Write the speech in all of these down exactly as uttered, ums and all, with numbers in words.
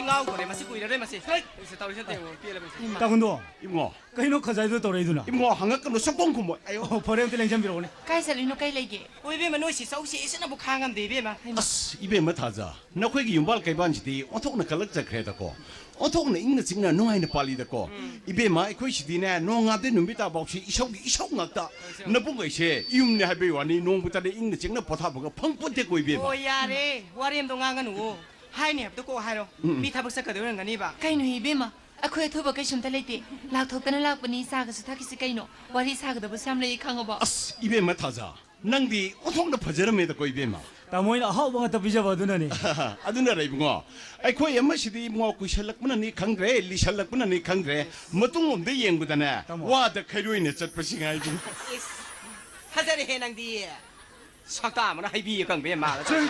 ꯉꯥꯎꯈ꯭ꯔꯦ, ꯃꯁꯤ ꯀꯨꯏꯔꯔꯣꯏ, ꯃꯁꯤ꯫ ꯍꯩꯠ! ꯁꯤ ꯇꯧꯔꯤꯁꯦ ꯑꯝꯇ ꯌꯦꯡꯉꯣ, ꯄꯦꯜꯂꯕꯅꯤ꯫ ꯏꯃꯥ꯫ ꯇꯥ ꯈꯨꯟꯗꯣ, ꯏꯕꯨꯡꯉꯣ꯫ ꯀꯩꯅꯣ ꯈꯖꯥꯏꯗꯨ ꯇꯧꯔꯛꯏꯗꯨꯅ? ꯏꯕꯨꯡꯉꯣ, ꯍꯪꯉꯛꯀꯅꯨ, ꯁꯛꯇꯣꯡ ꯈꯨꯝꯃꯣ꯫ ꯑꯌꯣ꯫ ꯑꯣ, ꯐꯔꯦ, ꯑꯝꯇ ꯂꯦꯡꯁꯤꯟꯕꯤꯔꯛꯑꯣꯅꯦ꯫ ꯀꯥꯏ ꯆꯠꯂꯨꯏꯅꯣ, ꯀꯩ ꯂꯩꯒꯦ? ꯑꯣ, ꯏꯕꯦꯝꯃ, ꯅꯣꯏ ꯁꯤ ꯆꯧꯁꯤ ꯁꯤꯅꯕꯨ ꯈꯥꯡꯉꯝꯗꯦ, ꯏꯕꯦꯝꯃ꯫ ꯍꯩꯃꯥ꯫ ꯑꯁ, ꯏꯕꯦꯝꯃ ꯊꯥꯖ, ꯅꯈꯣꯏꯒꯤ ꯌꯨꯝꯕꯥꯜ ꯀꯩꯕꯥꯜꯁꯤꯗꯤ ꯑꯣꯟꯊꯣꯛꯅ ꯀꯜꯂꯛꯆꯈ꯭ꯔꯦꯗꯀꯣ꯫ ꯑꯣꯟꯊꯣꯛꯅ ꯏꯪꯅ ꯆꯤꯛꯅ ꯅꯨꯡꯉꯥꯏꯅ ꯄꯥꯜꯂꯤꯗꯀꯣ꯫ ꯎꯝ꯫ ꯏꯕꯦꯝꯃ, ꯑꯩꯈꯣꯏꯁꯤꯗꯤꯅꯦ, ꯅꯣꯡꯉꯥꯟꯕꯗꯩ ꯅꯨꯃꯤꯠ ꯇꯥꯐꯥꯎꯁꯤ ꯏꯁꯧꯒꯤ ꯏꯁꯧ ꯉꯥꯛꯇ꯫ ꯏꯁꯧ꯫ ꯅꯕꯨꯡ ꯑꯩꯁꯦ ꯌꯨꯝꯅꯦ ꯍꯥꯏꯕꯩ ꯋꯥꯅꯤ, ꯅꯣꯡꯃꯇꯅꯦ ꯏꯪꯅ ꯆꯤꯛꯅ ꯄꯣꯊꯥꯕꯒ ꯐꯪꯄꯣꯠꯇꯦꯀꯣ, ꯏꯕꯦꯝꯃ꯫ ꯑꯣ, ꯌꯥꯔꯦ, ꯋꯥꯔꯦꯝꯗꯣ ꯉꯥꯡꯒꯅꯨꯋꯣ꯫ ꯍꯥꯏꯅꯤ ꯍꯥꯏꯕꯗꯣ ꯀꯣꯛ ꯍꯥꯏꯔꯣ꯫ ꯎꯝ, ꯎꯝ꯫ ꯃꯤ ꯊꯕꯛ ꯆꯠꯀꯗꯣꯏ ꯑꯣꯏꯔꯝꯒꯅꯤꯕ꯫ ꯀꯩꯅꯣ ꯏꯕꯦꯝꯃ, ꯑꯩꯈꯣꯏ ꯑꯊꯨꯕ ꯀꯩꯁꯨꯝꯇ ꯂꯩꯇꯦ꯫ ꯂꯥꯛꯊꯣꯛꯇꯅ ꯂꯥꯛꯄꯅꯤ, ꯆꯥꯒꯁꯨ ꯊꯛꯈꯤꯁꯤ ꯀꯩꯅꯣ꯫ ꯋꯥꯔꯤ ꯁꯥꯒꯗꯕꯁꯨ ꯌꯥꯝ ꯂꯩꯌꯦ ꯈꯪꯉꯕꯣ? ꯑꯁ, ꯏꯕꯦꯝꯃ ꯊꯥꯖ, ꯅꯪꯗꯤ ꯑꯣꯟꯊꯣꯛꯅ ꯐꯖꯔꯝꯃꯦꯗꯀꯣ, ꯏꯕꯦꯝꯃ꯫ ꯇꯥꯃꯣ ꯍꯣꯏꯅ ꯑꯍꯥꯎꯕ ꯉꯥꯛꯇ ꯄꯤꯖꯕ ꯑꯗꯨꯅꯅꯦ꯫ ꯑꯗꯨꯅꯔ ꯏꯕꯨꯡꯉꯣ, ꯑꯩꯈꯣꯏ ꯑꯃꯁꯤꯗꯤ ꯏꯕꯨꯡꯉꯣ ꯀꯨꯏꯁꯜꯂꯛꯄꯅꯅꯤ ꯈꯪꯗ꯭ꯔꯦ, ꯂꯤꯁꯜꯂꯛꯄꯅꯅꯤ ꯈꯪꯗ꯭ꯔꯦ, ꯃꯇꯨꯡꯂꯣꯝꯗ ꯌꯦꯡꯕꯗꯅꯦ, ꯇꯥꯃꯣ꯫ ꯋꯥꯗ ꯈꯩꯔꯣꯏꯅ ꯆꯠꯄꯁꯤ ꯉꯥꯏꯗꯨꯅꯤ꯫ ꯏꯁ, ꯐꯖꯔꯦꯍꯦ ꯅꯪꯗꯤ꯫ ꯁꯛꯇꯥ ꯑꯃꯅ ꯍꯩꯕꯤ ꯑꯀꯪꯕ ꯃꯥꯜꯂ꯫ ꯆꯠ-,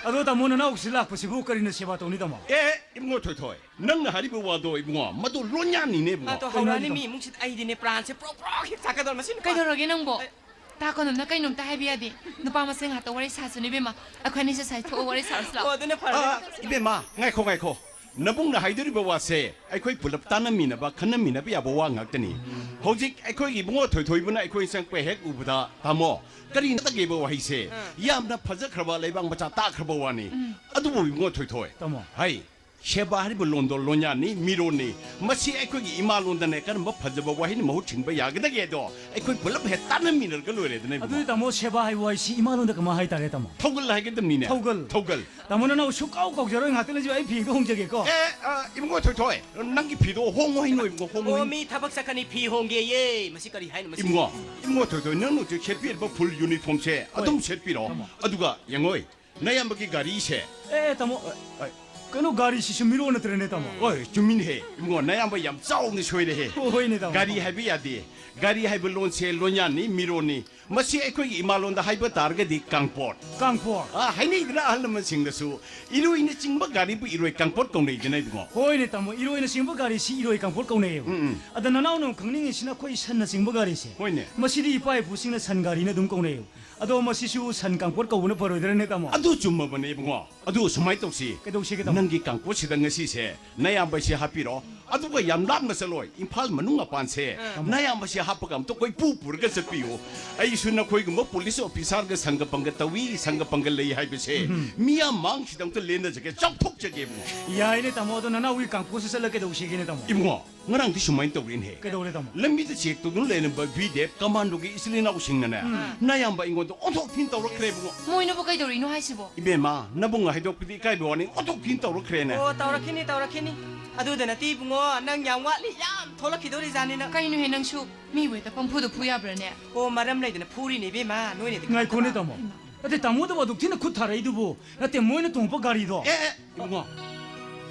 ꯑꯗꯣ ꯇꯥꯃꯣ, ꯅꯅꯥꯎꯁꯤ ꯂꯥꯛꯄꯁꯤꯕꯨ ꯀꯔꯤꯅ ꯁꯦꯕꯥ ꯇꯧꯅꯤ, ꯇꯥꯃꯣ? ꯑꯦ, ꯏꯕꯨꯡꯉꯣ ꯊꯣꯏꯊꯣꯏ, ꯅꯪꯅ ꯍꯥꯏꯔꯤꯕ ꯋꯥꯗꯣ, ꯏꯕꯨꯡꯉꯣ, ꯃꯗꯨ ꯂꯣꯟꯌꯥꯟꯅꯤꯅꯦ, ꯏꯕꯨꯡꯉꯣ꯫ ꯑꯗꯣ ꯀꯩꯅꯣ ꯍꯧꯔꯛꯑꯅꯤ ꯍꯥꯏꯁꯤꯕꯣ? ꯃꯤ ꯏꯃꯨꯡꯁꯤꯗ ꯑꯩꯗꯤꯅꯦ, ꯄ꯭ꯔꯥꯟꯁꯦ ꯄ꯭ꯔꯣꯛ ꯄ꯭ꯔꯣꯛ ꯍꯦꯛ ꯆꯥꯛꯀꯗꯧꯔꯦ꯫ ꯃꯁꯤ ꯅꯨꯄꯥ-, ꯀꯩꯗꯧꯔꯒꯦ ꯅꯪꯕꯣ? ꯑꯦ, ꯇꯥ ꯀꯣꯅꯝꯅ ꯀꯩꯅꯣꯝꯇ ꯍꯥꯏꯕ ꯌꯥꯗꯦ꯫ ꯅꯨꯄꯥ ꯃꯁꯦꯟ ꯉꯥꯛꯇ ꯋꯥꯔꯤ ꯁꯥꯁꯤꯅꯦ, ꯏꯕꯦꯝꯃ꯫ ꯑꯩꯈꯣꯏ ꯑꯅꯤꯁꯦ ꯁꯥꯏ ꯊꯣꯛꯑ ꯋꯥꯔꯤ ꯁꯥꯔꯁꯤ ꯂꯥꯛꯑꯣ꯫ ꯑꯣ, ꯑꯗꯨꯅ ꯐꯔꯦ꯫ ꯑꯥ, ꯏꯕꯦꯝꯃ, ꯉꯥꯏꯈꯣ, ꯉꯥꯏꯈꯣ꯫ ꯅꯕꯨꯡꯅ ꯍꯥꯏꯗꯣꯔꯤꯕ ꯋꯥꯁꯦ ꯑꯩꯈꯣꯏ ꯄꯨꯂꯞ ꯇꯥꯟꯅꯃꯤꯟꯅꯕ, ꯈꯟꯅꯃꯤꯟꯅꯕ ꯌꯥꯕ ꯋꯥ ꯉꯥꯛꯇꯅꯤ꯫ ꯍꯧꯖꯤꯛ ꯑꯩꯈꯣꯏꯒꯤ ꯏꯕꯨꯡꯉꯣ ꯊꯣꯏꯊꯣꯏꯕꯅ ꯑꯩꯈꯣꯏ ꯆꯪꯉꯛꯄ ꯍꯦꯛ ꯎꯕꯗ, "ꯇꯥꯃꯣ, ꯀꯔꯤ ꯅꯠꯇꯒꯦꯕ ꯋꯥꯍꯩꯁꯦ? ꯑꯥ꯫ ꯌꯥꯝꯅ ꯐꯖꯈ꯭ꯔꯕ ꯂꯩꯕꯥꯛ ꯃꯆꯥ ꯇꯥꯈ꯭ꯔꯕ ꯋꯥꯅꯤ"꯫ ꯎꯝ꯫ ꯑꯗꯨꯕꯨ ꯏꯕꯨꯡꯉꯣ ꯊꯣꯏꯊꯣꯏ, ꯇꯥꯃꯣ꯫ ꯍꯥꯏ, ꯁꯦꯕꯥ ꯍꯥꯏꯔꯤꯕ ꯂꯣꯟꯗꯣ ꯂꯣꯟꯌꯥꯟꯅꯤ, ꯃꯤꯔꯣꯟꯅꯤ꯫ ꯃꯁꯤ ꯑꯩꯈꯣꯏꯒꯤ ꯏꯃꯥ ꯂꯣꯟꯗꯅꯦ ꯀꯔꯝꯕ ꯐꯖꯕ ꯋꯥꯍꯩꯅ ꯃꯍꯨꯠ ꯁꯤꯟꯕ ꯌꯥꯒꯗꯒꯦꯗꯣ ꯑꯩꯈꯣꯏ ꯄꯨꯂꯞ ꯍꯦꯛ ꯇꯥꯟꯅꯃꯤꯟꯅꯔꯒ ꯂꯣꯏꯔꯦꯗꯅ, ꯏꯕꯨꯡꯉꯣ꯫ ꯑꯗꯨꯗꯤ ꯇꯥꯃꯣ, ꯁꯦꯕꯥ ꯍꯥꯏꯕ ꯋꯥꯍꯩꯁꯤ ꯏꯃꯥ ꯂꯣꯟꯗ ꯀꯃꯥꯏ ꯍꯥꯏꯇꯥꯔꯦ, ꯇꯥꯃꯣ? ꯊꯧꯒꯜ ꯍꯥꯏꯒꯗꯕꯅꯤꯅꯦ꯫ ꯊꯧꯒꯜ꯫ ꯊꯧꯒꯜ꯫ ꯇꯥꯃꯣ, ꯅꯅꯥꯎ ꯁꯨꯛꯀꯥꯎ ꯀꯥꯎꯖꯔꯣꯏ, ꯉꯥꯛꯇ ꯂꯩꯖꯧ, ꯑꯩ ꯐꯤꯗꯣ ꯍꯣꯡꯖꯒꯦꯀꯣ꯫ ꯑꯦ, ꯑ, ꯏꯕꯨꯡꯉꯣ ꯊꯣꯏꯊꯣꯏ, ꯅꯪꯒꯤ ꯐꯤꯗꯣ ꯍꯣꯡꯉꯣ ꯍꯥꯏꯅꯣ, ꯏꯕꯨꯡꯉꯣ, ꯍꯣꯡꯉꯣ ꯑꯣ, ꯍꯥꯏꯅꯣ꯫ ꯃꯤ ꯊꯕꯛ ꯆꯠꯀꯅꯤ, ꯐꯤ ꯍꯣꯡꯒꯦꯌꯦ꯫ ꯃꯁꯤ ꯀꯔꯤ ꯍꯥꯏꯅꯣ, ꯃꯁꯤ? ꯏꯕꯨꯡꯉꯣ, ꯏꯕꯨꯡꯉꯣ ꯊꯣꯏꯊꯣꯏ, ꯅꯪꯅ ꯍꯧꯖꯤꯛ ꯁꯦꯠꯄꯤꯔꯤꯕ ꯐꯨꯜ ꯌꯨꯅꯤꯐꯣꯔꯝꯁꯦ ꯍꯣꯏ꯫ ꯑꯗꯨꯝ ꯁꯦꯠꯄꯤꯔꯣ꯫ ꯇꯥꯃꯣ꯫ ꯑꯗꯨꯒ ꯌꯦꯡꯉꯣꯏ, ꯅꯌꯥꯝꯕꯒꯤ ꯒꯥꯔꯤꯁꯦ꯫ ꯑꯦ, ꯇꯥꯃꯣ, ꯑ, ꯑ, ꯀꯩꯅꯣ, ꯒꯥꯔꯤꯁꯤꯁꯨ ꯃꯤꯔꯣꯟ ꯅꯠꯇ꯭ꯔꯅꯦ, ꯇꯥꯃꯣ? ꯍꯣꯏ, ꯆꯨꯝꯃꯤꯅꯦꯍꯦ꯫ ꯏꯕꯨꯡꯉꯣ, ꯅꯌꯥꯝꯕ ꯌꯥꯝ ꯆꯥꯎꯅ ꯁꯣꯏꯔꯦꯍꯦ꯫ ꯍꯣꯏꯅꯦ, ꯇꯥꯃꯣ꯫ ꯒꯥꯔꯤ ꯍꯥꯏꯕ ꯌꯥꯗꯦ꯫ ꯒꯥꯔꯤ ꯍꯥꯏꯕ ꯂꯣꯟꯁꯦ ꯂꯣꯟꯌꯥꯟꯅꯤ, ꯃꯤꯔꯣꯟꯅꯤ꯫ ꯃꯁꯤ ꯑꯩꯈꯣꯏꯒꯤ ꯏꯃꯥꯂꯣꯟꯗ ꯍꯥꯏꯕ ꯇꯥꯔꯒꯗꯤ ꯀꯥꯡꯄꯣꯠ꯫ ꯀꯥꯡꯄꯣꯠ꯫ ꯑꯥ, ꯍꯥꯏꯅꯩꯗꯅ ꯑꯍꯜ ꯂꯃꯟꯁꯤꯡꯗꯁꯨ, ꯏꯔꯣꯏꯅ ꯆꯤꯡꯕ ꯒꯥꯔꯤꯕꯨ ꯏꯔꯣꯏ ꯀꯥꯡꯄꯣꯠ ꯀꯧꯅꯩꯗꯅ, ꯏꯕꯨꯡꯉꯣ꯫ ꯍꯣꯏꯅꯦ, ꯇꯥꯃꯣ, ꯏꯔꯣꯏꯅ ꯆꯤꯡꯕ ꯒꯥꯔꯤꯁꯤ ꯏꯔꯣꯏ ꯀꯥꯡꯄꯣꯠ ꯀꯧꯅꯩꯌꯦꯕ꯫ ꯎꯝ, ꯎꯝ꯫ ꯑꯗ ꯅꯅꯥꯎꯅ ꯑꯃꯨꯛ ꯈꯪꯅꯤꯡꯉꯤꯁꯤꯅ ꯑꯩꯈꯣꯏ ꯁꯟꯅ ꯆꯤꯡꯕ ꯒꯥꯔꯤꯁꯦ꯫ ꯍꯣꯏꯅꯦ꯫ ꯃꯁꯤꯗꯤ ꯏꯄꯥ ꯏꯄꯨꯁꯤꯡꯅ ꯁꯟ ꯒꯥꯔꯤꯅ ꯑꯗꯨꯝ ꯀꯧꯅꯩꯌꯦꯕ꯫ ꯑꯗꯣ ꯃꯁꯤꯁꯨ ꯁꯟ ꯀꯥꯡꯄꯣꯠ ꯀꯧꯕꯅ ꯐꯔꯣꯏꯗ꯭ꯔꯅꯦ, ꯇꯥꯃꯣ? ꯑꯗꯨ ꯆꯨꯝꯃꯕꯅꯦ, ꯏꯕꯨꯡꯉꯣ꯫ ꯑꯗꯨ ꯁꯨꯃꯥꯏꯅ ꯇꯧꯁꯤ꯫ ꯀꯩꯗꯧꯁꯤꯒꯦ, ꯇꯥꯃꯣ? ꯅꯪꯒꯤ ꯀꯥꯡꯄꯣꯠꯁꯤꯗ ꯉꯁꯤꯁꯦ ꯅꯌꯥꯝꯕꯁꯦ ꯍꯥꯞꯄꯤꯔꯣ꯫ ꯑꯗꯨꯒ ꯌꯥꯝ ꯂꯥꯞꯅ ꯆꯠꯂꯣꯏ꯫ ꯏꯝꯐꯥꯜ ꯃꯅꯨꯡ ꯃꯄꯥꯟꯁꯦ ꯑꯥ꯫ ꯅꯌꯥꯝꯕꯁꯦ ꯍꯥꯞꯄꯒ ꯑꯝꯇ ꯀꯣꯏꯄꯨ ꯄꯨꯔꯒ ꯆꯠꯄꯤꯌꯨ꯫ ꯑꯩꯁꯨ ꯅꯈꯣꯏꯒꯨꯝꯕ ꯄꯨꯂꯤꯁ ꯑꯣꯐꯤꯁꯥꯔꯒ ꯁꯪꯒ ꯄꯪꯒ ꯇꯧꯏ, ꯁꯪꯒ ꯄꯪꯒ ꯂꯩ ꯍꯥꯏꯕꯁꯦ ꯎꯝ꯫ ꯃꯤꯌꯥꯝ ꯃꯥꯡꯁꯤꯗ ꯑꯝꯇ ꯂꯦꯟꯅꯖꯒꯦ, ꯆꯥꯎꯊꯣꯛꯆꯒꯦ, ꯏꯕꯨꯡꯉꯣ꯫ ꯌꯥꯏꯅꯦ, ꯇꯥꯃꯣ꯫ ꯑꯗꯣ ꯅꯅꯥꯎꯒꯤ ꯀꯥꯡꯄꯣꯠꯁꯤ ꯆꯠꯂ ꯀꯩꯗꯧꯁꯤꯒꯦꯅꯦ, ꯇꯥꯃꯣ? ꯏꯕꯨꯡꯉꯣ, ꯉꯔꯥꯡꯗꯤ ꯁꯨꯃꯥꯏꯅ ꯇꯧꯔꯦꯅꯦꯍꯦ꯫ ꯀꯩꯗꯧꯔꯦ, ꯇꯥꯃꯣ? ꯂꯝꯕꯤꯗ ꯆꯦꯛ ꯇꯧꯗꯨꯅ ꯂꯩꯔꯝꯕ ꯚꯤ ꯗꯤ ꯑꯦꯐ ꯀꯃꯥꯟꯗꯣꯒꯤ ꯏꯆꯤꯜ ꯏꯅꯥꯎꯁꯤꯡꯅꯅꯦ, ꯎꯝ꯫ ꯅꯌꯥꯝꯕ ꯑꯩꯉꯣꯟꯗ ꯑꯣꯟꯊꯣꯛ ꯊꯤꯅ ꯇꯧꯔꯛꯈ꯭ꯔꯦ, ꯏꯕꯨꯡꯉꯣ꯫ ꯃꯣꯏꯅꯕꯨ ꯀꯩꯗꯧꯔꯤꯅꯣ ꯍꯥꯏꯁꯤꯕꯣ? ꯏꯕꯦꯝꯃ, ꯅꯕꯨꯡ ꯍꯥꯏꯗꯣꯛꯄꯗꯤ ꯏꯀꯥꯏꯕ ꯋꯥꯅꯤ, ꯑꯣꯟꯊꯣꯛ ꯊꯤꯅ ꯇꯧꯔꯛꯈ꯭ꯔꯦꯅꯦ꯫ ꯑꯣ, ꯇꯧꯔꯛꯈꯤꯅꯤ, ꯇꯧꯔꯛꯈꯤꯅꯤ꯫ ꯑꯗꯨꯗ ꯅꯠꯇꯦ, ꯏꯕꯨꯡꯉꯣ, ꯅꯪ ꯌꯥꯝ ꯋꯥꯠꯂꯤ, ꯌꯥꯝ ꯊꯣꯛꯂꯛꯈꯤꯗꯧꯔꯤꯖꯥꯠꯅꯤ ꯅꯪ꯫ ꯀꯩꯅꯣꯍꯦ ꯅꯪꯁꯨ, ꯃꯤꯕꯨ ꯍꯦꯛꯇ ꯄꯪꯐꯨꯗ ꯐꯨ ꯌꯥꯕ꯭ꯔꯥꯅꯦ? ꯑꯣ, ꯃꯔꯝ ꯂꯩꯗꯅ ꯐꯨꯔꯤꯅꯦ, ꯏꯕꯦꯝꯃ, ꯅꯣꯏꯅꯗꯤ ꯈꯪꯗꯕ꯫ ꯉꯥꯏꯈꯣꯅꯦ, ꯇꯥꯃꯣ꯫ ꯅꯠꯇꯦ, ꯇꯥꯃꯣꯗꯕꯨ ꯑꯗꯨꯛ ꯊꯤꯅ ꯈꯨꯠ ꯊꯥꯔꯛꯏꯗꯨꯕꯨ꯫ ꯅꯠꯇꯦ, ꯃꯣꯏꯅ ꯇꯣꯡꯉꯛꯄ ꯒꯥꯔꯤꯗꯣ꯫ ꯑꯦ, ꯑꯦ, ꯏꯕꯨꯡꯉꯣ꯫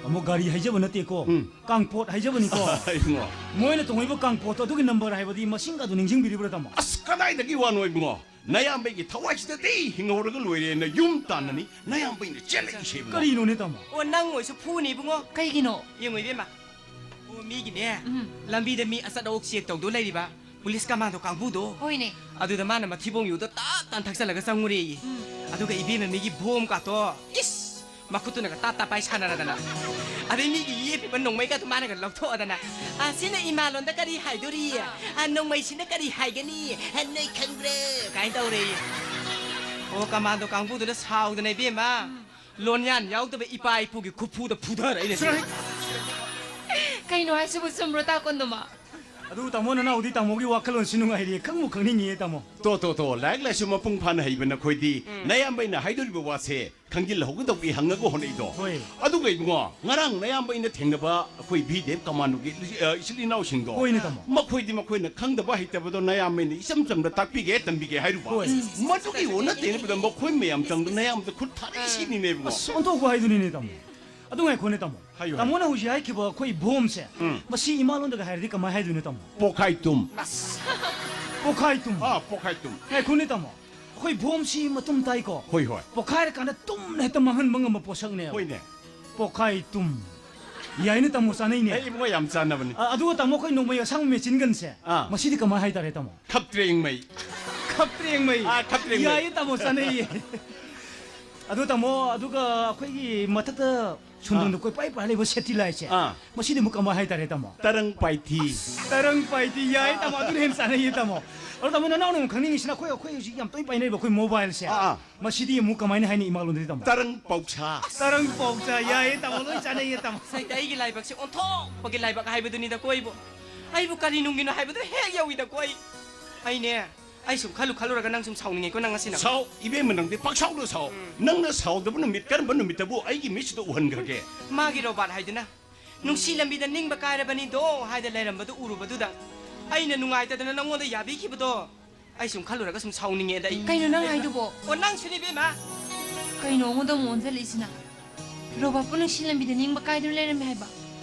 ꯇꯥꯃꯣ, ꯒꯥꯔꯤ ꯍꯥꯏꯖꯕ ꯅꯠꯇꯦꯀꯣ꯫ ꯎꯝ꯫ ꯀꯥꯡꯄꯣꯠ ꯍꯥꯏꯖꯕꯅꯤꯀꯣ꯫ ꯏꯕꯨꯡꯉꯣ꯫ ꯃꯣꯏꯅ ꯇꯣꯡꯉꯛꯏꯕ ꯀꯥꯡꯄꯣꯠꯇꯣ, ꯑꯗꯨꯒꯤ ꯅꯝꯕꯔ ꯍꯥꯏꯕꯗꯤ ꯃꯁꯤꯡꯒ ꯑꯗꯨ ꯅꯤꯡꯁꯤꯡꯕꯤꯔꯤꯕ꯭ꯔꯥ, ꯇꯥꯃꯣ? ꯑꯁ, ꯀꯗꯥꯏꯗꯒꯤ ꯋꯥꯅꯣ, ꯏꯕꯨꯡꯉꯣ? ꯅꯌꯥꯝꯕꯒꯤ ꯊꯋꯥꯏꯁꯤꯗꯗꯤ ꯍꯤꯡꯍꯧꯔꯒ ꯂꯣꯏꯔꯦꯅ ꯌꯨꯝ ꯇꯥꯟꯅꯅꯤ ꯅꯌꯥꯝꯕ ꯑꯩꯅ ꯆꯦꯜꯂꯛꯏꯁꯦ, ꯏꯕꯨꯡꯉꯣ꯫ ꯀꯔꯤꯅꯣꯅꯦ, ꯇꯥꯃꯣ? ꯑꯣ, ꯅꯪ ꯑꯣꯏꯁꯨ ꯐꯨꯅꯤ, ꯏꯕꯨꯡꯉꯣ꯫ ꯀꯩꯒꯤꯅꯣ? ꯌꯦꯡꯉꯣ, ꯏꯕꯦꯝꯃ꯫ ꯑꯣ, ꯃꯤꯒꯤꯅꯦ, ꯎꯝ꯫ ꯂꯝꯕꯤꯗ ꯃꯤ ꯑꯆꯠ ꯑꯋꯣꯛ ꯆꯦꯛ ꯇꯧꯗꯣ ꯂꯩꯔꯤꯕ ꯄꯨꯂꯤꯁ ꯀꯃꯥꯟꯗꯣ ꯀꯥꯡꯕꯨꯗꯣ꯫ ꯍꯣꯏꯅꯦ꯫ ꯑꯗꯨꯗ ꯃꯥꯅ ꯃꯊꯤꯕꯣꯡ ꯌꯨꯗꯣ ꯇꯞ ꯇꯥꯅ ꯊꯛꯆꯜꯂꯒ ꯆꯪꯉꯨꯔꯦꯌꯦ꯫ ꯎꯝ꯫ ꯑꯗꯨꯒ ꯏꯕꯦꯝꯃ, ꯃꯤꯒꯤ ꯕꯣꯝ ꯀꯥꯇꯣ, ꯏꯁ! ꯃꯈꯨꯠꯇꯨꯅꯒ ꯇꯥꯞ ꯇꯥꯞ ꯄꯥꯏ ꯁꯥꯟꯅꯔꯗꯅ꯫ ꯑꯗꯩ ꯃꯤꯒꯤ ꯌꯦꯞꯄꯤꯕ ꯅꯣꯡꯃꯩꯒꯗꯣ ꯃꯥꯅꯒ ꯂꯧꯊꯣꯛꯑꯗꯅ, "ꯑ, ꯁꯤꯅ ꯏꯃꯥꯂꯣꯟꯗ ꯀꯔꯤ ꯍꯥꯏꯗꯣꯔꯤ? ꯑ, ꯅꯣꯡꯃꯩꯁꯤꯅ ꯀꯔꯤ ꯍꯥꯏꯒꯅꯤ? ꯑ, ꯅꯣꯏ ꯈꯪꯕ꯭ꯔꯣ?" ꯀꯥꯏꯅ ꯇꯧꯔꯦꯌꯦ꯫ ꯑꯣ, ꯀꯃꯥꯟꯗꯣ ꯀꯥꯡꯕꯨꯗꯨꯅ ꯁꯥꯎꯗꯅ, ꯏꯕꯦꯝꯃ, ꯎꯝ꯫ ꯂꯣꯟꯌꯥꯟ ꯌꯥꯎꯗꯕ ꯏꯄꯥ ꯏꯄꯨꯒꯤ ꯈꯨꯐꯨꯗ ꯐꯨꯊꯔꯛꯏꯅꯦ꯫ ꯀꯩꯅꯣ ꯍꯥꯏꯁꯤꯕꯨ, ꯆꯨꯝꯕ꯭ꯔꯣ, ꯇꯥ ꯀꯣꯟꯗꯨꯃ? ꯑꯗꯨ ꯇꯥꯃꯣ, ꯅꯅꯥꯎꯗꯤ ꯇꯥꯃꯣꯒꯤ ꯋꯥꯈꯜꯂꯣꯟꯁꯤ ꯅꯨꯡꯉꯥꯏꯔꯤꯌꯦ, ꯈꯪꯕꯨ ꯈꯪꯅꯤꯡꯉꯤꯌꯦ, ꯇꯥꯃꯣ꯫ ꯇꯣ, ꯇꯣ, ꯇꯣ, ꯂꯥꯏꯔꯤꯛ ꯂꯥꯏꯁꯨ ꯃꯄꯨꯡ ꯐꯥꯅ ꯍꯩꯕ ꯅꯈꯣꯏꯗꯤ, ꯎꯝ꯫ ꯅꯌꯥꯝꯕ ꯑꯩꯅ ꯍꯥꯏꯗꯣꯔꯤꯕ ꯋꯥꯁꯦ ꯈꯪꯖꯤꯜꯍꯧꯒꯗꯧꯕꯒꯤ ꯍꯪꯅꯕ ꯍꯣꯠꯅꯩꯗꯣ꯫ ꯍꯣꯏ꯫ ꯑꯗꯨꯒ ꯏꯕꯨꯡꯉꯣ, ꯉꯔꯥꯡ ꯅꯌꯥꯝꯕ ꯑꯩꯅ ꯊꯦꯡꯅꯕ ꯑꯩꯈꯣꯏ ꯚꯤ ꯗꯤ ꯑꯦꯐ ꯀꯃꯥꯟꯗꯣꯒꯤ, ꯑ, ꯏꯆꯤꯜ ꯏꯅꯥꯎꯁꯤꯡꯗꯣ, ꯍꯣꯏꯅꯦ, ꯇꯥꯃꯣ꯫ ꯃꯈꯣꯏꯗꯤ ꯃꯈꯣꯏꯅ ꯈꯪꯗꯕ ꯍꯩꯇꯕꯗꯣ ꯅꯌꯥꯝꯕ ꯑꯩꯅ ꯏꯆꯝ ꯆꯝꯅ ꯇꯥꯛꯄꯤꯒꯦ, ꯇꯝꯕꯤꯒꯦ ꯍꯥꯏꯔꯨꯕ꯫ ꯍꯣꯏ꯫ ꯃꯗꯨꯒꯤ ꯑꯣꯟꯅ ꯇꯩꯅꯕꯗ ꯃꯈꯣꯏ ꯃꯌꯥꯝ ꯆꯪꯗꯨꯅ ꯅꯌꯥꯝꯕꯗ ꯈꯨꯠ ꯊꯥꯔꯛꯏꯁꯤꯅꯤꯅꯦ, ꯏꯕꯨꯡꯉꯣ꯫ ꯑꯁ, ꯑꯣꯟꯊꯣꯛꯄ ꯍꯥꯏꯗꯨꯅꯤꯅꯦ, ꯇꯥꯃꯣ꯫ ꯑꯗꯨ ꯉꯥꯏꯈꯣꯅꯦ, ꯇꯥꯃꯣ꯫ ꯍꯥꯏꯌꯨ, ꯍꯥꯏꯌꯨ꯫ ꯇꯥꯃꯣꯅ ꯍꯧꯖꯤꯛ ꯍꯥꯏꯈꯤꯕ ꯑꯩꯈꯣꯏ ꯚꯣꯝꯁꯦ, ꯎꯝ꯫ ꯃꯁꯤ ꯏꯃꯥ ꯂꯣꯟꯗꯒ ꯍꯥꯏꯔꯗꯤ ꯀꯃꯥꯏ ꯍꯥꯏꯗꯣꯏꯅꯣ, ꯇꯥꯃꯣ? ꯄꯣꯛꯈꯥꯏ ꯇꯨꯝ꯫ ꯄꯣꯛꯈꯥꯏ ꯇꯨꯝ꯫ ꯑꯥ, ꯄꯣꯛꯈꯥꯏ ꯇꯨꯝ꯫ ꯉꯥꯏꯈꯣꯅꯦ, ꯇꯥꯃꯣ꯫ ꯑꯩꯈꯣꯏ ꯚꯣꯝꯁꯤ ꯃꯇꯨꯝ ꯇꯥꯏꯀꯣ? ꯍꯣꯏ, ꯍꯣꯏ꯫ ꯄꯣꯛꯈꯥꯏꯔꯀꯥꯟꯗ ꯇꯨꯝꯅ ꯍꯦꯛꯇ ꯃꯥꯡꯍꯟꯕ ꯉꯝꯕ ꯄꯣꯠꯁꯛꯅꯦꯕ꯫ ꯍꯣꯏꯅꯦ꯫ ꯄꯣꯛꯈꯥꯏ ꯇꯨꯝ꯫ ꯌꯥꯏꯅꯦ, ꯇꯥꯃꯣ, ꯆꯥꯅꯩꯅꯦ꯫ ꯑꯩ ꯏꯕꯨꯡꯉꯣ ꯌꯥꯝ ꯆꯥꯟꯅꯕꯅꯤ꯫ ꯑ, ꯑꯗꯨꯒ ꯇꯥꯃꯣ, ꯑꯩꯈꯣꯏ ꯅꯣꯡꯃꯩ ꯑꯁꯥꯡꯕ ꯃꯦꯆꯤꯟ ꯒꯟꯁꯦ, ꯑꯥ꯫ ꯃꯁꯤꯗꯤ ꯀꯃꯥꯏ ꯍꯥꯏꯇꯥꯔꯦ, ꯇꯥꯃꯣ? ꯈꯞꯇ꯭ꯔꯦꯡꯃꯩ꯫ ꯈꯞꯇ꯭ꯔꯦꯡꯃꯩ꯫ ꯑꯥ, ꯈꯞꯇ꯭ꯔꯦꯡꯃꯩ꯫ ꯌꯥꯏꯌꯦ, ꯇꯥꯃꯣ, ꯆꯥꯅꯩꯌꯦ꯫ ꯑꯗꯨ, ꯇꯥꯃꯣ, ꯑꯗꯨꯒ ꯑꯩꯈꯣꯏꯒꯤ ꯃꯊꯛꯇ ꯁꯨꯟꯗꯪꯗ ꯑꯥ꯫ ꯀꯣꯏꯄꯥꯏ ꯄꯥꯏ ꯂꯩꯕ ꯁꯦꯇꯤꯂꯥꯏꯠꯁꯦ꯫ ꯑꯥ꯫ ꯃꯁꯤꯗꯤ ꯑꯃꯨꯛ ꯀꯃꯥꯏ ꯍꯥꯏꯇꯥꯔꯦ, ꯇꯥꯃꯣ? ꯇꯔꯪ ꯄꯥꯏꯊꯤ꯫ ꯇꯔꯪ ꯄꯥꯏꯊꯤ, ꯌꯥꯏ, ꯇꯥꯃꯣ, ꯑꯗꯨꯅ ꯍꯦꯟꯅ ꯆꯥꯅꯩꯌꯦ, ꯇꯥꯃꯣ꯫ ꯑꯗꯣ, ꯇꯥꯃꯣ, ꯅꯅꯥꯎꯅ ꯑꯃꯨꯛ ꯈꯪꯅꯤꯡꯉꯤꯁꯤꯅ ꯑꯩꯈꯣꯏ, ꯑꯩꯈꯣꯏ ꯍꯧꯖꯤꯛ ꯌꯥꯝ ꯇꯣꯏꯅ ꯄꯥꯏꯅꯔꯤꯕ ꯑꯩꯈꯣꯏ ꯃꯣꯕꯥꯏꯜꯁꯦ꯫ ꯑꯥ, ꯑꯥ꯫ ꯃꯁꯤꯗꯤ ꯑꯃꯨꯛ ꯀꯃꯥꯏꯅ ꯍꯥꯏꯅꯤ ꯏꯃꯥ ꯂꯣꯟꯗꯗꯤ, ꯇꯥꯃꯣ? ꯇꯔꯪ ꯄꯥꯎꯁꯥ꯫ ꯇꯔꯪ ꯄꯥꯎꯁꯥ, ꯌꯥꯏꯌꯦ, ꯇꯥꯃꯣ, ꯂꯣꯏ ꯆꯥꯅꯩꯌꯦ, ꯇꯥꯃꯣ꯫ ꯁꯩꯇ ꯑꯩꯒꯤ ꯂꯥꯏꯕꯛꯁꯦ ꯑꯣꯟꯊꯣꯛꯄꯒꯤ ꯂꯥꯏꯕꯛ ꯍꯥꯏꯕꯗꯨꯅꯤꯗ ꯀꯣꯏꯕꯨ꯫ ꯑꯩꯕꯨ ꯀꯔꯤ ꯅꯨꯡꯒꯤꯅꯣ ꯍꯥꯏꯕꯗꯨ ꯍꯦꯛ ꯌꯧꯏꯗ ꯀꯣꯏ꯫ ꯑꯩꯅꯦ, ꯑꯩ ꯁꯨꯝ ꯈꯜꯂꯨ ꯈꯜꯂꯨꯔꯒ ꯅꯪ ꯁꯨꯝ ꯁꯥꯎꯅꯤꯡꯉꯦꯀꯣ ꯅꯪ ꯉꯁꯤ ꯅꯪ꯫ ꯁꯥꯎ, ꯏꯕꯦꯝꯃ, ꯅꯪꯗꯤ ꯄꯥꯛꯁꯥꯎꯗ ꯁꯥꯎ꯫ ꯎꯝ꯫ ꯅꯪꯅ ꯁꯥꯎꯗꯕ ꯅꯨꯃꯤꯠ ꯀꯔꯝꯕ ꯅꯨꯃꯤꯠꯇꯕꯨ ꯑꯩꯒꯤ ꯃꯤꯠꯁꯤꯗ ꯎꯍꯟꯈ꯭ꯔꯒꯦ? ꯃꯥꯒꯤ ꯔꯣꯕꯥꯠ ꯍꯥꯏꯗꯨꯅ ꯅꯨꯡꯁꯤ ꯂꯝꯕꯤꯗ ꯅꯤꯡꯕ ꯀꯥꯏꯔꯕꯅꯤꯗꯣ ꯍꯥꯏꯗ ꯂꯩꯔꯝꯕꯗꯨ ꯎꯔꯨꯕꯗꯨꯗ ꯑꯩꯅ ꯅꯨꯡꯉꯥꯏꯇꯗꯅ ꯅꯪꯉꯣꯟꯗ ꯌꯥꯕꯤꯈꯤꯕꯗꯣ꯫ ꯑꯩ ꯁꯨꯝ ꯈꯜꯂꯨꯔꯒ ꯁꯨꯝ ꯁꯥꯎꯅꯤꯡꯉꯦꯗ ꯑꯩ꯫ ꯀꯩꯅꯣ ꯅꯪ ꯍꯥꯏꯗꯨꯕꯣ? ꯑꯣ, ꯅꯪꯁꯨꯅꯦ ꯏꯕꯦꯝꯃ꯫ ꯀꯩꯅꯣ ꯑꯩꯉꯣꯟꯗ ꯑꯃꯨꯛ ꯑꯣꯟꯁꯤꯜꯂꯛꯏꯁꯤꯅ? ꯔꯣꯕꯥꯠꯄꯨ ꯅꯨꯡꯁꯤ ꯂꯝꯕꯤꯗ ꯅꯤꯡꯕ ꯀꯥꯏꯗꯨꯅ ꯂꯩꯔꯝꯃꯦ ꯍꯥꯏꯕ?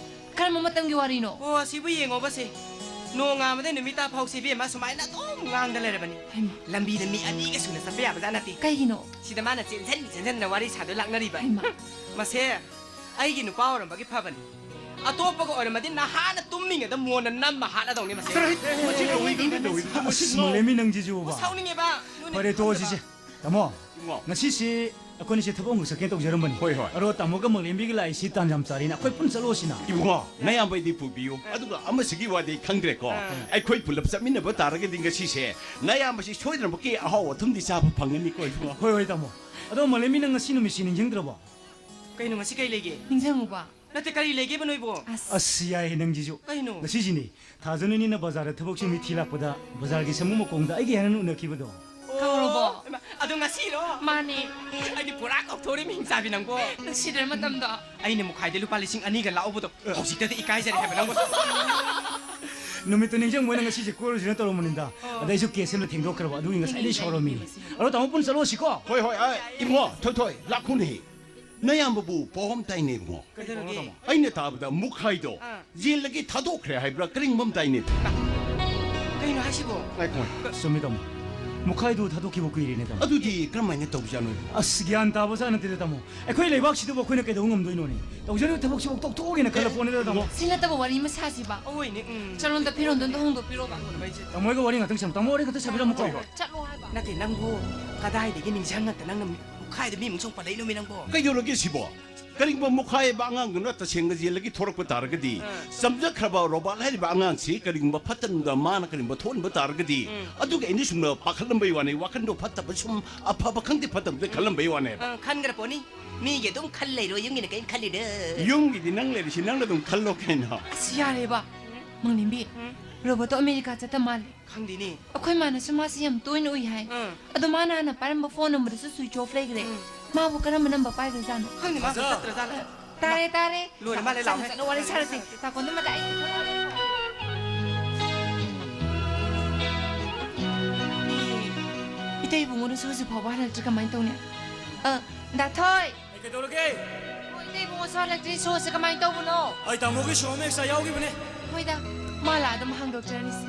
ꯀꯔꯝꯕ ꯃꯇꯝꯒꯤ ꯋꯥꯔꯤꯅꯣ? ꯑꯣ, ꯑꯁꯤꯕꯨ ꯌꯦꯡꯉꯣꯕꯁꯦ꯫ ꯅꯣꯡꯉꯥꯟꯕꯗꯩ ꯅꯨꯃꯤꯠ ꯇꯥ ꯐꯥꯎꯁꯦ ꯏꯕꯦꯝꯃ ꯁꯨꯃꯥꯏꯅ ꯑꯗꯨꯝ ꯉꯥꯡꯗ ꯂꯩꯔꯕꯅꯤ꯫ ꯍꯩꯃꯥ꯫ ꯂꯝꯕꯤꯗ ꯃꯤ ꯑꯅꯤꯒ ꯁꯨꯅ ꯆꯠꯄ ꯌꯥꯕꯖꯥꯠ ꯅꯠꯇꯦ꯫ ꯀꯩꯒꯤꯅꯣ? ꯁꯤꯗ ꯃꯥꯅ ꯆꯦꯟꯁꯤꯟ ꯆꯦꯟꯁꯤꯟꯗꯅ ꯋꯥꯔꯤ ꯁꯥꯗꯣꯏ ꯂꯥꯛꯅꯔꯤꯕ꯫ ꯍꯩꯃꯥ꯫ ꯃꯁꯦ ꯑꯩꯒꯤ ꯅꯨꯄꯥ ꯑꯣꯏꯔꯝꯕꯒꯤ ꯐꯕꯅꯤ꯫ ꯑꯇꯣꯞꯄꯒ ꯑꯣꯏꯔꯝꯃꯗꯤ ꯅꯍꯥꯟꯅ ꯇꯨꯝꯃꯤꯉꯩꯗ ꯃꯣꯟꯅ ꯅꯝꯃ ꯍꯥꯠꯂꯗꯧꯅꯤ ꯃꯁꯦ꯫ ꯆꯠꯂꯣꯍꯦ, ꯃꯁꯤ ꯇꯧꯏꯗꯨꯅ ꯇꯧꯏꯗꯨꯅ ꯃꯁꯤ ꯑꯁ, ꯅꯣ꯫ ꯃꯥꯂꯦꯝꯕꯤ ꯅꯪꯁꯤꯁꯨꯕ꯫ ꯁꯥꯎꯅꯤꯡꯉꯦꯕ꯫ ꯅꯣꯏꯅ ꯐꯔꯦ, ꯇꯣꯛꯑꯣ, ꯈꯪꯗꯕ꯫ ꯁꯤꯁꯦ꯫ ꯇꯥꯃꯣ, ꯏꯕꯨꯡꯉꯣ꯫ ꯉꯁꯤꯁꯦ ꯑꯩꯈꯣꯏꯅꯤꯁꯦ ꯊꯕꯛ ꯑꯃꯈꯛ ꯆꯠꯀꯦ ꯇꯧꯖꯔꯝꯕꯅꯤ꯫ ꯍꯣꯏ, ꯍꯣꯏ꯫ ꯑꯗꯣ ꯇꯥꯃꯣꯒ ꯃꯥꯂꯦꯝꯕꯤꯒ ꯂꯥꯛꯏꯁꯤ ꯇꯥꯟ ꯌꯥꯝ ꯆꯥꯔꯤꯅ ꯑꯩꯈꯣꯏ ꯄꯨꯟꯅ ꯆꯠꯂꯨꯁꯤꯅ꯫ ꯏꯕꯨꯡꯉꯣ, ꯅꯌꯥꯝꯕꯩꯗꯤ ꯄꯨꯕꯤꯌꯨ꯫ ꯑꯗꯨꯒ ꯑꯃꯁꯤꯒꯤ ꯋꯥꯗꯤ ꯑꯩ ꯈꯪꯗ꯭ꯔꯦꯀꯣ꯫ ꯑꯥ꯫ ꯑꯩꯈꯣꯏ ꯄꯨꯂꯞ ꯆꯠꯃꯤꯟꯅꯕ ꯇꯥꯔꯒꯗꯤ ꯉꯁꯤꯁꯦ ꯅꯌꯥꯝꯕꯁꯤ ꯁꯣꯏꯗꯅꯃꯛꯀꯤ ꯑꯍꯥꯎ ꯑꯊꯨꯝꯗꯤ ꯆꯥꯕ ꯐꯪꯒꯅꯤꯀꯣ, ꯏꯕꯨꯡꯉꯣ꯫ ꯍꯣꯏ, ꯍꯣꯏ, ꯇꯥꯃꯣ꯫ ꯑꯗꯣ ꯃꯥꯂꯦꯝꯕꯤ, ꯅꯪ ꯉꯁꯤ ꯅꯨꯃꯤꯠꯁꯤ ꯅꯤꯡꯁꯤꯡꯗ꯭ꯔꯕꯣ? ꯀꯩꯅꯣ, ꯉꯁꯤ ꯀꯩ ꯂꯩꯒꯦ? ꯅꯤꯡꯁꯤꯡꯉꯨꯕ꯫ ꯅꯠꯇꯦ, ꯀꯔꯤ ꯂꯩꯒꯦꯕ ꯅꯣꯏꯕꯣ? ꯑꯁ꯫ ꯑꯁ, ꯌꯥꯏꯍꯦ ꯅꯪꯁꯤꯁꯨ꯫ ꯀꯩꯅꯣ? ꯉꯁꯤꯁꯤꯅꯦ, ꯊꯥꯖꯅꯅꯤꯅ ꯕꯖꯥꯔꯗ ꯊꯕꯛ ꯁꯨꯃꯤ ꯊꯤ ꯂꯥꯛꯄꯗ ꯕꯖꯥꯔꯒꯤ ꯁꯃꯨ ꯃꯈꯣꯡꯗ ꯑꯩꯒꯤ ꯍꯦꯟꯅ ꯎꯅꯈꯤꯕꯗꯣ꯫ ꯀꯥꯎꯔꯕꯣ? ꯏꯃꯥ, ꯑꯗꯣ ꯉꯁꯤꯔꯣ? ꯃꯥꯅꯦ꯫ ꯑꯩꯗꯤ ꯄꯨꯔꯥ ꯀꯥꯎꯊꯣꯛꯎꯔꯦ, ꯃꯤꯡ ꯆꯥꯕꯤ ꯅꯪꯕꯣ꯫ ꯅꯨꯡꯁꯤꯗ꯭ꯔ ꯃꯇꯝꯗꯣ꯫ ꯑꯩꯅ ꯃꯨꯈꯥꯏꯗ ꯂꯨꯄꯥ ꯂꯤꯁꯤꯡ ꯑꯅꯤꯒ ꯂꯥꯛꯎꯕꯗꯣ ꯍꯧꯖꯤꯛꯇꯗꯤ ꯏꯀꯥꯏꯖꯔꯦ ꯍꯥꯏꯕ ꯅꯪꯕꯣ꯫ ꯅꯨꯃꯤꯠꯇꯨ ꯅꯤꯡꯁꯤꯡꯕ ꯑꯣꯏꯅ ꯉꯁꯤꯁꯦ ꯀꯣꯏꯔꯨꯁꯤꯅ ꯇꯧꯔꯝꯕꯅꯤꯗ꯫ ꯑꯣ꯫ ꯑꯗ ꯑꯩꯁꯨ ꯀꯦꯁ ꯑꯃ ꯊꯦꯡꯗꯣꯛꯈ꯭ꯔꯕ, ꯑꯗꯨꯒꯤ ꯉꯁꯥꯏꯗꯩ ꯁꯥꯎꯔꯝꯃꯤꯅꯦ꯫ ꯑꯗꯣ ꯇꯥꯃꯣ, ꯄꯨꯟꯅ ꯆꯠꯂꯨꯁꯤꯀꯣ꯫ ꯍꯣꯏ, ꯍꯣꯏ, ꯑ, ꯏꯕꯨꯡꯉꯣ, ꯊꯣꯏ, ꯊꯣꯏ, ꯂꯥꯛꯈꯣꯅꯦꯍꯦ꯫ ꯅꯌꯥꯝꯕꯕꯨ ꯄꯥꯎ ꯑꯃ ꯇꯥꯏꯅꯦ ꯏꯕꯨꯡꯉꯣ꯫ ꯀꯩꯗꯧꯔꯒꯦ? ꯑꯩꯅ ꯇꯥꯕꯗ ꯃꯨꯈꯥꯏꯗꯣ ꯑꯥ꯫ ꯖꯦꯜꯗꯒꯤ ꯊꯥꯗꯣꯛꯈ꯭ꯔꯦ ꯍꯥꯏꯕ꯭ꯔꯥ ꯀꯔꯤꯒꯨꯝꯕ ꯑꯃ ꯇꯥꯏꯅꯦ꯫ ꯀꯩꯅꯣ ꯍꯥꯏꯁꯤꯕꯣ? ꯉꯥꯏꯈꯣ, ꯉꯥꯏꯈꯣ꯫ ꯆꯨꯝꯃꯤ ꯇꯥꯃꯣ꯫ ꯃꯨꯈꯥꯏꯗꯨ ꯊꯥꯗꯣꯛꯈꯤꯕ ꯀꯨꯏꯔꯦꯅꯦ ꯇꯥꯃꯣ꯫ ꯑꯗꯨꯗꯤ ꯀꯔꯝꯍꯥꯏꯅ ꯇꯧꯕꯖꯥꯠꯅꯣ? ꯑꯁ, ꯒ꯭ꯌꯥꯟ ꯇꯥꯕ ꯖꯥꯠ ꯅꯠꯇꯦꯗ ꯇꯥꯃꯣ꯫ ꯑꯩꯈꯣꯏ ꯂꯩꯕꯥꯛꯁꯤꯗꯕꯨ ꯑꯩꯈꯣꯏꯅ ꯀꯩꯗꯧꯕ ꯉꯝꯗꯣꯏꯅꯣꯅꯦ? ꯇꯧꯖꯔꯤꯕ ꯊꯕꯛꯁꯤꯕꯨ ꯇꯣꯛꯊꯣꯛꯑꯒꯦꯅ ꯈꯜꯂ ꯄꯣꯠꯅꯤꯗ ꯇꯥꯃꯣ꯫ ꯁꯤ ꯅꯠꯇꯕ ꯋꯥꯔꯤ ꯑꯃ ꯁꯥꯁꯤꯕ꯫ ꯑꯋꯣꯏꯅꯦ, ꯎꯝ꯫ ꯆꯠꯂꯣꯟꯗ ꯐꯤꯔꯣꯟꯗꯣ ꯑꯝꯇ ꯍꯣꯡꯗꯣꯛꯄꯤꯔꯣꯕ꯫ ꯇꯥꯃꯣ ꯍꯣꯏꯒ ꯋꯥꯔꯤ ꯉꯥꯛꯇꯪ ꯁꯥ-, ꯇꯥꯃꯣ ꯋꯥꯔꯤ ꯉꯥꯛꯇꯪ ꯁꯥꯕꯤꯔꯝꯃꯨꯀꯣ꯫ ꯆꯠꯂꯣ ꯍꯥꯏꯕ꯫ ꯅꯠꯇꯦ, ꯅꯪꯕꯨ ꯀꯗꯥꯏꯗꯒꯤ ꯅꯤꯡꯁꯤꯡꯉꯛꯇ ꯅꯪꯅ ꯃꯨꯈꯥꯏꯗ ꯃꯤ ꯑꯃꯨꯛ ꯆꯪ ꯄꯜꯂꯛꯏꯅꯣꯃꯤ ꯅꯪꯕꯣ? ꯀꯩꯗꯧꯔꯒꯦ ꯁꯤꯕꯣ? ꯀꯔꯤꯒꯨꯝꯕ ꯃꯨꯈꯥꯏꯕ ꯑꯉꯥꯡꯗꯨꯅ ꯇꯁꯦꯡꯅ ꯖꯦꯜꯗꯒꯤ ꯊꯣꯔꯛꯄ ꯇꯥꯔꯒꯗꯤ, ꯑꯥ꯫ ꯆꯝꯖꯈ꯭ꯔꯕ ꯔꯣꯕꯥꯔꯠ ꯍꯥꯏꯔꯤꯕ ꯑꯉꯥꯡꯁꯤ ꯀꯔꯤꯒꯨꯝꯕ ꯐꯠꯇꯅꯨꯡꯗ ꯃꯥꯅ ꯀꯔꯤꯒꯨꯝꯕ ꯊꯣꯛꯍꯟꯕ ꯇꯥꯔꯒꯗꯤ, ꯎꯝ꯫ ꯑꯗꯨꯒꯤ ꯑꯩꯅ ꯁꯨꯝꯅ ꯄꯥꯈꯠꯂꯝꯕꯩ ꯋꯥꯅꯤ, ꯋꯥꯈꯟꯗꯣ ꯐꯠꯇꯕ ꯁꯨꯝ ꯑꯐꯕ ꯈꯪꯗꯦ ꯐꯠꯇꯕꯗ ꯈꯜꯂꯝꯕꯩ ꯋꯥꯅꯦꯕ꯫ ꯑꯥ, ꯈꯟꯈ꯭ꯔ ꯄꯣꯠꯅꯤ꯫ ꯃꯤꯒꯤ ꯑꯗꯨꯝ ꯈꯜ ꯂꯩꯔꯣ, ꯌꯨꯝꯒꯤꯅ ꯀꯔꯤꯝ ꯈꯜꯂꯤꯗ? ꯌꯨꯝꯒꯤꯗꯤ ꯅꯪ ꯂꯩꯔꯤꯁꯤ, ꯅꯪꯅ ꯑꯗꯨꯝ ꯈꯜꯂꯣ ꯀꯩꯅꯣ꯫ ꯑꯁ, ꯌꯥꯔꯦꯕ꯫ ꯃꯪꯂꯦꯝꯕꯤ, ꯎꯝ꯫ ꯔꯣꯕꯣꯠꯇꯣ ꯑꯃꯦꯔꯤꯀꯥ ꯆꯠꯇ ꯃꯥꯜꯂꯦ꯫ ꯈꯪꯗꯦꯅꯦ꯫ ꯑꯩꯈꯣꯏ ꯃꯥꯅꯁꯨ ꯃꯥꯁꯤ ꯌꯥꯝ ꯇꯣꯏꯅ ꯎꯏ ꯍꯥꯏ꯫ ꯎꯝ꯫ ꯑꯗꯣ ꯃꯥꯅ ꯍꯥꯟꯅ ꯄꯥꯏꯔꯝꯕ ꯐꯣꯟ ꯅꯝꯕꯔꯗꯨꯁꯨ ꯁ꯭ꯋꯤꯆ ꯑꯣꯐ ꯂꯩꯈ꯭ꯔꯦ꯫ ꯎꯝ꯫ ꯃꯥꯕꯨ ꯀꯔꯝꯕ ꯅꯝꯕꯔ ꯄꯥꯏꯈ꯭ꯔꯖꯥꯠꯅꯣ? ꯈꯪꯗꯦ, ꯃꯥꯁꯨ ꯆꯠꯇ꯭ꯔꯖꯥꯠꯂ? ꯇꯥꯔꯦ, ꯇꯥꯔꯦ꯫ ꯂꯣꯏꯔꯦ ꯃꯥꯜꯂꯦ, ꯂꯥꯛꯑꯣꯍꯦ꯫ ꯆꯠꯂꯣ, ꯋꯥꯔꯤ ꯁꯥꯔꯁꯤ꯫ ꯇꯥꯀꯣꯟꯗ ꯃꯇꯥꯏ꯫ ꯏꯇꯩ ꯏꯕꯨꯡꯉꯣꯗꯨꯁꯨ ꯍꯧꯖꯤꯛ ꯐꯥꯎꯕ ꯍꯜꯂꯛꯇ꯭ꯔꯤ, ꯀꯃꯥꯏꯅ ꯇꯧꯅꯤ? ꯑ, ꯗꯥꯊꯣꯏ! ꯑꯩ ꯀꯩꯗꯧꯔꯒꯦ? ꯍꯣꯏ, ꯏꯇꯩ ꯏꯕꯨꯡꯉꯣ ꯁꯣ ꯍꯜꯂꯛꯇ꯭ꯔꯤ, ꯁꯣꯁꯦ ꯀꯃꯥꯏꯅ ꯇꯧꯕꯅꯣ? ꯑꯩ ꯇꯥꯃꯣꯒꯤ ꯁꯣ ꯑꯃ ꯑꯦꯛꯁꯇ꯭ꯔꯥ ꯌꯥꯎꯈꯤꯕꯅꯦ꯫ ꯍꯣꯏꯗ, ꯃꯥ ꯂꯥꯛꯑ ꯑꯗꯨꯝ ꯍꯥꯡꯗꯣꯛꯆꯔꯅꯤꯁꯦ꯫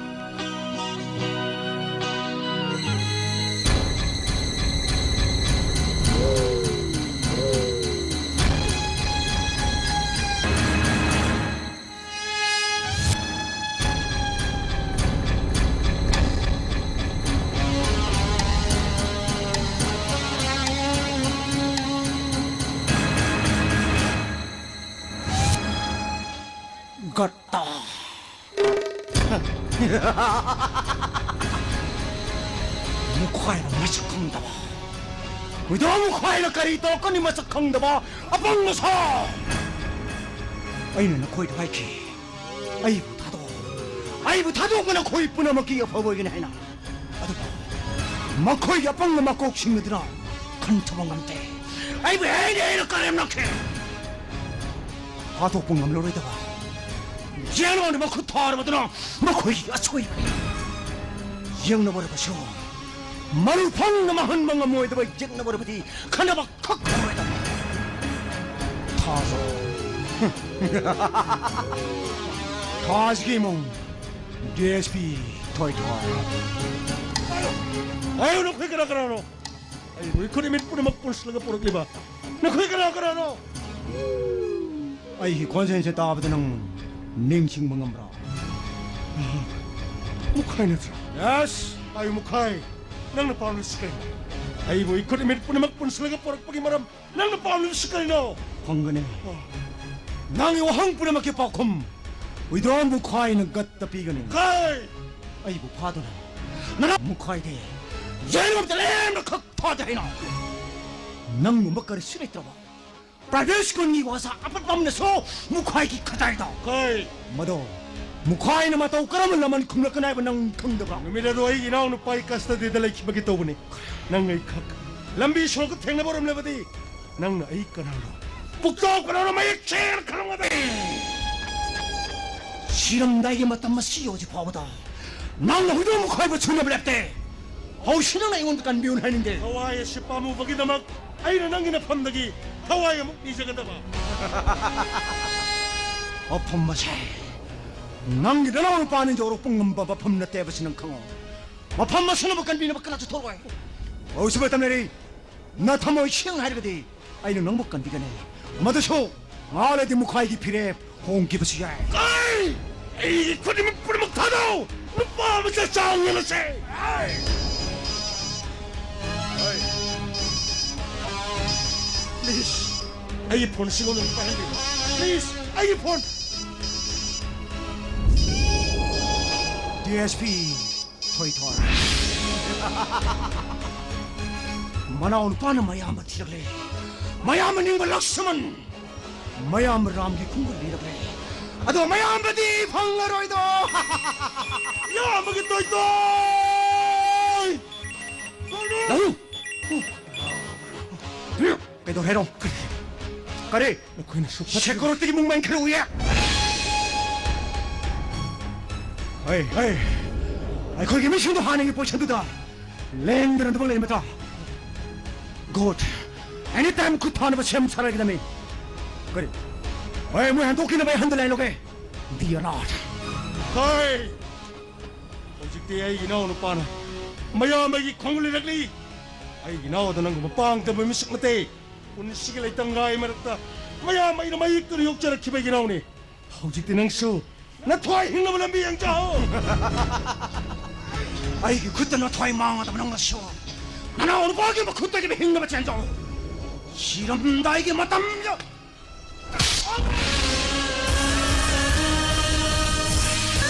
ꯒꯠꯇꯥ꯫ ꯃꯨꯈꯥꯏꯅ ꯃꯁꯛ ꯈꯪꯗꯕ꯫ ꯍꯨꯏꯗꯣ ꯃꯨꯈꯥꯏꯅ ꯀꯔꯤ ꯇꯧꯔꯛꯀꯅꯤ ꯃꯁꯛ ꯈꯪꯗꯕ ꯑꯄꯪꯕ ꯁꯥ! ꯑꯩꯅ ꯅꯈꯣꯏꯗ ꯍꯥꯏꯈꯤ, ꯑꯩꯕꯨ ꯊꯥꯗꯣꯛꯑꯣ꯫ ꯑꯩꯕꯨ ꯊꯥꯗꯣꯛꯄꯅ ꯅꯈꯣꯏ ꯄꯨꯝꯅꯃꯛꯀꯤ ꯑꯐꯕ ꯑꯣꯏꯒꯅꯤ ꯍꯥꯏꯅ꯫ ꯑꯗꯨꯕꯨ ꯃꯈꯣꯏꯒꯤ ꯑꯄꯪꯕ ꯃꯀꯣꯛꯁꯤꯡ ꯑꯗꯨꯅ ꯈꯟꯊꯕ ꯉꯝꯗꯦ꯫ ꯑꯩꯕꯨ ꯍꯦꯟꯅ ꯍꯦꯟꯅ ꯀꯔꯦꯝꯅꯈꯤ꯫ ꯍꯥꯠꯇꯣꯛꯄ ꯉꯝꯂꯔꯣꯏꯗꯕ ꯌꯦꯡꯂꯣꯟꯗ ꯃꯈꯨꯠ ꯊꯥꯔꯕꯗꯨꯅ ꯃꯈꯣꯏꯒꯤ ꯑꯁꯣꯏꯕꯅꯤ꯫ ꯌꯦꯡꯅꯕ ꯑꯣꯏꯔꯕꯁꯨ ꯃꯔꯨ ꯐꯪꯅ ꯃꯥꯡꯍꯟꯕ ꯉꯝꯃꯣꯏꯗꯕ ꯌꯦꯡꯅꯕ ꯑꯣꯏꯔꯕꯗꯤ ꯈꯟꯅꯕ ꯈꯛ ꯉꯝꯂꯣꯏꯗꯕ꯫ ꯊꯥꯁꯤꯒꯤ ꯏꯃꯨꯡ ꯗꯤ ꯑꯦꯁ ꯄꯤ ꯊꯣꯏꯊꯣꯏ꯫ ꯑꯩ ꯅꯈꯣꯏ ꯀꯅꯥ ꯀꯅꯥꯅꯣ? ꯑꯩꯕꯨ ꯏꯈꯨꯠ ꯏꯃꯤꯠ ꯄꯨꯝꯅꯃꯛ ꯄꯨꯟꯁꯤꯜꯂꯒ ꯄꯣꯔꯛꯂꯤꯕ ꯅꯈꯣꯏ ꯀꯅꯥ ꯀꯅꯥꯅꯣ? ꯑꯩꯒꯤ ꯈꯣꯟꯖꯦꯜꯁꯦ ꯇꯥꯕꯗ ꯅꯪ ꯅꯤꯡꯁꯤꯡꯕ ꯉꯝꯕ꯭ꯔꯥ? ꯃꯨꯈꯥꯏ ꯅꯠꯇ꯭ꯔꯥ? ꯌꯦꯁ, ꯑꯩ ꯃꯨꯈꯥꯏ꯫ ꯅꯪꯅ ꯄꯥꯝꯂꯤꯕꯁꯤ ꯀꯔꯤꯅꯣ? ꯑꯩꯕꯨ ꯏꯈꯨꯠ ꯏꯃꯤꯠ ꯄꯨꯝꯅꯃꯛ ꯄꯨꯟꯁꯤꯜꯂꯒ ꯄꯣꯔꯛꯄꯒꯤ ꯃꯔꯝ ꯅꯪꯅ ꯄꯥꯝꯂꯤꯕꯁꯤ ꯀꯔꯤꯅꯣ? ꯐꯪꯒꯅꯤ꯫ ꯑꯣ꯫ ꯅꯪꯒꯤ ꯋꯥꯍꯪ ꯄꯨꯝꯅꯃꯛꯀꯤ ꯄꯥꯎꯈꯨꯝ ꯋꯤꯗ꯭ꯔꯣꯟ ꯃꯨꯈꯥꯏꯅ ꯒꯠꯇ ꯄꯤꯒꯅꯤ꯫ ꯀꯩ? ꯑꯩꯕꯨ ꯐꯥꯗꯨꯅ ꯅꯪ ꯃꯨꯈꯥꯏꯗꯦ꯫ ꯌꯦꯡꯂꯨꯕꯗ ꯂꯦꯝꯅ ꯈꯛ ꯊꯥꯗꯦ ꯍꯥꯏꯅ꯫ ꯅꯪꯒꯨꯝꯕ ꯀꯔꯤꯁꯨ ꯂꯩꯇ꯭ꯔꯕ ꯄ꯭ꯔꯥꯏꯚꯦꯠ ꯁ꯭ꯀꯨꯜꯒꯤ ꯑꯣꯖꯥ ꯑꯄꯠꯄ ꯑꯃꯅꯁꯨ ꯃꯨꯈꯥꯏꯒꯤ ꯈꯗꯥꯏꯗ꯫ ꯀꯩ? ꯃꯗꯣ ꯃꯨꯈꯥꯏꯅ ꯃꯇꯧ ꯀꯔꯝꯅ ꯂꯃꯟ ꯈꯨꯝꯂꯛꯀꯅꯤ ꯍꯥꯏꯕ ꯅꯪ ꯈꯪꯗꯕ꯭ꯔꯥ? ꯅꯨꯃꯤꯠ ꯑꯗꯨ ꯑꯩꯒꯤ ꯏꯅꯥꯎ ꯅꯨꯄꯥꯒꯤ ꯀꯁꯇꯗꯤꯗ ꯂꯩꯈꯤꯕꯒꯤ ꯇꯧꯕꯅꯤ꯫ ꯅꯪ ꯑꯩ ꯈꯛ ꯂꯝꯕꯤ ꯁꯣꯔꯣꯛꯇ ꯊꯦꯡꯅꯕ ꯑꯣꯏꯔꯝꯂꯕꯗꯤ ꯅꯪꯅ ꯑꯩ ꯀꯅꯥꯅꯣ? ꯄꯨꯛꯆꯥꯎ ꯀꯅꯥꯅꯣ? ꯃꯌꯦꯛ ꯁꯦꯡꯅ ꯈꯪꯂꯝꯒꯗꯕꯅꯤ꯫ ꯁꯤꯔꯝꯗꯥꯏꯒꯤ ꯃꯇꯝ ꯑꯁꯤ ꯌꯧꯗ꯭ꯔꯤ ꯐꯥꯎꯕꯗ ꯅꯪꯅ ꯍꯨꯏꯗꯣꯡ ꯃꯈꯣꯏꯕꯨ ꯁꯨꯅꯕ ꯂꯦꯞꯇꯦ꯫ ꯍꯧꯁꯤ ꯅꯪꯅ ꯑꯩꯉꯣꯟꯗ ꯀꯟꯕꯤꯌꯨ ꯍꯥꯏꯅꯤꯡꯗꯦ꯫ ꯊꯋꯥꯏ ꯑꯁꯤ ꯄꯥꯝꯃꯨꯕꯒꯤꯗꯃꯛ ꯑꯩꯅ ꯅꯪꯒꯤ ꯅꯐꯝꯗꯒꯤ ꯊꯋꯥꯏ ꯑꯃꯨꯛ ꯅꯤꯖꯒꯗꯕ꯫ ꯃꯐꯝ ꯑꯁꯦ ꯅꯪꯒꯤ ꯅꯅꯥꯎ ꯅꯨꯄꯥꯅ ꯌꯧꯔꯛꯄ ꯉꯝꯕ ꯃꯐꯝ ꯅꯠꯇꯦ ꯍꯥꯏꯕꯁꯤ ꯅꯪ ꯈꯪꯉꯣ꯫ ꯃꯐꯝ ꯑꯁꯤꯅꯕꯨ ꯀꯟꯕꯤꯅꯕ ꯀꯅꯥꯁꯨ ꯊꯣꯛꯂꯣꯏ꯫ ꯍꯧꯖꯤꯛ ꯃꯇꯝ ꯂꯩꯔꯤ꯫ ꯅꯊꯝꯃꯣꯏ ꯁꯦꯡꯅ ꯍꯥꯏꯔꯒꯗꯤ ꯑꯩꯅ ꯅꯪꯕꯨ ꯀꯟꯕꯤꯒꯅꯤ꯫ ꯃꯗꯨꯁꯨ ꯉꯥꯏꯍꯥꯛ ꯂꯩꯔꯗꯤ ꯃꯨꯈꯥꯏꯒꯤ ꯐꯤꯔꯦꯞ ꯍꯣꯡꯈꯤꯕꯁꯨ ꯌꯥꯏ꯫ ꯀꯩ? ꯑꯩꯒꯤ ꯈꯨꯗꯤꯡꯃꯛ ꯄꯨꯝꯅꯃꯛ ꯊꯥꯗꯧ! ꯅꯨꯄꯥ ꯃꯆꯥ ꯆꯥꯡ ꯌꯦꯡꯂꯁꯦ! ꯄ꯭ꯂꯤꯖ, ꯑꯩꯒꯤ ꯐꯣꯟ ꯁꯤꯉꯣꯟꯗ ꯄꯥꯏꯍꯟꯕꯤꯌꯨ꯫ ꯄ꯭ꯂꯤꯖ, ꯑꯩꯒꯤ ꯐꯣꯟ! ꯗꯤ ꯑꯦꯁ ꯄꯤ ꯊꯣꯏꯊꯣꯏ꯫ ꯃꯅꯥꯎ ꯅꯨꯄꯥꯅ ꯃꯌꯥꯝꯕ ꯊꯤꯔꯛꯂꯦ꯫ ꯃꯌꯥꯝꯕ ꯅꯤꯡꯕ ꯂꯛꯁꯃꯟ꯫ ꯃꯌꯥꯝꯕ ꯔꯥꯝꯒꯤ ꯈꯣꯡꯒꯨꯜ ꯂꯤꯔꯛꯂꯦ꯫ ꯑꯗꯣ ꯃꯌꯥꯝꯕꯗꯤ ꯐꯪꯂꯔꯣꯏꯗꯣ꯫ ꯏꯌꯥꯝꯕꯒꯤ ꯇꯣꯏꯇꯣꯏ! ꯂꯥꯛꯎ! ꯀꯩꯗꯧꯔꯦ ꯍꯥꯏꯔꯣ? ꯀꯔꯤ? ꯅꯈꯣꯏꯅ ꯁꯨꯛ ꯐꯠꯇ- ꯁꯦꯀꯨꯔꯤꯇꯤꯒꯤ ꯃꯨꯛꯃꯦꯟ ꯈꯔ ꯎꯏꯌꯦ꯫ ꯍꯣꯏ, ꯍꯣꯏ꯫ ꯑꯩꯈꯣꯏꯒꯤ ꯃꯤꯁꯤꯡꯗꯣ ꯍꯥꯟꯅꯒꯤ ꯄꯣꯖꯤꯁꯟꯗꯨꯗ ꯂꯦꯡꯗꯅ ꯑꯗꯨꯃꯛ ꯂꯩꯔꯝꯕ ꯇꯥ꯫ ꯒꯨꯗ꯫ ꯑꯦꯅꯤ ꯇꯥꯏꯝ ꯈꯨꯠ ꯊꯥꯅꯕ ꯁꯦꯝ ꯁꯥꯔꯒꯗꯕꯅꯤ꯫ ꯀꯔꯤ? ꯑꯦ, ꯃꯣꯏ ꯍꯟꯗꯣꯛꯈꯤꯅꯕ ꯑꯩ ꯍꯟꯗ ꯂꯥꯏ ꯂꯧꯒꯦ꯫ Dear Lord꯫ ꯍꯣꯏ! ꯍꯧꯖꯤꯛꯇꯤ ꯑꯩꯒꯤ ꯏꯅꯥꯎ ꯅꯨꯄꯥꯅ ꯃꯌꯥꯝ ꯑꯩꯒꯤ ꯈꯣꯡ ꯂꯩꯔꯛꯂꯤ꯫ ꯑꯩꯒꯤ ꯏꯅꯥꯎ ꯑꯗꯣ ꯅꯪꯒꯨꯝꯕ ꯄꯥꯡꯗꯕ ꯃꯤꯁꯛ ꯅꯠꯇꯦ꯫ ꯄꯨꯟꯁꯤꯒꯤ ꯂꯩꯇꯪꯒꯥꯏ ꯃꯔꯛꯇ ꯃꯌꯥꯝ ꯑꯩꯅ ꯃꯌꯦꯛꯇꯨꯅ ꯌꯣꯛꯆꯔꯛꯈꯤꯕ ꯑꯩꯒꯤ ꯏꯅꯥꯎꯅꯤ꯫ ꯍꯧꯖꯤꯛꯇꯤ ꯅꯪꯁꯨ ꯅꯊ꯭ꯋꯥꯏ ꯍꯤꯡꯅꯕ ꯂꯝꯕꯤ ꯌꯦꯡꯖꯍꯧ꯫ ꯑꯩꯒꯤ ꯈꯨꯠꯇ ꯅꯊ꯭ꯋꯥꯏ ꯃꯥꯡꯉꯗꯕ ꯅꯪꯅꯁꯨ ꯅꯅꯥꯎ ꯅꯨꯄꯥꯒꯤ ꯃꯈꯨꯠꯇꯒꯤ ꯍꯤꯡꯅꯕ ꯆꯦꯟꯖꯧ꯫ ꯁꯤꯔꯝꯗꯥꯏꯒꯤ ꯃꯇꯝ ꯌꯧ-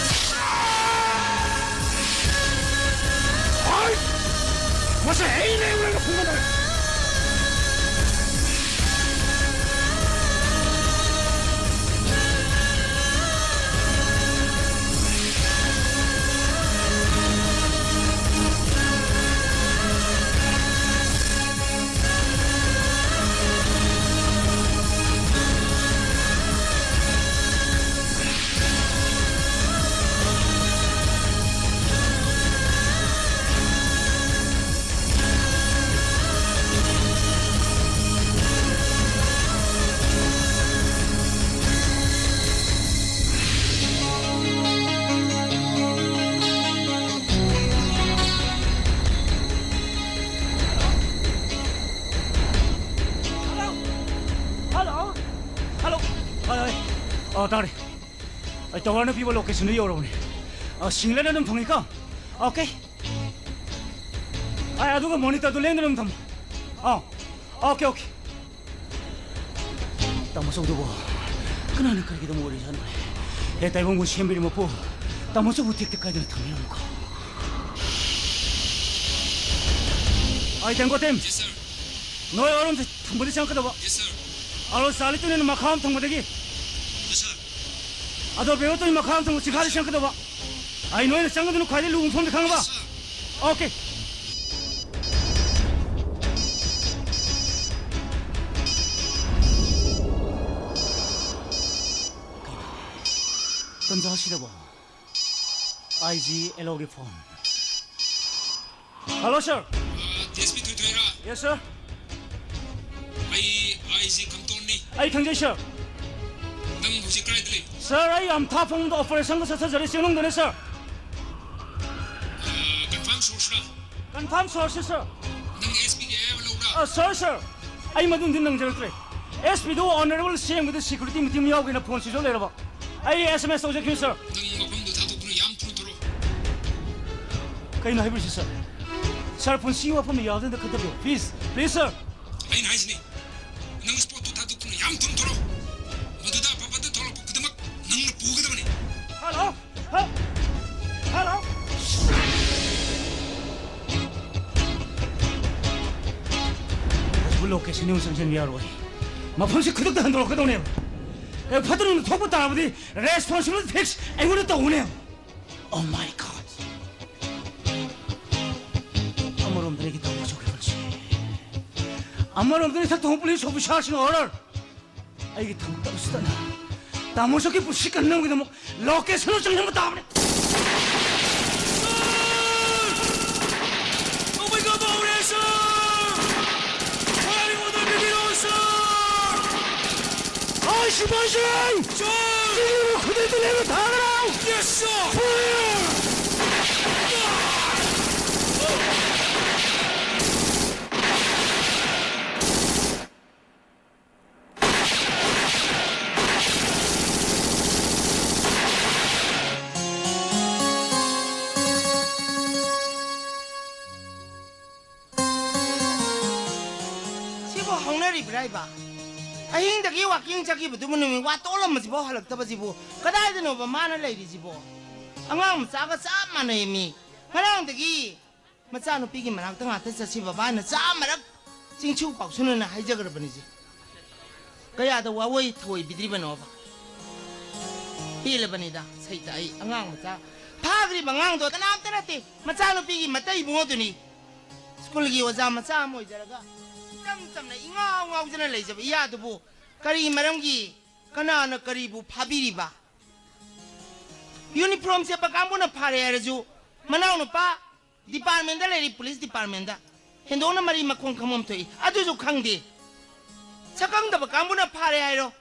ꯃꯁꯤ ꯑꯩꯅ ꯑꯩꯉꯣꯟꯗ ꯐꯨꯒꯗꯕ꯫ Hello? Hello? Hello? ꯑ, ꯑ, ꯑ, ꯇꯥꯔꯦ꯫ ꯑꯩ ꯇꯋꯥꯔꯅ ꯄꯤꯕ ꯂꯣꯀꯦꯁꯟꯗꯨ ꯌꯧꯔꯕꯅꯦ꯫ ꯑ, ꯁꯤꯒꯅꯦꯜ ꯑꯗꯨꯝ ꯐꯪꯉꯤꯀꯣ? ꯑꯣꯀꯦ꯫ ꯑꯩ ꯑꯗꯨꯒ ꯃꯣꯅꯤꯇꯔꯗꯨ ꯂꯦꯡꯗꯅ ꯑꯗꯨꯝ ꯊꯝꯃꯨ꯫ ꯑꯥ, ꯑꯣꯀꯦ, ꯑꯣꯀꯦ꯫ ꯇꯥꯃꯣ ꯆꯧꯗꯨꯕꯨ ꯀꯅꯥꯅ ꯀꯔꯤꯒꯤꯗꯃꯛ ꯑꯣꯏꯔꯤꯖꯥꯠꯅꯣꯅꯦ? ꯍꯦ, ꯇꯥꯏꯕꯪꯕꯨ ꯁꯦꯝꯕꯤꯔꯤ ꯃꯄꯨ, ꯇꯥꯃꯣ ꯆꯧꯕꯨ ꯇꯦꯛꯇ ꯀꯥꯏꯗꯅ ꯊꯝꯕꯤꯔꯝꯃꯨꯀꯣ꯫ ꯑꯩ ꯇꯦꯡꯀꯣ ꯇꯤꯝ꯫ Yes, sir. ꯅꯣꯏ ꯑꯔꯣꯝꯗ ꯊꯝꯕꯗꯤ ꯆꯪꯉꯛꯀꯗꯕ꯫ Yes, sir. ꯑꯔꯣ ꯆꯥꯂꯤ ꯇꯨꯅꯦꯅ ꯃꯈꯥ ꯑꯃ ꯊꯪꯕꯗꯒꯤ꯫ Yes, sir. ꯑꯗꯣ ꯕꯦꯔꯣꯠꯇꯨꯒꯤ ꯃꯈꯥ ꯑꯃ ꯊꯪꯕ ꯆꯤꯡꯈꯥꯗ ꯆꯪꯉꯛꯀꯗꯕ꯫ ꯑꯩ ꯅꯣꯏꯅ ꯆꯪꯒꯗꯅ ꯈ꯭ꯋꯥꯏꯗꯒꯤ ꯂꯨꯕ ꯃꯐꯝꯗ ꯈꯪꯉꯕ? Yes, sir. ꯑꯣꯀꯦ꯫ ꯀꯩꯅꯣ? ꯇꯟꯖꯥꯁꯤꯗꯕꯣ? ꯑꯥꯏ ꯖꯤ ꯑꯦꯜ ꯑꯣꯒꯤ ꯐꯣꯟ꯫ ꯍꯜꯂꯣ, ꯁꯥꯔ꯫ ꯑ, ꯗꯤ ꯑꯦꯁ ꯄꯤ ꯊꯣꯏꯊꯣꯏꯔꯥ? ꯌꯦꯁ, ꯁꯥꯔ꯫ ꯑꯩ ꯑꯥꯏ ꯖꯤ ꯈꯝꯇꯣꯟꯅꯤ꯫ ꯑꯩ ꯈꯪꯖꯩ, ꯁꯥꯔ꯫ ꯅꯪ ꯍꯧꯖꯤꯛ ꯀꯗꯥꯏꯗ ꯂꯩ? ꯁꯥꯔ, ꯑꯩ ꯑꯝꯊꯥ ꯐꯪꯕꯗ ꯑꯣꯄꯔꯦꯁꯟꯒ ꯆꯠꯊꯖꯔꯤ, ꯆꯦꯡꯅꯨꯡꯗꯅꯦ, ꯁꯥꯔ꯫ ꯀꯟꯐꯥꯔꯝ ꯁꯣꯔꯁꯔꯥ? ꯀꯟꯐꯥꯔꯝ ꯁꯣꯔꯁꯅꯤ, ꯁꯥꯔ꯫ ꯅꯪ ꯑꯦꯁ ꯄꯤꯒꯤ ꯑꯌꯥꯕ ꯂꯧꯕ꯭ꯔꯥ? ꯑ, ꯁꯥꯔ, ꯁꯥꯔ, ꯑꯩ ꯃꯗꯨꯝꯗꯤ ꯅꯪꯖꯔꯛꯇ꯭ꯔꯦ꯫ ꯑꯦꯁ ꯄꯤꯗꯨ ꯑꯣꯅꯔꯦꯕꯜ ꯁꯤ ꯑꯦꯝꯒꯤꯗ ꯁꯦꯀ꯭ꯌꯨꯔꯤꯇꯤ ꯃꯤꯇꯤꯡ ꯌꯥꯎꯒꯦꯅ ꯐꯣꯟ ꯁ꯭ꯋꯤꯆ ꯑꯣꯐ ꯂꯩꯔꯕ꯫ ꯑꯩ ꯑꯦꯁ ꯑꯦꯝ ꯑꯦꯁ ꯇꯧꯖꯈꯤꯕꯅꯤ, ꯁꯥꯔ꯫ ꯅꯪ ꯃꯐꯝꯗꯨ ꯊꯥꯗꯣꯛꯇꯨꯅ ꯌꯥꯝ ꯊꯨꯅ ꯊꯣꯔꯛꯑꯣ꯫ ꯀꯩꯅꯣ ꯍꯥꯏꯕꯤꯔꯤꯁꯤ, ꯁꯥꯔ? ꯁꯥꯔ, ꯄꯨꯟꯁꯤ ꯋꯥꯐꯝ ꯌꯥꯎꯗꯅ ꯈꯟꯊꯕꯤꯌꯨ꯫ ꯄ꯭ꯂꯤꯖ, ꯄ꯭ꯂꯤꯖ, ꯁꯥꯔ꯫ ꯑꯩꯅ ꯍꯥꯏꯁꯤꯅꯤ, ꯅꯪ ꯁ꯭ꯄꯣꯠꯇꯨ ꯊꯥꯗꯣꯛꯇꯨꯅ ꯌꯥꯝ ꯊꯨꯅ ꯊꯣꯔꯛꯑꯣ꯫ ꯃꯗꯨꯗ ꯑꯐ ꯐꯠꯇ ꯊꯣꯛꯂꯛꯄ ꯈꯨꯗꯤꯡꯃꯛ ꯅꯪꯅ ꯄꯨꯒꯗꯕꯅꯤ꯫ ꯍꯜꯂꯣ? ꯍ-, ꯍꯜꯂꯣ? ꯍꯧꯖꯤꯛ ꯂꯣꯀꯦꯁꯟ ꯌꯦꯡꯉꯨ, ꯆꯪꯁꯤꯟꯕ ꯌꯥꯔꯣꯏ꯫ ꯃꯐꯝꯁꯤ ꯈꯨꯗꯛꯇ ꯍꯟꯗꯣꯔꯛꯀꯗꯧꯅꯦꯕ꯫ ꯑꯦ, ꯐꯠꯇ ꯅꯨꯡꯗ ꯊꯣꯛꯄ ꯇꯥꯔꯕꯗꯤ ꯔꯦꯁꯄꯣꯟꯁꯤꯕꯜ ꯐꯤꯛꯁ ꯑꯩꯉꯣꯟꯗ ꯇꯧꯅꯦꯕ꯫ Oh my God! ꯑꯃꯔꯣꯝꯗꯅ ꯑꯩꯒꯤ ꯊꯕꯛ ꯁꯣꯛꯈꯤꯕꯁꯤ, ꯑꯃꯔꯣꯝꯗꯅ ꯏꯊꯛ ꯊꯣꯡꯕ ꯄꯨꯂꯤꯁ ꯑꯣꯐꯤꯁꯥꯔꯁꯤꯡꯅ ꯑꯣꯔꯗꯔ꯫ ꯑꯩꯒꯤ ꯊꯕꯛꯇ ꯎꯁꯤꯠꯇꯅ ꯇꯥꯃꯣ ꯁꯛꯀꯤ ꯄꯨꯟꯁꯤ ꯀꯟꯅꯕꯒꯤꯗꯃꯛ ꯂꯣꯀꯦꯁꯟꯗ ꯆꯪꯁꯤꯟꯕ ꯇꯥꯕꯅꯤ꯫ ꯇꯧꯕꯤꯒꯗꯧꯔꯦ, ꯁꯥꯔ! ꯐꯥꯏꯌꯔꯤꯡ ꯑꯣꯔꯗꯔ ꯄꯤꯕꯤꯔꯛꯑꯣ, ꯁꯥꯔ! ꯍꯣꯏ, ꯁꯤꯐꯥꯏꯁꯤꯡ! ꯁꯥꯔ! ꯆꯤꯡꯂꯤꯕ ꯈꯨꯗꯤꯡꯗ ꯂꯦꯞꯅ ꯊꯥꯒꯅꯧ! ꯌꯦꯁ, ꯁꯥꯔ! ꯐꯥꯏꯌꯔ! ꯁꯤꯕꯨ ꯍꯧꯅꯔꯤꯕ꯭ꯔꯥ ꯍꯥꯏꯕ? ꯑꯍꯤꯡꯗꯒꯤ ꯋꯥꯀꯤꯡ ꯆꯠꯈꯤꯕꯗꯨꯕꯨ ꯅꯨꯃꯤꯠ ꯋꯥ ꯇꯣꯛꯂꯝꯕꯁꯤꯐꯥꯎ ꯍꯜꯂꯛꯇꯕꯁꯤꯕꯨ ꯀꯗꯥꯏꯗꯅꯣꯕ ꯃꯥꯅ ꯂꯩꯔꯤꯁꯤꯕꯣ? ꯑꯉꯥꯡ ꯃꯆꯥꯒ ꯆꯞ ꯃꯥꯟꯅꯩ ꯃꯤ꯫ ꯉꯔꯥꯡꯗꯒꯤ ꯃꯆꯥꯅꯨꯄꯤꯒꯤ ꯃꯅꯥꯛꯇ ꯉꯥꯛꯇ ꯆꯠꯁꯤ ꯕꯕꯥꯅ ꯆꯥꯝꯃꯔꯛ ꯆꯤꯡꯁꯨ ꯄꯥꯎꯁꯨꯅꯅ ꯍꯥꯏꯖꯈ꯭ꯔꯕꯅꯤꯁꯦ꯫ ꯀꯌꯥꯗ ꯋꯥꯑꯣꯏ ꯊꯑꯣꯏꯕꯤꯗ꯭ꯔꯤꯕꯅꯣꯕ? ꯄꯦꯜꯂꯕꯅꯤꯗ ꯁꯩꯇ ꯑꯩ꯫ ꯑꯉꯥꯡ ꯃꯆꯥ ꯐꯥꯈ꯭ꯔꯤꯕ ꯑꯉꯥꯡꯗꯣ ꯀꯅꯥꯝꯇ ꯅꯠꯇꯦ, ꯃꯆꯥꯅꯨꯄꯤꯒꯤ ꯃꯇꯩ ꯏꯕꯨꯡꯉꯣꯗꯨꯅꯤ꯫ ꯁ꯭ꯀꯨꯜꯒꯤ ꯑꯣꯖꯥ ꯃꯆꯥ ꯑꯃ ꯑꯣꯏꯖꯔꯒ ꯏꯆꯝ ꯆꯝꯅ ꯏꯉꯥꯎ ꯉꯥꯎꯖꯅ ꯂꯩꯖꯕ ꯏꯌꯥꯗꯨꯕꯨ ꯀꯔꯤ ꯃꯔꯝꯒꯤ, ꯀꯅꯥꯅ ꯀꯔꯤꯕꯨ ꯐꯥꯕꯤꯔꯤꯕ? ꯌꯨꯅꯤꯐꯣꯔꯝ ꯁꯦꯠꯄ ꯀꯥꯡꯕꯨꯅ ꯐꯥꯔꯦ ꯍꯥꯏꯔꯁꯨ ꯃꯅꯥꯎꯅꯨꯄꯥ ꯗꯤꯄꯥꯔꯠꯃꯦꯟꯗ ꯂꯩꯔꯤ, ꯄꯨꯂꯤꯁ ꯗꯤꯄꯥꯔꯠꯃꯦꯟꯗ꯫ ꯍꯦꯟꯗꯣꯛꯅ ꯃꯔꯤ ꯃꯈꯣꯡ ꯈꯪꯐꯝ ꯊꯣꯛꯏ, ꯑꯗꯨꯁꯨ ꯈꯪꯗꯦ꯫ ꯁꯛꯈꯪꯗꯕ ꯀꯥꯡꯕꯨꯅ ꯐꯥꯔꯦ ꯍꯥꯏꯔꯣ?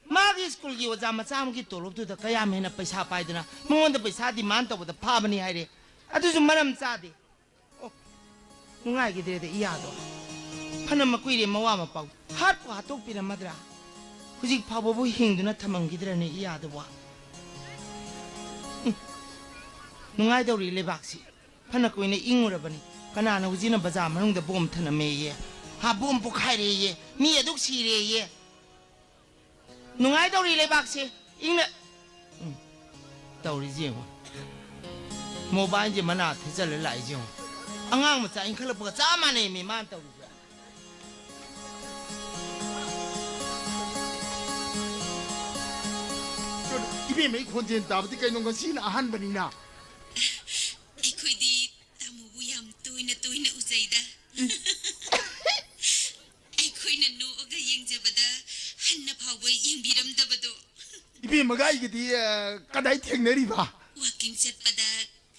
ꯃꯥꯒꯤ ꯁ꯭ꯀꯨꯜꯒꯤ ꯑꯣꯖꯥ ꯃꯆꯥ ꯑꯃꯒꯤ ꯇꯣꯂꯣꯞꯇꯨꯗ ꯀꯌꯥꯝ ꯍꯦꯟꯅ ꯄꯩꯁꯥ ꯄꯥꯏꯗꯅ ꯃꯉꯣꯟꯗ ꯄꯩꯁꯥ ꯗꯤꯃꯥꯟ ꯇꯧꯕꯗ ꯐꯥꯕꯅꯤ ꯍꯥꯏꯔꯦ꯫ ꯑꯗꯨꯁꯨ ꯃꯔꯝ ꯆꯥꯗꯦ꯫ ꯑꯣ, ꯅꯨꯡꯉꯥꯏꯈꯤꯗ꯭ꯔꯦꯗ ꯏꯌꯥꯗꯣ꯫ ꯐꯅ ꯃꯀꯨꯏꯔꯦ ꯃꯋꯥ ꯃꯄꯥꯎ ꯍꯥꯠꯄꯨ ꯍꯥꯠꯇꯣꯛꯄꯤꯔꯝꯃꯗ꯭ꯔꯥ? ꯍꯧꯖꯤꯛ ꯐꯥꯎꯕꯕꯨ ꯍꯤꯡꯗꯨꯅ ꯊꯝꯃꯝꯈꯤꯗ꯭ꯔꯅꯦ ꯏꯌꯥꯗꯨꯕꯣ? ꯎꯝ, ꯅꯨꯡꯉꯥꯏꯗꯧꯔꯤ ꯂꯩꯕꯥꯛꯁꯤ꯫ ꯐꯅ ꯀꯨꯏꯅ ꯏꯪꯉꯨꯔꯕꯅꯤ꯫ ꯀꯅꯥꯅ ꯍꯧꯖꯤꯛꯅ ꯕꯖꯥꯔ ꯃꯅꯨꯡꯗ ꯕꯣꯝ ꯊꯅꯝꯃꯦꯌꯦ? ꯍꯥ, ꯕꯣꯝ ꯄꯣꯈꯥꯏꯔꯦꯌꯦ? ꯃꯤ ꯑꯗꯨꯛ ꯁꯤꯔꯦꯌꯦ? ꯅꯨꯡꯉꯥꯏꯗꯧꯔꯤ ꯂꯩꯕꯥꯛꯁꯦ꯫ ꯏꯪꯅ, ꯎꯝ, ꯇꯧꯔꯤꯁꯤ ꯌꯦꯡꯉꯣ꯫ ꯃꯣꯕꯥꯏꯜꯁꯦ ꯃꯅꯥ ꯊꯦꯠꯆꯜꯂ ꯂꯥꯛꯏꯁꯤ ꯌꯦꯡꯉꯣ꯫ ꯑꯉꯥꯡ ꯃꯆꯥ ꯏꯟꯈꯠꯂꯛꯄꯒ ꯆꯞ ꯃꯥꯟꯅꯩꯃꯤ ꯃꯥꯅ ꯇꯧꯔꯤꯁꯦ꯫ ꯏꯕꯦꯝꯃ, ꯑꯩ ꯈꯣꯟꯖꯦꯜ ꯇꯥꯕꯗꯤ ꯀꯩꯅꯣ ꯉꯁꯤꯅ ꯑꯍꯥꯟꯕꯅꯤꯅ꯫ ꯑꯩꯈꯣꯏꯗꯤ ꯇꯥꯃꯣꯕꯨ ꯌꯥꯝ ꯇꯣꯏꯅ ꯇꯣꯏꯅ ꯎꯖꯩꯗ꯫ ꯑꯩꯈꯣꯏꯅ ꯅꯣꯛꯑꯒ ꯌꯦꯡꯖꯕꯗ ꯍꯟꯅ ꯐꯥꯎꯕ ꯌꯦꯡꯕꯤꯔꯝꯗꯕꯗꯣ꯫ ꯏꯕꯦꯝꯃꯒ ꯑꯩꯒꯗꯤ, ꯑ, ꯀꯗꯥꯏ ꯊꯦꯡꯅꯔꯤꯕ? ꯋꯥꯀꯤꯡ ꯆꯠꯄꯗ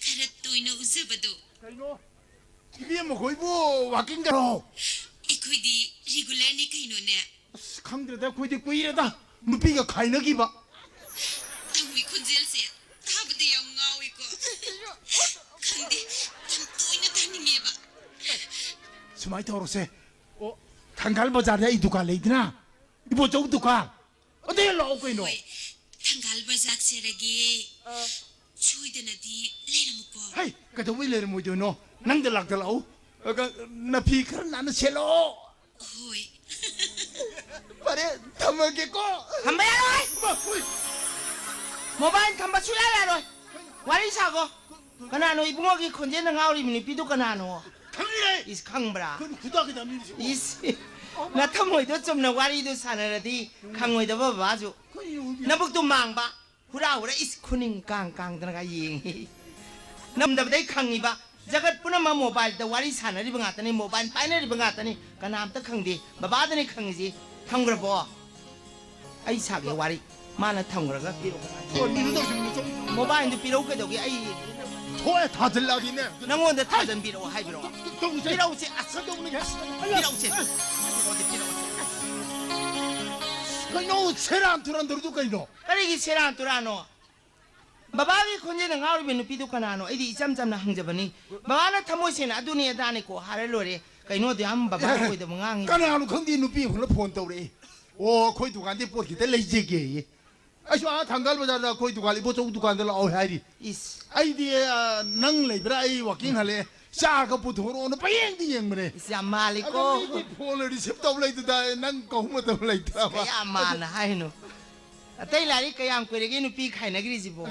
ꯈꯔ ꯇꯣꯏꯅ ꯎꯖꯕꯗꯣ꯫ ꯀꯩꯅꯣ? ꯏꯕꯦꯝꯃ ꯈꯣꯏꯕꯨ ꯋꯥꯀꯤꯡꯒꯔꯣ? ꯑꯩꯈꯣꯏꯗꯤ ꯔꯤꯒꯨꯂꯔꯅꯤ ꯀꯩꯅꯣꯅꯦ꯫ ꯑꯁ, ꯈꯪꯗ꯭ꯔꯦꯗ, ꯑꯩꯈꯣꯏꯗꯤ ꯀꯨꯏꯔꯦꯗ ꯅꯨꯄꯤꯒ ꯈꯥꯏꯅꯈꯤꯕ꯫ ꯇꯥꯃꯣꯒꯤ ꯈꯣꯟꯖꯦꯜꯁꯦ ꯇꯥꯕꯗ ꯌꯥꯝ ꯉꯥꯎꯏꯀꯣ꯫ ꯈꯪꯗꯦ, ꯌꯥꯝ ꯇꯣꯏꯅ ꯇꯥꯅꯤꯡꯉꯦꯕ꯫ ꯁꯨꯃꯥꯏꯅ ꯇꯧꯔꯁꯦ꯫ ꯑꯣ, ꯊꯪꯒꯥꯜ ꯕꯖꯥꯔꯗ ꯑꯩ ꯗꯨꯀꯥꯟ ꯂꯩꯗꯅ, ꯏꯕꯣꯆꯧ ꯗꯨꯀꯥꯟ꯫ ꯑꯗꯨ ꯍꯦꯛ ꯂꯥꯛꯑꯣ ꯀꯩꯅꯣ꯫ ꯍꯣꯏ, ꯊꯪꯒꯥꯜ ꯕꯖꯥꯔ ꯆꯦꯔꯒꯦ꯫ ꯑ꯫ ꯁꯣꯏꯗꯅꯗꯤ ꯂꯩꯔꯝꯃꯨꯀꯣ꯫ ꯍꯩ, ꯀꯩꯗꯧꯕꯩ ꯂꯩꯔꯝꯃꯣꯏꯗꯣꯏꯅꯣ? ꯅꯪꯗ ꯂꯥꯛꯇ ꯂꯥꯛꯎ꯫ ꯑ, ꯀ-, ꯅꯐꯤ ꯈꯔ ꯅꯥꯟꯅ ꯁꯦꯠꯂꯣ꯫ ꯍꯣꯏ꯫ ꯐꯔꯦ, ꯊꯝꯃꯒꯦꯀꯣ꯫ ꯊꯝꯕ ꯌꯥꯔꯣꯏ꯫ ꯏꯃꯥ, ꯍꯣꯏ꯫ ꯃꯣꯕꯥꯏꯜ ꯊꯝꯕ ꯁꯨꯡꯌꯥ ꯌꯥꯔꯣꯏ꯫ ꯋꯥꯔꯤ ꯁꯥꯒꯣ꯫ ꯀꯅꯥꯅꯣ ꯏꯕꯨꯡꯉꯣꯒꯤ ꯈꯣꯟꯖꯦꯜꯗ ꯉꯥꯎꯔꯤꯕ ꯅꯨꯄꯤꯗꯨ ꯀꯅꯥꯅꯣ? ꯈꯪꯉꯤꯅꯦ꯫ ꯏꯁ, ꯈꯪꯕ꯭ꯔꯥ? ꯀꯩꯅꯣ, ꯈꯨꯗꯥ ꯈꯨꯗꯥ ꯃꯤꯅꯤ ꯁꯤꯕꯣ꯫ ꯏꯁ, ꯅꯊꯃꯣꯏꯗꯣ ꯆꯨꯝꯅ ꯋꯥꯔꯤꯗꯨ ꯁꯥꯟꯅꯔꯗꯤ ꯈꯪꯉꯣꯏꯗꯕ ꯕꯕꯥꯁꯨ꯫ ꯀꯩꯅꯣ, ꯏꯕꯦꯝꯃ? ꯅꯕꯨꯛꯇꯨ ꯃꯥꯡꯕ, ꯍꯨꯔꯥ ꯍꯨꯔꯥ ꯏꯁ ꯈꯨꯅꯤꯡ ꯀꯥꯡ ꯀꯥꯡꯗꯅꯒ ꯌꯦꯡꯉꯤ꯫ ꯅꯝꯗꯕꯗꯩ ꯈꯪꯉꯤꯕ, ꯖꯒꯠ ꯄꯨꯝꯅꯃꯛ ꯃꯣꯕꯥꯏꯜꯗ ꯋꯥꯔꯤ ꯁꯥꯟꯅꯔꯤꯕ ꯉꯥꯛꯇꯅꯤ, ꯃꯣꯕꯥꯏꯜ ꯄꯥꯏꯅꯔꯤꯕ ꯉꯥꯛꯇꯅꯤ, ꯀꯅꯥꯝꯇ ꯈꯪꯗꯦ꯫ ꯕꯕꯥꯗꯅꯤ ꯈꯪꯉꯤꯁꯤ꯫ ꯊꯝꯈ꯭ꯔꯕꯣ? ꯑꯩ ꯁꯥꯒꯦ ꯋꯥꯔꯤ꯫ ꯃꯥꯅ ꯊꯝꯈ꯭ꯔꯒ ꯄꯤꯔꯛꯑꯣ꯫ ꯀꯔꯤꯅꯣ ꯇꯧꯔꯤꯁꯤꯕꯣ? ꯃꯣꯕꯥꯏꯜꯗꯨ ꯄꯤꯔꯛꯎ ꯀꯩꯗꯧꯒꯦ? ꯑꯩ ꯊꯣꯛꯑꯦ ꯊꯥꯖꯤꯜꯂꯛꯑꯗꯤꯅꯦ꯫ ꯅꯪꯉꯣꯟꯗ ꯊꯥꯖꯤꯟꯕꯤꯔꯛꯑꯣ ꯍꯥꯏꯕꯤꯔꯛꯑꯣ꯫ ꯇꯧꯁꯦ꯫ ꯄꯤꯔꯛꯎꯁꯦ, ꯑꯁ꯫ ꯇꯧꯅꯤꯡꯉꯦ꯫ ꯄꯤꯔꯛꯎꯁꯦ꯫ ꯄꯤꯔꯛꯑꯣꯁꯦ, ꯄꯤꯔꯛꯑꯣꯁꯦ꯫ ꯀꯩꯅꯣ ꯁꯦꯔꯥꯟ ꯇꯨꯔꯥꯟ ꯇꯧꯔꯤꯗꯨ ꯀꯩꯅꯣ? ꯀꯔꯤꯒꯤ ꯁꯦꯔꯥꯟ ꯇꯨꯔꯥꯟꯅꯣ? ꯕꯕꯥꯒꯤ ꯈꯣꯟꯖꯦꯜꯗ ꯉꯥꯎꯔꯤꯕ ꯅꯨꯄꯤꯗꯨ ꯀꯅꯥꯅꯣ? ꯑꯩꯗꯤ ꯏꯆꯝ ꯆꯝꯅ ꯍꯪꯖꯕꯅꯤ꯫ ꯕꯕꯥꯅ ꯊꯃꯣꯏ ꯁꯦꯡꯅ "ꯑꯗꯨꯅꯤ ꯑꯗꯥꯅꯤꯀꯣ" ꯍꯥꯏꯔ ꯂꯣꯏꯔꯦ꯫ ꯀꯩꯅꯣ ꯑꯗꯨ ꯌꯥꯝ ꯕꯕꯥ ꯑꯣꯏꯗꯕ ꯉꯥꯡꯉꯤ? ꯀꯅꯥꯅꯣ ꯈꯪꯗꯦ, ꯅꯨꯄꯤ ꯑꯃꯅ ꯐꯣꯟ ꯇꯧꯔꯛꯑꯦ꯫ "ꯑꯣ, ꯑꯩꯈꯣꯏ ꯗꯨꯀꯥꯟꯗꯩ ꯄꯣꯠ ꯈꯤꯇ ꯂꯩꯖꯒꯦꯌꯦ"꯫ ꯑꯩꯁꯨ ꯑꯥ ꯊꯪꯒꯥꯜ ꯕꯖꯥꯔꯗ ꯑꯩꯈꯣꯏ ꯗꯨꯀꯥꯟ, ꯏꯕꯣꯆꯧ ꯗꯨꯀꯥꯟꯗ ꯂꯥꯛꯑꯣ ꯍꯥꯏꯔꯤ꯫ ꯏꯁ꯫ ꯑꯩꯗꯤ, ꯑ, ꯅꯪ ꯂꯩꯕ꯭ꯔꯥ? ꯑꯩ ꯋꯥꯀꯤꯡ ꯍꯜꯂꯛꯑꯦ꯫ ꯆꯥꯒ ꯄꯨꯊꯣꯔꯛꯑꯣꯅ ꯄꯌꯦꯡꯗꯤ ꯌꯦꯡꯕꯅꯦ꯫ ꯏꯁ, ꯌꯥꯝ ꯃꯥꯜꯂꯤꯀꯣ꯫ ꯑꯗꯣ ꯃꯤꯗꯤ ꯐꯣꯟ ꯔꯤꯁꯤꯞ ꯇꯧ ꯂꯩꯗꯨꯗ ꯅꯪ ꯀꯧ ꯃꯇꯝ ꯂꯩꯇ꯭ꯔꯕ? ꯀꯌꯥ ꯃꯥꯟꯅ ꯍꯥꯏꯅꯣ? ꯑꯇꯩ ꯂꯥꯏꯔꯤ, ꯀꯌꯥꯝ ꯀꯨꯏꯔꯒꯦ ꯅꯨꯄꯤ ꯈꯥꯏꯅꯈ꯭ꯔꯤꯁꯤꯕꯣ?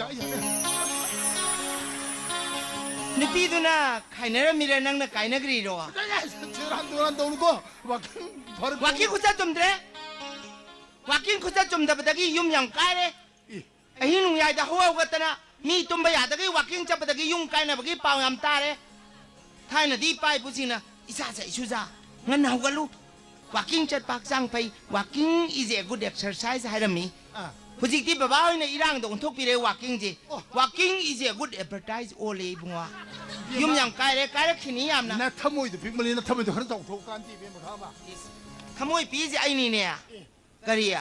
ꯅꯨꯄꯤꯗꯨꯅ ꯈꯥꯏꯅꯔꯝꯃꯤꯔ, ꯅꯪꯅ ꯀꯥꯏꯅꯈ꯭ꯔꯤꯔꯣ? ꯁꯦꯔꯥꯟ ꯇꯨꯔꯥꯟ ꯇꯧꯅꯨꯀꯣ꯫ ꯋꯥꯀꯤꯡ ꯐꯔꯛ ꯋꯥꯀꯤꯡ ꯈꯨꯆꯠ ꯆꯨꯝꯗ꯭ꯔꯦ꯫ ꯋꯥꯀꯤꯡ ꯈꯨꯆꯠ ꯆꯨꯝꯗꯕꯗꯒꯤ ꯌꯨꯝ ꯌꯥꯝ ꯀꯥꯏꯔꯦ꯫ ꯏ꯫ ꯑꯍꯤꯡ ꯅꯣꯡꯌꯥꯏꯗ ꯍꯧ ꯍꯧꯒꯠꯇꯅ ꯃꯤ ꯇꯨꯝꯕ ꯌꯥꯗꯒꯩ ꯋꯥꯀꯤꯡ ꯆꯠꯄꯗꯒꯤ ꯌꯨꯝ ꯀꯥꯏꯅꯕꯒꯤ ꯄꯥꯎ ꯌꯥꯝ ꯇꯥꯔꯦ꯫ ꯊꯥꯏꯅꯗꯤ ꯏꯄꯥ ꯏꯄꯨꯁꯤꯡꯅ, "ꯏꯆꯥꯁꯦ, ꯏꯁꯨꯖꯥ, ꯉꯟꯅ ꯍꯧꯒꯠꯂꯨ꯫ ꯋꯥꯀꯤꯡ ꯆꯠꯄ ꯍꯛꯆꯥꯡ ꯐꯩ꯫ Walking is a good exercise" ꯍꯥꯏꯔꯝꯃꯤ꯫ ꯑꯥ꯫ ꯍꯧꯖꯤꯛꯇꯤ ꯕꯕꯥ ꯍꯣꯏꯅ ꯏꯔꯥꯡꯗ ꯑꯣꯟꯊꯣꯛꯄꯤꯔꯦ ꯋꯥꯀꯤꯡꯁꯦ꯫ ꯑꯣ꯫ "Walking is a good advertise" ꯑꯣꯜꯂꯦ ꯏꯕꯨꯡꯉꯣ꯫ ꯏꯕꯦꯝꯃ꯫ ꯌꯨꯝ ꯌꯥꯝ ꯀꯥꯏꯔꯦ, ꯀꯥꯏꯔꯛꯈꯤꯅꯤ ꯌꯥꯝꯅ꯫ ꯅꯊꯃꯣꯏꯗꯣ ꯄꯤꯛꯃꯜꯂꯤ, ꯅꯊꯃꯣꯏꯗꯣ ꯈꯔ ꯆꯥꯎꯊꯣꯛꯑꯀꯥꯟꯗꯤ ꯏꯕꯦꯝꯃ ꯈꯪꯉꯕ? ꯏꯁ, ꯊꯃꯣꯏ ꯄꯤꯁꯦ ꯑꯩꯅꯤꯅꯦ꯫ ꯑꯦ꯫ ꯀꯔꯤ?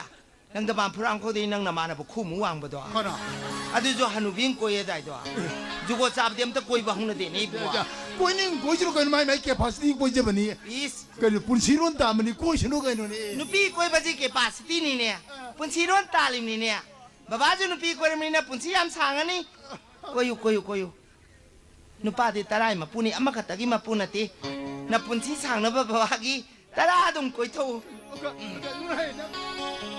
ꯅꯪ ꯗꯕꯥꯝ ꯐꯨꯔꯥꯡꯈꯣꯡꯗꯩ ꯅꯪ ꯅꯃꯥꯟꯅꯕ ꯈꯨꯃꯨ ꯋꯥꯡꯕꯗꯣ? ꯀꯅꯥ? ꯑꯗꯨꯁꯨ ꯍꯅꯨꯕꯤ ꯑꯃ ꯀꯣꯏꯌꯦ ꯑꯗꯥꯏꯗꯣ꯫ ꯖꯨꯒꯣꯠ ꯆꯥꯕꯗꯤ ꯑꯝꯇ ꯀꯣꯏꯕ ꯍꯧꯅꯗꯦꯅꯦ ꯏꯕꯨꯡꯉꯣ꯫ ꯌꯥ, ꯀꯣꯏꯅꯤꯡ ꯀꯣꯏꯁꯅꯨ ꯀꯩꯅꯣ, ꯃꯥꯏ ꯃꯥꯏ capacity ꯀꯣꯏꯖꯕꯅꯤ꯫ ꯏꯁ꯫ ꯀꯩꯅꯣ, ꯄꯨꯟꯁꯤꯔꯣꯟ ꯇꯥꯝꯕꯅꯤ, ꯀꯣꯏꯁꯅꯨ ꯀꯩꯅꯣꯅꯦ꯫ ꯅꯨꯄꯤ ꯀꯣꯏꯕꯁꯤ capacityꯅꯤꯅꯦ꯫ ꯄꯨꯟꯁꯤꯔꯣꯟ ꯇꯥꯜꯂꯤꯕꯅꯤꯅꯦ꯫ ꯕꯕꯥꯁꯨ ꯅꯨꯄꯤ ꯀꯣꯏꯔꯕꯅꯤꯅ ꯄꯨꯟꯁꯤ ꯌꯥꯝ ꯁꯥꯡꯉꯅꯤ꯫ ꯀꯣꯏꯌꯨ, ꯀꯣꯏꯌꯨ, ꯀꯣꯏꯌꯨ꯫ ꯅꯨꯄꯥꯗꯤ ꯇꯔꯥꯏ ꯃꯄꯨꯅꯤ, ꯑꯃꯈꯛꯇꯒꯤ ꯃꯄꯨ ꯅꯠꯇꯦ꯫ ꯅꯄꯨꯟꯁꯤ ꯁꯥꯡꯅꯕ ꯕꯕꯥꯒꯤ ꯇꯔꯥ ꯑꯗꯨꯝ ꯀꯣꯏꯊꯣꯛꯎ꯫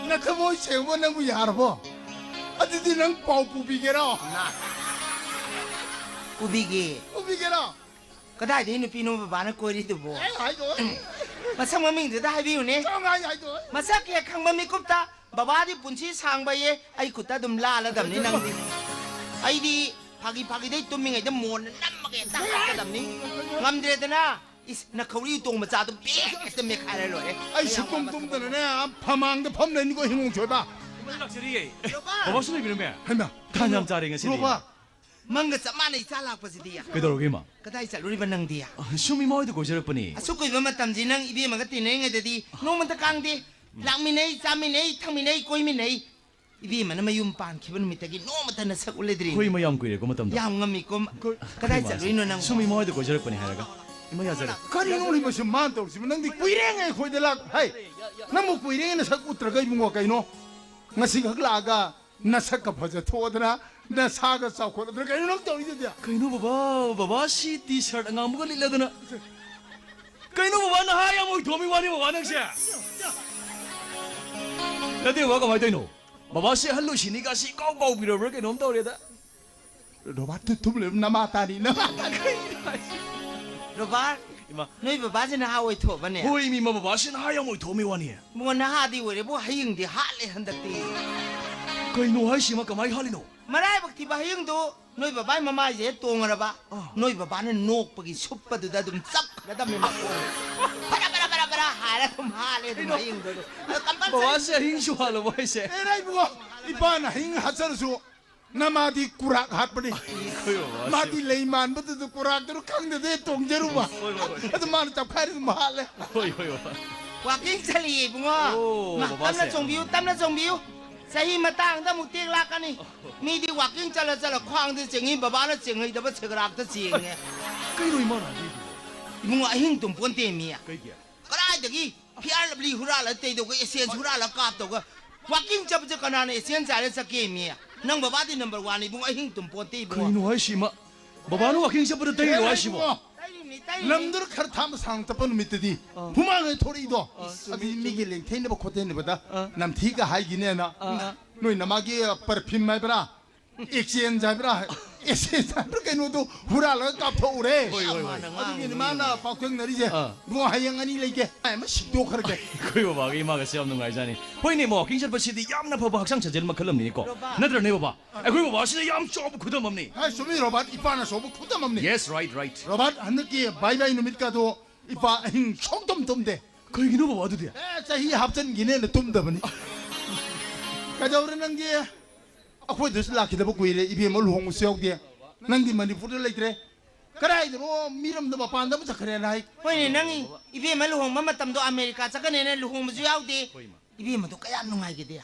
ꯅꯊꯃꯣꯏ ꯁꯦꯡꯕ ꯅꯪꯕꯨ ꯌꯥꯔꯕꯣ? ꯑꯗꯨꯗꯤ ꯅꯪ ꯄꯥꯎ ꯄꯨꯕꯤꯒꯦꯔꯣ? ꯅ-, ꯄꯨꯕꯤꯒꯦ꯫ ꯄꯨꯕꯤꯒꯦꯔꯣ? ꯀꯗꯥꯏꯗꯒꯤ ꯅꯨꯄꯤꯅꯣ ꯕꯕꯥꯅ ꯀꯣꯏꯔꯤꯗꯨꯕꯣ? ꯑꯦ, ꯍꯥꯏꯗꯣꯛꯑꯣꯏ꯫ ꯃꯁꯛ ꯃꯃꯤꯡꯗꯨꯗ ꯍꯥꯏꯕꯤꯌꯨꯅꯦ꯫ ꯆꯥꯝꯃꯉꯥ ꯍꯥꯏꯗꯣꯛꯑꯣꯏ꯫ ꯃꯁꯛ ꯍꯦꯛ ꯈꯪꯕ ꯃꯤꯀꯨꯞꯇ ꯕꯕꯥꯗꯤ ꯄꯨꯟꯁꯤ ꯁꯥꯡꯕꯌꯦ, ꯑꯩ ꯈꯨꯠꯇ ꯑꯗꯨꯝ ꯂꯥꯜꯂꯗꯕꯅꯤ ꯅꯪꯗꯤ꯫ ꯑꯩꯗꯤ ꯐꯥꯒꯤ ꯐꯥꯒꯤꯗꯩ ꯇꯨꯝꯃꯤꯉꯩꯗ ꯃꯣꯟꯅ ꯅꯝꯃꯒ ꯍꯦꯛꯇ ꯍꯥꯠꯀꯗꯕꯅꯤ꯫ ꯉꯝꯗ꯭ꯔꯦꯗꯅ꯫ ꯏꯁ, ꯅꯈꯧꯔꯤ ꯎꯇꯣꯡ ꯃꯆꯥꯗꯨ ꯕꯦꯛ ꯍꯦꯛꯇ ꯃꯦꯠꯈꯥꯏꯔ ꯂꯣꯏꯔꯦ꯫ ꯑꯩ ꯁꯨꯛꯇꯨꯝ ꯇꯨꯝꯗꯅꯅꯦ, ꯑꯥ, ꯐꯃꯥꯡꯗ ꯐꯝ ꯂꯩꯅꯤꯀꯣ, ꯍꯤꯡꯉꯣꯡ ꯁꯣꯏꯕ꯫ ꯂꯥꯛꯆꯔꯤꯌꯦ꯫ ꯔꯣꯕꯥ! ꯕꯕꯥꯁꯨ ꯂꯩꯕꯤꯔꯝꯃꯦ? ꯍꯩꯃꯥ, ꯇꯥꯟ ꯌꯥꯝ ꯆꯥꯔꯦ ꯉꯁꯤꯗꯤ꯫ ꯔꯣꯕꯥ! ꯃꯪꯒ ꯆꯞ ꯃꯥꯟꯅꯩ ꯏꯆꯥ ꯂꯥꯛꯄꯁꯤꯗꯤ꯫ ꯀꯩꯗꯧꯔꯒꯦ, ꯏꯃꯥ? ꯀꯗꯥꯏ ꯆꯠꯂꯨꯔꯤꯕ ꯅꯪꯗꯤ? ꯑ, ꯁꯨꯝ ꯏꯃꯥ ꯍꯣꯏꯗ ꯀꯣꯏꯖꯔꯛꯄꯅꯤ꯫ ꯑꯁꯨꯛ ꯀꯨꯏꯕ ꯃꯇꯝꯁꯤ ꯅꯪ ꯏꯕꯦꯝꯃꯒ ꯇꯤꯟꯅꯔꯤꯉꯩꯗꯗꯤ ꯅꯣꯡꯃꯇ ꯀꯥꯡꯗꯦ꯫ ꯂꯥꯛꯃꯤꯟꯅꯩ, ꯆꯥꯃꯤꯟꯅꯩ, ꯊꯛꯃꯤꯟꯅꯩ, ꯀꯣꯏꯃꯤꯟꯅꯩ꯫ ꯏꯕꯦꯝꯃꯅ ꯃꯌꯨꯝ ꯄꯥꯟꯈꯤꯕ ꯅꯨꯃꯤꯠꯇꯒꯤ ꯅꯣꯡꯃꯇ ꯅꯁꯛ ꯎꯠꯂꯗ꯭ꯔꯤ꯫ ꯑꯩꯈꯣꯏ ꯃꯌꯥꯝ ꯀꯨꯏꯔꯦꯀꯣ ꯃꯇꯝꯗꯣ꯫ ꯌꯥꯝ ꯉꯝꯃꯤꯀꯣ꯫ ꯑꯩꯈꯣꯏ ꯀꯗꯥꯏ ꯃꯥꯁꯦ ꯆꯠꯂꯨꯏꯅꯣ ꯅꯪ? ꯁꯨꯝ ꯏꯃꯥ ꯍꯣꯏꯗ ꯀꯣꯏꯖꯔꯛꯄꯅꯦ ꯍꯥꯏꯔꯒ꯫ ꯏꯃꯥ ꯌꯥꯖꯔꯦ꯫ ꯀꯔꯤꯅꯣ ꯃꯁꯤ ꯃꯥꯅ ꯇꯧꯔꯤꯁꯤꯕꯨ? ꯅꯪꯗꯤ ꯀꯨꯏꯔꯦꯅꯦ ꯑꯩꯈꯣꯏꯗ ꯂꯥꯛ-, ꯍꯩ, ꯅꯪꯕꯨ ꯀꯨꯏꯔꯦꯅ ꯅꯁꯛ ꯎꯠꯇ꯭ꯔꯒ ꯏꯕꯨꯡꯉꯣ, ꯀꯩꯅꯣ? ꯉꯁꯤꯈꯛ ꯂꯥꯛꯑꯒ ꯅꯁꯛꯀ ꯐꯖ ꯊꯣꯛꯑꯗꯅ, ꯅꯁꯥꯒ ꯆꯥꯎꯈꯠꯂꯗꯅ, ꯀꯩꯅꯣ ꯅꯪ ꯇꯧꯔꯤꯗꯨꯗꯤ? ꯀꯩꯅꯣ ꯕꯕꯥ, ꯕꯕꯥ ꯁꯤ ꯇꯤ ꯁꯔꯠ ꯑꯉꯥꯡꯕꯒ ꯂꯤꯠꯂꯗꯅ꯫ ꯀꯩꯅꯣ ꯕꯕꯥ, ꯅꯍꯥ ꯌꯥꯝ ꯑꯣꯏꯊꯣꯛꯑꯝꯃꯤ ꯋꯥꯅꯤ ꯕꯕꯥ ꯅꯪꯁꯦ꯫ ꯅꯠꯇꯦ ꯕꯕꯥ, ꯀꯃꯥꯏꯅ ꯇꯧꯔꯤꯅꯣ? ꯕꯕꯥꯁꯦ ꯑꯍꯜ ꯑꯣꯏꯁꯤꯅꯤꯒ ꯁꯤ ꯏꯀꯥꯎ ꯀꯥꯎꯕꯤꯔꯕ꯭ꯔꯥ ꯀꯩꯅꯣꯝ ꯇꯧꯔꯦꯗ꯫ ꯔꯣꯕꯥꯔꯠꯇꯨ ꯇꯨꯝ ꯂꯩꯕ ꯅꯃꯥ ꯇꯥꯅꯤ, ꯅꯃꯥ ꯇꯥꯅꯤ꯫ ꯔꯣꯕꯥꯔꯠ, ꯏꯃꯥ꯫ ꯅꯣꯏ ꯕꯕꯥꯁꯦ ꯅꯍꯥ ꯑꯣꯏꯊꯣꯛꯑꯕꯅꯦ? ꯍꯣꯏ, ꯃꯤ, ꯃꯥ ꯕꯕꯥꯁꯦ ꯅꯍꯥ ꯌꯥꯝ ꯑꯣꯏꯊꯣꯛꯑꯝꯃꯤ ꯋꯥꯅꯤ꯫ ꯃꯣ ꯅꯍꯥꯗꯤ ꯑꯣꯏꯔꯦꯕꯨ, ꯍꯌꯦꯡꯗꯤ ꯍꯥꯠꯂꯦ ꯍꯟꯗꯛꯇꯤ꯫ ꯀꯩꯅꯣ ꯍꯥꯏꯁꯤꯃ, ꯀꯃꯥꯏ ꯍꯥꯠꯂꯤꯅꯣ? ꯃꯔꯥꯏꯕꯛ ꯊꯤꯕ ꯍꯌꯦꯡꯗꯣ ꯅꯣꯏ ꯕꯕꯥꯏ ꯃꯃꯥꯏꯁꯦ ꯍꯦꯛ ꯇꯣꯡꯉꯔꯕ, ꯑꯥ꯫ ꯅꯣꯏ ꯕꯕꯥꯅ ꯅꯣꯛꯄꯒꯤ ꯁꯨꯞꯄꯗꯨꯗ ꯑꯗꯨꯝ ꯆꯞꯈ꯭ꯔꯗꯕꯅꯦ ꯃꯈꯣꯡ꯫ ꯕꯔꯥ, ꯕꯔꯥ, ꯕꯔꯥ, ꯕꯔꯥ ꯍꯥꯏꯔ ꯑꯗꯨꯝ ꯍꯥꯠꯂꯦ ꯑꯗꯨꯝ ꯀꯩꯅꯣ? ꯍꯌꯦꯡꯗꯣ ꯑꯗꯨꯝ꯫ ꯑꯗꯣ compulsory ꯕꯕꯥꯁꯦ ꯑꯍꯤꯡꯁꯨ ꯍꯥꯠꯂꯕꯣ ꯍꯥꯏꯁꯦ? ꯑꯦ, ꯏꯕꯨꯡꯉꯣ, ꯏꯄꯥꯅ ꯑꯍꯤꯡ ꯍꯥꯠꯆꯔꯁꯨ ꯅꯃꯥꯗꯤ ꯀꯨꯔꯥꯛ ꯍꯥꯠꯄꯅꯤ꯫ ꯑꯩꯈꯣꯏ ꯕꯕꯥꯁꯦ꯫ ꯃꯥꯗꯤ ꯂꯩ ꯃꯥꯟꯕꯗꯨꯗ ꯀꯨꯔꯥꯛꯇꯨꯅ ꯈꯪꯗꯗꯦ ꯇꯣꯡꯖꯔꯨꯕ꯫ ꯍꯣꯏ, ꯍꯣꯏ, ꯍꯣꯏ꯫ ꯑꯗꯨ ꯃꯥꯅ ꯆꯞꯈꯥꯏꯔ ꯑꯗꯨꯝ ꯍꯥꯠꯂꯦ꯫ ꯍꯣꯏ, ꯍꯣꯏ, ꯍꯣꯏ꯫ Walking ꯆꯠꯂꯤꯌꯦ ꯏꯕꯨꯡꯉꯣ꯫ ꯑꯣ, ꯃꯥ, ꯕꯕꯥꯁꯦ꯫ ꯇꯞꯅ ꯆꯣꯡꯕꯤꯌꯨ, ꯇꯞꯅ ꯆꯣꯡꯕꯤꯌꯨ꯫ ꯆꯍꯤ ꯃꯇꯥꯡꯗ ꯑꯃꯨꯛ ꯇꯦꯛ ꯂꯥꯛꯀꯅꯤ꯫ ꯃꯤꯗꯤ walking ꯆꯠꯂ ꯆꯠꯂ ꯈ꯭ꯋꯥꯡꯗ ꯆꯦꯡꯉꯤ, ꯕꯕꯥꯅ ꯆꯦꯡꯍꯩꯗꯕ ꯁꯦꯒ꯭ꯔꯥꯛꯇ ꯆꯦꯡꯉꯦ꯫ ꯀꯩꯅꯣ ꯏꯃꯥꯅ ꯍꯥꯏꯕꯤꯔꯤꯗꯨꯕꯣ? ꯏꯕꯨꯡꯉꯣ, ꯑꯍꯤꯡ ꯇꯨꯝ ꯄꯣꯟꯇꯦ ꯃꯤ꯫ ꯀꯩꯒꯤ? ꯀꯗꯥꯏꯗꯒꯤ Fair Lovely ꯍꯨꯔꯥꯜꯂ ꯇꯩꯗꯧꯒ, Essence ꯍꯨꯔꯥꯜꯂ ꯀꯥꯞꯇꯧꯒ꯫ Walking ꯆꯠꯄꯁꯦ ꯀꯅꯥꯅ Essence ꯆꯥꯏꯔ ꯆꯠꯀꯦ ꯃꯤ? ꯅꯪ ꯕꯕꯥꯗꯤ number one ꯏꯕꯨꯡꯉꯣ, ꯑꯍꯤꯡ ꯇꯨꯝ ꯄꯣꯟꯇꯦ ꯏꯕꯨꯡꯉꯣ꯫ ꯀꯩꯅꯣ ꯍꯥꯏꯁꯤꯃ? ꯕꯕꯥꯅ walking ꯆꯠꯄꯗ ꯇꯩꯔꯤꯔꯣ ꯍꯥꯏꯁꯤꯕꯣ? ꯏꯕꯨꯡꯉꯣ꯫ ꯇꯩꯔꯤꯕꯅꯤ, ꯇꯩꯔꯤꯕꯅꯤ꯫ ꯂꯝꯗꯨꯗ ꯈꯔ ꯊꯥꯝꯕ ꯁꯥꯡ ꯆꯠꯄ ꯅꯨꯃꯤꯠꯇꯗꯤ ꯑꯥ꯫ ꯍꯨꯃꯥꯡ ꯍꯦꯛ ꯊꯣꯔꯛꯏꯗꯣ꯫ ꯑꯥ, ꯆꯨꯝꯃꯤ, ꯑꯗꯨꯗꯤ ꯃꯤꯒꯤ ꯆꯨꯝꯃꯤ꯫ ꯂꯦꯡꯊꯩꯅꯕ ꯈꯣꯠꯊꯩꯅꯕꯗ ꯑꯥ꯫ ꯅꯝꯊꯤꯒ ꯍꯥꯏꯈꯤꯅꯦꯅ꯫ ꯑꯥ, ꯑꯥ꯫ ꯅꯣꯏ ꯅꯃꯥꯒꯤ perfume ꯍꯥꯏꯕ꯭ꯔꯥ? Exchange ꯍꯥꯏꯕ꯭ꯔꯥ? Essence ꯍꯥꯏꯕ꯭ꯔꯥ ꯀꯩꯅꯣꯗꯣ ꯍꯨꯔꯥꯜꯂꯒ ꯀꯥꯞꯊꯣꯛꯎꯔꯦ꯫ ꯍꯣꯏ, ꯍꯣꯏ, ꯍꯣꯏ꯫ ꯑꯗꯨꯒꯤꯅꯤ ꯃꯥꯅ ꯄꯥꯎꯊꯦꯡꯅꯔꯤꯁꯦ꯫ ꯑꯥ꯫ ꯏꯕꯨꯡꯉꯣ, ꯍꯌꯦꯡ ꯑꯅꯤ ꯂꯩꯒꯦ꯫ ꯑꯩ ꯑꯃ ꯁꯤꯟꯗꯣꯛꯈ꯭ꯔꯒꯦ꯫ ꯑꯩꯈꯣꯏ ꯕꯕꯥꯒ ꯏꯃꯥꯒꯁꯦ ꯌꯥꯝ ꯅꯨꯡꯉꯥꯏꯖꯥꯅꯤ꯫ ꯍꯣꯏꯅꯦ, ꯏꯃꯥ, walking ꯆꯠꯄꯁꯤꯗꯤ ꯌꯥꯝꯅ ꯐꯕ ꯍꯛꯆꯥꯡ ꯁꯥꯖꯦꯜ ꯃꯈꯜ ꯑꯃꯅꯤꯅꯦꯀꯣ꯫ ꯔꯣꯕꯥ꯫ ꯅꯠꯇ꯭ꯔꯅꯦ ꯕꯕꯥ? ꯑꯩꯈꯣꯏ ꯕꯕꯥꯁꯤꯅ ꯌꯥꯝ ꯆꯥꯎꯕ ꯈꯨꯗꯝ ꯑꯃꯅꯤ꯫ ꯍꯥꯏ, ꯆꯨꯝꯃꯤ ꯔꯣꯕꯥꯔꯠ, ꯏꯄꯥꯅ ꯆꯥꯎꯕ ꯈꯨꯗꯝ ꯑꯃꯅꯤ꯫ Yes, right, right. ꯔꯣꯕꯥꯔꯠ, ꯍꯟꯗꯛꯀꯤ ꯕꯥꯏ ꯕꯥꯏ ꯅꯨꯃꯤꯠꯀꯥꯗꯣ ꯏꯄꯥ ꯑꯍꯤꯡ ꯁꯨꯡꯇꯨꯝ ꯇꯨꯝꯗꯦ꯫ ꯀꯩꯒꯤꯅꯣ ꯕꯕꯥ ꯑꯗꯨꯗꯤ? ꯑꯦ, ꯆꯍꯤ ꯍꯥꯞꯆꯤꯟꯈꯤꯅꯦꯅ ꯇꯨꯝꯗꯕꯅꯤ꯫ ꯀꯩꯗꯧꯔꯦ ꯅꯪꯗꯤ? ꯑꯩꯈꯣꯏꯗꯁꯨ ꯂꯥꯛꯈꯤꯗꯕ ꯀꯨꯏꯔꯦ, ꯏꯕꯦꯝꯃ ꯂꯨꯍꯣꯡꯕꯁꯨ ꯌꯥꯎꯗꯦ꯫ ꯅꯪꯗꯤ ꯃꯅꯤꯄꯨꯔꯗ ꯂꯩꯇ꯭ꯔꯦ꯫ ꯀꯗꯥꯏꯗꯅꯣ ꯃꯤꯔꯝꯗ ꯃꯄꯥꯟꯗ ꯑꯃ ꯆꯠꯈ꯭ꯔꯦꯅ ꯍꯥꯏ꯫ ꯍꯣꯏꯅꯦ, ꯅꯪ ꯏꯕꯦꯝꯃ ꯂꯨꯍꯣꯡꯕ ꯃꯇꯝꯗꯣ ꯑꯃꯦꯔꯤꯀꯥ ꯆꯠꯀꯅꯦꯅ ꯂꯨꯍꯣꯡꯕꯁꯨ ꯌꯥꯎꯗꯦ꯫ ꯍꯣꯏ, ꯏꯃꯥ꯫ ꯏꯕꯦꯝꯃꯗꯣ ꯀꯌꯥ ꯅꯨꯡꯉꯥꯏꯒꯦꯗꯤ꯫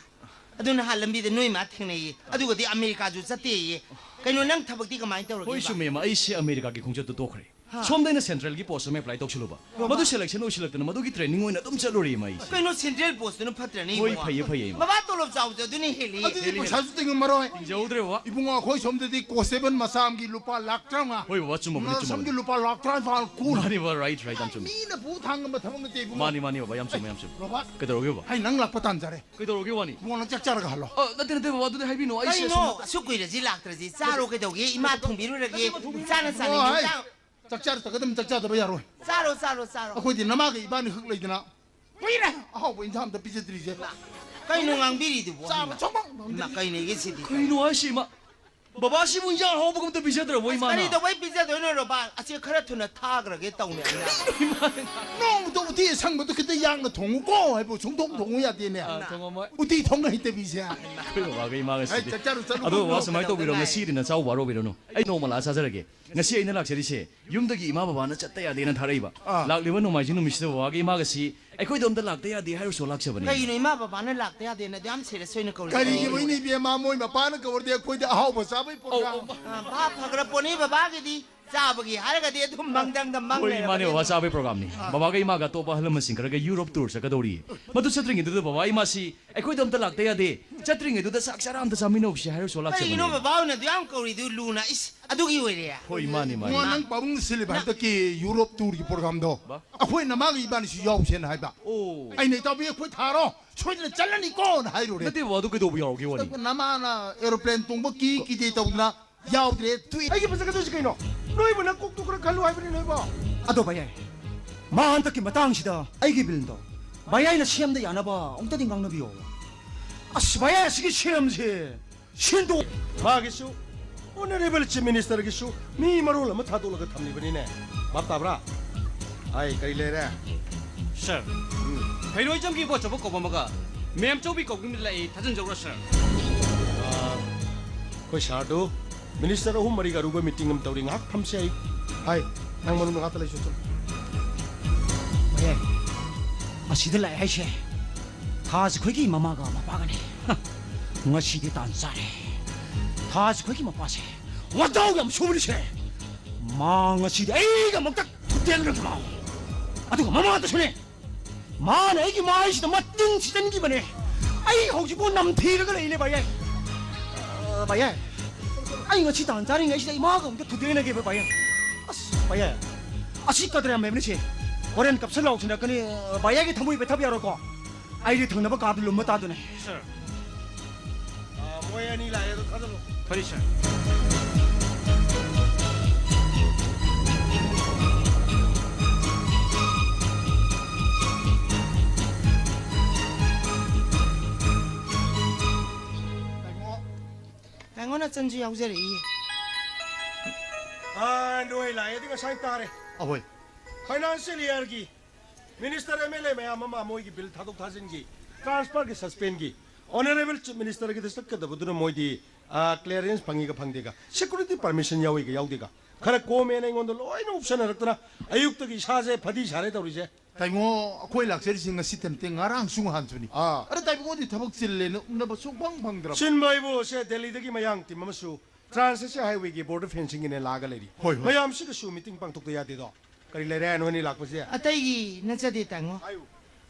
ꯑꯗꯨ ꯅꯍꯥꯟ ꯂꯝꯕꯤꯗ ꯅꯣꯏ ꯃꯥ ꯊꯦꯡꯅꯩꯌꯦ, ꯑꯗꯨꯒꯗꯤ ꯑꯃꯦꯔꯤꯀꯥꯁꯨ ꯆꯠꯇꯦꯌꯦ꯫ ꯀꯩꯅꯣ, ꯅꯪ ꯊꯕꯛꯇꯤ ꯀꯃꯥꯏꯅ ꯇꯧꯔꯒꯦ? ꯍꯣꯏ, ꯆꯨꯝꯃꯦ, ꯏꯃꯥ, ꯑꯩꯁꯦ ꯑꯃꯦꯔꯤꯀꯥꯒꯤ ꯈꯣꯡꯆꯠꯇꯨ ꯇꯣꯛꯈ꯭ꯔꯦ꯫ ꯍꯥ꯫ ꯁꯣꯝꯗ ꯑꯩꯅ ꯁꯦꯟꯇ꯭ꯔꯦꯜꯒꯤ ꯄꯣꯁ ꯑꯃ ꯑꯦꯄ꯭ꯂꯥꯏ ꯇꯧꯁꯜꯂꯨꯕ꯫ ꯃꯗꯨ ꯁꯦꯂꯦꯛꯁꯟ ꯑꯣꯏꯁꯤꯜꯂꯛꯇꯅ ꯃꯗꯨꯒꯤ ꯇ꯭ꯔꯦꯅꯤꯡ ꯑꯣꯏꯅ ꯑꯗꯨꯝ ꯆꯠꯂꯨꯔꯤ, ꯏꯃꯥ, ꯑꯩꯁꯦ꯫ ꯀꯩꯅꯣ, ꯁꯦꯟꯇ꯭ꯔꯦꯜ ꯄꯣꯁꯇꯨꯅ ꯐꯠꯇ꯭ꯔꯅꯦ, ꯍꯣꯏ, ꯏꯕꯨꯡꯉꯣ? ꯐꯩꯌꯦ, ꯐꯩꯌꯦ, ꯏꯃꯥ꯫ ꯕꯕꯥ ꯇꯣꯂꯣꯞ ꯆꯥꯎꯕꯁꯦ ꯑꯗꯨꯅ ꯍꯦꯜꯂꯤ꯫ ꯑꯗꯨꯗꯤ ꯄꯩꯁꯥꯁꯨ ꯇꯤꯡꯉꯝꯃꯔꯣꯏ꯫ ꯇꯤꯡꯖꯍꯧꯗ꯭ꯔꯦ, ꯕꯕꯥ꯫ ꯏꯕꯨꯡꯉꯣ, ꯑꯩꯈꯣꯏ ꯁꯣꯝꯗꯗꯤ ꯀꯣꯁꯇꯦꯕꯜ ꯃꯆꯥ ꯑꯃꯒꯤ ꯂꯨꯄꯥ ꯂꯥꯛ ꯇꯔꯥꯃꯉꯥ꯫ ꯍꯣꯏ, ꯕꯕꯥ, ꯆꯨꯝꯃꯕꯅꯤ, ꯅꯪ ꯆꯨꯝꯃꯕꯅꯤ꯫ ꯁꯝꯒꯤ ꯂꯨꯄꯥ ꯂꯥꯛ ꯇꯔꯥꯅꯤꯄꯥꯜ, ꯀꯨꯟ꯫ ꯃꯥꯅꯤ, ꯕꯕꯥ, ꯔꯥꯏꯠ, ꯔꯥꯏꯠ, ꯌꯥꯝ ꯆꯨꯝꯃꯤ꯫ ꯃꯤꯅ ꯄꯨ ꯊꯥꯡꯉꯝꯕ ꯊꯕꯛ ꯅꯠꯇꯦ, ꯏꯕꯨꯡꯉꯣ꯫ ꯃꯥꯅꯤ, ꯃꯥꯅꯤ, ꯕꯕꯥ, ꯌꯥꯝ ꯆꯨꯝꯃꯦ, ꯌꯥꯝ ꯆꯨꯝꯃꯦ꯫ ꯔꯣꯕꯥꯔꯠ꯫ ꯀꯩꯗꯧꯔꯒꯦ, ꯕꯕꯥ? ꯑꯩ ꯅꯪ ꯂꯥꯛꯄ ꯇꯥꯟꯖꯔꯦ꯫ ꯀꯩꯗꯧꯔꯒꯦ, ꯋꯥꯅꯤ? ꯏꯕꯨꯡꯉꯣ, ꯅꯪ ꯆꯥꯛ ꯆꯥꯔꯒ ꯍꯜꯂꯣ꯫ ꯑ, ꯅꯠꯇꯦ, ꯅꯠꯇꯦ, ꯕꯕꯥ, ꯑꯗꯨꯗꯤ ꯍꯥꯏꯕꯤꯅꯣ꯫ ꯑꯩꯁꯦ ꯀꯩꯅꯣ? ꯁꯨꯝ ꯑꯁꯨꯛ ꯀꯨꯏꯔꯁꯤ ꯂꯥꯛꯇ꯭ꯔꯁꯤ? ꯆꯥꯔꯣ, ꯀꯩꯗꯧꯒꯦ? ꯏꯃꯥ ꯊꯣꯡꯕꯤꯔꯨꯔꯒꯦ꯫ ꯆꯥꯅ ꯆꯥꯅꯤꯡꯉꯦ, ꯍꯣꯏ꯫ ꯆꯥꯔꯣ꯫ ꯆꯥꯛ ꯆꯥꯔ ꯆꯠꯀꯗꯕꯅꯤ, ꯆꯥꯛ ꯆꯥꯗꯕ ꯌꯥꯔꯣꯏ꯫ ꯆꯥꯔꯣ, ꯆꯥꯔꯣ, ꯆꯥꯔꯣ꯫ ꯑꯩꯈꯣꯏꯗꯤ ꯅꯃꯥꯒ ꯏꯕꯥꯅꯤ ꯈꯛ ꯂꯩꯗꯅ꯫ ꯀꯨꯏꯔꯦ ꯑꯍꯥꯎꯕ ꯏꯟꯖꯥꯡ ꯑꯝꯇ ꯄꯤꯖꯗ꯭ꯔꯤꯁꯦ꯫ ꯀꯩꯅꯣ ꯉꯥꯡꯕꯤꯔꯤꯗꯨꯕꯨ? ꯆꯥꯕ ꯁꯨꯡꯐꯪ ꯐꯪꯗꯦ꯫ ꯏꯃꯥ, ꯀꯩꯅꯣꯒꯤ ꯁꯤꯗꯤ? ꯀꯩꯅꯣ ꯍꯥꯏꯁꯤ, ꯏꯃꯥ? ꯕꯕꯥꯁꯤꯕꯨ ꯏꯟꯖꯥꯡ ꯑꯍꯥꯎꯕꯒ ꯑꯝꯇ ꯄꯤꯖꯗ꯭ꯔꯕꯣ, ꯏꯃꯥꯅ? ꯀꯔꯤ ꯇꯧꯕꯩ ꯄꯤꯖꯗꯣꯏꯅꯣ, ꯔꯣꯕꯥ? ꯑꯁꯤ ꯈꯔ ꯊꯨꯅ ꯊꯥꯈ꯭ꯔꯒꯦ ꯇꯧꯅꯦ ꯑꯩꯅ꯫ ꯅꯣꯡꯃꯇ ꯎꯇꯤ ꯑꯁꯪꯕꯗꯨ ꯈꯤꯇ ꯌꯥꯡꯅ ꯊꯣꯡꯉꯨꯀꯣ ꯍꯥꯏꯕꯨ ꯁꯨꯡꯊꯣꯡ ꯊꯣꯡꯉꯨ ꯌꯥꯗꯦꯅꯦ꯫ ꯑ, ꯊꯣꯡꯉꯝꯃꯣꯏ꯫ ꯎꯇꯤ ꯊꯣꯡ ꯍꯩꯇꯕꯤꯁꯦ꯫ ꯑꯩꯈꯣꯏ ꯕꯕꯥꯒ ꯏꯃꯥꯒ ꯑꯩ ꯁꯤꯗꯤ꯫ ꯆꯥꯛ ꯆꯥꯔꯨ ꯆꯠꯂꯨ ꯑꯗꯣ ꯀꯨꯝꯂꯨ꯫ ꯕꯕꯥ, ꯁꯨꯃꯥꯏꯅ ꯇꯧꯕꯤꯔꯣ, ꯉꯁꯤꯗꯤ ꯅꯆꯥꯎ ꯋꯥꯔꯧꯕꯤꯔꯅꯨ꯫ ꯑꯩ ꯅꯣꯡꯃ ꯂꯥꯛꯑ ꯆꯥꯖꯔꯒꯦ꯫ ꯉꯁꯤ ꯑꯩꯅ ꯂꯥꯛꯆꯔꯤꯁꯦ ꯌꯨꯝꯗꯒꯤ ꯏꯃꯥ ꯕꯕꯥꯅ ꯆꯠꯇ ꯌꯥꯗꯦꯅ ꯊꯥꯔꯛꯏꯕ꯫ ꯑꯥ꯫ ꯂꯥꯛꯂꯤꯕ ꯅꯣꯡꯃꯥꯏꯖꯤꯡ ꯅꯨꯃꯤꯠꯁꯤꯗ ꯕꯕꯥꯒ ꯏꯃꯥꯒꯁꯤ ꯑꯩꯈꯣꯏꯗ ꯑꯝꯇ ꯂꯥꯛꯇ ꯌꯥꯗꯦ ꯍꯥꯏꯔꯨꯁꯣ ꯂꯥꯛꯆꯕꯅꯤ꯫ ꯀꯩꯒꯤꯅꯣ ꯏꯃꯥ ꯕꯕꯥꯅ ꯂꯥꯛꯇ ꯌꯥꯗꯦꯅ ꯑꯗꯨ ꯌꯥꯝ ꯁꯦꯔꯤꯌꯁ ꯑꯣꯏꯅ ꯀꯧꯔꯤꯁꯦ? ꯀꯔꯤꯒꯤꯅꯣ ꯏꯅꯦ ꯏꯕꯦꯝꯃ, ꯃꯣꯏ ꯃꯄꯥꯅ ꯀꯧꯔꯗꯤ ꯑꯩꯈꯣꯏꯗ ꯑꯍꯥꯎꯕ ꯆꯥꯕꯩ ꯑꯧ, ꯄ꯭ꯔꯣꯒ꯭ꯔꯥꯝ꯫ ꯑꯧ, ꯃꯥ- ꯑꯥ, ꯚꯥꯞ ꯐꯈ꯭ꯔ ꯄꯣꯠꯅꯤ ꯕꯕꯥꯒꯤꯗꯤ꯫ ꯆꯥꯕꯒꯤ ꯍꯥꯏꯔꯒꯗꯤ ꯑꯗꯨꯝ ꯃꯪꯗꯪꯗ ꯃꯪ ꯍꯣꯏ, ꯂꯩꯔꯕꯅꯤ ꯏꯃꯥꯅꯦ ꯕꯕꯥ, ꯑꯗꯨꯝ꯫ ꯆꯥꯕꯩ ꯄ꯭ꯔꯣꯒ꯭ꯔꯥꯝꯅꯤ꯫ ꯑꯥ꯫ ꯕꯕꯥꯒ ꯏꯃꯥꯒ ꯑꯇꯣꯞꯄ ꯑꯍꯜ ꯂꯃꯟꯁꯤꯡ ꯈꯔꯒ ꯌꯨꯔꯣꯞ ꯇꯨꯔ ꯆꯠꯀꯗꯧꯔꯤ꯫ ꯃꯗꯨ ꯆꯠꯇ꯭ꯔꯤꯉꯩꯗꯨꯗ ꯕꯕꯥ ꯏꯃꯥꯁꯤ ꯑꯩꯈꯣꯏꯗ ꯑꯝꯇ ꯂꯥꯛꯇ ꯌꯥꯗꯦ꯫ ꯆꯠꯇ꯭ꯔꯤꯉꯩꯗꯨꯗ ꯆꯥꯛ ꯆꯥꯔ ꯑꯝꯇ ꯆꯥꯃꯤꯟꯅꯧꯁꯤ ꯍꯥꯏꯔꯨꯁꯣ ꯂꯥꯛꯆꯕꯅꯤ꯫ ꯀꯩꯒꯤꯅꯣ ꯕꯕꯥ ꯍꯣꯏꯅ ꯑꯗꯨ ꯌꯥꯝ ꯀꯧꯔꯤꯗꯨ ꯂꯨꯅ? ꯏꯁ, ꯑꯗꯨꯒꯤ ꯑꯣꯏꯔꯦ? ꯍꯣꯏ, ꯃꯥꯅꯤ, ꯃꯥꯅꯤ꯫ ꯏꯕꯨꯡꯉꯣ, ꯅꯪ ꯄꯥꯕꯨꯡꯅ ꯁꯤꯜꯂꯤꯕ ꯍꯟꯗꯛꯀꯤ ꯌꯨꯔꯣꯞ ꯇꯨꯔꯒꯤ ꯄ꯭ꯔꯣꯒ꯭ꯔꯥꯝꯗꯣ ꯕꯥ? ꯑꯩꯈꯣꯏ ꯅꯃꯥꯒ ꯏꯕꯥꯅꯤꯁꯨ ꯌꯥꯎꯁꯦꯅ ꯍꯥꯏꯕ꯫ ꯑꯣ꯫ ꯑꯩꯅ, "ꯏꯇꯥꯎꯕꯤ, ꯑꯩꯈꯣꯏ ꯊꯥꯔꯣ, ꯁꯣꯏꯗꯅ ꯆꯠꯂꯅꯤꯀꯣꯅ" ꯍꯥꯏꯔꯨꯔꯦ꯫ ꯅꯠꯇꯦ ꯕꯕꯥ, ꯑꯗꯨ ꯀꯩꯗꯧꯕ ꯌꯥꯎꯔꯒꯦ, ꯋꯥꯅꯤ? ꯅꯃꯥꯅ ꯑꯦꯔꯣꯄ꯭ꯂꯦꯟ ꯇꯣꯡꯕ ꯀꯤ ꯀꯤꯗꯦ ꯇꯧꯗꯅ ꯌꯥꯎꯗ꯭ꯔꯦ, ꯇꯨꯏ꯫ ꯑꯩꯒꯤ ꯐꯖꯒꯗꯣꯏꯁꯤ ꯀꯩꯅꯣ? ꯅꯣꯏꯕꯨ ꯅꯀꯣꯛꯇꯨ ꯈꯔ ꯈꯜꯂꯨ ꯍꯥꯏꯕꯅꯤ, ꯅꯣꯏꯕꯣ꯫ ꯑꯗꯣ ꯚꯌꯥꯏ, ꯃꯥ ꯍꯟꯗꯛꯀꯤ ꯃꯇꯥꯡꯁꯤꯗ ꯑꯩꯒꯤ ꯕꯤꯜꯗꯣ ꯚꯌꯥꯏꯅ ꯁꯦꯝꯗ ꯌꯥꯅꯕ ꯑꯃꯨꯛꯇꯗꯤ ꯉꯥꯡꯅꯕꯤꯌꯣ꯫ ꯑꯁ, ꯚꯌꯥꯏ, ꯑꯁꯤꯒꯤ ꯁꯦꯝꯁꯦ ꯁꯤꯟꯗꯣꯛ- ꯃꯥꯒꯤꯁꯨ, ꯑꯣꯅꯔꯦꯕꯜ ꯆꯤꯐ ꯃꯤꯅꯤꯁꯇꯔꯒꯤꯁꯨ ꯃꯤ ꯃꯔꯣꯜ ꯑꯃ ꯊꯥꯗꯣꯛꯂꯒ ꯊꯝꯂꯤꯕꯅꯤꯅꯦ꯫ ꯚꯥꯞ ꯇꯥꯕ꯭ꯔꯥ? ꯑꯩ ꯀꯔꯤ ꯂꯩꯔꯦ? ꯁꯥꯔ, ꯎꯝ꯫ ꯍꯩꯔꯣꯏꯖꯝꯒꯤ ꯏꯕꯣꯆꯧꯕ ꯀꯧꯕ ꯑꯃꯒ ꯃꯦꯝ ꯆꯧꯕꯤ ꯀꯧꯕ ꯑꯃ ꯂꯥꯛꯏ, ꯊꯥꯖꯤꯟꯖꯧꯔꯣ, ꯁꯥꯔ? ꯑꯥ, ꯑꯩꯈꯣꯏ ꯁꯥꯔꯗꯨ ꯃꯤꯅꯤꯁꯇꯔ ꯑꯍꯨꯝ ꯃꯔꯤꯒ ꯑꯔꯨꯕ ꯃꯤꯇꯤꯡ ꯑꯃ ꯇꯧꯔꯤ, ꯉꯥꯏꯍꯥꯛ ꯐꯝꯁꯦ, ꯑꯩ ꯍꯥꯏ, ꯅꯪ ꯃꯅꯨꯡꯗ ꯉꯥꯛꯇ ꯂꯩꯁꯨ ꯆꯠꯂꯨ꯫ ꯃꯌꯥꯏ, ꯑꯁꯤꯗ ꯂꯥꯛꯑꯦ ꯍꯥꯏꯁꯦ ꯊꯥꯖꯈꯣꯏꯒꯤ ꯃꯃꯥꯒ ꯃꯄꯥꯒꯅꯦ꯫ ꯍ, ꯉꯁꯤꯗꯤ ꯇꯥꯟ ꯆꯥꯔꯦ꯫ ꯊꯥꯖꯈꯣꯏꯒꯤ ꯃꯄꯥꯁꯦ ꯋꯥꯇꯥꯎ ꯌꯥꯝ ꯁꯨꯕꯅꯤꯁꯦ꯫ ꯃꯥ ꯉꯁꯤꯗꯤ ꯑꯩꯒ ꯑꯃꯨꯛꯇ ꯈꯨꯠꯇꯦꯛꯅꯒꯦ ꯃꯥ꯫ ꯑꯗꯨꯒ ꯃꯃꯥꯗꯁꯨꯅꯦ꯫ ꯃꯥꯅ ꯑꯩꯒꯤ ꯃꯥꯏꯁꯤꯗ ꯃꯇꯤꯟ ꯁꯤꯠꯆꯟꯈꯤꯕꯅꯦ꯫ ꯑꯩ ꯍꯧꯖꯤꯛꯐꯥꯎ ꯅꯝꯊꯤꯔꯒ ꯂꯩꯅꯦ ꯚꯥꯏꯌꯥꯏ꯫ ꯑ, ꯚꯥꯏꯌꯥꯏ, ꯑꯩ ꯉꯁꯤ ꯇꯥꯟ ꯆꯥꯔꯤꯉꯩꯁꯤꯗ ꯏꯃꯥꯒ ꯑꯃꯨꯛꯇ ꯊꯨꯗꯦꯛꯅꯒꯦꯕ ꯚꯥꯏꯌꯥꯏ꯫ ꯑꯁ ꯚꯥꯏꯌꯥꯏ, ꯑꯁꯤ ꯀꯗꯔ ꯌꯥꯝ ꯂꯩꯕꯅꯤ ꯁꯦ꯫ ꯍꯣꯔꯦꯟ ꯀꯞꯁꯟ ꯂꯥꯎꯁꯤꯟꯅꯔꯛꯀꯅꯤ꯫ ꯚꯥꯏꯌꯥꯏꯒꯤ ꯊꯃꯣꯏ ꯄꯦꯊꯕ ꯌꯥꯔꯣꯏꯀꯣ꯫ ꯑꯩꯗꯤ ꯊꯪꯅꯕ ꯀꯥꯗ ꯂꯨꯝꯕ ꯇꯥꯗꯨꯅꯦ꯫ ꯁꯥꯔ, ꯑ, ꯃꯣꯏ ꯑꯅꯤ ꯂꯥꯛꯑꯦ, ꯑꯗꯣ ꯊꯥꯖꯜꯂꯣ꯫ ꯐꯔꯦ, ꯁꯥꯔ꯫ ꯇꯥꯏꯉꯣ꯫ ꯇꯥꯏꯉꯣ ꯅꯆꯟꯁꯨ ꯌꯥꯎꯖꯔꯛꯏ꯫ ꯑ, ꯅꯣꯏ ꯂꯥꯛꯑꯦꯗꯤ ꯉꯁꯥꯏ ꯇꯥꯔꯦ꯫ ꯑꯍꯣꯏ꯫ ꯐꯥꯏꯅꯥꯟꯁꯤꯌꯦꯜ ꯏꯌꯥꯔꯒꯤ ꯃꯤꯅꯤꯁꯇꯔ, ꯑꯦꯝ ꯑꯦꯜ ꯑꯦ ꯃꯌꯥꯝ ꯑꯃ ꯃꯣꯏꯒꯤ ꯕꯤꯜ ꯊꯥꯗꯣꯛ ꯊꯥꯖꯤꯟꯒꯤ, ꯇ꯭ꯔꯥꯟꯁꯐꯔꯒꯤ, ꯁꯁꯄꯦꯟꯒꯤ, ꯑꯣꯅꯔꯦꯕꯜ ꯆꯤꯐ ꯃꯤꯅꯤꯁꯇꯔꯒꯤꯗ ꯆꯠꯀꯗꯕꯗꯨꯅ ꯃꯣꯏꯗꯤ, ꯑ, ꯀ꯭ꯂꯤꯌꯥꯔꯦꯟꯁ ꯐꯪꯉꯤꯒ ꯐꯪꯗꯦꯒ, ꯁꯦꯀ꯭ꯌꯨꯔꯤꯇꯤ ꯄꯔꯃꯤꯁꯟ ꯌꯥꯎꯏꯒ ꯌꯥꯎꯗꯦꯒ, ꯈꯔ ꯀꯣꯝꯃꯦꯅ ꯑꯩꯉꯣꯟꯗ ꯂꯣꯏꯅ ꯎꯞꯁꯟꯅꯔꯛꯇꯅ ꯑꯌꯨꯛꯇꯒꯤ ꯏꯁꯥꯁꯦ ꯐꯗꯤ ꯁꯥꯔꯦ ꯇꯧꯔꯤꯁꯦ꯫ ꯇꯥꯏꯉꯣ, ꯑꯩꯈꯣꯏ ꯂꯥꯛꯆꯔꯤꯁꯤ ꯉꯁꯤꯇ ꯅꯠꯇꯦ, ꯉꯔꯥꯡꯁꯨ ꯅꯍꯥꯟꯁꯨꯅꯤ꯫ ꯑꯥ꯫ ꯑꯗ ꯇꯥꯏꯕꯪꯉꯣꯗꯤ ꯊꯕꯛ ꯆꯤꯜꯂꯦꯅ ꯎꯅꯕ ꯁꯨꯡꯐꯪ ꯐꯪꯗ꯭ꯔꯕ꯫ ꯆꯤꯟꯕ ꯍꯥꯏꯕꯨ ꯁꯦ ꯗꯦꯜꯂꯤꯗꯒꯤ ꯃꯌꯥꯡ ꯇꯤꯝ ꯑꯃꯁꯨ ꯇ꯭ꯔꯥꯟꯁ ꯑꯦꯁꯤꯌꯥ ꯍꯥꯏꯋꯦꯒꯤ ꯕꯣꯔꯗꯔ ꯐꯦꯟꯁꯤꯡꯒꯤꯅꯦ ꯂꯥꯛꯑꯒ ꯂꯩꯔꯤ꯫ ꯍꯣꯏ, ꯍꯣꯏ꯫ ꯃꯌꯥꯝꯁꯤꯒꯁꯨ ꯃꯤꯇꯤꯡ ꯄꯥꯡꯊꯣꯛꯇ ꯌꯥꯗꯦꯗꯣ꯫ ꯀꯔꯤ ꯂꯩꯔꯦ ꯅꯣꯏꯅꯤ ꯂꯥꯛꯄꯁꯦ? ꯑꯇꯩꯒꯤ ꯅꯠꯆꯗꯦ ꯇꯥꯏꯉꯣ꯫ ꯍꯥꯏꯌꯨ꯫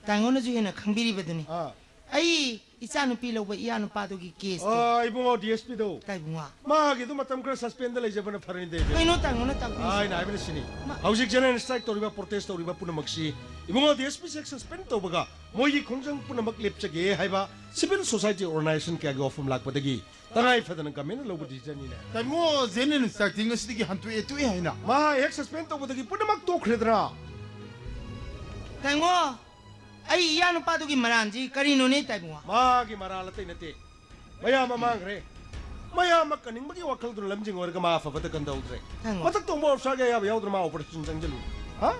ꯇꯥꯏꯉꯣꯅꯁꯨ ꯍꯦꯟꯅ ꯈꯪꯕꯤꯔꯤꯕꯗꯨꯅꯤ꯫ ꯑꯥ꯫ ꯑꯩ ꯏꯆꯥꯅꯨꯄꯤ ꯂꯧꯕ ꯏꯌꯥ ꯅꯨꯄꯥꯗꯨꯒꯤ ꯀꯦꯁꯇꯣ꯫ ꯑꯥ, ꯏꯕꯨꯡꯉꯣ ꯗꯤ ꯑꯦꯁ ꯄꯤꯗꯣ꯫ ꯇꯥꯏꯕꯨꯡꯉꯣ꯫ ꯃꯥꯒꯤꯗꯨ ꯃꯇꯝ ꯈꯔ ꯁꯁꯄꯦꯟꯗ ꯂꯩꯖꯕꯅ ꯐꯔꯅꯤꯗ, ꯏꯕꯦꯝꯃ꯫ ꯀꯩꯅꯣ ꯇꯥꯏꯉꯣꯅ ꯇꯥꯛꯄꯤꯔꯤꯁꯦ? ꯑꯩꯅ ꯍꯥꯏꯕꯅ ꯁꯤꯅꯤ꯫ ꯃꯥ- ꯍꯧꯖꯤꯛ ꯖꯦꯅꯔꯦꯜ ꯁ꯭ꯇ꯭ꯔꯥꯏꯛ ꯇꯧꯔꯤꯕ, ꯄ꯭ꯔꯣꯇꯦꯁ ꯇꯧꯔꯤꯕ ꯄꯨꯝꯅꯃꯛꯁꯤ ꯏꯕꯨꯡꯉꯣ ꯗꯤ ꯑꯦꯁ ꯄꯤꯁꯦ ꯁꯁꯄꯦꯟ ꯇꯧꯕꯒ ꯃꯣꯏꯒꯤ ꯈꯣꯡꯖꯪ ꯄꯨꯝꯅꯃꯛ ꯂꯦꯞꯆꯒꯦ ꯍꯥꯏꯕ ꯁꯤꯚꯤꯜ ꯁꯣꯁꯥꯏꯇꯤ ꯑꯣꯔꯒꯅꯥꯏꯖꯦꯁꯟ ꯀꯌꯥꯒꯤ ꯋꯥꯐꯝ ꯂꯥꯛꯄꯗꯒꯤ ꯇꯉꯥꯏ ꯐꯗꯅ ꯒꯃꯦꯟꯅ ꯂꯧꯕ ꯗꯤꯁꯤꯖꯟꯅꯤꯅꯦ꯫ ꯇꯥꯏꯕꯨꯡꯉꯣ, ꯖꯦꯅꯔꯦꯜ ꯁ꯭ꯇ꯭ꯔꯥꯏꯛꯇꯤ ꯉꯁꯤꯗꯒꯤ ꯍꯟꯇꯣꯛꯑꯦ ꯇꯣꯛꯑꯦ ꯍꯥꯏꯅ꯫ ꯃꯥ ꯍꯦꯛ ꯁꯁꯄꯦꯟ ꯇꯧꯕꯗꯒꯤ ꯄꯨꯝꯅꯃꯛ ꯇꯣꯛꯈ꯭ꯔꯦꯗ꯭ꯔꯥ? ꯇꯥꯏꯉꯣ, ꯑꯩ ꯏꯌꯥ ꯅꯨꯄꯥꯗꯨꯒꯤ ꯃꯔꯥꯟꯁꯤ ꯀꯔꯤꯅꯣꯅꯦ ꯇꯥꯏꯕꯨꯡꯉꯣ? ꯃꯥꯒꯤ ꯃꯔꯥꯜ ꯑꯇꯩ ꯅꯠꯇꯦ꯫ ꯃꯌꯥꯝꯕ ꯃꯥꯡꯈ꯭ꯔꯦ꯫ ꯃꯌꯥꯝꯕ ꯀꯟꯅꯤꯡꯕꯒꯤ ꯋꯥꯈꯜꯗꯨꯅ ꯂꯝꯖꯤꯡ ꯑꯣꯏꯔꯒ ꯃꯥ ꯑꯐꯕꯇ ꯀꯟꯗꯍꯧꯗ꯭ꯔꯦ꯫ ꯇꯥꯏꯉꯣ꯫ ꯃꯊꯛ ꯊꯣꯡꯕ ꯑꯣꯐꯤꯁꯥꯔꯒꯤ ꯑꯌꯥꯕ ꯌꯥꯎꯗꯅ ꯃꯥ ꯑꯣꯄꯔꯦꯁꯟ ꯆꯪꯁꯤꯜꯂꯨ꯫ ꯍꯥ?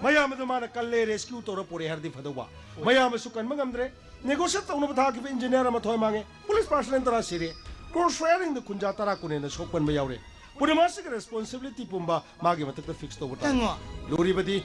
ꯃꯌꯥꯝꯕꯗꯨ ꯃꯥꯅ ꯀꯜꯂꯦ, ꯔꯦꯁꯀ꯭ꯌꯨ ꯇꯧꯔ ꯄꯨꯔꯛꯑꯦ ꯍꯥꯏꯔꯗꯤ ꯐꯗꯧꯕ꯫ ꯃꯌꯥꯝꯕꯁꯨ ꯀꯟꯕ ꯉꯝꯗ꯭ꯔꯦ꯫ ꯅꯦꯒꯣꯁꯤꯌꯦꯠ ꯇꯧꯅꯕ ꯊꯥꯈꯤꯕ ꯏꯟꯖꯤꯅꯤꯌꯥꯔ ꯑꯃ ꯊꯋꯥꯏ ꯃꯥꯡꯉꯦ꯫ ꯄꯨꯂꯤꯁ ꯄꯥꯔꯁꯅꯦꯜ ꯇꯔꯥ ꯁꯤꯔꯦ꯫ ꯀ꯭ꯔꯣꯁ ꯐꯥꯌꯔꯤꯡꯗ ꯈꯨꯟꯖꯥ ꯇꯔꯥ ꯀꯨꯟ ꯍꯦꯟꯅ ꯁꯣꯛꯄꯟꯕ ꯌꯥꯎꯔꯦ꯫ ꯄꯨꯝꯅꯃꯛꯁꯤꯒꯤ responsibility ꯄꯨꯝꯕ ꯃꯥꯒꯤ ꯃꯊꯛꯇ fix ꯇꯧꯕ ꯇꯥꯔꯦ꯫ ꯇꯥꯏꯉꯣ꯫ ꯂꯨꯔꯤꯕꯗꯤ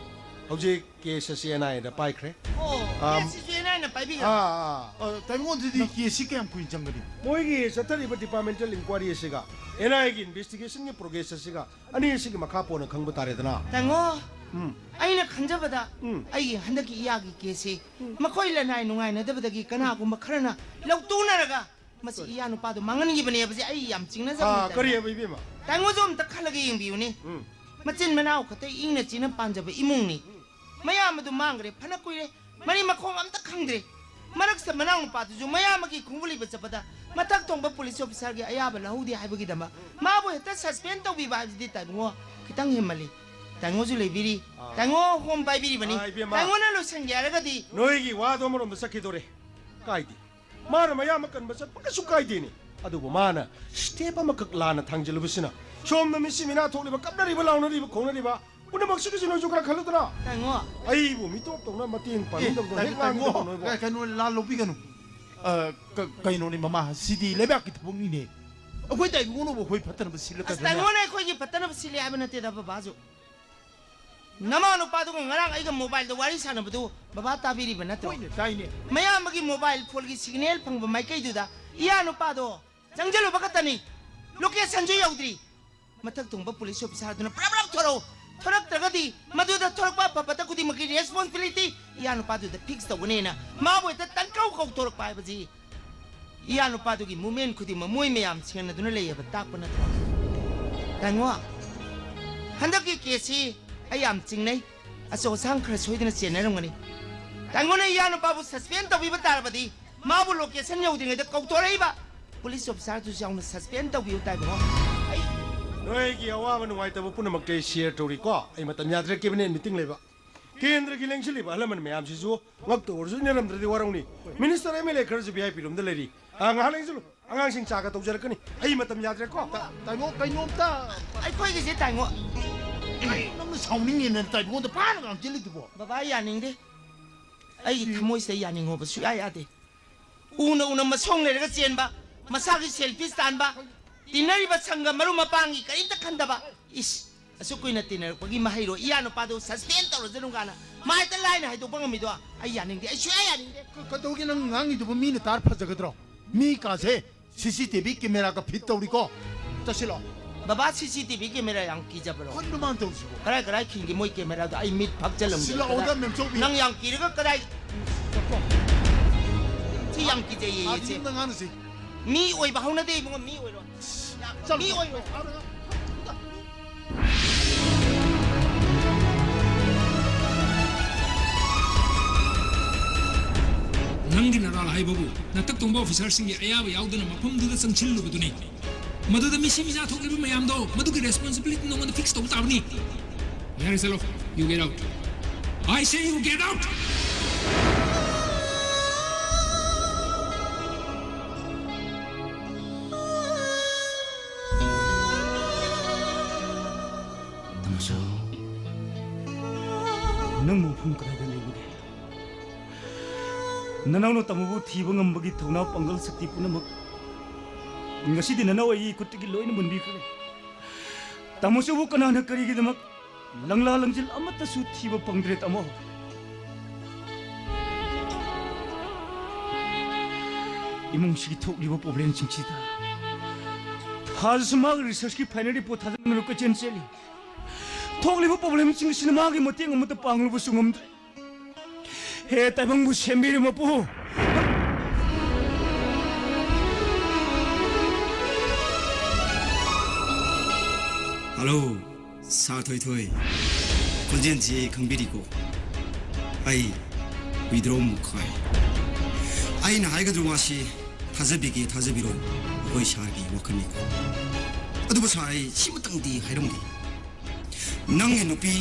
ꯍꯧꯖꯤꯛ case ꯑꯁꯤ N I A ꯗ ꯄꯥꯏꯈ꯭ꯔꯦ꯫ ꯑꯣ, ꯑꯥꯝ, case ꯁꯤꯁꯨ N I A ꯅ ꯄꯥꯏꯕꯤꯈ꯭ꯔꯦ? ꯑꯥ, ꯑꯥ, ꯑꯥ꯫ ꯑ, ꯇꯥꯏꯉꯣ, ꯑꯗꯨꯗꯤ case ꯁꯤ ꯀꯌꯥꯝ ꯀꯨꯏꯅ ꯆꯪꯒꯅꯤ? ꯃꯣꯏꯒꯤ ꯆꯠꯊꯔꯤꯕ departmental inquiry ꯑꯁꯤꯒ N I A ꯒꯤ investigation ꯒꯤ progress ꯑꯁꯤꯒ ꯑꯅꯤ ꯑꯁꯤꯒꯤ ꯃꯈꯥ ꯄꯣꯟꯅ ꯈꯪꯕ ꯇꯥꯔꯦꯗꯅ꯫ ꯇꯥꯏꯉꯣ, ꯎꯝ꯫ ꯑꯩꯅ ꯈꯟꯖꯕꯗ ꯎꯝ꯫ ꯑꯩꯒꯤ ꯍꯟꯗꯛꯀꯤ ꯏꯌꯥꯒꯤ case ꯁꯤ ꯎꯝ꯫ ꯃꯈꯣꯏ ꯂꯅꯥꯏ ꯅꯨꯡꯉꯥꯏꯅꯗꯕꯗꯒꯤ ꯀꯅꯥꯒꯨꯝꯕ ꯈꯔꯅ ꯂꯧꯇꯨꯅꯔꯒ ꯃꯁꯤ ꯏꯌꯥ ꯅꯨꯄꯥꯗꯣ ꯃꯥꯡꯍꯟꯈꯤꯕꯅꯦꯕꯁꯦ ꯑꯩ ꯌꯥꯝ ꯆꯤꯡꯅꯖꯕꯅꯤ, ꯑꯥ, ꯇꯥꯏꯉꯣ꯫ ꯀꯔꯤꯑꯕ, ꯏꯕꯦꯝꯃ? ꯇꯥꯏꯉꯣꯁꯨ ꯑꯝꯇ ꯈꯜꯂꯒ ꯌꯦꯡꯕꯤꯌꯨꯅꯦ꯫ ꯎꯝ꯫ ꯃꯆꯤꯟ ꯃꯅꯥꯎ ꯈꯛꯇ ꯏꯪꯅ ꯆꯤꯛꯅ ꯄꯥꯟꯖꯕ ꯏꯃꯨꯡꯅꯤ꯫ ꯃꯌꯥꯝ ꯑꯗꯨ ꯃꯥꯡꯈ꯭ꯔꯦ, ꯐꯅ ꯀꯨꯏꯔꯦ꯫ ꯃꯔꯤ ꯃꯈꯣꯡ ꯑꯝꯇ ꯈꯪꯗ꯭ꯔꯦ꯫ ꯃꯔꯛꯁꯤꯗ ꯃꯅꯥꯎ ꯅꯨꯄꯥꯗꯨꯁꯨ ꯃꯌꯥꯝꯕꯒꯤ ꯈꯣꯡꯒꯨꯜ ꯏꯕ ꯆꯠꯄꯗ ꯃꯊꯛ ꯊꯣꯡꯕ police officer ꯒꯤ ꯑꯌꯥꯕ ꯂꯧꯍꯧꯗꯦ ꯍꯥꯏꯕꯒꯤꯗꯃꯛ ꯃꯥꯕꯨ ꯍꯦꯛꯇ suspend ꯇꯧꯕꯤꯕ ꯍꯥꯏꯕꯁꯤꯗꯤ, ꯇꯥꯏꯕꯨꯡꯉꯣ, ꯈꯤꯇꯪ ꯍꯦꯟꯃꯜꯂꯤ꯫ ꯇꯥꯏꯉꯣꯁꯨ ꯂꯩꯕꯤꯔꯤ꯫ ꯑꯥ꯫ ꯇꯥꯏꯉꯣ home ꯄꯥꯏꯕꯤꯔꯤꯕꯅꯤ꯫ ꯑꯥ, ꯏꯕꯦꯝꯃ꯫ ꯇꯥꯏꯉꯣꯅ ꯂꯣꯏꯁꯤꯟꯒꯦ ꯍꯥꯏꯔꯒꯗꯤ ꯅꯣꯏꯒꯤ ꯋꯥꯗꯣ ꯑꯃꯔꯣꯝꯗ ꯆꯠꯈꯤꯗꯣꯔꯦ꯫ ꯀꯥꯏꯗꯦ꯫ ꯃꯥꯅ ꯃꯌꯥꯝ ꯑꯃ ꯀꯟꯕ ꯆꯠꯄ ꯀꯩꯁꯨ ꯀꯥꯏꯗꯦꯅꯦ꯫ ꯑꯗꯨꯕꯨ ꯃꯥꯅ step ꯑꯃꯈꯛ ꯂꯥꯟꯅ ꯊꯥꯡꯖꯤꯜꯂꯨꯕꯁꯤꯅ ꯁꯣꯝꯗ ꯃꯤꯁꯤ ꯃꯤꯅꯥ ꯊꯣꯛꯂꯤꯕ, ꯀꯞꯅꯔꯤꯕ, ꯂꯥꯎꯅꯔꯤꯕ, ꯈꯣꯡꯅꯔꯤꯕ ꯄꯨꯝꯅꯃꯛꯁꯤꯒꯤꯁꯨ ꯅꯣꯏꯁꯨ ꯈꯔ ꯈꯜꯂꯨꯗꯅ꯫ ꯇꯥꯏꯉꯣ꯫ ꯑꯩꯕꯨ ꯃꯤꯇꯣꯞꯇꯧꯅ ꯃꯇꯦꯡ ꯑꯦ, ꯄꯥꯡꯅꯤꯡꯗꯕꯗꯣ ꯇꯥꯏ-, ꯍꯦꯛ ꯇꯥꯏꯉꯣ, ꯉꯥꯡꯅꯤꯡꯗꯕ ꯅꯣꯏꯕꯣ꯫ ꯀ-, ꯀꯩꯅꯣ, ꯂꯥꯜ ꯂꯧꯕꯤꯒꯅꯨ꯫ ꯑ, ꯀ-, ꯀꯩꯅꯣꯅꯦ ꯃꯃꯥ, ꯁꯤꯗꯤ ꯂꯩꯕꯥꯛꯀꯤ ꯊꯕꯛꯅꯤꯅꯦ꯫ ꯑꯩꯈꯣꯏ ꯇꯥꯏꯕꯪꯅꯧꯅꯕꯨ ꯑꯩꯈꯣꯏ ꯐꯠꯇꯅꯕ ꯑꯁ, ꯁꯤꯜꯂꯛꯀꯗ꯭ꯔꯅꯦ? ꯇꯥꯏꯉꯣꯅ ꯑꯩꯈꯣꯏꯒꯤ ꯐꯠꯇꯅꯕ ꯁꯤꯜꯂꯤ ꯍꯥꯏꯕ ꯅꯠꯇꯦꯗ, ꯕꯕꯥꯁꯨ꯫ ꯅꯃꯥ ꯅꯨꯄꯥꯗꯨꯒ ꯉꯔꯥꯡ ꯑꯩꯒ mobile ꯗ ꯋꯥꯔꯤ ꯁꯥꯟꯅꯕꯗꯨ ꯕꯕꯥ ꯇꯥꯕꯤꯔꯤꯕ ꯅꯠꯇ꯭ꯔꯣ? ꯍꯣꯏꯅꯦ, ꯇꯥꯏꯅꯦ꯫ ꯃꯌꯥꯝꯕꯒꯤ mobile phone ꯒꯤ signal ꯐꯪꯕ ꯃꯥꯏꯀꯩꯗꯨꯗ ꯏꯌꯥ ꯅꯨꯄꯥꯗꯣ ꯆꯪꯁꯤꯜꯂꯨꯕ ꯈꯛꯇꯅꯤ, location ꯁꯨ ꯌꯧꯗ꯭ꯔꯤ꯫ ꯃꯊꯛ ꯊꯣꯡꯕ police officer ꯗꯨꯅ ꯄ꯭ꯔꯞ ꯄ꯭ꯔꯞ ꯊꯣꯔꯛꯎ, ꯊꯣꯔꯛꯇ꯭ꯔꯒꯗꯤ ꯃꯗꯨꯗ ꯊꯣꯔꯛꯄ ꯑꯐ ꯐꯠꯇ ꯈꯨꯗꯤꯡꯃꯛꯀꯤ responsibility ꯏꯌꯥ ꯅꯨꯄꯥꯗꯨꯗ fix ꯇꯧꯒꯅꯦꯅ ꯃꯥꯕꯨ ꯍꯦꯛꯇ ꯇꯟꯀꯧ ꯀꯧꯊꯣꯔꯛꯄ ꯍꯥꯏꯕꯁꯤ ꯏꯌꯥ ꯅꯨꯄꯥꯗꯨꯒꯤ movement ꯈꯨꯗꯤꯡꯃꯛ ꯃꯣꯏ ꯃꯌꯥꯝ ꯁꯦꯟꯅꯗꯨꯅ ꯂꯩ ꯍꯥꯏꯕ ꯇꯥꯛꯄ ꯅꯠꯇ꯭ꯔꯣ? ꯇꯥꯏꯉꯣ, ꯍꯟꯗꯛꯀꯤ case ꯁꯤ ꯑꯩ ꯌꯥꯝ ꯆꯤꯡꯅꯩ꯫ ꯑꯆꯧ ꯑꯁꯥꯡ ꯈꯔ ꯁꯣꯏꯗꯅ ꯆꯦꯟꯅꯔꯝꯒꯅꯤ꯫ ꯇꯥꯏꯉꯣꯅ ꯏꯌꯥ ꯅꯨꯄꯥꯕꯨ suspend ꯇꯧꯕꯤꯕ ꯇꯥꯔꯕꯗꯤ ꯃꯥꯕꯨ location ꯌꯧꯗ꯭ꯔꯤꯉꯩꯗ ꯀꯧꯊꯣꯔꯛꯏꯕ police officer ꯗꯨꯁꯨ ꯌꯥꯎꯅ suspend ꯇꯧꯕꯤꯌꯨ, ꯇꯥꯏꯕꯨꯡꯉꯣ꯫ ꯑꯩ ꯅꯣꯏꯒꯤ ꯑꯋꯥꯕ ꯅꯨꯡꯉꯥꯏꯇꯕ ꯄꯨꯝꯅꯃꯛꯇꯤ ꯑꯩ share ꯇꯧꯔꯤꯀꯣ꯫ ꯑꯩ ꯃꯇꯝ ꯌꯥꯗ꯭ꯔꯦ, cabinet meeting ꯂꯩꯕ꯫ ꯀꯦꯟꯗ꯭ꯔꯒꯤ ꯂꯦꯡꯁꯤꯜꯂꯤꯕ ꯑꯍꯜ ꯂꯃꯟ ꯃꯌꯥꯝꯁꯤꯁꯨ ꯉꯛꯇ ꯑꯣꯏꯔꯁꯨ ꯏꯟꯅꯔꯝꯗ꯭ꯔꯗꯤ ꯋꯥꯔꯧꯅꯤ꯫ Minister, M L A ꯈꯔꯁꯨ V I P room ꯗ ꯂꯩꯔꯤ꯫ ꯑꯥ, ꯉꯥꯏꯍꯥꯛ ꯂꯦꯡꯁꯤꯜꯂꯨ, ꯑꯉꯥꯡꯁꯤꯡ ꯆꯥꯒ ꯇꯧꯖꯔꯛꯀꯅꯤ꯫ ꯑꯩ ꯃꯇꯝ ꯌꯥꯗ꯭ꯔꯦꯀꯣ꯫ ꯇꯥ-, ꯇꯥꯏꯕꯣ, ꯀꯩꯅꯣꯝꯇ꯫ ꯑꯩꯈꯣꯏꯒꯤꯁꯦ, ꯇꯥꯏꯉꯣ꯫ ꯀꯩ ꯅꯪꯅ ꯁꯥꯎꯅꯤꯡꯉꯦꯅ ꯇꯥꯏꯕꯣꯟꯗ ꯐꯥꯅ ꯉꯥꯡꯁꯤꯜꯂꯤꯗꯨꯕꯣ? ꯕꯕꯥ, ꯌꯥꯅꯤꯡꯗꯦ꯫ ꯑꯩꯒꯤ ꯊꯃꯣꯏꯁꯤꯗ ꯌꯥꯅꯤꯡꯉꯣꯕ ꯁꯨꯡꯌꯥ ꯌꯥꯗꯦ꯫ ꯎꯅ ꯎꯅ ꯃꯁꯣꯡ ꯂꯩꯔꯒ ꯆꯦꯟꯕ, ꯃꯁꯥꯒꯤ selfish ꯇꯥꯟꯕ, ꯇꯤꯟꯅꯔꯤꯕ ꯁꯪꯒ ꯃꯔꯨꯞ ꯃꯄꯥꯡꯒꯤ ꯀꯔꯤꯝꯇ ꯈꯟꯗꯕ꯫ ꯏꯁ, ꯑꯁꯨꯛ ꯀꯨꯏꯅ ꯇꯤꯟꯅꯔꯛꯄꯒꯤ ꯃꯍꯩꯔꯣꯏ ꯏꯌꯥ ꯅꯨꯄꯥꯗꯨ suspend ꯇꯧꯔꯁꯅꯨ ꯀꯥꯏꯅ ꯃꯥ ꯍꯦꯛꯇ ꯂꯥꯏꯅ ꯍꯥꯏꯗꯣꯛꯄ ꯉꯝꯃꯤꯗꯣ ꯑꯩ ꯌꯥꯅꯤꯡꯗꯦ, ꯑꯩ ꯁꯨꯡꯌꯥ ꯌꯥꯅꯤꯡꯗꯦ꯫ ꯀ-, ꯀꯩꯗꯧꯒꯦ? ꯅꯪ ꯉꯥꯡꯉꯤꯗꯨꯕꯨ ꯃꯤꯅ ꯇꯥꯔ ꯐꯖꯒꯗ꯭ꯔꯣ? ꯃꯤ ꯀꯥꯁꯦ C C T V camera ꯒ fit ꯇꯧꯔꯤꯀꯣ꯫ ꯆꯠꯁꯤꯜꯂꯣ꯫ ꯕꯕꯥ, C C T V camera ꯌꯥꯝ ꯀꯤꯖꯕ꯭ꯔꯣ? ꯀꯔꯤꯅꯣ ꯃꯥꯅ ꯇꯧꯔꯤꯁꯤꯕꯣ? ꯀꯔꯥꯏ ꯀꯔꯥꯏ ꯈꯤꯟꯒꯦ ꯃꯣꯏ camera ꯗꯣ? ꯑꯩ ꯃꯤꯠ ꯐꯛꯆꯜꯂꯝꯒꯦ꯫ ꯁꯤꯜꯂꯛꯑꯣꯗ, ꯃꯦꯝꯆꯧꯕꯤ꯫ ꯅꯪ ꯌꯥꯝ ꯀꯤꯔꯒ ꯀꯗꯥꯏ? ꯅꯪ ꯌꯥꯝ ꯀꯤꯖꯩꯌꯦ, ꯑꯥꯗ ꯏꯆꯦ꯫ ꯌꯨꯝꯗ ꯉꯥꯡꯅꯁꯤ꯫ ꯃꯤ ꯑꯣꯏꯕ ꯍꯧꯅꯗꯦ ꯏꯕꯨꯡꯉꯣ, ꯃꯤ ꯑꯣꯏꯔꯣ꯫ ꯆꯠꯂꯣ꯫ ꯃꯤ ꯑꯣꯏꯔꯣ꯫ ꯅꯪꯒꯤ ꯅꯔꯥꯜ ꯍꯥꯏꯕꯕꯨ ꯅꯇꯛ ꯇꯣꯡꯕ officer ꯁꯤꯡꯒꯤ ꯑꯌꯥꯕ ꯌꯥꯎꯗꯅ ꯃꯐꯝꯗꯨꯗ ꯆꯪꯁꯤꯜꯂꯨꯕꯗꯨꯅꯤ꯫ ꯃꯗꯨꯗ ꯃꯤꯁꯤ ꯃꯤꯅꯥ ꯊꯣꯛꯂꯤꯕ ꯃꯌꯥꯝꯗꯣ, ꯃꯗꯨꯒꯤ responsibility ꯅꯉꯣꯟꯗ fix ꯇꯧꯕ ꯇꯥꯕꯅꯤ꯫ ꯌꯥꯔꯦ, ꯆꯠꯂꯣ꯫ You get out. I say you get out. ꯇꯥꯃꯣꯆꯧ, ꯅꯪ ꯃꯐꯝ ꯀꯗꯥꯏꯗ ꯂꯩꯕꯒꯦ? ꯅꯅꯥꯎꯅ ꯇꯥꯃꯣꯕꯨ ꯊꯤꯕ ꯉꯝꯕꯒꯤ ꯊꯧꯅꯥ ꯄꯥꯡꯒꯜ ꯁꯛꯇꯤ ꯄꯨꯝꯅꯃꯛ ꯉꯁꯤꯗꯤ ꯅꯅꯥꯎ ꯑꯩꯒꯤ ꯈꯨꯠꯇꯒꯤ ꯂꯣꯏꯅ ꯃꯨꯟꯕꯤꯈ꯭ꯔꯦ꯫ ꯇꯥꯃꯣꯆꯧꯕꯨ ꯀꯅꯥꯅ ꯀꯔꯤꯒꯤꯗꯃꯛ ꯂꯪꯂꯥ ꯂꯪꯖꯤꯜ ꯑꯃꯠꯇꯁꯨ ꯊꯤꯕ ꯐꯪꯗ꯭ꯔꯦ, ꯇꯥꯃꯣ꯫ ꯏꯃꯨꯡꯁꯤꯒꯤ ꯊꯣꯛꯂꯤꯕ problemꯁꯤꯡꯁꯤꯗ ꯊꯥꯖꯁꯨ ꯃꯥꯒꯤ researchꯀꯤ final report ꯊꯥꯖꯅꯕ ꯀꯣꯏꯆꯦꯟ ꯆꯦꯜꯂꯤ꯫ ꯊꯣꯛꯂꯤꯕ problemꯁꯤꯡ ꯑꯁꯤꯅ ꯃꯥꯒꯤ ꯃꯇꯦꯡ ꯑꯃꯠꯇ ꯄꯥꯡꯂꯨꯕꯁꯨ ꯉꯝꯗ꯭ꯔꯦ꯫ ꯍꯦ ꯇꯥꯏꯕꯪꯕꯨ ꯁꯦꯝꯕꯤꯔꯤꯕ ꯃꯄꯨ! Hello, Sir ꯊꯣꯏꯊꯣꯏ꯫ ꯈꯣꯟꯖꯦꯜꯁꯤ ꯈꯪꯕꯤꯔꯤꯀꯣ? ꯑꯩ ꯋꯤꯗ꯭ꯔꯣꯝ ꯃꯨꯈꯥꯏ꯫ ꯑꯩꯅ ꯍꯥꯏꯒꯗꯧꯔꯤꯕ ꯋꯥꯁꯤ ꯊꯥꯖꯕꯤꯒꯦ ꯊꯥꯖꯕꯤꯔꯣ, ꯑꯩꯈꯣꯏ ꯁꯥꯔꯒꯤ ꯋꯥꯈꯜꯅꯤꯀꯣ꯫ ꯑꯗꯨꯕꯨ ꯁꯥꯔ, ꯑꯩ ꯁꯤꯃꯇꯪꯗꯤ ꯍꯥꯏꯔꯝꯒꯦ꯫ ꯅꯪꯒꯤ ꯅꯨꯄꯤ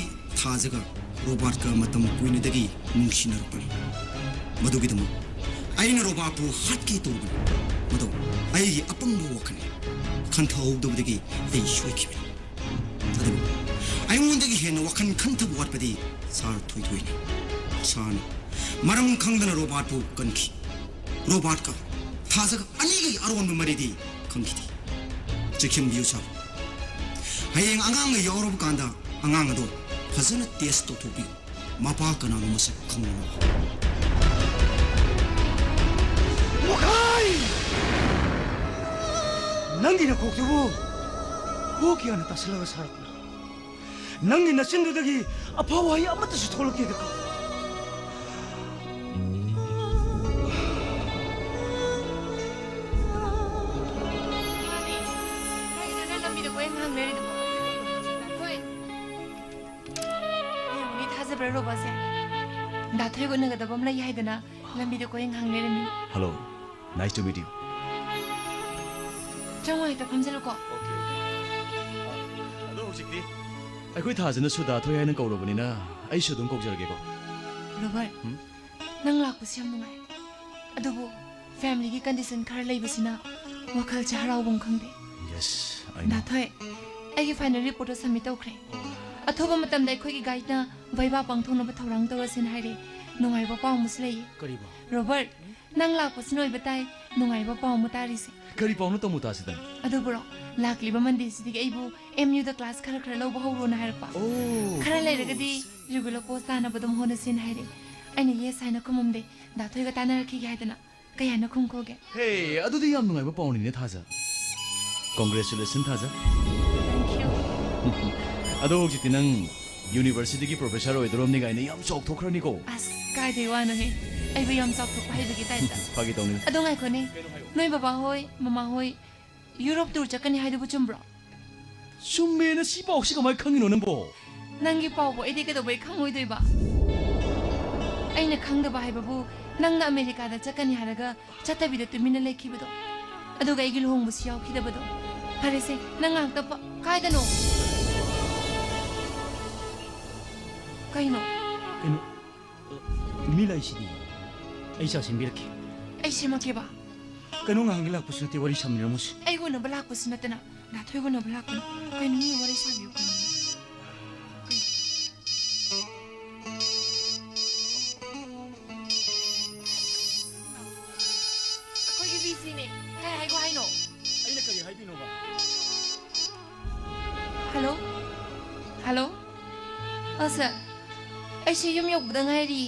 ꯊꯥꯖꯒ ꯔꯣꯕꯥꯔꯠꯀ ꯃꯇꯝ ꯀꯨꯏꯅꯗꯒꯤ ꯅꯨꯡꯁꯤꯅꯔꯛꯄꯅꯤ꯫ ꯃꯗꯨꯒꯤꯗꯃꯛ ꯑꯩꯅ ꯔꯣꯕꯥꯔꯠꯄꯨ ꯍꯥꯠꯀꯦ ꯇꯧꯔꯨꯕꯅꯤ꯫ ꯃꯗꯨ ꯑꯩꯒꯤ ꯑꯄꯪꯕ ꯋꯥꯈꯜꯅꯤ꯫ ꯈꯟꯊꯍꯧꯗꯕꯗꯒꯤ ꯑꯩ ꯁꯣꯏꯈꯤꯕꯅꯤ꯫ ꯑꯗꯨꯕꯨ ꯑꯩꯉꯣꯟꯗꯒꯤ ꯍꯦꯟꯅ ꯋꯥꯈꯜ ꯈꯟꯊꯕ ꯋꯥꯠꯄꯗꯤ ꯁꯥꯔ ꯊꯣꯏꯊꯣꯏꯅꯤ꯫ ꯁꯥꯔꯅ ꯃꯔꯝ ꯈꯪꯗꯅ ꯔꯣꯕꯥꯔꯠꯄꯨ ꯀꯟꯈꯤ꯫ ꯔꯣꯕꯥꯔꯠꯀ ꯊꯥꯖꯒ ꯑꯅꯤꯒꯤ ꯑꯔꯣꯟꯕ ꯃꯔꯤꯗꯤ ꯈꯪꯈꯤꯗꯦ꯫ ꯆꯦꯛꯁꯤꯟꯕꯤꯌꯨ ꯁꯥꯔ꯫ ꯍꯌꯦꯡ ꯑꯉꯥꯡꯅ ꯌꯥꯎꯔꯕ ꯀꯥꯟꯗ ꯑꯉꯥꯡ ꯑꯗꯣ ꯐꯖꯅ ꯇꯦꯁ ꯇꯧꯊꯣꯛꯄꯤꯌꯨ꯫ ꯃꯄꯥ ꯀꯅꯥꯅꯣ ꯃꯁꯛ ꯈꯪꯅꯅꯕ꯫ ꯃꯈꯥꯏ! ꯅꯪꯒꯤ ꯅꯀꯣꯛꯇꯨꯕꯨ ꯍꯨ ꯀꯌꯥꯅ ꯇꯥꯁꯤꯜꯂꯒ ꯁꯥꯔꯛꯄꯅꯣ? ꯅꯪꯒꯤ ꯅꯆꯤꯟꯗꯨꯗꯒꯤ ꯑꯐꯕ ꯋꯥꯍꯩ ꯑꯃꯠꯇꯁꯨ ꯊꯣꯛꯂꯛꯇꯦꯗꯀꯣ꯫ ꯀꯩꯅꯣ ꯅꯪ ꯂꯝꯕꯤꯗ ꯀꯣꯏꯍꯪ ꯍꯪꯅꯔꯤꯗꯨꯕꯣ? ꯍꯣꯏ꯫ ꯌꯦꯡꯉꯨꯅꯦ, ꯊꯥꯖꯕ꯭ꯔꯥ ꯔꯣꯕꯣꯠꯁꯦ? ꯗꯥ ꯊꯣꯏꯒ ꯎꯅꯒꯗꯕ ꯑꯃ ꯂꯩ ꯍꯥꯏꯗꯅ ꯂꯝꯕꯤꯗ ꯀꯣꯏꯍꯪ ꯍꯪꯅꯔꯝꯃꯤ꯫ Hello, nice to meet you. ꯆꯪꯉꯣ, ꯍꯦꯛꯇ ꯐꯝꯖꯜꯂꯨꯀꯣ꯫ ꯑꯗꯣ ꯍꯧꯖꯤꯛꯇꯤ ꯑꯩꯈꯣꯏ ꯊꯥꯖꯅꯁꯨ ꯗꯥ ꯊꯣꯏ ꯍꯥꯏꯅ ꯀꯧꯔꯕꯅꯤꯅ ꯑꯩꯁꯨ ꯑꯗꯨꯝ ꯀꯧꯖꯔꯒꯦꯀꯣ꯫ ꯔꯣꯕꯔꯠ, ꯍꯝ? ꯅꯪ ꯂꯥꯛꯄꯁꯦ ꯌꯥꯝ ꯅꯨꯡꯉꯥꯏ꯫ ꯑꯗꯨꯕꯨ familyꯒꯤ condition ꯈꯔ ꯂꯩꯕꯁꯤꯅ ꯋꯥꯈꯜꯁꯦ ꯍꯔꯥꯎꯕꯝ ꯈꯪꯗꯦ꯫ Yes, I know. ꯗꯥ ꯊꯣꯏ, ꯑꯩꯒꯤ final reportꯇꯣ submit ꯇꯧꯈ꯭ꯔꯦ꯫ ꯑꯊꯨꯕ ꯃꯇꯝꯗ ꯑꯩꯈꯣꯏꯒꯤ guideꯅ viva ꯄꯥꯡꯊꯣꯛꯅꯕ ꯊꯧꯔꯥꯡ ꯇꯧꯔꯁꯦꯅ ꯍꯥꯏꯔꯦ꯫ ꯅꯨꯡꯉꯥꯏꯕ ꯄꯥꯎ ꯑꯃꯁꯨ ꯂꯩꯌꯦ꯫ ꯀꯔꯤꯕꯣ? ꯔꯣꯕꯔꯠ, ꯅꯪ ꯂꯥꯛꯄꯁꯤꯅ ꯑꯣꯏꯕ ꯇꯥꯏ ꯅꯨꯡꯉꯥꯏꯕ ꯄꯥꯎ ꯑꯃ ꯇꯥꯔꯤꯁꯦ꯫ ꯀꯔꯤ ꯄꯥꯎꯅꯣ ꯇꯥꯃꯣ ꯇꯥꯁꯤꯗ? ꯑꯗꯨꯕꯨꯔꯣ, ꯂꯥꯛꯂꯤꯕ Mondayꯁꯤꯗꯒꯤ ꯑꯩꯕꯨ MUꯗ class ꯈꯔ ꯈꯔ ꯂꯧꯕ ꯍꯧꯔꯣꯅ ꯍꯥꯏꯔꯛꯄ꯫ Oh, ꯈꯔ ꯂꯩꯔꯒꯗꯤ good. Regular post ꯇꯥꯅꯕ ꯑꯗꯨꯝ ꯍꯣꯠꯅꯁꯦꯅ ꯍꯥꯏꯔꯦ꯫ ꯑꯩꯅ yes ꯍꯥꯏꯅ ꯈꯨꯝꯃꯝꯗꯦ꯫ ꯗꯥ ꯊꯣꯏꯒ ꯇꯥꯟꯅꯔꯛꯈꯤꯒꯦ ꯍꯥꯏꯗꯅ꯫ ꯀꯌꯥꯅ ꯈꯨꯝꯈꯣꯒꯦ? ꯍꯦ, ꯑꯗꯨꯗꯤ ꯌꯥꯝ ꯅꯨꯡꯉꯥꯏꯕ ꯄꯥꯎꯅꯤꯅꯦ, ꯊꯥꯖ꯫ Congratulation, ꯊꯥꯖ꯫ Thank you. ꯑꯗꯣ ꯍꯧꯖꯤꯛꯇꯤ ꯅꯪ universityꯒꯤ professor ꯑꯣꯏꯗꯣꯔꯝꯅꯤ ꯀꯥꯏꯅ ꯌꯥꯝ ꯆꯥꯎꯊꯣꯛꯈ꯭ꯔꯅꯤꯀꯣ꯫ ꯑꯁ, ꯀꯥꯏꯗꯩ ꯋꯥꯅꯣꯍꯦ? ꯑꯩꯕꯨ ꯌꯥꯝ ꯆꯥꯎꯊꯣꯛꯄ ꯍꯩꯕꯒꯤ typeꯇ꯫ ꯐꯥꯒꯤ ꯇꯧꯅꯤ꯫ ꯑꯗꯣ ꯉꯥꯏꯈꯣꯅꯦ, ꯅꯣꯏ ꯕꯕꯥꯍꯣꯏ, ꯃꯃꯥꯍꯣꯏ Europe tour ꯆꯠꯀꯅꯤ ꯍꯥꯏꯗꯨꯕꯨ ꯆꯨꯝꯕ꯭ꯔꯣ? ꯆꯨꯝꯃꯦꯅ ꯁꯤ ꯄꯥꯎꯁꯤ ꯀꯃꯥꯏꯅ ꯈꯪꯉꯤꯅꯣ ꯅꯪꯕꯣ? ꯅꯪꯒꯤ ꯄꯥꯎꯕꯨ ꯑꯩꯗꯤ ꯀꯩꯗꯧꯕꯩ ꯈꯪꯉꯣꯏꯗꯣꯏꯕ? ꯑꯩꯅ ꯈꯪꯗꯕ ꯍꯥꯏꯕꯕꯨ, ꯅꯪꯅ ꯑꯃꯦꯔꯤꯀꯥꯗ ꯆꯠꯀꯅꯤ ꯍꯥꯏꯔꯒ ꯆꯠꯇꯕꯤꯗ ꯇꯨꯃꯤꯟꯅ ꯂꯩꯈꯤꯕꯗꯣ, ꯑꯗꯨꯒ ꯑꯩꯒꯤ ꯂꯨꯍꯣꯡꯕꯁꯨ ꯌꯥꯎꯈꯤꯗꯕꯗꯣ꯫ ꯐꯔꯦꯁꯦ, ꯅꯪ ꯉꯥꯏꯍꯥꯛꯇ ꯄ-, ꯀꯥꯏꯗꯅꯣ? ꯀꯩꯅꯣ? ꯀꯩꯅꯣ? ꯑ, ꯃꯤ ꯂꯥꯛꯏꯁꯤꯗꯤ꯫ ꯑꯩ ꯆꯥ ꯁꯦꯝꯕꯤꯔꯛꯀꯦ꯫ ꯑꯩ ꯁꯦꯝꯃꯛꯀꯦꯕ꯫ ꯀꯩꯅꯣ, ꯉꯥꯏꯍꯥꯛꯀꯤ ꯂꯥꯛꯄꯁꯨ ꯅꯠꯇꯦ, ꯋꯥꯔꯤ ꯁꯥꯃꯤꯟꯅꯔꯝꯃꯨꯁꯤ꯫ ꯑꯩ ꯎꯅꯕ ꯂꯥꯛꯄꯁꯨ ꯅꯠꯇꯅ, ꯗꯥ ꯊꯣꯏ ꯎꯅꯕ ꯂꯥꯛꯄꯅꯤ꯫ ꯀꯩꯅꯣ, ꯃꯤ ꯋꯥꯔꯤ ꯁꯥꯕꯤꯌꯨ ꯀꯩꯅꯣ? ꯀꯩꯅꯣ? ꯑꯩꯈꯣꯏꯒꯤ VCꯅꯦ꯫ ꯀꯩ ꯍꯥꯏꯒꯣ ꯍꯥꯏꯅꯣ? ꯑꯩꯅ ꯀꯔꯤ ꯍꯥꯏꯗꯣꯏꯅꯣꯕ? ꯍꯜꯂꯣ? ꯍꯜꯂꯣ? ꯑ, ꯁꯥꯔ, ꯑꯩꯁꯦ ꯌꯨꯝ ꯌꯧꯕꯗ ꯉꯥꯏꯔꯤ꯫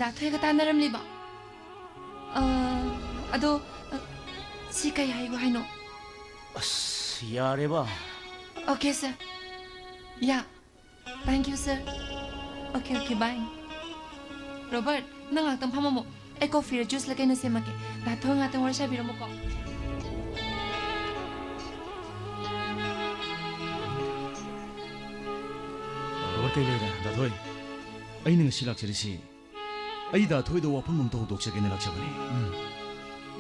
ꯗꯥ ꯊꯣꯏꯒ ꯇꯥꯟꯅꯔꯝꯂꯤꯕ꯫ ꯑ, ꯑꯗꯣ, ꯑ, ꯁꯤ ꯀꯩ ꯍꯥꯏꯌꯨ ꯍꯥꯏꯅꯣ? ꯑꯁ, ꯌꯥꯔꯦꯕ꯫ ꯑꯣꯀꯦ, ꯁꯥꯔ꯫ ꯌꯥ꯫ Thank you, sir. Okay, okay, bye. Robert, ꯅꯪ ꯉꯥꯛꯇꯪ ꯐꯝꯃꯝꯃꯣ꯫ ꯑꯩ ꯀꯣꯐꯤꯔ ꯖꯨꯁꯂ ꯀꯩꯅꯣ ꯁꯦꯝꯃꯛꯀꯦ꯫ ꯗꯥ ꯊꯣꯏ ꯉꯥꯛꯇꯪ ꯋꯥꯔꯤ ꯁꯥꯕꯤꯔꯝꯃꯨꯀꯣ꯫ ꯔꯣꯕꯔꯠ, ꯀꯩ ꯂꯩꯔꯦ? ꯗꯥ ꯊꯣꯏ, ꯑꯩꯅ ꯉꯁꯤ ꯂꯥꯛꯆꯔꯤꯁꯤ ꯑꯩ ꯗꯥ ꯊꯣꯏꯗ ꯋꯥꯐꯝ ꯑꯃꯇ ꯍꯧꯗꯣꯛꯆꯒꯦꯅ ꯂꯥꯛꯆꯕꯅꯤ꯫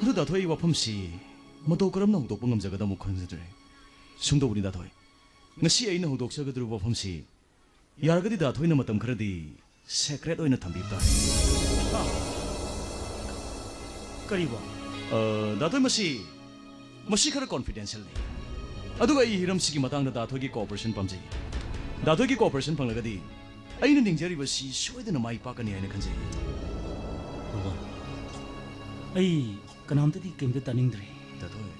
ꯑꯗꯨ ꯗꯥ ꯊꯣꯏ, ꯑꯩ ꯋꯥꯐꯝꯁꯤ ꯃꯇꯧ ꯀꯔꯝꯅ ꯍꯧꯗꯣꯛꯄ ꯉꯝꯖꯒꯗꯕꯅꯣ ꯈꯪꯖꯗ꯭ꯔꯦ꯫ ꯁꯨꯝ ꯇꯧꯕꯅꯤ ꯗꯥ ꯊꯣꯏ, ꯉꯁꯤ ꯑꯩꯅ ꯍꯧꯗꯣꯛꯆꯒꯗꯧꯔꯤꯕ ꯋꯥꯐꯝꯁꯤ ꯌꯥꯔꯒꯗꯤ ꯗꯥ ꯊꯣꯏꯅ ꯃꯇꯝ ꯈꯔꯗꯤ ꯁꯦꯀ꯭ꯔꯦꯠ ꯑꯣꯏꯅ ꯊꯝꯕꯤꯕ ꯇꯥꯔꯦ꯫ ꯀꯔꯤꯕꯣ? ꯑ, ꯗꯥ ꯊꯣꯏ, ꯃꯁꯤ, ꯃꯁꯤ ꯈꯔ ꯀꯣꯟꯐꯤꯗꯦꯟꯁꯤꯌꯦꯜꯅꯤ꯫ ꯑꯗꯨꯒ ꯑꯩ ꯍꯤꯔꯝꯁꯤꯒꯤ ꯃꯇꯥꯡꯗ ꯗꯥ ꯊꯣꯏꯒꯤ ꯀꯣꯑꯣꯄꯔꯦꯁꯟ ꯄꯥꯝꯖꯩ꯫ ꯗꯥ ꯊꯣꯏꯒꯤ ꯀꯣꯑꯣꯄꯔꯦꯁꯟ ꯐꯪꯂꯒꯗꯤ ꯑꯩꯅ ꯅꯤꯡꯖꯔꯤꯕꯁꯤ ꯁꯣꯏꯗꯅ ꯃꯥꯏ ꯄꯥꯛꯀꯅꯤ ꯍꯥꯏꯅ ꯈꯟꯖꯩ꯫ ꯕꯕꯥ, ꯑꯩ ꯀꯅꯥꯝꯇꯗꯤ ꯀꯩꯝꯇ ꯇꯥꯅꯤꯡꯗ꯭ꯔꯦ꯫ ꯗꯥ ꯊꯣꯏ꯫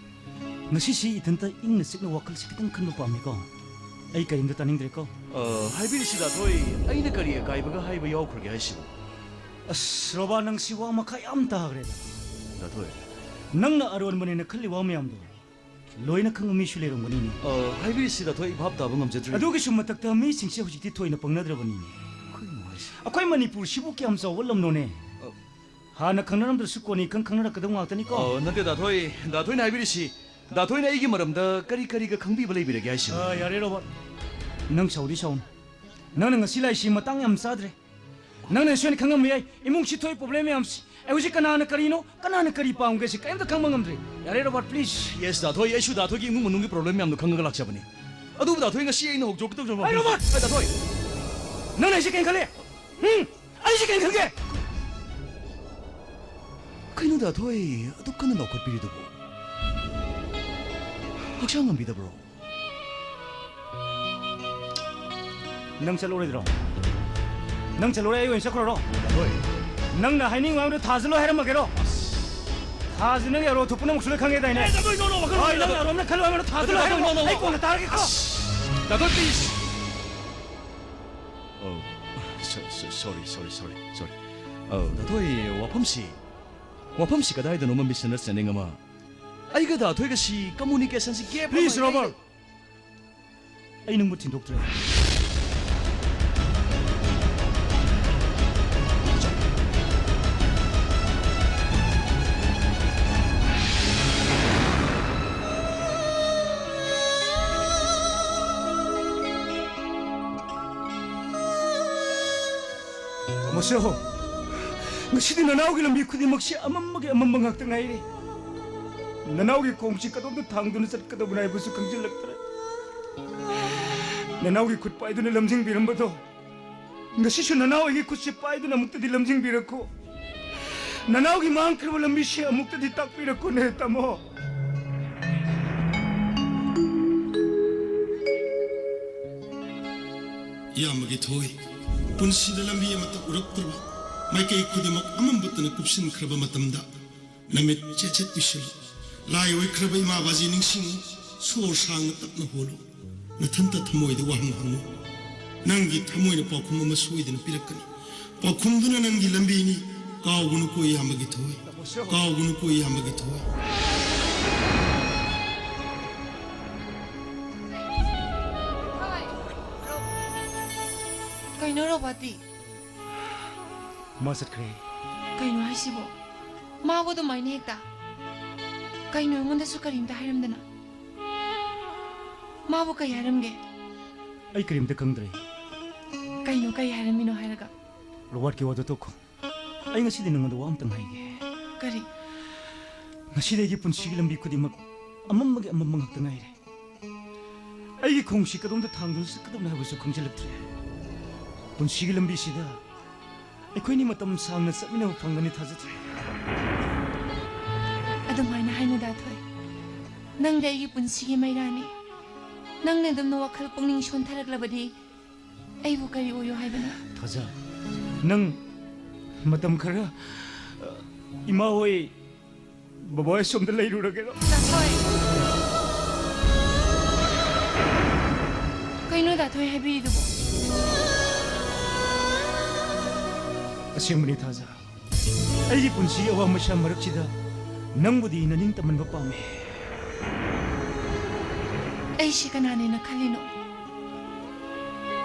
ꯉꯁꯤꯁꯤ ꯏꯊꯟꯇ ꯏꯪꯅ ꯆꯤꯛꯅ ꯋꯥꯈꯜꯁꯤ ꯈꯤꯇꯪ ꯈꯟꯕ ꯄꯥꯝꯃꯤꯀꯣ꯫ ꯑꯩ ꯀꯔꯤꯝꯇ ꯇꯥꯅꯤꯡꯗ꯭ꯔꯦꯀꯣ꯫ ꯑ, ꯍꯥꯏꯕꯤꯔꯤꯁꯤ ꯗꯥ ꯊꯣꯏ, ꯑꯩꯅ ꯀꯔꯤ ꯑꯀꯥꯏꯕꯒ ꯍꯥꯏꯕ ꯌꯥꯎꯈ꯭ꯔꯒꯦ ꯍꯥꯏꯁꯤꯕꯨ? ꯑꯁ, ꯔꯣꯕꯥ, ꯅꯪꯁꯤ ꯋꯥ ꯃꯈꯥ ꯌꯥꯝ ꯇꯥꯈ꯭ꯔꯦꯗ꯫ ꯗꯥ ꯊꯣꯏ꯫ ꯅꯪꯅ ꯑꯔꯣꯟꯕꯅꯦꯅ ꯈꯜꯂꯤ ꯋꯥ ꯃꯌꯥꯝꯗꯣ ꯂꯣꯏꯅ ꯈꯪꯕ ꯃꯤꯁꯨ ꯂꯩꯔꯝꯒꯅꯤꯅꯦ꯫ ꯑ, ꯍꯥꯏꯕꯤꯔꯤꯁꯤ ꯗꯥ ꯊꯣꯏ, ꯑꯩ ꯚꯥꯞ ꯇꯥꯕ ꯉꯝꯖꯗ꯭ꯔꯦ꯫ ꯑꯗꯨꯒꯤꯁꯨ ꯃꯊꯛꯇ ꯃꯤꯁꯤꯡꯁꯦ ꯍꯧꯖꯤꯛꯇꯤ ꯊꯣꯏꯅ ꯄꯪꯅꯗ꯭ꯔꯕꯅꯤꯅꯦ꯫ ꯀꯩꯅꯣ ꯍꯥꯏꯁꯤ? ꯑꯩꯈꯣꯏ ꯃꯅꯤꯄꯨꯔꯁꯤꯕꯨ ꯀꯌꯥꯝ ꯆꯥꯎꯕ ꯂꯝꯅꯣꯅꯦ꯫ ꯑ, ꯍꯥꯟꯅ ꯈꯪꯅꯔꯝꯗ꯭ꯔꯁꯨ ꯀꯣꯟꯅ ꯏꯈꯪ ꯈꯪꯅꯔꯛꯀꯗꯧ ꯉꯥꯛꯇꯅꯤꯀꯣ꯫ ꯑ, ꯅꯠꯇꯦ ꯗꯥ ꯊꯣꯏ, ꯗꯥ ꯊꯣꯏꯅ ꯍꯥꯏꯕꯤꯔꯤꯁꯤ, ꯗꯥ ꯊꯣꯏꯅ ꯑꯩꯒꯤ ꯃꯔꯝꯗ ꯀꯔꯤ ꯀꯔꯤꯒ ꯈꯪꯕꯤꯕ ꯂꯩꯕꯤꯔꯒꯦ ꯍꯥꯏꯁꯤꯕꯨ? ꯑ, ꯌꯥꯔꯦ ꯔꯣꯕꯥꯔꯠ, ꯅꯪ ꯁꯥꯎꯗꯤ ꯁꯥꯎꯅꯨ꯫ ꯅꯪꯅ ꯉꯁꯤ ꯂꯥꯛꯏꯁꯤ ꯃꯇꯥꯡ ꯌꯥꯝ ꯆꯥꯗ꯭ꯔꯦ꯫ ꯅꯪꯅ ꯁꯣꯏꯅ ꯈꯪꯉꯝꯕ ꯌꯥꯏ, ꯏꯃꯨꯡꯁꯤ ꯊꯣꯛꯏ ꯄ꯭ꯔꯣꯕ꯭ꯂꯦꯝ ꯃꯌꯥꯝꯁꯤ꯫ ꯑꯩ ꯍꯧꯖꯤꯛ ꯀꯅꯥꯅ ꯀꯔꯤꯅꯣ, ꯀꯅꯥꯅ ꯀꯔꯤ ꯄꯥꯝꯒꯦ ꯁꯤ ꯀꯔꯤꯝꯇ ꯈꯪꯕ ꯉꯝꯗ꯭ꯔꯦ꯫ ꯌꯥꯔꯦ ꯔꯣꯕꯥꯔꯠ, ꯄ꯭ꯂꯤꯖ꯫ ꯌꯦꯁ ꯗꯥ ꯊꯣꯏ, ꯑꯩꯁꯨ ꯗꯥ ꯊꯣꯏꯒꯤ ꯏꯃꯨꯡ ꯃꯅꯨꯡꯒꯤ ꯄ꯭ꯔꯣꯕ꯭ꯂꯦꯝ ꯃꯌꯥꯝꯗꯣ ꯈꯪꯉꯒ ꯂꯥꯛꯆꯕꯅꯤ꯫ ꯑꯗꯨꯕꯨ ꯗꯥ ꯊꯣꯏ, ꯉꯁꯤ ꯑꯩꯅ ꯍꯧꯗꯣꯛꯀꯦ ꯇꯧꯖꯕ ꯑꯩ ꯔꯣꯕꯥꯔꯠ! ꯑ, ꯗꯥ ꯊꯣꯏ! ꯅꯪꯅ ꯑꯩꯁꯦ ꯀꯩꯅꯣ ꯈꯜꯂꯦ? ꯎꯝ? ꯑꯩꯁꯦ ꯀꯩꯅꯣ ꯈꯟꯒꯦ? ꯀꯩꯅꯣ ꯗꯥ ꯊꯣꯏ, ꯑꯗꯨꯛ ꯀꯟꯅ ꯂꯥꯎꯈꯠꯄꯤꯔꯤꯗꯨꯕꯨ? ꯍꯛꯆꯥꯡ ꯉꯝꯕꯤꯗꯕ꯭ꯔꯣ? ꯅꯪ ꯆꯠꯂꯨꯔꯣꯏꯗ꯭ꯔꯣ? ꯅꯪ ꯆꯠꯂꯨꯔꯦ, ꯑꯩ ꯑꯣꯏꯅ ꯆꯠꯈ꯭ꯔꯣꯔꯣ? ꯗꯥ ꯊꯣꯏ꯫ ꯅꯪꯅ ꯍꯥꯏꯅꯤꯡꯕ ꯍꯥꯏꯕꯗꯣ ꯊꯥꯖꯜꯂꯣ ꯍꯥꯏꯔꯝꯃꯒꯦꯔꯣ? ꯊꯥꯁꯤ ꯅꯪꯒꯤ ꯑꯔꯣ ꯊꯣꯛꯄ ꯅꯪꯁꯨ ꯂꯣꯏ ꯈꯪꯉꯦꯗꯥꯏꯅꯦ? ꯑꯦ, ꯗꯥ ꯊꯣꯏ, no, no, ꯋꯥꯈꯜ ꯍꯣꯏ, ꯅꯪ ꯋꯥꯒꯅꯨ꯫ ꯑꯔꯣꯝꯅ ꯈꯜꯂꯣ ꯍꯥꯏꯕꯅ ꯊꯥꯗꯣ ꯂꯣꯏ ꯍꯥꯏꯔꯣ꯫ No, no, no, ꯑꯩ ꯀꯣꯟꯅ ꯇꯥꯔꯒꯦꯀꯣ꯫ ꯑꯁ, ꯗꯥ ꯊꯣꯏ, please. Oh, so, so, sorry, sorry, sorry, sorry. Oh, ꯗꯥ ꯊꯣꯏ, ꯋꯥꯐꯝꯁꯤ, ꯋꯥꯐꯝꯁꯤ ꯀꯗꯥꯏꯗꯅꯣꯃ misunderstanding ꯑꯃ꯫ ꯑꯩꯒ ꯗꯥ ꯊꯣꯏꯒꯁꯤ communicationꯁꯤ gap ꯑꯃ Please, ꯂꯩꯔꯦ꯫ ꯔꯣꯕꯔꯠ꯫ ꯑꯩ ꯅꯪꯕꯨ ꯊꯤꯟꯗꯣꯛꯇ꯭ꯔꯦ꯫ ꯃꯁꯤꯍꯣ, ꯉꯁꯤꯗꯤ ꯅꯅꯥꯎꯒꯤ ꯂꯝꯕꯤ ꯈꯨꯗꯤꯡꯃꯛꯁꯤ ꯑꯃꯝꯕꯒꯤ ꯑꯃꯝꯕ ꯉꯥꯛꯇ ꯉꯥꯏꯔꯦ꯫ ꯅꯅꯥꯎꯒꯤ ꯈꯣꯡꯁꯤ ꯀꯗꯣꯝꯗ ꯊꯥꯡꯗꯨꯅ ꯆꯠꯀꯗꯕꯅꯣ ꯍꯥꯏꯕꯁꯨ ꯈꯪꯖꯤꯜꯂꯛꯇ꯭ꯔꯦ꯫ ꯅꯅꯥꯎꯒꯤ ꯈꯨꯠ ꯄꯥꯏꯗꯨꯅ ꯂꯝꯖꯤꯡꯕꯤꯔꯝꯕꯗꯣ, ꯉꯁꯤꯁꯨ ꯅꯅꯥꯎ ꯑꯩꯒꯤ ꯈꯨꯠꯁꯤ ꯄꯥꯏꯗꯨꯅ ꯑꯃꯨꯛꯇꯗꯤ ꯂꯝꯖꯤꯡꯕꯤꯔꯛꯈꯣ꯫ ꯅꯅꯥꯎꯒꯤ ꯃꯥꯡꯈ꯭ꯔꯕ ꯂꯝꯕꯤꯁꯤ ꯑꯃꯨꯛꯇꯗꯤ ꯇꯥꯛꯄꯤꯔꯛꯈꯣꯅꯦ, ꯇꯥꯃꯣ꯫ ꯏꯌꯥꯝꯕꯒꯤ ꯊꯣꯏ, ꯄꯨꯟꯁꯤꯗ ꯂꯝꯕꯤ ꯑꯃꯠꯇ ꯎꯔꯛꯇ꯭ꯔꯕ, ꯃꯥꯏꯀꯩ ꯈꯨꯗꯤꯡꯃꯛ ꯑꯃꯝꯕꯇꯅ ꯀꯨꯞꯁꯤꯟꯈ꯭ꯔꯕ ꯃꯇꯝꯗ, ꯅꯃꯤꯠ ꯆꯦꯠ ꯆꯦꯠ ꯎꯏꯁꯤꯜꯂꯨ꯫ ꯂꯥꯏ ꯑꯣꯏꯈ꯭ꯔꯕ ꯏꯃꯥ ꯕꯥꯖꯤ ꯅꯤꯡꯁꯤꯡꯉꯨ꯫ ꯁꯣꯔ ꯁꯥꯡꯅ ꯇꯞꯅ ꯍꯣꯜꯂꯨ꯫ ꯅꯊꯟꯇ ꯊꯃꯣꯏꯗ ꯋꯥꯍꯪ ꯍꯪꯉꯨ꯫ ꯅꯪꯒꯤ ꯊꯃꯣꯏꯅ ꯄꯥꯎꯈꯨꯝ ꯑꯃ ꯁꯣꯏꯗꯅ ꯄꯤꯔꯛꯀꯅꯤ꯫ ꯄꯥꯎꯈꯨꯝꯗꯨꯅ ꯅꯪꯒꯤ ꯂꯝꯕꯤꯅꯤ꯫ ꯀꯥꯎꯒꯅꯨꯀꯣ ꯏꯌꯥꯝꯕꯒꯤ ꯊꯣꯏ꯫ ꯀꯥꯎꯒꯅꯨꯀꯣ ꯏꯌꯥꯝꯕꯒꯤ ꯊꯣꯏ꯫ ꯀꯩꯅꯣ ꯔꯣꯕꯥꯇꯤ? ꯃꯥ ꯆꯠꯈ꯭ꯔꯦ꯫ ꯀꯩꯅꯣ ꯍꯥꯏꯁꯤꯕꯣ? ꯃꯥꯕꯨ ꯑꯗꯨꯃꯥꯏꯅ ꯍꯦꯛꯇ? ꯀꯩꯅꯣ ꯑꯩꯉꯣꯟꯗꯁꯨ ꯀꯔꯤꯝꯇ ꯍꯥꯏꯔꯝꯗꯅ? ꯃꯥꯕꯨ ꯀꯩ ꯍꯥꯏꯔꯝꯒꯦ? ꯑꯩ ꯀꯔꯤꯝꯇ ꯈꯪꯗ꯭ꯔꯦ꯫ ꯀꯩꯅꯣ ꯀꯩ ꯍꯥꯏꯔꯝꯃꯤꯅꯣ ꯍꯥꯏꯔꯒ? ꯔꯣꯕꯥꯔꯠꯀꯤ ꯋꯥꯗꯣ ꯇꯣꯛꯈꯣ꯫ ꯑꯩ ꯉꯁꯤꯗꯤ ꯅꯉꯣꯟꯗ ꯋꯥ ꯑꯝꯇꯪ ꯍꯥꯏꯒꯦ꯫ ꯀꯔꯤ? ꯉꯁꯤꯗꯤ ꯑꯩꯒꯤ ꯄꯨꯟꯁꯤꯒꯤ ꯂꯝꯕꯤ ꯈꯨꯗꯤꯡꯃꯛ ꯑꯃꯝꯕꯒꯤ ꯑꯃꯝꯕ ꯉꯥꯛꯇ ꯉꯥꯏꯔꯦ꯫ ꯑꯩꯒꯤ ꯈꯣꯡꯁꯤ ꯀꯗꯣꯝꯗ ꯊꯥꯡꯗꯨꯅ ꯆꯠꯀꯗꯕꯅꯣ ꯍꯥꯏꯕꯁꯨ ꯈꯪꯖꯤꯜꯂꯛꯇ꯭ꯔꯦ꯫ ꯄꯨꯟꯁꯤꯒꯤ ꯂꯝꯕꯤꯁꯤꯗ ꯑꯩꯈꯣꯏꯅꯤ ꯃꯇꯝ ꯁꯥꯡꯅ ꯆꯠꯃꯤꯟꯅꯕ ꯐꯪꯒꯅꯤ ꯊꯥꯖꯗ꯭ꯔꯦ꯫ ꯑꯗꯨꯃꯥꯏꯅ ꯍꯥꯏꯅꯨꯗ, ꯊꯣꯏ꯫ ꯅꯪꯗꯤ ꯑꯩꯒꯤ ꯄꯨꯟꯁꯤꯒꯤ ꯃꯩꯔꯥꯅꯤ꯫ ꯅꯪꯅ ꯑꯗꯨꯝꯅ ꯋꯥꯈꯜ ꯄꯨꯛꯅꯤꯡ ꯁꯣꯟꯊꯔꯛꯂꯕꯗꯤ ꯑꯩꯕꯨ ꯀꯔꯤ ꯑꯣꯏꯌꯣ ꯍꯥꯏꯕꯅꯣ? ꯊꯥꯖ, ꯅꯪ ꯃꯇꯝ ꯈꯔ, ꯑ, ꯏꯃꯥ ꯍꯣꯏ ꯕꯕꯥ, ꯑꯩ ꯁꯣꯝꯗ ꯂꯩꯔꯨꯔꯒꯦꯔꯣ? ꯗꯥ ꯊꯣꯏ꯫ ꯀꯩꯅꯣ ꯗꯥ ꯊꯣꯏ ꯍꯥꯏꯕꯤꯔꯤꯗꯨꯕꯣ? ꯑꯁꯦꯡꯕꯅꯤ ꯊꯥꯖ, ꯑꯩꯒꯤ ꯄꯨꯟꯁꯤꯒꯤ ꯑꯋꯥ ꯃꯩꯁꯥ ꯃꯔꯛꯁꯤꯗ ꯅꯪꯕꯨꯗꯤ ꯅꯅꯤꯡ ꯇꯝꯍꯟꯕ ꯄꯥꯝꯃꯤ꯫ ꯑꯩꯁꯤ ꯀꯅꯥꯅꯦꯅ ꯈꯜꯂꯤꯅꯣ?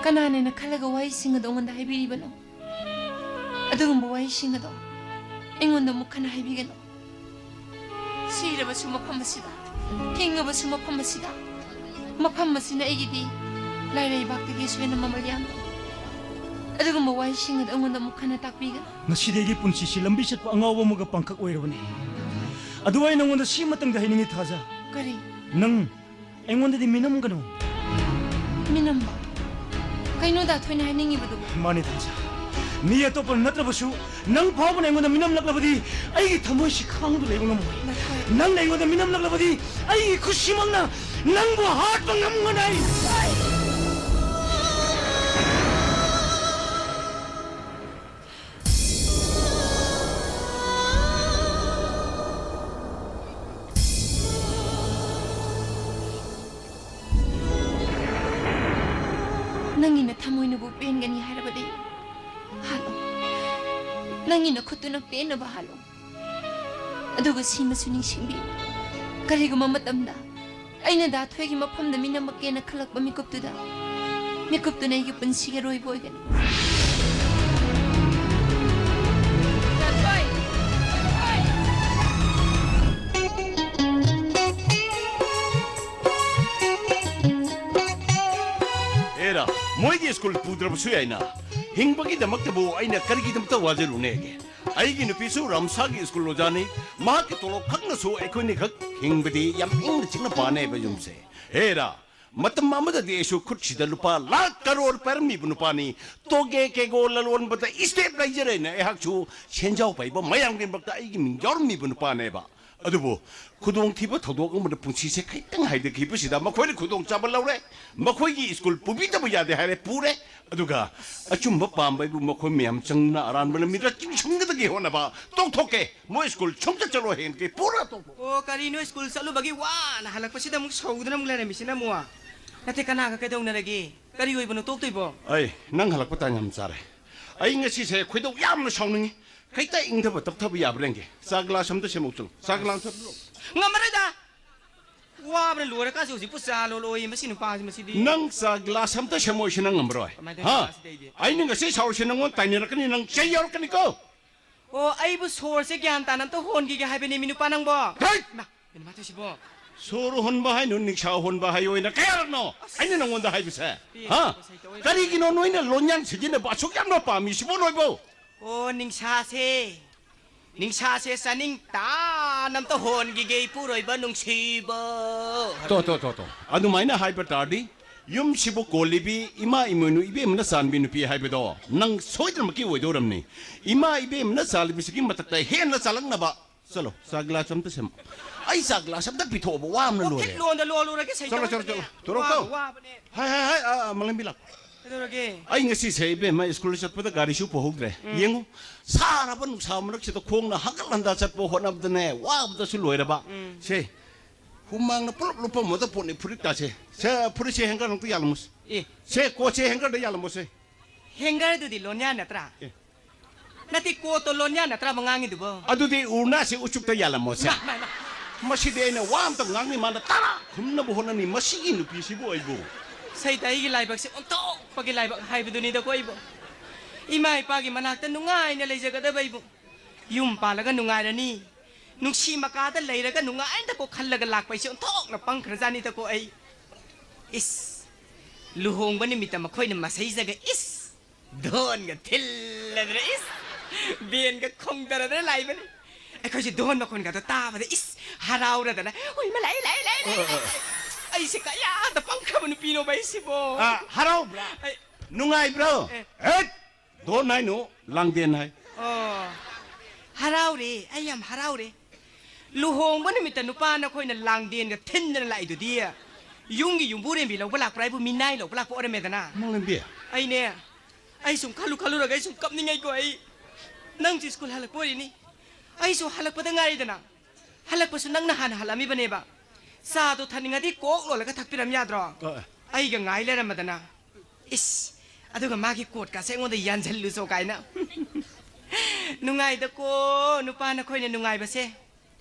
ꯀꯅꯥꯅꯦꯅ ꯈꯜꯂꯒ ꯋꯥꯍꯩꯁꯤꯡ ꯑꯗꯣ ꯑꯩꯉꯣꯟꯗ ꯍꯥꯏꯕꯤꯔꯤꯕꯅꯣ? ꯑꯗꯨꯒꯨꯝꯕ ꯋꯥꯍꯩꯁꯤꯡ ꯑꯗꯣ ꯑꯩꯉꯣꯟꯗ ꯑꯃꯨꯛ ꯍꯟꯅ ꯍꯥꯏꯕꯤꯒꯅꯨ꯫ ꯁꯤꯔꯕꯁꯨ ꯃꯐꯝ ꯑꯁꯤꯗ, ꯍꯤꯡꯉꯕꯁꯨ ꯃꯐꯝ ꯑꯁꯤꯗ, ꯃꯐꯝ ꯑꯁꯤꯅ ꯑꯩꯒꯤꯗꯤ ꯂꯥꯏꯔꯩꯕꯥꯛꯇꯒꯤꯁꯨ ꯍꯦꯟꯅ ꯃꯃꯜ ꯌꯥꯝꯃꯤ꯫ ꯑꯗꯨꯒꯨꯝꯕ ꯋꯥꯍꯩꯁꯤꯡ ꯑꯗꯨ ꯑꯩꯉꯣꯟꯗ ꯑꯃꯨꯛ ꯍꯟꯅ ꯇꯥꯛꯄꯤꯒꯅꯨ꯫ ꯉꯁꯤꯗꯤ ꯑꯩꯒꯤ ꯄꯨꯟꯁꯤꯁꯤ ꯂꯝꯕꯤ ꯆꯠꯄ ꯑꯉꯥꯎꯕ ꯑꯃꯒ ꯄꯥꯡꯈꯛ ꯑꯣꯏꯔꯕꯅꯤ꯫ ꯑꯗꯨꯕꯨ ꯑꯩ ꯅꯉꯣꯟꯗ ꯁꯤꯃꯇꯪꯗꯤ ꯍꯥꯏꯅꯤꯡꯉꯤ ꯊꯥꯖ꯫ ꯀꯔꯤ? ꯅꯪ ꯑꯩꯉꯣꯟꯗꯗꯤ ꯃꯤꯅꯝꯒꯅꯨ꯫ ꯃꯤꯅꯝꯕ? ꯀꯩꯅꯣ ꯗꯥ ꯊꯣꯏꯅ ꯍꯥꯏꯅꯤꯡꯉꯤꯕꯗꯨꯕꯨ? ꯃꯥꯅꯤ ꯊꯥꯖ, ꯃꯤ ꯑꯇꯣꯞꯄ ꯅꯠꯇ꯭ꯔꯕꯁꯨ ꯅꯪ ꯐꯥꯎꯕꯅ ꯑꯩꯉꯣꯟꯗ ꯃꯤꯅꯝꯂꯛꯂꯕꯗꯤ ꯑꯩꯒꯤ ꯊꯃꯣꯏꯁꯤ ꯈꯥꯡꯗꯨ ꯂꯩꯕ ꯉꯝꯃꯣꯏ꯫ ꯗꯥ ꯊꯣꯏ꯫ ꯅꯪꯅ ꯑꯩꯉꯣꯟꯗ ꯃꯤꯅꯝꯂꯛꯂꯕꯗꯤ ꯑꯩꯒꯤ ꯈꯨꯠꯁꯤꯃꯛꯅ ꯅꯪꯕꯨ ꯍꯥꯠꯄ ꯉꯝꯒꯅꯤ꯫ ꯅꯪꯒꯤ ꯅꯊꯃꯣꯏꯅꯕꯨ ꯄꯦꯟꯒꯅꯤ ꯍꯥꯏꯔꯕꯗꯤ ꯍꯥꯠꯂꯣ꯫ ꯅꯪꯒꯤ ꯅꯈꯨꯠꯇꯨꯅ ꯄꯦꯟꯅꯕ ꯍꯥꯠꯂꯣ꯫ ꯑꯗꯨꯒ ꯁꯤꯃꯁꯨ ꯅꯤꯡꯁꯤꯡꯕꯤꯌꯨ, ꯀꯔꯤꯒꯨꯝꯕ ꯃꯇꯝꯗ ꯑꯩꯅ ꯗꯥ ꯊꯣꯏꯒꯤ ꯃꯐꯝꯗ ꯃꯤꯅꯝꯃꯛꯀꯦꯅ ꯈꯜꯂꯛꯄ ꯃꯤꯀꯨꯞꯇꯨꯗ, ꯃꯤꯀꯨꯞꯇꯨꯅ ꯑꯩꯒꯤ ꯄꯨꯟꯁꯤꯒꯤ ꯑꯔꯣꯏꯕ ꯑꯣꯏꯒꯅꯤ꯫ ꯗꯥ ꯊꯣꯏ! ꯗꯥ ꯊꯣꯏ! ꯑꯦꯔꯥ, ꯃꯣꯏꯒꯤ ꯁ꯭ꯀꯨꯜ ꯄꯨꯗ꯭ꯔꯕꯁꯨ ꯌꯥꯏꯅ꯫ ꯍꯤꯡꯕꯒꯤꯗꯃꯛꯇꯕꯨ ꯑꯩꯅ ꯀꯔꯤꯒꯤꯗꯃꯛꯇ ꯋꯥꯖꯔꯨꯅꯦꯒꯦ? ꯑꯩꯒꯤ ꯅꯨꯄꯤꯁꯨ ꯔꯥꯝꯁꯥꯒꯤ ꯁ꯭ꯀꯨꯜ ꯑꯣꯖꯥꯅꯤ꯫ ꯃꯍꯥꯛꯀꯤ ꯇꯣꯂꯣꯞ ꯈꯛꯅꯁꯨ ꯑꯩꯈꯣꯏꯅꯤꯈꯛ ꯍꯤꯡꯕꯗꯤ ꯌꯥꯝ ꯏꯪꯅ ꯆꯤꯛꯅ ꯄꯥꯅꯦꯕ ꯌꯨꯝꯁꯦ꯫ ꯍꯦꯔꯥ, ꯃꯇꯝ ꯑꯃꯗꯗꯤ ꯑꯩꯁꯨ ꯈꯨꯠꯁꯤꯗ ꯂꯨꯄꯥ ꯂꯥꯈ ꯀꯔꯣꯔ ꯄꯥꯏꯔꯝꯃꯤꯕ ꯅꯨꯄꯥꯅꯤ꯫ ꯇꯣꯒꯦ ꯀꯦꯒꯣ ꯂꯂꯣꯟꯕꯗ ꯏꯁꯇꯦꯞ ꯂꯩꯖꯔꯦꯅ ꯑꯩꯍꯥꯛꯁꯨ ꯁꯦꯟꯖꯥꯎ ꯄꯥꯏꯕ ꯃꯌꯥꯝꯒꯤꯗꯃꯛꯇ ꯑꯩꯒꯤ ꯃꯤꯡ ꯌꯥꯎꯔꯝꯃꯤꯕ ꯅꯨꯄꯥꯅꯦꯕ꯫ ꯑꯗꯨꯕꯨ ꯈꯨꯗꯣꯡꯊꯤꯕ ꯊꯧꯗꯣꯛ ꯑꯃꯗ ꯄꯨꯟꯁꯤꯁꯦ ꯈꯤꯇꯪ ꯍꯥꯏꯊꯈꯤꯕꯁꯤꯗ ꯃꯈꯣꯏꯅ ꯈꯨꯗꯣꯡꯆꯥꯕ ꯂꯧꯔꯦ꯫ ꯃꯈꯣꯏꯒꯤ ꯁ꯭ꯀꯨꯜ ꯄꯨꯕꯤꯗꯕ ꯌꯥꯗꯦ ꯍꯥꯏꯔꯦ, ꯄꯨꯔꯦ꯫ ꯑꯗꯨꯒ ꯑꯆꯨꯝꯕ ꯄꯥꯝꯕ ꯍꯥꯏꯕꯨ ꯃꯈꯣꯏ ꯃꯌꯥꯝ ꯆꯪꯅ ꯑꯔꯥꯟꯕ ꯂꯝꯕꯤꯗ ꯆꯤꯡꯁꯤꯟꯒꯗꯒꯦ ꯍꯣꯠꯅꯕ ꯇꯣꯛꯊꯣꯛꯀꯦ꯫ ꯃꯣꯏ ꯁ꯭ꯀꯨꯜ ꯁꯨꯡꯆꯠ ꯆꯠꯂꯣꯏ ꯍꯦꯟꯒꯦ, ꯄꯨꯔꯥ ꯇꯣꯛꯊꯣꯛ꯫ ꯑꯣ, ꯀꯔꯤꯅꯣ, ꯁ꯭ꯀꯨꯜ ꯆꯠꯂꯨꯕꯒꯤ ꯋꯥꯅ ꯍꯜꯂꯛꯄꯁꯤꯗ ꯑꯃꯨꯛ ꯁꯧꯗꯨꯅ ꯑꯃꯨꯛ ꯂꯩꯔꯝꯃꯤꯁꯤꯅ ꯑꯃꯨꯛ? ꯅꯠꯇꯦ, ꯀꯅꯥꯒ ꯀꯩꯗꯧꯅꯔꯒꯦ? ꯀꯔꯤ ꯑꯣꯏꯕꯅꯣ ꯇꯣꯛꯇꯣꯏꯕꯣ? ꯑꯩ ꯅꯪ ꯍꯜꯂꯛꯄ ꯇꯥꯟ ꯌꯥꯝ ꯆꯥꯔꯦ꯫ ꯑꯩ ꯉꯁꯤꯁꯦ ꯈꯣꯏꯗꯧ ꯌꯥꯝꯅ ꯁꯥꯎꯅꯤꯡꯉꯤ꯫ ꯈꯤꯇ ꯏꯪꯊꯕ ꯇꯞꯊꯕ ꯌꯥꯕ꯭ꯔꯥ ꯌꯦꯡꯒꯦ꯫ ꯆꯥ ꯒ꯭ꯂꯥꯁ ꯑꯝꯇ ꯁꯦꯝꯃꯛꯎ ꯆꯠꯂꯨ꯫ ꯆꯥ ꯒ꯭ꯂꯥꯁ ꯑꯝꯇ ꯄꯤꯔꯛꯑꯣ꯫ ꯉꯝꯃꯔꯣꯏꯗ꯫ ꯋꯥꯕꯅ ꯂꯣꯏꯔꯀꯥꯟꯁꯤ ꯍꯧꯖꯤꯛꯄꯨ ꯆꯥ ꯂꯣꯜꯂꯣꯏ ꯃꯁꯤ ꯅꯨꯄꯥꯁꯤ ꯃꯁꯤꯗꯤ꯫ ꯅꯪ ꯆꯥ ꯒ꯭ꯂꯥꯁ ꯑꯝꯇ ꯁꯦꯝꯃꯛꯑꯣꯏꯁꯤ ꯅꯪ ꯉꯝꯃꯔꯣꯏ꯫ ꯀꯃꯥꯏꯅ ꯇꯧꯔꯤꯅꯣ ꯍꯥ? ꯉꯁꯤꯗꯤ ꯑꯩꯗꯤ? ꯑꯩꯅ ꯉꯁꯤ ꯁꯥꯎꯔꯤꯁꯤ ꯅꯪꯉꯣꯟꯗ ꯇꯥꯏꯅꯔꯛꯀꯅꯤ, ꯅꯪ ꯆꯩ ꯌꯥꯎꯔꯛꯀꯅꯤꯀꯣ꯫ ꯑꯣ, ꯑꯩꯕꯨ ꯁꯣꯔꯁꯦ ꯒ꯭ꯌꯥꯟ ꯇꯥꯅ ꯑꯝꯇ ꯍꯣꯟꯈꯤꯒꯦ ꯍꯥꯏꯕꯅꯦ ꯃꯤ ꯅꯨꯄꯥ ꯅꯪꯕꯣ꯫ ꯍꯩꯠ! ꯏꯃꯥ, ꯀꯩꯅꯣ ꯃꯥ ꯇꯧꯏꯁꯤꯕꯣ? ꯁꯣꯔ ꯍꯣꯟꯕ ꯍꯥꯏꯅꯣ, ꯅꯤꯡꯁꯥ ꯍꯣꯟꯕ ꯍꯥꯏꯌꯣ, ꯑꯩꯅ ꯀꯌꯥꯔꯛꯅꯣ ꯑꯁ! ꯑꯩꯅ ꯅꯉꯣꯟꯗ ꯍꯥꯏꯕꯁꯦ? ꯄꯦ, ꯍꯥ? ꯉꯁꯥꯏ ꯇꯧꯋꯦ꯫ ꯀꯔꯤꯒꯤꯅꯣ ꯅꯣꯏꯅ ꯂꯣꯟꯌꯥꯟ ꯁꯤꯖꯤꯟꯅꯕ ꯑꯁꯨꯛ ꯌꯥꯝꯅ ꯄꯥꯝꯃꯤꯁꯤꯕꯣ ꯅꯣꯏꯕꯣ? ꯑꯣ, ꯅꯤꯡꯁꯥꯁꯦ, ꯅꯤꯡꯁꯥꯁꯦ ꯆꯥꯅꯤꯡ ꯇꯥꯅ ꯑꯝꯇ ꯍꯣꯟꯈꯤꯒꯦ, ꯏꯄꯨꯔꯣꯏꯕ ꯅꯨꯡꯁꯤꯕ꯫ ꯇꯣ, ꯇꯣ, ꯇꯣ, ꯇꯣ꯫ ꯑꯗꯨꯃꯥꯏꯅ ꯍꯥꯏꯕ ꯇꯥꯔꯗꯤ, ꯌꯨꯝꯁꯤꯕꯨ ꯀꯣꯜꯂꯤꯕꯤ ꯏꯃꯥ ꯏꯃꯣꯏꯅꯨ ꯏꯕꯦꯝꯃꯅ ꯆꯥꯟꯕꯤ ꯅꯨꯄꯤ ꯍꯥꯏꯕꯗꯣ ꯅꯪ ꯁꯣꯏꯗꯅꯃꯛꯀꯤ ꯑꯣꯏꯗꯧꯔꯝꯅꯤ꯫ ꯏꯃꯥ ꯏꯕꯦꯝꯃꯅ ꯆꯥꯜꯂꯤꯕꯁꯤꯒꯤ ꯃꯊꯛꯇ ꯍꯦꯟꯅ ꯆꯥꯜꯂꯛꯅꯕ꯫ ꯆꯠꯂꯣ, ꯆꯥ ꯒ꯭ꯂꯥꯁ ꯑꯝꯇ ꯁꯦꯝꯃꯣ꯫ ꯑꯩ ꯆꯥ ꯒ꯭ꯂꯥꯁ ꯑꯝꯇ ꯄꯤꯊꯣꯛꯑꯣꯕ, ꯋꯥ ꯑꯃꯅ ꯑꯣ, ꯂꯣꯏꯔꯦ꯫ ꯈꯤꯠ ꯂꯣꯟꯗ ꯂꯣꯜꯂꯨꯔꯒꯦ, ꯆꯠꯂꯣ, ꯆꯠꯂꯣ, ꯁꯩꯇꯣꯛꯑꯣ꯫ ꯆꯠꯂꯣ꯫ ꯇꯣꯔꯛꯇꯧ꯫ ꯋꯥꯕ, ꯋꯥꯕꯅꯦ꯫ ꯍꯥꯏ, ꯍꯥꯏ, ꯍꯥꯏ, ꯑꯥ, ꯑꯥ, ꯃꯥꯂꯦꯝꯕꯤ ꯂꯥꯛꯑꯣ꯫ ꯀꯩꯗꯧꯔꯒꯦ? ꯑꯩ ꯉꯁꯤꯁꯦ ꯏꯕꯦꯝꯃ ꯁ꯭ꯀꯨꯜ ꯆꯠꯄꯗ ꯒꯥꯔꯤꯁꯨ ꯄꯨꯍꯧꯗ꯭ꯔꯦ꯫ ꯎꯝ꯫ ꯌꯦꯡꯉꯨ, ꯁꯥꯔꯕ ꯅꯨꯡꯁꯥ ꯃꯔꯛꯁꯤꯗ ꯈꯣꯡꯅ ꯍꯪꯒꯠ ꯍꯟꯗ ꯆꯠꯄ ꯍꯣꯠꯅꯕꯗꯅꯦ, ꯋꯥꯕꯗꯁꯨ ꯂꯣꯏꯔꯕ꯫ ꯎꯝ꯫ ꯁꯦ, ꯍꯨꯃꯥꯡꯅ ꯄꯨꯂꯞ ꯂꯨꯞꯄꯝꯃꯗ ꯄꯣꯠꯅꯤ ꯐꯨꯔꯤꯠꯀꯥꯁꯦ꯫ ꯁꯦ, ꯐꯨꯔꯤꯠꯁꯦ ꯍꯦꯡꯒꯔ ꯑꯝꯇ ꯌꯥꯜꯂꯝꯃꯨꯁꯦ꯫ ꯑꯦ꯫ ꯁꯦ, ꯀꯣꯠꯁꯦ ꯍꯦꯡꯒꯔꯗ ꯌꯥꯜꯂꯝꯃꯨꯁꯦ꯫ ꯍꯦꯡꯒꯔꯗꯨꯗꯤ ꯂꯣꯟꯌꯥꯟ ꯅꯠꯇ꯭ꯔꯥ? ꯑꯦ꯫ ꯅꯠꯇꯦ, ꯀꯣꯠꯇꯣ ꯂꯣꯟꯌꯥꯟ ꯅꯠꯇ꯭ꯔꯥꯕ ꯉꯥꯡꯉꯤꯗꯨꯕꯣ? ꯑꯗꯨꯗꯤ ꯎꯔꯅꯥꯁꯤ ꯎꯆꯨꯛꯇ ꯌꯥꯜꯂꯝꯃꯣꯁꯦ꯫ ꯃꯥ, ꯃꯥ, ꯃꯥ꯫ ꯃꯁꯤꯗꯤ ꯑꯩꯅ ꯋꯥ ꯑꯝꯇ ꯉꯥꯡꯅꯤ, ꯃꯥꯅ ꯇꯔꯥ ꯈꯨꯝꯅꯕ ꯍꯣꯠꯅꯅꯤ, ꯃꯁꯤꯒꯤ ꯅꯨꯄꯤꯁꯤꯕꯨ ꯑꯩꯕꯨ꯫ ꯁꯩꯇ ꯑꯩꯒꯤ ꯂꯥꯏꯕꯛꯁꯦ ꯑꯣꯟꯊꯣꯛꯄꯒꯤ ꯂꯥꯏꯕꯛ ꯍꯥꯏꯕꯗꯨꯅꯤꯗꯀꯣ ꯑꯩꯕꯨ꯫ ꯏꯃꯥ ꯏꯄꯥꯒꯤ ꯃꯅꯥꯛꯇ ꯅꯨꯡꯉꯥꯏꯅ ꯂꯩꯖꯒꯗꯕ ꯑꯩꯕꯨ꯫ ꯌꯨꯝ ꯄꯥꯜꯂꯒ ꯅꯨꯡꯉꯥꯏꯔꯅꯤ, ꯅꯨꯡꯁꯤ ꯃꯀꯥꯗ ꯂꯩꯔꯒ ꯅꯨꯡꯉꯥꯏꯅꯀꯣ ꯈꯜꯂꯒ ꯂꯥꯛꯄ ꯑꯩꯁꯦ ꯑꯣꯟꯊꯣꯛꯅ ꯄꯪꯈ꯭ꯔꯖꯥꯠꯅꯤꯗꯀꯣ ꯑꯩ꯫ ꯏꯁ, ꯂꯨꯍꯣꯡꯕ ꯅꯨꯃꯤꯠꯇ ꯃꯈꯣꯏꯅ ꯃꯁꯩꯖꯒ ꯏꯁ, ꯙꯣꯟꯒ ꯊꯤꯜꯂꯗꯅ ꯏꯁ, ꯕꯦꯟꯒ ꯈꯣꯡꯗꯔꯗꯅ ꯂꯥꯛꯏꯕꯅꯤ꯫ ꯑꯩꯈꯣꯏꯁꯦ ꯙꯣꯟ ꯃꯈꯣꯟꯒꯗꯣ ꯇꯥꯕꯗ ꯏꯁ, ꯍꯔꯥꯎꯔꯗꯅ, "ꯍꯣꯏ, ꯏꯃꯥ, ꯂꯥꯛꯑꯦ, ꯂꯥꯛꯑꯦ, ꯂꯥꯛꯑꯦ, ꯂꯥꯛꯑꯦ, ꯂꯥꯛꯑꯦ꯫ ꯑꯩꯁꯦ ꯀꯌꯥꯗ ꯄꯪꯈ꯭ꯔꯕ ꯅꯨꯄꯤꯅꯣꯕ ꯑꯩꯁꯤꯕꯣ?" ꯑ, ꯍꯔꯥꯎꯕ꯭ꯔꯥ? ꯑꯩ ꯅꯨꯡꯉꯥꯏꯕ꯭ꯔꯣ? ꯑꯦ꯫ ꯍꯦꯠ! ꯙꯣꯟ ꯍꯥꯏꯅꯣ, ꯂꯥꯡꯗꯦꯟ ꯍꯥꯏ꯫ ꯑꯣ, ꯍꯔꯥꯎꯔꯦ, ꯑꯩ ꯌꯥꯝ ꯍꯔꯥꯎꯔꯦ꯫ ꯂꯨꯍꯣꯡꯕ ꯅꯨꯃꯤꯠꯇ ꯅꯨꯄꯥ ꯅꯈꯣꯏꯅ ꯂꯥꯡꯗꯦꯟꯒ ꯊꯤꯟꯗꯅ ꯂꯥꯛꯏꯗꯨꯗꯤ ꯌꯨꯝꯒꯤ ꯌꯨꯝꯕꯨꯔꯦꯝꯕꯤ ꯂꯧꯕ ꯂꯥꯛꯄ꯭ꯔꯥ ꯍꯥꯏꯕꯨ ꯃꯤꯅꯥꯏ ꯂꯧꯕ ꯂꯥꯛꯄ ꯑꯣꯏꯔꯝꯃꯦꯗꯅ꯫ ꯃꯥꯂꯦꯝꯕꯤ꯫ ꯑꯩꯅꯦ, ꯑꯩ ꯁꯨꯝ ꯈꯜꯂꯨ ꯈꯜꯂꯨꯔꯒ ꯑꯩ ꯁꯨꯝ ꯀꯞꯅꯤꯡꯉꯩꯀꯣ ꯑꯩ꯫ ꯅꯪꯁꯨ ꯁ꯭ꯀꯨꯜ ꯍꯜꯂꯛꯄ ꯑꯣꯏꯔꯤꯅꯤ꯫ ꯑꯩꯁꯨ ꯍꯜꯂꯛꯄꯗ ꯉꯥꯏꯔꯤꯗꯅ꯫ ꯍꯜꯂꯛꯄꯁꯨ ꯅꯪꯅ ꯍꯥꯟꯅ ꯍꯜꯂꯛꯑꯝꯃꯤꯕꯅꯦꯕ꯫ ꯆꯥꯗꯣ ꯊꯛꯅꯤꯡꯉꯗꯤ ꯀꯣꯛ ꯂꯣꯜꯂꯒ ꯊꯛꯄꯤꯔꯝ ꯌꯥꯗ꯭ꯔꯣ? ꯑ꯫ ꯑꯩꯒ ꯉꯥꯏ ꯂꯩꯔꯝꯃꯗꯅ꯫ ꯏꯁ, ꯑꯗꯨꯒ ꯃꯥꯒꯤ ꯀꯣꯠꯀꯥꯁꯦ ꯑꯩꯉꯣꯟꯗ ꯌꯥꯟꯁꯤꯜꯂꯨꯆꯣ ꯀꯥꯏꯅ꯫ ꯅꯨꯡꯉꯥꯏꯗꯀꯣ, ꯅꯨꯄꯥ ꯅꯈꯣꯏꯅ ꯅꯨꯡꯉꯥꯏꯕꯁꯦ꯫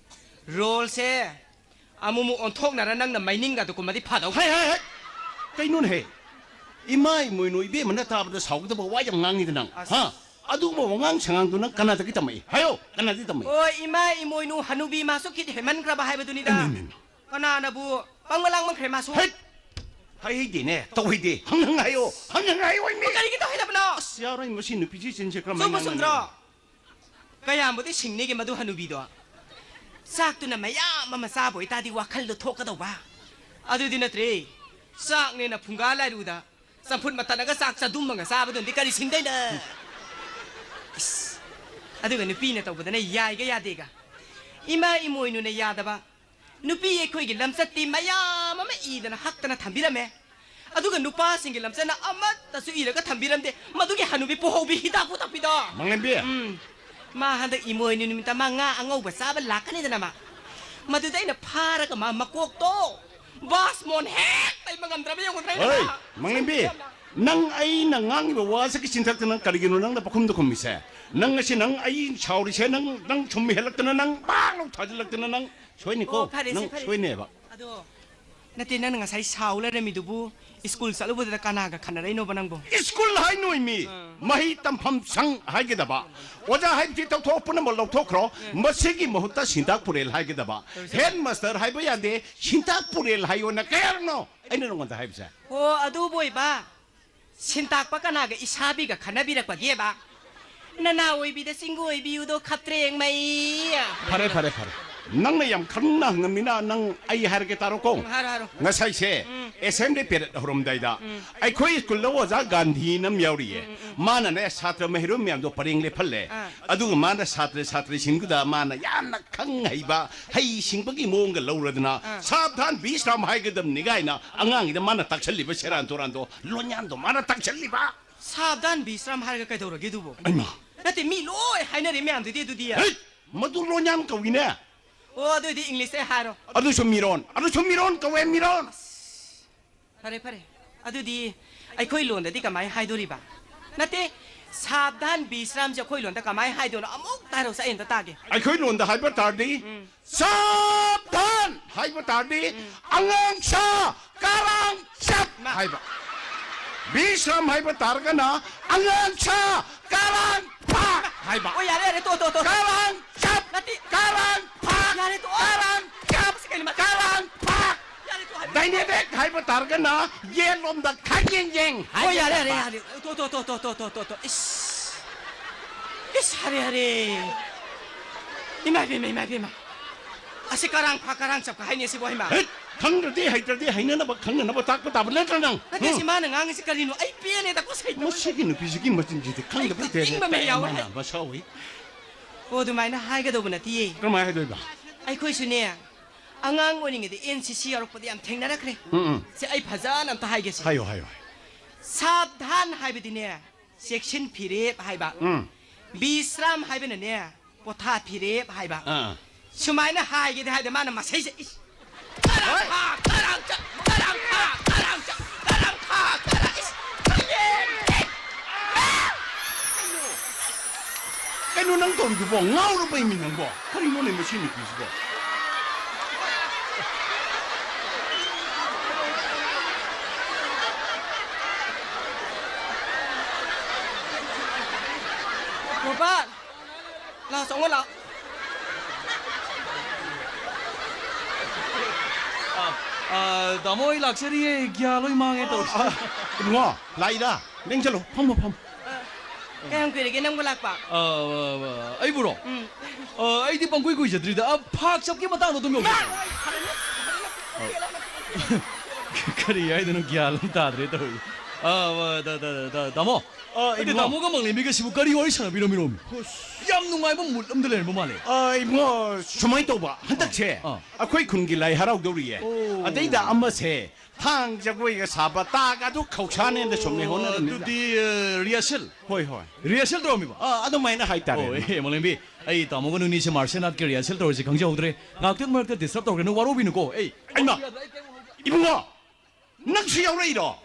ꯔꯣꯜꯁꯦ ꯑꯃꯨꯛꯃꯨꯛ ꯑꯣꯟꯊꯣꯛꯅꯔ ꯅꯪꯅ ꯃꯩꯅꯤꯡꯒꯗꯨ ꯀꯨꯝꯃꯗꯤ ꯐꯗꯧ꯫ ꯍꯥꯏ, ꯍꯥꯏ, ꯍꯥꯏ! ꯀꯩꯅꯣꯅꯦꯍꯦ? ꯏꯃꯥ ꯏꯃꯣꯏꯅꯨ ꯏꯕꯦꯝꯃꯅ ꯇꯥꯕꯗ ꯁꯥꯎꯒꯗꯕ ꯋꯥ ꯌꯥꯝ ꯉꯥꯡꯉꯤꯗ ꯅꯪ, ꯑꯁ꯫ ꯍꯥ? ꯑꯗꯨꯒꯨꯝꯕ ꯋꯥꯉꯥꯡ ꯁꯉꯥꯡꯗꯨ ꯅꯪ ꯀꯅꯥꯗꯒꯤ ꯇꯝꯃꯛꯏ? ꯍꯥꯏꯌꯣ, ꯀꯅꯥꯗꯒꯤ ꯇꯝꯃꯛꯏ? ꯑꯣ, ꯏꯃꯥ ꯏꯃꯣꯏꯅꯨ ꯍꯅꯨꯕꯤ ꯃꯥꯁꯨ ꯈꯤꯠ ꯍꯦꯟꯃꯟꯈ꯭ꯔꯕ ꯍꯥꯏꯕꯗꯨꯅꯤꯗ꯫ ꯏꯃꯥ, ꯏꯃꯥ, ꯏꯃꯥ꯫ ꯀꯅꯥꯅꯕꯨ ꯄꯪꯕ ꯂꯥꯡꯃꯟꯈ꯭ꯔꯦ ꯃꯥꯁꯨ? ꯍꯩꯠ! ꯍꯥꯏꯍꯩꯗꯦꯅꯦ, ꯇꯧꯍꯩꯗꯦ꯫ ꯍꯪ ꯍꯪ ꯍꯥꯏꯌꯣ, ꯍꯪ ꯍꯪ ꯍꯥꯏꯌꯣ, ꯏꯃꯦ꯫ ꯀꯔꯤꯒꯤ ꯇꯧꯍꯩꯗꯕꯅꯣ? ꯑꯁ, ꯌꯥꯔꯣꯏ, ꯃꯁꯤ ꯅꯨꯄꯤꯁꯤ ꯆꯤꯟꯁꯦ ꯀꯔꯝꯍꯥꯏꯅ ꯆꯨꯝꯕ ꯉꯥꯡꯅꯅꯤ? ꯆꯨꯝꯗ꯭ꯔꯣ? ꯀꯌꯥꯝꯕꯨꯗꯤ ꯁꯤꯡꯅꯤꯒꯦ ꯃꯗꯨ ꯍꯅꯨꯕꯤꯗꯣ꯫ ꯆꯥꯛꯇꯨꯅ ꯃꯌꯥꯝ ꯑꯃ ꯆꯥꯕ ꯑꯣꯏꯇꯥꯔꯗꯤ ꯋꯥꯈꯜꯗꯣ ꯊꯣꯛꯀꯗꯧꯕ꯫ ꯑꯗꯨꯗꯤ ꯅꯠꯇ꯭ꯔꯦ꯫ ꯆꯥꯛꯅꯦꯅ ꯐꯨꯡꯒꯥ ꯂꯥꯏꯔꯨꯗ ꯆꯝꯐꯨꯠ ꯃꯇꯠꯂꯒ ꯆꯥꯛ ꯆꯗꯨꯝꯃꯒ ꯆꯥꯕꯗꯨꯅꯗꯤ ꯀꯔꯤ ꯁꯤꯡꯗꯣꯏꯅꯣ? ꯏꯁ, ꯑꯗꯨꯒ ꯅꯨꯄꯤꯅ ꯇꯧꯕꯗꯅ ꯌꯥꯏꯒ ꯌꯥꯗꯦꯒ꯫ ꯏꯃꯥ ꯏꯃꯣꯏꯅꯨꯅ ꯌꯥꯗꯕ꯫ ꯅꯨꯄꯤ ꯑꯩꯈꯣꯏꯒꯤ ꯂꯝꯆꯠꯇꯤ ꯃꯌꯥꯝ ꯑꯃ ꯏꯗꯅ ꯍꯛꯇꯅ ꯊꯝꯕꯤꯔꯝꯃꯦ꯫ ꯑꯗꯨꯒ ꯅꯨꯄꯥꯁꯤꯡꯒꯤ ꯂꯝꯆꯠꯅ ꯑꯃꯠꯇꯁꯨ ꯏꯔꯒ ꯊꯝꯕꯤꯔꯝꯗꯦ꯫ ꯃꯗꯨꯒꯤ ꯍꯅꯨꯕꯤ ꯄꯣꯍꯧꯕꯤ ꯍꯤꯗꯥꯛꯄꯨ ꯊꯛꯄꯤꯗꯣ꯫ ꯃꯥꯂꯦꯝꯕꯤ꯫ ꯎꯝ꯫ ꯃꯥ ꯍꯟꯗꯛ ꯏꯃꯣꯏꯅꯨ ꯅꯨꯃꯤꯠꯇ ꯃꯥ ꯉꯥ ꯑꯉꯧꯕ ꯆꯥꯕ ꯂꯥꯛꯀꯅꯤꯗꯅ ꯃꯥ꯫ ꯃꯗꯨꯗ ꯑꯩꯅ ꯐꯥꯔꯒ ꯃꯥ ꯃꯀꯣꯛꯇꯣ ꯕꯥꯁꯃꯣꯟ ꯍꯦꯛ ꯇꯩꯕ ꯉꯝꯗ꯭ꯔꯕ ꯌꯦꯡꯉꯨꯗ꯭ꯔꯥ ꯍꯩ, ꯅꯪ? ꯃꯥꯂꯦꯝꯕꯤ, ꯅꯪ ꯑꯩꯅ ꯉꯥꯡꯉꯤꯕ ꯋꯥꯁꯤꯒꯤ ꯆꯤꯟꯊꯛꯇ ꯅꯪ ꯀꯔꯤꯒꯤꯅꯣ ꯅꯪꯅ ꯄꯈꯨꯝꯗ ꯈꯨꯝꯃꯤꯁꯦ? ꯅꯪ ꯉꯁꯤ ꯅꯪ ꯑꯩ ꯁꯥꯎꯔꯤꯁꯦ ꯅꯪ, ꯅꯪ ꯁꯨꯝ ꯍꯦꯜꯂꯛꯇꯅ ꯅꯪ ꯄꯥꯛ ꯂꯧ ꯊꯥꯖꯤꯜꯂꯛꯇꯅ ꯅꯪ ꯁꯣꯏꯅꯤꯀꯣ, ꯑꯣ, ꯐꯔꯦꯁꯦ, ꯅꯪ ꯐꯔꯦꯁꯦ꯫ ꯁꯣꯏꯅꯦꯕ꯫ ꯑꯗꯣ, ꯅꯠꯇꯦ, ꯅꯪꯅ ꯉꯁꯥꯏ ꯁꯥꯎ ꯂꯩꯔꯝꯃꯤꯗꯨꯕꯨ ꯁ꯭ꯀꯨꯜ ꯆꯠꯂꯨꯕꯗꯨꯗ ꯀꯅꯥꯒ ꯈꯟꯅꯔꯛꯏꯅꯣꯕ ꯅꯪꯕꯣ? ꯁ꯭ꯀꯨꯜ ꯍꯥꯏ ꯅꯣꯏꯃꯤ, ꯑꯥ꯫ ꯃꯍꯩ ꯇꯝꯐꯝ ꯁꯪ ꯍꯥꯏꯒꯗꯕ, ꯑꯣꯖꯥ ꯍꯥꯏꯕꯁꯤ ꯇꯧꯊꯣꯛ ꯄꯨꯝꯅꯃꯛ ꯂꯧꯊꯣꯛꯈ꯭ꯔꯣ, ꯑꯥ꯫ ꯃꯁꯤꯒꯤ ꯃꯍꯨꯠꯇ ꯁꯤꯟꯇꯥꯛ ꯄꯨꯔꯦꯜ ꯍꯥꯏꯒꯗꯕ꯫ ꯇꯧꯔꯤꯁꯦ꯫ ꯍꯦꯗ ꯃꯥꯁꯇꯔ ꯍꯥꯏꯕ ꯌꯥꯗꯦ, ꯁꯤꯟꯇꯥꯛ ꯄꯨꯔꯦꯜ ꯍꯥꯏꯌꯣꯅ ꯀꯌꯥꯔꯛꯅꯣ ꯑꯩꯅ ꯅꯉꯣꯟꯗ ꯍꯥꯏꯕꯁꯦ? ꯍꯣ, ꯑꯗꯨꯕꯨ ꯑꯣꯏꯕ, ꯁꯤꯟꯇꯥꯛꯄ ꯀꯅꯥꯒ ꯏꯁꯥꯕꯤꯒ ꯈꯟꯅꯕꯤꯔꯛꯄꯒꯦꯕ? ꯅꯅꯥ ꯑꯣꯏꯕꯤꯗ ꯆꯤꯡꯒꯨ ꯑꯣꯏꯕꯤꯌꯨꯗꯣ ꯈꯞꯇ꯭ꯔꯦꯡ ꯃꯩ꯫ ꯐꯔꯦ, ꯐꯔꯦ, ꯐꯔꯦ꯫ ꯅꯪꯅ ꯌꯥꯝ ꯈꯪꯅ ꯍꯪꯉꯝꯅꯤꯅ ꯅꯪ ꯑꯩ ꯍꯥꯏꯔꯒꯦ ꯇꯥꯔꯣꯀꯣ꯫ ꯎꯝ, ꯍꯥꯏꯔꯣ, ꯍꯥꯏꯔꯣ꯫ ꯉꯁꯥꯏꯁꯦ ꯎꯝ꯫ ꯑꯦꯁꯦꯝꯕ꯭ꯂꯤ ꯄꯦꯔꯦꯗ ꯍꯧꯔꯝꯗꯥꯏꯗ ꯑꯩꯈꯣꯏ ꯁ꯭ꯀꯨꯜꯗ ꯑꯣꯖꯥ ꯒꯥꯟꯙꯤꯅ ꯑꯃ ꯌꯥꯎꯔꯤꯌꯦ꯫ ꯃꯥꯅꯅꯦ ꯁꯥꯇ꯭ꯔ ꯃꯍꯩꯔꯣꯏ ꯃꯌꯥꯝꯗꯣ ꯄꯔꯦꯡ ꯂꯦꯞꯍꯜꯂꯦ꯫ ꯑꯥ꯫ ꯑꯗꯨꯒ ꯃꯥꯅ ꯁꯥꯇ꯭ꯔ ꯁꯥꯇ꯭ꯔꯤꯁꯤꯡꯗꯨꯗ ꯃꯥꯅ ꯌꯥꯝꯅ ꯈꯪ ꯍꯩꯕ, ꯍꯩ ꯁꯤꯡꯕꯒꯤ ꯃꯑꯣꯡꯒ ꯂꯧꯔꯗꯅ, ꯑꯥ꯫ "ꯁꯥꯕꯙꯥꯟ ꯕꯤꯁ꯭ꯔꯥꯝ ꯍꯥꯏꯒꯗꯕꯅꯤꯒꯥꯏꯅ" ꯑꯉꯥꯡꯒꯤꯗ ꯃꯥꯅ ꯇꯥꯛꯁꯜꯂꯤꯕ ꯁꯦꯔꯥꯟ ꯇꯨꯔꯥꯟꯗꯣ, ꯂꯣꯟꯌꯥꯟꯗꯣ ꯃꯥꯅ ꯇꯥꯛꯁꯜꯂꯤꯕ꯫ ꯁꯥꯕꯙꯥꯟ ꯕꯤꯁ꯭ꯔꯥꯝ ꯍꯥꯏꯔꯒ ꯀꯩꯗꯧꯔꯒꯦ ꯑꯗꯨꯕꯨ? ꯑꯩꯃ! ꯅꯠꯇꯦ, ꯃꯤ ꯂꯣꯏ ꯍꯥꯏꯅꯔꯤ ꯃꯌꯥꯝꯗꯨꯗꯤ ꯑꯗꯨꯗꯤ꯫ ꯍꯩꯠ! ꯃꯗꯨ ꯂꯣꯟꯌꯥꯟ ꯀꯧꯏꯅꯦ꯫ ꯑꯣ, ꯑꯗꯨꯏꯗꯤ ꯏꯪꯂꯤꯁꯇ ꯍꯥꯏꯔꯣ꯫ ꯑꯗꯨꯁꯨ ꯃꯤꯔꯣꯟ, ꯑꯗꯨꯁꯨ ꯃꯤꯔꯣꯟ ꯀꯧꯋꯦ, ꯃꯤꯔꯣꯟ꯫ ꯐꯔꯦ, ꯐꯔꯦ꯫ ꯑꯗꯨꯗꯤ ꯑꯩꯈꯣꯏ ꯂꯣꯟꯗꯗꯤ ꯀꯃꯥꯏ ꯍꯥꯏꯗꯣꯔꯤꯕ? ꯅꯠꯇꯦ, ꯁꯥꯕꯙꯥꯟ ꯕꯤꯁ꯭ꯔꯥꯝꯁꯦ ꯑꯩꯈꯣꯏ ꯂꯣꯟꯗ ꯀꯃꯥꯏ ꯍꯥꯏꯗꯣꯏꯅꯣ? ꯑꯃꯨꯛꯇ ꯍꯥꯏꯔꯛꯎꯁꯦ, ꯑꯩ ꯑꯝꯇ ꯇꯥꯒꯦ꯫ ꯑꯩꯈꯣꯏ ꯂꯣꯟꯗ ꯍꯥꯏꯕ ꯇꯥꯔꯗꯤ, ꯎꯝ꯫ ꯁꯥꯕꯙꯥꯟ ꯍꯥꯏꯕ ꯇꯥꯔꯗꯤ, ꯎꯝ꯫ ꯑꯉꯥꯡ ꯁꯥ, ꯀꯔꯥꯡ ꯆꯞ ꯃꯥ꯫ ꯍꯥꯏꯕ꯫ ꯕꯤꯁ꯭ꯔꯥꯝ ꯍꯥꯏꯕ ꯇꯥꯔꯒꯅ, ꯑꯉꯥꯡ ꯁꯥ, ꯀꯔꯥꯡ ꯐꯥꯛ ꯍꯥꯏꯕ꯫ ꯑꯣ, ꯌꯥꯔꯦ, ꯌꯥꯔꯦ, ꯇꯣ, ꯇꯣ, ꯇꯣ, ꯇꯣ꯫ ꯀꯔꯥꯡ ꯆꯞ, ꯅꯠꯇꯦ꯫ ꯀꯔꯥꯡ ꯐꯥꯛ, ꯌꯥꯔꯦ, ꯇꯣ꯫ ꯀꯔꯥꯡ ꯆꯞ, ꯃꯁꯤ ꯀꯩꯅꯣ, ꯃꯥ-, ꯀꯔꯥꯡ ꯐꯥꯛ꯫ ꯌꯥꯔꯦ, ꯇꯣ, ꯍꯥꯏꯕ꯫ ꯗꯥꯏꯅꯦꯃꯤꯛ ꯍꯥꯏꯕ ꯇꯥꯔꯒꯅ, ꯌꯦꯠꯂꯣꯝꯗ ꯈꯥꯌꯦꯡ ꯌꯦꯡ ꯑꯣ, ꯌꯥꯔꯦ, ꯌꯥꯔꯦ, ꯍꯥꯏꯒꯗꯕ꯫ ꯌꯥꯔꯦ꯫ ꯇꯣ, ꯇꯣ, ꯇꯣ꯫ ꯏꯁ꯫ ꯏꯁ, ꯍꯥꯔꯦ, ꯍꯥꯔꯦ꯫ ꯏꯃꯥ ꯏꯕꯦꯝꯃ, ꯏꯃꯥ ꯏꯕꯦꯝꯃ꯫ ꯑꯁꯤ ꯀꯔꯥꯡ ꯐꯥꯛ, ꯀꯔꯥꯡ ꯆꯞꯀ ꯍꯥꯏꯅꯦ ꯁꯤꯕꯣ, ꯍꯩꯃꯥ꯫ ꯍꯦꯠ! ꯈꯪꯗ꯭ꯔꯗꯤ ꯍꯩꯇ꯭ꯔꯗꯤ ꯍꯩꯅꯅꯕ ꯈꯪꯅꯅꯕ ꯇꯥꯛꯄ ꯇꯥꯕ ꯅꯠꯇ꯭ꯔ ꯅꯪ? ꯅꯠꯇꯦ, ꯍꯨꯝ? ꯁꯤ ꯃꯥꯅ ꯉꯥꯡꯉꯤꯁꯤ ꯀꯔꯤꯅꯣ? ꯑꯩ ꯄꯦꯜꯂꯦꯗꯀꯣ, ꯁꯩꯇ ꯃꯁꯤꯒꯤ ꯅꯨꯄꯤꯁꯤꯒꯤ ꯃꯆꯤꯟꯁꯤꯗꯤ ꯈꯪꯗꯕ ꯑꯩ ꯇꯦꯔꯦ꯫ ꯀꯞꯅꯤꯡꯕ ꯑꯃ ꯌꯥꯎꯔꯦ꯫ ꯃꯥꯅ ꯃꯁꯥ ꯎꯏ꯫ ꯑꯣ, ꯑꯗꯨꯃꯥꯏꯅ ꯍꯥꯏꯒꯗꯧꯕ ꯅꯠꯇꯤꯌꯦ꯫ ꯀꯔꯝꯍꯥꯏꯅ ꯍꯥꯏꯗꯣꯏꯕ? ꯑꯩꯈꯣꯏꯁꯨꯅꯦ, ꯑꯉꯥꯡ ꯑꯣꯏꯔꯤꯉꯩꯗ ꯑꯦꯟ ꯁꯤ ꯁꯤ ꯌꯥꯎꯔꯛꯄꯗ ꯌꯥꯝ ꯊꯦꯡꯅꯔꯛꯈ꯭ꯔꯦ꯫ ꯎꯝ, ꯎꯝ꯫ ꯁꯦ, ꯑꯩ ꯐꯖꯅ ꯑꯝꯇ ꯍꯥꯏꯒꯦꯁꯦ꯫ ꯍꯥꯏꯌꯣ, ꯍꯥꯏꯌꯣ, ꯍꯥꯏꯌꯣ꯫ ꯁꯥꯕꯙꯥꯟ ꯍꯥꯏꯕꯗꯤꯅꯦ, ꯆꯦꯛꯁꯤꯟ ꯐꯤꯔꯦꯞ ꯍꯥꯏꯕ꯫ ꯎꯝ꯫ ꯕꯤꯁ꯭ꯔꯥꯝ ꯍꯥꯏꯕꯅꯅꯦ, ꯄꯣꯊꯥ ꯐꯤꯔꯦꯞ ꯍꯥꯏꯕ꯫ ꯑꯥ꯫ ꯁꯨꯃꯥꯏꯅ ꯍꯥꯏꯒꯦꯗꯤ ꯍꯥꯏꯗꯦ, ꯃꯥꯅ ꯃꯁꯩꯁꯦ, ꯏꯁ! ꯀꯔꯥꯡ ꯍꯣꯏ꯫ ꯐꯥ, ꯀꯔꯥꯡ ꯆꯞ, ꯀꯔꯥꯡ ꯐꯥ, ꯀꯔꯥꯡ ꯆꯞ, ꯀꯔꯥꯡ ꯐꯥ, ꯀꯔꯥꯡ, ꯏꯁ! ꯈꯪꯉꯦ! ꯀꯩꯅꯣ ꯅꯪ ꯇꯧꯔꯤꯗꯨꯕꯣ? ꯉꯥꯎꯔꯕ ꯏꯃꯤ ꯅꯪꯕꯣ? ꯀꯔꯤꯅꯣꯅꯦ ꯃꯁꯤ ꯅꯨꯄꯤꯁꯤꯕꯣ? ꯒꯣꯄꯥꯜ! ꯂꯥꯛꯑꯣ, ꯆꯪꯉꯣ ꯂꯥꯛꯑꯣ꯫ ꯑ, ꯑ, ꯇꯥꯃꯣ, ꯑꯩ ꯂꯥꯛꯆꯔꯤꯌꯦ꯫ ꯒ꯭ꯌꯥꯟ ꯂꯣꯏ ꯃꯥꯡꯉꯦ ꯇꯧꯔꯤꯁꯦ꯫ ꯑ, ꯏꯕꯨꯡꯉꯣ, ꯂꯥꯛꯏꯔꯥ? ꯂꯦꯡꯁꯜꯂꯣ, ꯐꯝꯃꯣ, ꯐꯝꯃꯣ꯫ ꯀꯌꯥꯝ ꯀꯨꯏꯔꯒꯦ ꯅꯪꯕꯨ ꯂꯥꯛꯄ? ꯑ, ꯑ, ꯑ, ꯑꯩꯕꯨꯔꯣ? ꯎꯝ꯫ ꯑ, ꯑꯩꯗꯤ ꯄꯪꯀꯨꯏ ꯀꯨꯏꯖꯗ꯭ꯔꯤꯗ꯫ ꯑ, ꯐꯥꯛ ꯆꯞꯀꯤ ꯃꯇꯥꯡꯗꯣ ꯑꯗꯨꯝ ꯌꯧꯖꯔꯦ꯫ ꯐꯔꯦꯅꯦ, ꯐꯔꯦꯅꯦ꯫ ꯀꯔꯤ ꯍꯥꯏꯗꯣꯏꯅꯣ, ꯒ꯭ꯌꯥꯟ ꯑꯃ ꯇꯥꯗ꯭ꯔꯦ ꯇꯧꯔꯤ꯫ ꯑ, ꯇꯥꯃꯣ, ꯑ, ꯑꯗꯤ ꯏꯕꯨꯡꯉꯣ꯫ ꯇꯥꯃꯣꯒ ꯃꯪꯂꯦꯝꯕꯤꯒꯁꯤꯕꯨ ꯀꯔꯤ ꯋꯥꯔꯤ ꯁꯥꯟꯅꯕꯤꯔꯝꯃꯤꯅꯣ? ꯌꯥꯝ ꯅꯨꯡꯉꯥꯏꯕ ꯃꯨꯠ ꯑꯝꯗ ꯂꯩꯔꯝꯕ ꯃꯥꯜꯂꯦ꯫ ꯑ, ꯏꯕꯨꯡꯉꯣ, ꯁꯨꯃꯥꯏꯅ ꯇꯧꯕ, ꯍꯟꯗꯛꯁꯦ ꯑꯥ꯫ ꯑꯩꯈꯣꯏ ꯈꯨꯟꯒꯤ ꯂꯥꯏ ꯍꯔꯥꯎꯗꯧꯔꯤꯌꯦ꯫ ꯑꯣ꯫ ꯑꯗꯩꯗ ꯑꯃꯁꯦ ꯊꯥꯡ ꯖꯒꯣꯏꯒ ꯁꯥꯕ, ꯇꯥꯒ ꯑꯗꯨ ꯈꯧꯁꯥꯅꯦꯅ ꯁꯨꯝ ꯂꯩꯍꯧꯅꯔꯝꯃꯤꯗ꯫ ꯑꯗꯨꯗꯤ, ꯑ, ꯔꯤꯍꯔꯁꯦꯜ? ꯍꯣꯏ, ꯍꯣꯏ꯫ ꯔꯤꯍꯔꯁꯦꯜ ꯇꯧꯔꯝꯃꯤꯕ? ꯑ, ꯑꯗꯨꯃꯥꯏꯅ ꯍꯥꯏꯇꯥꯔꯦ꯫ ꯑꯣ, ꯑꯦ, ꯃꯣꯂꯦꯝꯕꯤ, ꯑꯩ ꯇꯥꯃꯣꯒ ꯅꯨꯅꯤꯁꯦ ꯃꯥꯔꯁꯦꯜ ꯑꯥꯔꯠꯀꯤ ꯔꯤꯍꯔꯁꯦꯜ ꯇꯧꯔꯤꯁꯦ ꯈꯪꯖꯍꯧꯗ꯭ꯔꯦ꯫ ꯉꯥꯛꯇꯪ ꯃꯔꯛꯇ ꯗꯤꯁꯇꯔꯕ ꯇꯧꯔꯒꯅꯨ, ꯋꯥꯔꯧꯕꯤꯅꯨꯀꯣ꯫ ꯑꯩ ꯑꯩꯃ! ꯏꯕꯨꯡꯉꯣ! ꯅꯪꯁꯨ ꯌꯥꯎꯔꯛꯏꯔꯣ?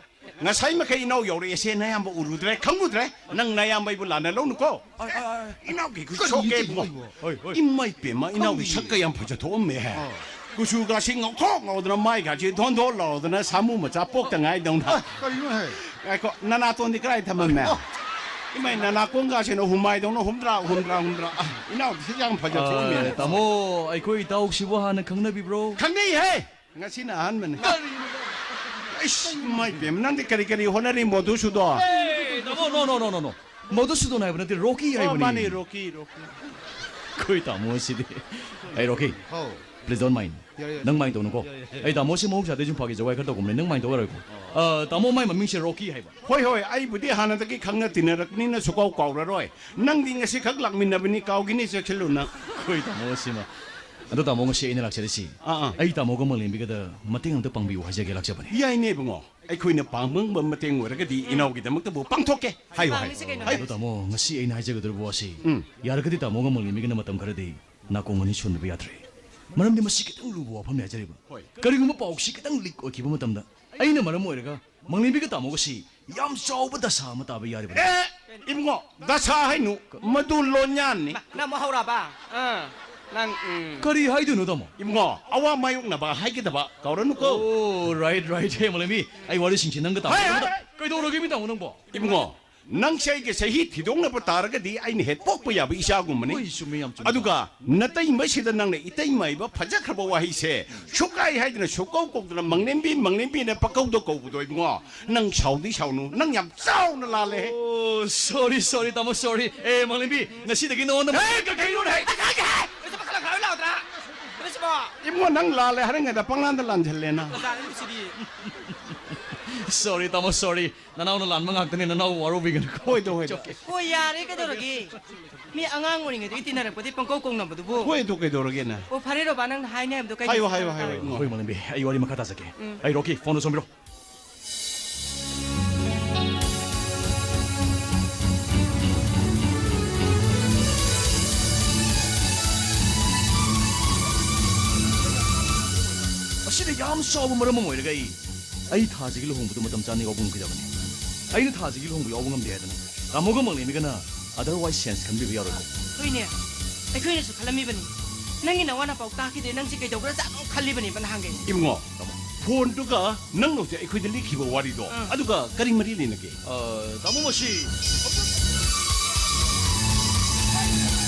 ꯉꯁꯥꯏ ꯃꯈꯩ ꯏꯅꯥꯎ ꯌꯥꯎꯔꯛꯑꯦꯁꯦ ꯅꯌꯥꯝꯕ ꯎꯔꯨꯗ꯭ꯔꯦ, ꯈꯪꯉꯨꯗ꯭ꯔꯦ꯫ ꯅꯪ ꯅꯌꯥꯝꯕ ꯑꯩꯕꯨ ꯂꯥꯟꯅ ꯂꯧꯅꯨꯀꯣ꯫ ꯑ, ꯑ, ꯑ꯫ ꯏꯅꯥꯎꯒꯤ ꯈꯨꯠ ꯀꯔꯤꯅꯣ ꯁꯣꯛꯀꯦ ꯇꯧꯔꯤꯁꯤꯕꯣ? ꯏꯕꯨꯡꯉꯣ꯫ ꯍꯣꯏ, ꯍꯣꯏ꯫ ꯏꯃꯥ ꯏꯄꯦꯝꯃ, ꯏꯅꯥꯎꯒꯤ ꯈꯪꯗꯤꯌꯦ꯫ ꯁꯛꯀ ꯌꯥꯝ ꯐꯖꯊꯣꯛꯑꯝꯃꯦ ꯍꯦ꯫ ꯑꯥ꯫ ꯀꯨꯆꯨꯒꯁꯤ ꯉꯧꯊꯣꯛ ꯉꯧꯗꯅ, ꯃꯥꯏꯒꯁꯤ ꯙꯣꯟ ꯙꯣꯟ ꯂꯥꯎꯗꯅ, ꯁꯥꯃꯨ ꯃꯆꯥ ꯄꯣꯛꯇ ꯉꯥꯏꯗꯧꯅ꯫ ꯑ, ꯀꯔꯤꯅꯣ ꯍꯦ? ꯉꯥꯏꯈꯣ, ꯅꯅꯥꯇꯣꯟꯗꯤ ꯀꯗꯥꯏ ꯊꯝꯃꯝꯃꯦ? ꯑꯣ꯫ ꯏꯃꯥꯏ, ꯅꯅꯥꯀꯣꯡꯒꯁꯤꯅ ꯍꯨꯃꯥꯏꯗꯧꯅ ꯍꯨꯝꯗ꯭ꯔꯥ, ꯍꯨꯝꯗ꯭ꯔꯥ, ꯍꯨꯝꯗ꯭ꯔꯥ꯫ ꯑ, ꯏꯅꯥꯎꯗꯤ ꯁꯤ ꯌꯥꯝ ꯐꯖꯊꯣꯛꯑꯝꯃꯦ꯫ ꯑ, ꯇꯥꯃꯣ, ꯑꯩꯈꯣꯏ ꯏꯇꯥꯎꯁꯤꯕꯨ ꯍꯥꯟꯅ ꯈꯪꯅꯕꯤꯕ꯭ꯔꯣ? ꯈꯪꯅꯩ ꯍꯦ꯫ ꯉꯁꯤꯅ ꯑꯍꯥꯟꯕꯅꯤ꯫ ꯑꯩꯁ, ꯏꯃꯥ ꯏꯄꯦꯝꯃ, ꯅꯪꯗꯤ ꯀꯔꯤ ꯀꯔꯤ ꯍꯣꯠꯅꯔꯤ, ꯃꯣꯗꯨ ꯁꯨꯗꯣ? ꯑꯦ, ꯇꯥꯃꯣ, no, no, no, no, no, no. ꯃꯣꯗꯨ ꯁꯨꯗꯣꯟ ꯍꯥꯏꯕ ꯅꯠꯇꯦ, ꯔꯣꯀꯤ ꯑꯣ, ꯍꯥꯏꯕꯅꯤ꯫ ꯃꯥꯅꯦ, ꯔꯣꯀꯤ, ꯔꯣꯀꯤ꯫ ꯑꯩꯈꯣꯏ ꯇꯥꯃꯣ ꯑꯁꯤꯗꯤ꯫ ꯑꯩ ꯔꯣꯀꯤ꯫ ꯍꯥꯎ꯫ Please don't mind. ꯌꯥꯔꯦ, ꯌꯥꯔꯦ꯫ ꯅꯪ mind ꯇꯧꯅꯨꯀꯣ꯫ ꯌꯥꯔꯦ, ꯌꯥꯔꯦ꯫ ꯑꯩ ꯇꯥꯃꯣꯁꯤ ꯃꯍꯧꯁꯥꯗꯩ ꯁꯨꯝ ꯐꯥꯒꯤ ꯖꯣꯒꯥꯏ ꯈꯔ ꯇꯧꯒꯨꯝꯕꯅꯦ, ꯅꯪ mind ꯇꯧꯔꯣꯏꯀꯣ꯫ ꯑ, ꯇꯥꯃꯣ, ꯃꯥꯏ ꯃꯃꯤꯡꯁꯦ ꯔꯣꯀꯤ ꯍꯥꯏꯕ꯫ ꯍꯣꯏ, ꯍꯣꯏ, ꯑꯩꯕꯨꯗꯤ ꯍꯥꯟꯅꯗꯒꯤ ꯈꯪꯅ ꯇꯤꯟꯅꯔꯛꯄꯅꯤꯅ ꯁꯨꯀꯥꯎ ꯀꯥꯎꯔꯔꯣꯏ꯫ ꯅꯪꯗꯤ ꯉꯁꯤꯈꯛ ꯂꯥꯛꯃꯤꯟꯅꯕꯅꯤ, ꯀꯥꯎꯒꯤꯅꯤ, ꯆꯦꯛꯁꯤꯜꯂꯨ ꯅꯪ꯫ ꯑꯩꯈꯣꯏ ꯇꯥꯃꯣ ꯑꯁꯤꯃ꯫ ꯑꯗꯣ ꯇꯥꯃꯣ, ꯉꯁꯤ ꯑꯩꯅ ꯂꯥꯛꯆꯔꯤꯁꯤ, ꯑꯥ, ꯑꯥ꯫ ꯑꯩ ꯇꯥꯃꯣꯒ ꯃꯪꯂꯦꯝꯕꯤꯒꯗ ꯃꯇꯦꯡ ꯑꯝꯇ ꯄꯥꯡꯕꯤꯌꯨ ꯍꯥꯏꯖꯒꯦ ꯂꯥꯛꯆꯕꯅꯤ꯫ ꯌꯥꯏꯅꯦ ꯏꯕꯨꯡꯉꯣ, ꯑꯩꯈꯣꯏꯅ ꯄꯥꯡꯕ ꯉꯝꯕ ꯃꯇꯦꯡ ꯑꯣꯏꯔꯒꯗꯤ ꯏꯅꯥꯎꯒꯤꯗꯃꯛꯇꯕꯨ ꯄꯥꯡꯊꯣꯛꯀꯦ꯫ ꯍꯥꯏꯌꯨ, ꯍꯥꯏꯌꯨ꯫ ꯄꯥꯡꯂꯤꯁꯤ ꯀꯩꯅꯣ? ꯍꯥꯏꯌꯨ꯫ ꯑꯗꯣ ꯇꯥꯃꯣ, ꯉꯁꯤ ꯑꯩꯅ ꯍꯥꯏꯖꯒꯗꯧꯔꯤꯕ ꯋꯥꯁꯤ, ꯎꯝ꯫ ꯌꯥꯔꯒꯗꯤ ꯇꯥꯃꯣꯒ ꯃꯪꯂꯦꯝꯕꯤꯒꯅ ꯃꯇꯝ ꯈꯔꯗꯤ ꯅꯥꯀꯣꯡ ꯑꯅꯤ ꯁꯣꯟꯕꯤꯕ ꯌꯥꯗ꯭ꯔꯦ꯫ ꯃꯔꯝꯗꯤ ꯃꯁꯤ ꯈꯤꯇꯪ ꯂꯨꯕ ꯋꯥꯐꯝꯅꯤ ꯍꯥꯏꯖꯔꯤꯕ꯫ ꯍꯣꯏ꯫ ꯀꯔꯤꯒꯨꯝꯕ ꯄꯥꯎꯁꯤ ꯈꯤꯇꯪ ꯂꯤꯛ ꯑꯣꯏꯈꯤꯕ ꯃꯇꯝꯗ ꯑꯩꯅ ꯃꯔꯝ ꯑꯣꯏꯔꯒ ꯃꯪꯂꯦꯝꯕꯤꯒ ꯇꯥꯃꯣꯒꯁꯤ ꯌꯥꯝ ꯆꯥꯎꯕ ꯗꯁꯥ ꯑꯃ ꯇꯥꯕ ꯌꯥꯔꯤꯕꯅꯤ꯫ ꯑꯦ, ꯏꯕꯨꯡꯉꯣ, ꯗꯁꯥ ꯍꯥꯏꯅꯨ, ꯃꯗꯨ ꯂꯣꯟꯌꯥꯟꯅꯤ꯫ ꯅ-, ꯅꯪ ꯑꯃꯨꯛ ꯍꯧꯔꯛꯑꯕ? ꯑꯥ, ꯅꯪ, ꯎꯝ꯫ ꯀꯔꯤ ꯍꯥꯏꯗꯣꯏꯅꯣ, ꯇꯥꯃꯣ? ꯏꯕꯨꯡꯉꯣ, ꯑꯋꯥ ꯃꯥꯌꯣꯛꯅꯕ ꯍꯥꯏꯒꯗꯕ ꯀꯥꯎꯔꯅꯨꯀꯣ꯫ ꯑꯣ, right, right. ꯍꯦ, ꯃꯣꯂꯦꯝꯕꯤ, ꯑꯩ ꯋꯥꯔꯤꯁꯤꯡꯁꯤ ꯅꯪꯒ ꯇꯥꯃꯣ ꯍꯥꯏ, ꯍꯥꯏ, ꯍꯥꯏ꯫ ꯀꯩꯗꯧꯔꯒꯦ, ꯃꯤ ꯇꯥꯃꯣ ꯅꯪꯕꯣ? ꯏꯕꯨꯡꯉꯣ, ꯅꯪꯁꯦ ꯑꯩꯒꯤ ꯆꯍꯤ ꯊꯤꯗꯣꯛꯅꯕ ꯇꯥꯔꯒꯗꯤ ꯑꯩꯅ ꯍꯦꯛ ꯄꯣꯛꯄ ꯌꯥꯕ ꯏꯆꯥꯒꯨꯝꯕꯅꯤ꯫ ꯍꯣꯏ, ꯆꯨꯝꯃꯤ, ꯌꯥꯝ ꯆꯨꯝꯃꯤ꯫ ꯑꯗꯨꯒ ꯅꯇꯩꯃꯁꯤꯗ ꯅꯪꯅ ꯏꯇꯩꯃ ꯍꯥꯏꯕ ꯐꯖꯈ꯭ꯔꯕ ꯋꯥꯍꯩꯁꯦ ꯁꯨꯛꯍꯥꯏ ꯍꯥꯏꯗꯅ ꯁꯨꯛꯀꯧ ꯀꯧꯗꯅ ꯃꯪꯂꯦꯝꯕꯤ, ꯃꯪꯂꯦꯝꯕꯤꯅ ꯄꯀꯧꯗ ꯀꯧꯕꯗꯣ ꯏꯕꯨꯡꯉꯣ, ꯅꯪ ꯁꯥꯎꯗꯤ ꯁꯥꯎꯅꯨ, ꯅꯪ ꯌꯥꯝ ꯆꯥꯎꯅ ꯂꯥꯜꯂꯦ꯫ ꯑꯣ, sorry, sorry, ꯇꯥꯃꯣ, sorry꯫ ꯑꯦ, ꯃꯪꯂꯦꯝꯕꯤ, ꯉꯁꯤꯗꯒꯤ ꯅꯉꯣꯟꯗ ꯍꯦ, ꯀꯩꯅꯣꯅꯦ? ꯅꯪꯁꯨ ꯄꯥꯈꯠꯂꯛꯈ꯭ꯔꯕ ꯂꯥꯎꯗ꯭ꯔꯥ? ꯅꯪꯁꯤꯕꯣ? ꯏꯕꯨꯡꯉꯣ, ꯅꯪ ꯂꯥꯜꯂꯦ ꯍꯥꯏꯔꯤꯉꯩꯗ ꯄꯪꯂꯥꯟꯗ ꯂꯥꯟꯁꯤꯜꯂꯦꯅ꯫ ꯁꯣꯔꯤ ꯇꯥꯃꯣ, ꯁꯣꯔꯤ꯫ ꯅꯅꯥꯎꯅ ꯂꯥꯟꯕ ꯉꯥꯛꯇꯅꯦ, ꯅꯅꯥꯎ ꯋꯥꯔꯧꯕꯤꯒꯅꯨꯀꯣ꯫ ꯍꯣꯏꯗ, ꯍꯣꯏꯗ꯫ It's okay. ꯍꯣꯏ, ꯌꯥꯔꯦ, ꯀꯩꯗꯧꯔꯒꯦ? ꯃꯤ ꯑꯉꯥꯡ ꯑꯣꯏꯔꯤꯉꯩꯗꯒꯤ ꯇꯤꯟꯅꯔꯛꯄꯗꯤ ꯄꯪꯀꯧ ꯀꯧꯅꯕꯗꯨꯕꯨ꯫ ꯍꯣꯏ, ꯑꯗꯨ ꯀꯩꯗꯧꯔꯒꯦꯅꯦ? ꯑꯣ, ꯐꯔꯦ, ꯔꯣꯕꯥ, ꯅꯪꯅ ꯍꯥꯏꯅꯤ ꯍꯥꯏꯕꯗꯣ ꯀꯩ ꯍꯥꯏꯌꯣ, ꯍꯥꯏꯌꯣ, ꯍꯥꯏꯌꯣ, ꯇꯥꯔꯦ? ꯏꯕꯨꯡꯉꯣ꯫ ꯍꯣꯏ, ꯃꯥꯂꯦꯝꯕꯤ, ꯑꯩ ꯋꯥꯔꯤ ꯃꯈꯥ ꯇꯥꯖꯒꯦ꯫ ꯎꯝ꯫ ꯑꯩ ꯔꯣꯀꯤ, ꯐꯣꯟꯗꯣ ꯁꯣꯝꯕꯤꯔꯣ꯫ ꯑꯁꯤꯗ ꯌꯥꯝ ꯆꯥꯎꯕ ꯃꯔꯝ ꯑꯃ ꯑꯣꯏꯔꯒ ꯑꯩ, ꯑꯩ ꯊꯥꯁꯤꯒꯤ ꯂꯨꯍꯣꯡꯕꯗꯨ ꯃꯇꯝ ꯆꯥꯅ ꯌꯥꯎꯕ ꯉꯝꯈꯤꯗꯕꯅꯤ꯫ ꯑꯩꯅ ꯊꯥꯁꯤꯒꯤ ꯂꯨꯍꯣꯡꯕ ꯌꯥꯎꯕ ꯉꯝꯗꯦ ꯍꯥꯏꯗꯅ ꯇꯥꯃꯣꯒ ꯃꯪꯂꯦꯝꯕꯤꯒꯅ otherwise sense ꯈꯟꯕꯤꯕ ꯌꯥꯔꯣꯏꯀꯣ? ꯍꯣꯏꯅꯦ, ꯑꯩꯈꯣꯏꯅꯁꯨ ꯈꯜꯂꯝꯃꯤꯕꯅꯤ꯫ ꯅꯪꯒꯤ ꯅꯋꯥ ꯅꯄꯥꯎ ꯇꯥꯈꯤꯗ꯭ꯔꯦ, ꯅꯪꯁꯦ ꯀꯩꯗꯧꯈ꯭ꯔꯖꯥꯠꯅꯣ ꯈꯜꯂꯤꯕꯅꯦꯕ ꯅꯍꯥꯟꯈꯩ꯫ ꯏꯕꯨꯡꯉꯣ, ꯐꯣꯟꯗꯨꯒ ꯅꯪꯅ ꯍꯧꯖꯤꯛ ꯑꯩꯈꯣꯏꯗ ꯂꯤꯈꯤꯕ ꯋꯥꯔꯤꯗꯣ, ꯑꯥ꯫ ꯑꯗꯨꯒ ꯀꯔꯤ ꯃꯔꯤ ꯂꯩꯅꯒꯦ? ꯑ, ꯇꯥꯃꯣ, ꯃꯁꯤ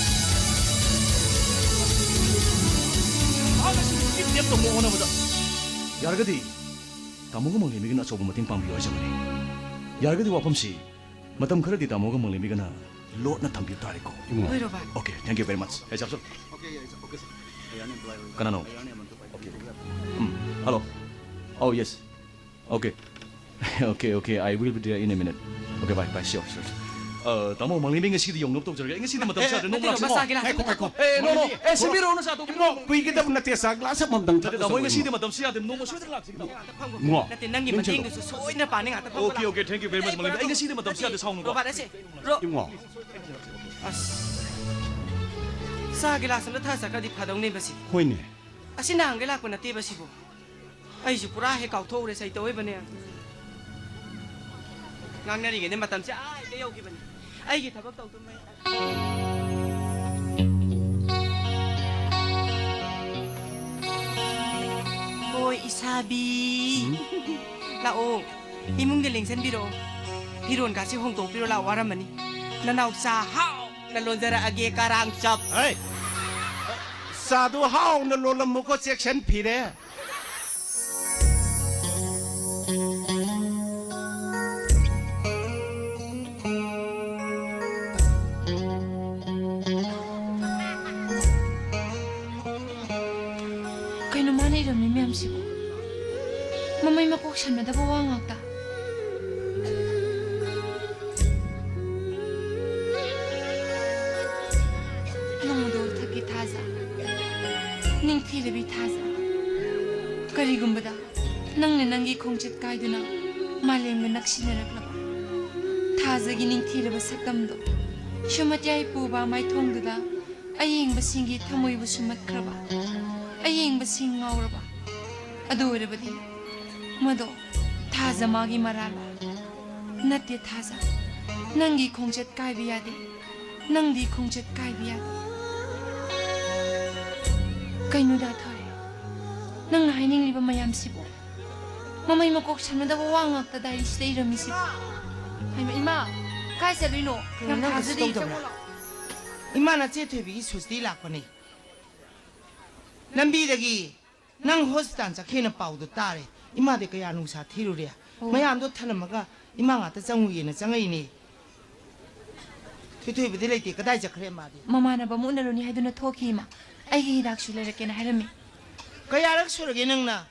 ꯃꯍꯥꯛ ꯑꯁꯤ ꯀꯤꯗꯅꯦꯞ ꯇꯧꯅꯕ ꯍꯣꯠꯅꯕꯗ꯫ ꯌꯥꯔꯒꯗꯤ ꯇꯥꯃꯣꯒ ꯃꯪꯂꯦꯝꯕꯤꯒꯅ ꯑꯆꯧꯕ ꯃꯇꯦꯡ ꯄꯥꯡꯕꯤꯌꯨ ꯍꯥꯏꯖꯕꯅꯤ꯫ ꯌꯥꯔꯒꯗꯤ ꯋꯥꯐꯝꯁꯤ ꯃꯇꯝ ꯈꯔꯗꯤ ꯇꯥꯃꯣꯒ ꯃꯪꯂꯦꯝꯕꯤꯒꯅ ꯂꯣꯠꯅ ꯊꯝꯕꯤꯕ ꯇꯥꯔꯦꯀꯣ꯫ ꯏꯕꯨꯡꯉꯣ꯫ ꯍꯣꯏ, ꯔꯣꯕꯥ꯫ Okay, thank you very much. ꯍꯦ, ꯆꯞꯁꯜ꯫ ꯀꯅꯥꯅꯣ? Okay. Um, hello. Oh, yes. Okay. Okay, okay, I will be there in a minute. Okay, bye, bye, sure, sure, sure. ꯑ, ꯇꯥꯃꯣ, ꯃꯪꯂꯦꯝꯕꯤ ꯉꯁꯤꯗꯤ ꯌꯧꯅꯕ ꯇꯧꯖꯔꯒꯦ꯫ ꯑꯩ ꯉꯁꯤꯗꯤ ꯃꯇꯝ ꯑꯦ, ꯆꯥꯗ꯭ꯔꯦ, ꯅꯣꯡꯃ ꯅꯠꯇꯦ, ꯂꯥꯛꯁꯤ꯫ ꯔꯣꯕꯥ, ꯆꯥ ꯒꯤꯂꯥꯁ ꯉꯥꯏꯈꯣ, ꯉꯥꯏꯈꯣ꯫ ꯑꯦ, no, no, ꯃꯪꯂꯦꯝꯕꯤ, ꯑꯦ, ꯁꯤꯟꯕꯤꯔꯛꯎꯅꯨ, ꯆꯥ ꯇꯧꯕꯤꯔꯛꯎꯅꯨ꯫ ꯏꯕꯨꯡꯉꯣ, ꯀꯨꯏꯒꯗꯕ ꯅꯠꯇꯦ, ꯆꯥ ꯒꯤꯂꯥꯁ ꯑꯃꯃꯝꯗꯪ ꯅꯠꯇꯦ, ꯇꯥꯃꯣ, ꯑꯩ ꯊꯛꯑꯁꯤ, ꯉꯁꯤꯗꯤ ꯏꯕꯨꯡꯉꯣ꯫ ꯃꯇꯝ ꯆꯥꯗꯦ, ꯅꯣꯡꯃ ꯁꯣꯏꯗꯅ ꯂꯥꯛꯁꯤ, ꯇꯥꯃꯣ꯫ ꯏꯕꯨꯡꯉꯣ, ꯅꯠꯇꯦ, ꯅꯪꯒꯤ ꯌꯨꯝ ꯃꯇꯦꯡꯗꯨꯁꯨ ꯆꯠꯂꯣ꯫ ꯁꯣꯏꯗꯅ ꯄꯥꯡꯅꯤ, ꯉꯥꯛꯇ ꯐꯝꯃꯨ ꯂꯥꯎ꯫ Okay, okay, thank you very much, ꯃꯪꯂꯦꯝꯕꯤ꯫ ꯑꯩ ꯉꯁꯤꯗꯤ ꯃꯇꯝ ꯆꯥꯗꯦ, ꯁꯥꯎꯅꯨꯀꯣ꯫ ꯔꯣꯕꯥꯔꯠ, ꯑꯁꯦ, ꯔꯣ-, ꯏꯕꯨꯡꯉꯣ꯫ ꯑꯁ, ꯆꯥ ꯒꯤꯂꯥꯁ ꯑꯃ ꯊꯛꯑ ꯆꯠꯈ꯭ꯔꯗꯤ ꯐꯗꯧꯅꯦꯕ ꯁꯤ꯫ ꯍꯣꯏꯅꯦ꯫ ꯑꯁꯤ ꯅꯍꯥꯟꯈꯩ ꯂꯥꯛꯄ ꯅꯠꯇꯦꯕ ꯁꯤꯕꯨ꯫ ꯑꯩꯁꯨ ꯄꯨꯔꯥ ꯍꯦꯛ ꯀꯥꯎꯊꯣꯛꯎꯔꯦ, ꯁꯩꯇꯧ ꯑꯣꯏꯕꯅꯦ꯫ ꯉꯥꯡꯅꯔꯤꯉꯩꯗ ꯃꯇꯝꯁꯦ ꯑꯥ ꯍꯦꯛꯇ ꯌꯧꯈꯤꯕꯅꯤ꯫ ꯑꯩꯒꯤ ꯊꯕꯛ ꯇꯧꯗꯨꯃꯩ꯫ ꯍꯣꯏ, ꯏꯁꯥꯕꯤ꯫ ꯎꯝ? ꯂꯥꯛꯑꯣ꯫ ꯏꯃꯨꯡꯗ ꯂꯦꯡꯁꯟꯕꯤꯔꯛꯑꯣ꯫ ꯐꯤꯔꯣꯟꯒꯥꯁꯦ ꯍꯣꯡꯗꯣꯛꯄꯤꯔꯣ ꯂꯥꯛꯑꯣ, ꯋꯥꯔꯝꯃꯅꯤ꯫ ꯅꯅꯥꯎꯆꯥ ꯍꯥꯎꯅ ꯂꯣꯟꯖꯔꯛꯑꯒꯦ, ꯀꯔꯥꯡ ꯆꯞ꯫ ꯍꯩ! ꯆꯥꯗꯨ ꯍꯥꯎꯅ ꯂꯣꯜꯂꯝꯃꯨꯀꯣ, ꯆꯦꯛꯁꯟ ꯐꯤꯔꯦ꯫ ꯂꯩꯔꯝꯃꯤ ꯃꯌꯥꯝꯁꯤꯕꯨ? ꯃꯃꯩ ꯃꯀꯣꯛ ꯁꯝꯅꯗꯕ ꯋꯥ ꯉꯥꯛꯇ꯫ ꯅꯣꯡꯃꯗꯣꯜ ꯊꯛꯀꯤ ꯊꯥꯖ, ꯅꯤꯡꯊꯤꯔꯕꯤ ꯊꯥꯖ, ꯀꯔꯤꯒꯨꯝꯕꯗ ꯅꯪꯅ ꯅꯪꯒꯤ ꯈꯣꯡꯆꯠ ꯀꯥꯏꯗꯨꯅ ꯃꯥꯂꯦꯝꯒ ꯅꯛꯁꯤꯟꯅꯔꯛꯂꯕ ꯊꯥꯖꯒꯤ ꯅꯤꯡꯊꯤꯔꯕ ꯁꯛꯇꯝꯗꯣ ꯁꯨꯃꯇ꯭ꯌꯥꯏ ꯄꯨꯕ ꯃꯥꯏꯊꯣꯡꯗꯨꯗ ꯑꯌꯦꯡꯕꯁꯤꯡꯒꯤ ꯊꯃꯣꯏꯕꯨ ꯁꯨꯝꯍꯠꯈ꯭ꯔꯕ, ꯑꯌꯦꯡꯕꯁꯤꯡ ꯉꯥꯎꯔꯕ꯫ ꯑꯗꯨ ꯑꯣꯏꯔꯕꯗꯤ ꯃꯗꯣ ꯊꯥꯖ ꯃꯥꯒꯤ ꯃꯔꯥꯜꯂꯣ? ꯅꯠꯇꯦ ꯊꯥꯖ, ꯅꯪꯒꯤ ꯈꯣꯡꯆꯠ ꯀꯥꯏꯕ ꯌꯥꯗꯦ, ꯅꯪꯗꯤ ꯈꯣꯡꯆꯠ ꯀꯥꯏꯕ ꯌꯥꯗꯦ꯫ ꯀꯩꯅꯣꯗ ꯊꯣꯏ, ꯅꯪꯅ ꯍꯥꯏꯅꯤꯡꯂꯤꯕ ꯃꯌꯥꯝꯁꯤꯕꯨ? ꯃꯃꯩ ꯃꯀꯣꯛ ꯁꯝꯅꯗꯕ ꯋꯥ ꯉꯥꯛꯇ ꯗꯥꯏꯔꯤꯁꯤꯗ ꯏꯔꯝꯃꯤꯁꯤꯕꯨ? ꯍꯩꯃꯥ, ꯏꯃꯥ, ꯀꯥꯏ ꯆꯠꯂꯨꯏꯅꯣ? ꯀꯩꯅꯣ ꯌꯥꯝ ꯅꯪ ꯀꯩꯁꯨ ꯊꯥꯖꯗꯦ, ꯇꯧꯗꯕ꯭ꯔꯥ? ꯆꯪꯉꯣ ꯂꯥꯎ꯫ ꯏꯃꯥ ꯅꯆꯦ ꯊꯣꯏꯕꯤꯒꯤ ꯁꯨꯁꯇꯤ ꯂꯥꯛꯄꯅꯦ꯫ ꯂꯝꯕꯤꯗꯒꯤ ꯅꯪ ꯍꯣꯁꯄꯤꯇꯥꯜ ꯆꯠꯈꯤꯅ ꯄꯥꯎꯗꯣ ꯇꯥꯔꯦ꯫ ꯏꯃꯥꯗꯤ ꯀꯌꯥ ꯅꯨꯡꯁꯥ ꯊꯤꯔꯨꯔꯦ꯫ ꯑꯣ꯫ ꯃꯌꯥꯝꯗꯣ ꯊꯅꯝꯃꯒ ꯏꯃꯥ ꯉꯥꯛꯇ ꯆꯪꯉꯨꯏꯌꯦꯅ ꯆꯪꯉꯛꯏꯅꯦ꯫ ꯊꯣꯏꯊꯣꯏꯕꯗꯤ ꯂꯩꯇꯦ꯫ ꯀꯗꯥꯏ ꯆꯠꯈ꯭ꯔꯦ ꯃꯥꯗꯤ? ꯃꯃꯥꯟꯅꯕ ꯑꯃ ꯎꯅꯔꯨꯅꯤ ꯍꯥꯏꯗꯨꯅ ꯊꯣꯛꯈꯤ ꯏꯃꯥ꯫ ꯑꯩꯒꯤ ꯍꯤꯗꯥꯛꯁꯨ ꯂꯩꯔꯛꯀꯦꯅ ꯍꯥꯏꯔꯝꯃꯤ꯫ ꯀꯌꯥꯔꯛ ꯁꯨꯔꯒꯦ ꯅꯪꯅ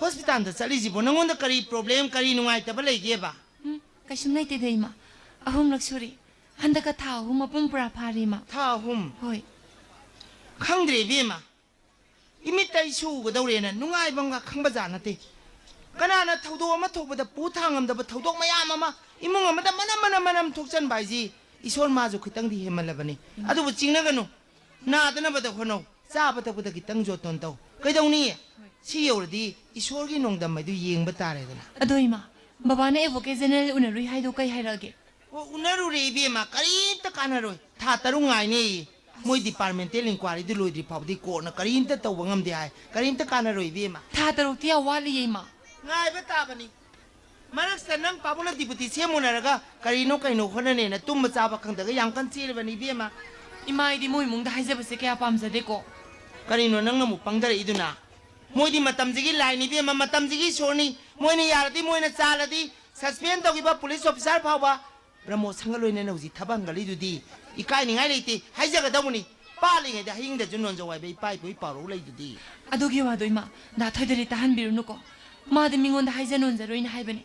ꯍꯣꯁꯄꯤꯇꯥꯜꯗ ꯆꯠꯂꯤꯁꯤꯕꯣ? ꯅꯪꯉꯣꯟꯗ ꯀꯔꯤ ꯄ꯭ꯔꯣꯕ꯭ꯂꯦꯝ, ꯀꯔꯤ ꯅꯨꯡꯉꯥꯏꯇꯕ ꯂꯩꯒꯦꯕ? ꯎꯝ, ꯀꯩꯁꯨꯝ ꯂꯩꯇꯦꯗ ꯏꯃꯥ꯫ ꯑꯍꯨꯝꯂꯛ ꯁꯨꯔꯦ꯫ ꯍꯟꯗꯛꯀ ꯊꯥ ꯑꯍꯨꯝ ꯃꯄꯨꯡ ꯄꯨꯔꯥ ꯐꯥꯔꯦ ꯏꯃꯥ꯫ ꯊꯥ ꯑꯍꯨꯝ? ꯍꯣꯏ꯫ ꯈꯪꯗ꯭ꯔꯦ ꯏꯕꯦꯝꯃ꯫ ꯏꯃꯤꯠꯇ ꯑꯩꯁꯨ ꯎꯒꯗꯧꯔꯦꯅ ꯅꯨꯡꯉꯥꯏꯕ ꯑꯃꯒ ꯈꯪꯕꯖꯥꯠ ꯅꯠꯇꯦ꯫ ꯀꯅꯥꯅ ꯊꯧꯗꯣꯛ ꯑꯃ ꯊꯣꯛꯄꯗ ꯄꯨ ꯊꯥꯡꯉꯝꯗꯕ ꯊꯧꯗꯣꯛ ꯃꯌꯥꯝ ꯑꯃ ꯏꯃꯨꯡ ꯑꯃꯗ ꯃꯅꯝ ꯃꯅꯝ ꯃꯅꯝ ꯊꯣꯛꯆꯟꯕ ꯍꯥꯏꯁꯤ ꯏꯁꯣꯔ ꯃꯥꯁꯨ ꯈꯤꯇꯪꯗꯤ ꯍꯦꯟꯃꯜꯂꯕꯅꯤ꯫ ꯑꯗꯨꯕꯨ ꯆꯤꯡꯅꯒꯅꯨ꯫ ꯅꯥꯗꯅꯕꯗ ꯍꯣꯠꯅꯧ꯫ ꯆꯥꯕ ꯊꯛꯄꯗ ꯈꯤꯇꯪ ꯖꯣꯇꯣꯟ ꯇꯧ꯫ ꯀꯩꯗꯧꯅꯤ? ꯁꯤ ꯌꯧꯔꯗꯤ ꯏꯁꯣꯔꯒꯤ ꯅꯣꯡꯗꯝ ꯍꯥꯏꯗꯨ ꯌꯦꯡꯕ ꯇꯥꯔꯦꯗꯅ꯫ ꯑꯗꯣ ꯏꯃꯥ, ꯕꯕꯥꯅ ꯑꯦꯗꯚꯣꯀꯦꯠ ꯖꯦꯅꯔꯦꯜ ꯎꯅꯔꯨꯏ ꯍꯥꯏꯗꯣ ꯀꯩ ꯍꯥꯏꯔꯛꯑꯒꯦ? ꯑꯣ, ꯎꯅꯔꯨꯔꯦ ꯏꯕꯦꯝꯃ, ꯀꯔꯤꯝꯇ ꯀꯥꯟꯅꯔꯣꯏ꯫ ꯊꯥ ꯇꯔꯨꯛ ꯉꯥꯏꯅꯦꯌꯦ꯫ ꯃꯣꯏ ꯗꯤꯄꯥꯔꯠꯃꯦꯟꯇꯦꯜ ꯏꯟꯀ꯭ꯋꯥꯔꯤꯗꯨ ꯂꯣꯏꯗ꯭ꯔꯤ ꯐꯥꯎꯗꯤ ꯀꯣꯔꯠꯅ ꯀꯔꯤꯝꯇ ꯇꯧꯕ ꯉꯝꯗꯦ ꯍꯥꯏ꯫ ꯀꯔꯤꯝꯇ ꯀꯥꯟꯅꯔꯣꯏ ꯏꯕꯦꯝꯃ꯫ ꯊꯥ ꯇꯔꯨꯛꯇꯤ ꯌꯥꯝ ꯋꯥꯠꯂꯤꯌꯦ ꯏꯃꯥ꯫ ꯉꯥꯏꯕ ꯇꯥꯕꯅꯤ꯫ ꯃꯔꯛꯁꯤꯗ ꯅꯪ ꯄꯥꯕꯨꯡꯅ ꯗꯤꯄꯨꯇꯤ ꯁꯦꯝꯃꯨꯅꯔꯒ ꯀꯔꯤꯅꯣ ꯀꯩꯅꯣ ꯍꯣꯠꯅꯅꯦꯅ ꯇꯨꯝꯕ ꯆꯥꯕ ꯈꯪꯗꯒ ꯌꯥꯝ ꯀꯟ ꯆꯦꯜꯂꯤꯕꯅꯤ ꯏꯕꯦꯝꯃ꯫ ꯏꯃꯥ, ꯑꯩꯗꯤ ꯃꯣꯏ ꯏꯃꯨꯡꯗ ꯍꯥꯏꯖꯕꯁꯦ ꯀꯌꯥ ꯄꯥꯝꯖꯗꯦꯀꯣ꯫ ꯀꯔꯤꯅꯣ ꯅꯪꯅ ꯑꯃꯨꯛ ꯄꯪꯊꯔꯛꯏꯗꯨꯅ? ꯃꯣꯏꯗꯤ ꯃꯇꯝꯁꯤꯒꯤ ꯂꯥꯏꯅꯤ ꯏꯕꯦꯝꯃ, ꯃꯇꯝꯁꯤꯒꯤ ꯏꯁꯣꯔꯅꯤ꯫ ꯃꯣꯏꯅ ꯌꯥꯔꯗꯤ, ꯃꯣꯏꯅ ꯆꯥꯜꯂꯗꯤ, ꯁꯁꯄꯦꯟ ꯇꯧꯈꯤꯕ ꯄꯨꯂꯤꯁ ꯑꯣꯐꯤꯁꯥꯔ ꯐꯥꯎꯕ ꯄ꯭ꯔꯃꯣꯁꯟꯒ ꯂꯣꯏꯅꯅ ꯍꯧꯖꯤꯛ ꯊꯕꯛ ꯍꯪꯒꯠꯂꯤꯗꯨꯗꯤ꯫ ꯏꯀꯥꯏꯅꯤꯡꯉꯥꯏ ꯂꯩꯇꯦ, ꯍꯥꯏꯖꯒꯗꯧꯕꯅꯤ꯫ ꯄꯥꯜꯂꯤꯉꯩꯗ ꯍꯌꯤꯡꯗꯁꯨ ꯅꯣꯟꯖꯧ ꯍꯥꯏꯕ ꯏꯄꯥ ꯏꯄꯨ ꯏꯄꯥꯎꯔꯧ ꯂꯩꯗꯨꯗꯤ꯫ ꯑꯗꯨꯒꯤ ꯋꯥꯗꯣ ꯏꯃꯥ, ꯗꯥ ꯊꯣꯏꯗꯗꯤ ꯇꯥꯍꯟꯕꯤꯔꯨꯅꯨꯀꯣ꯫ ꯃꯥꯗꯤ ꯃꯤꯉꯣꯟꯗ ꯍꯥꯏꯖ ꯅꯣꯟꯖꯔꯣꯏꯅ ꯍꯥꯏꯕꯅꯦ꯫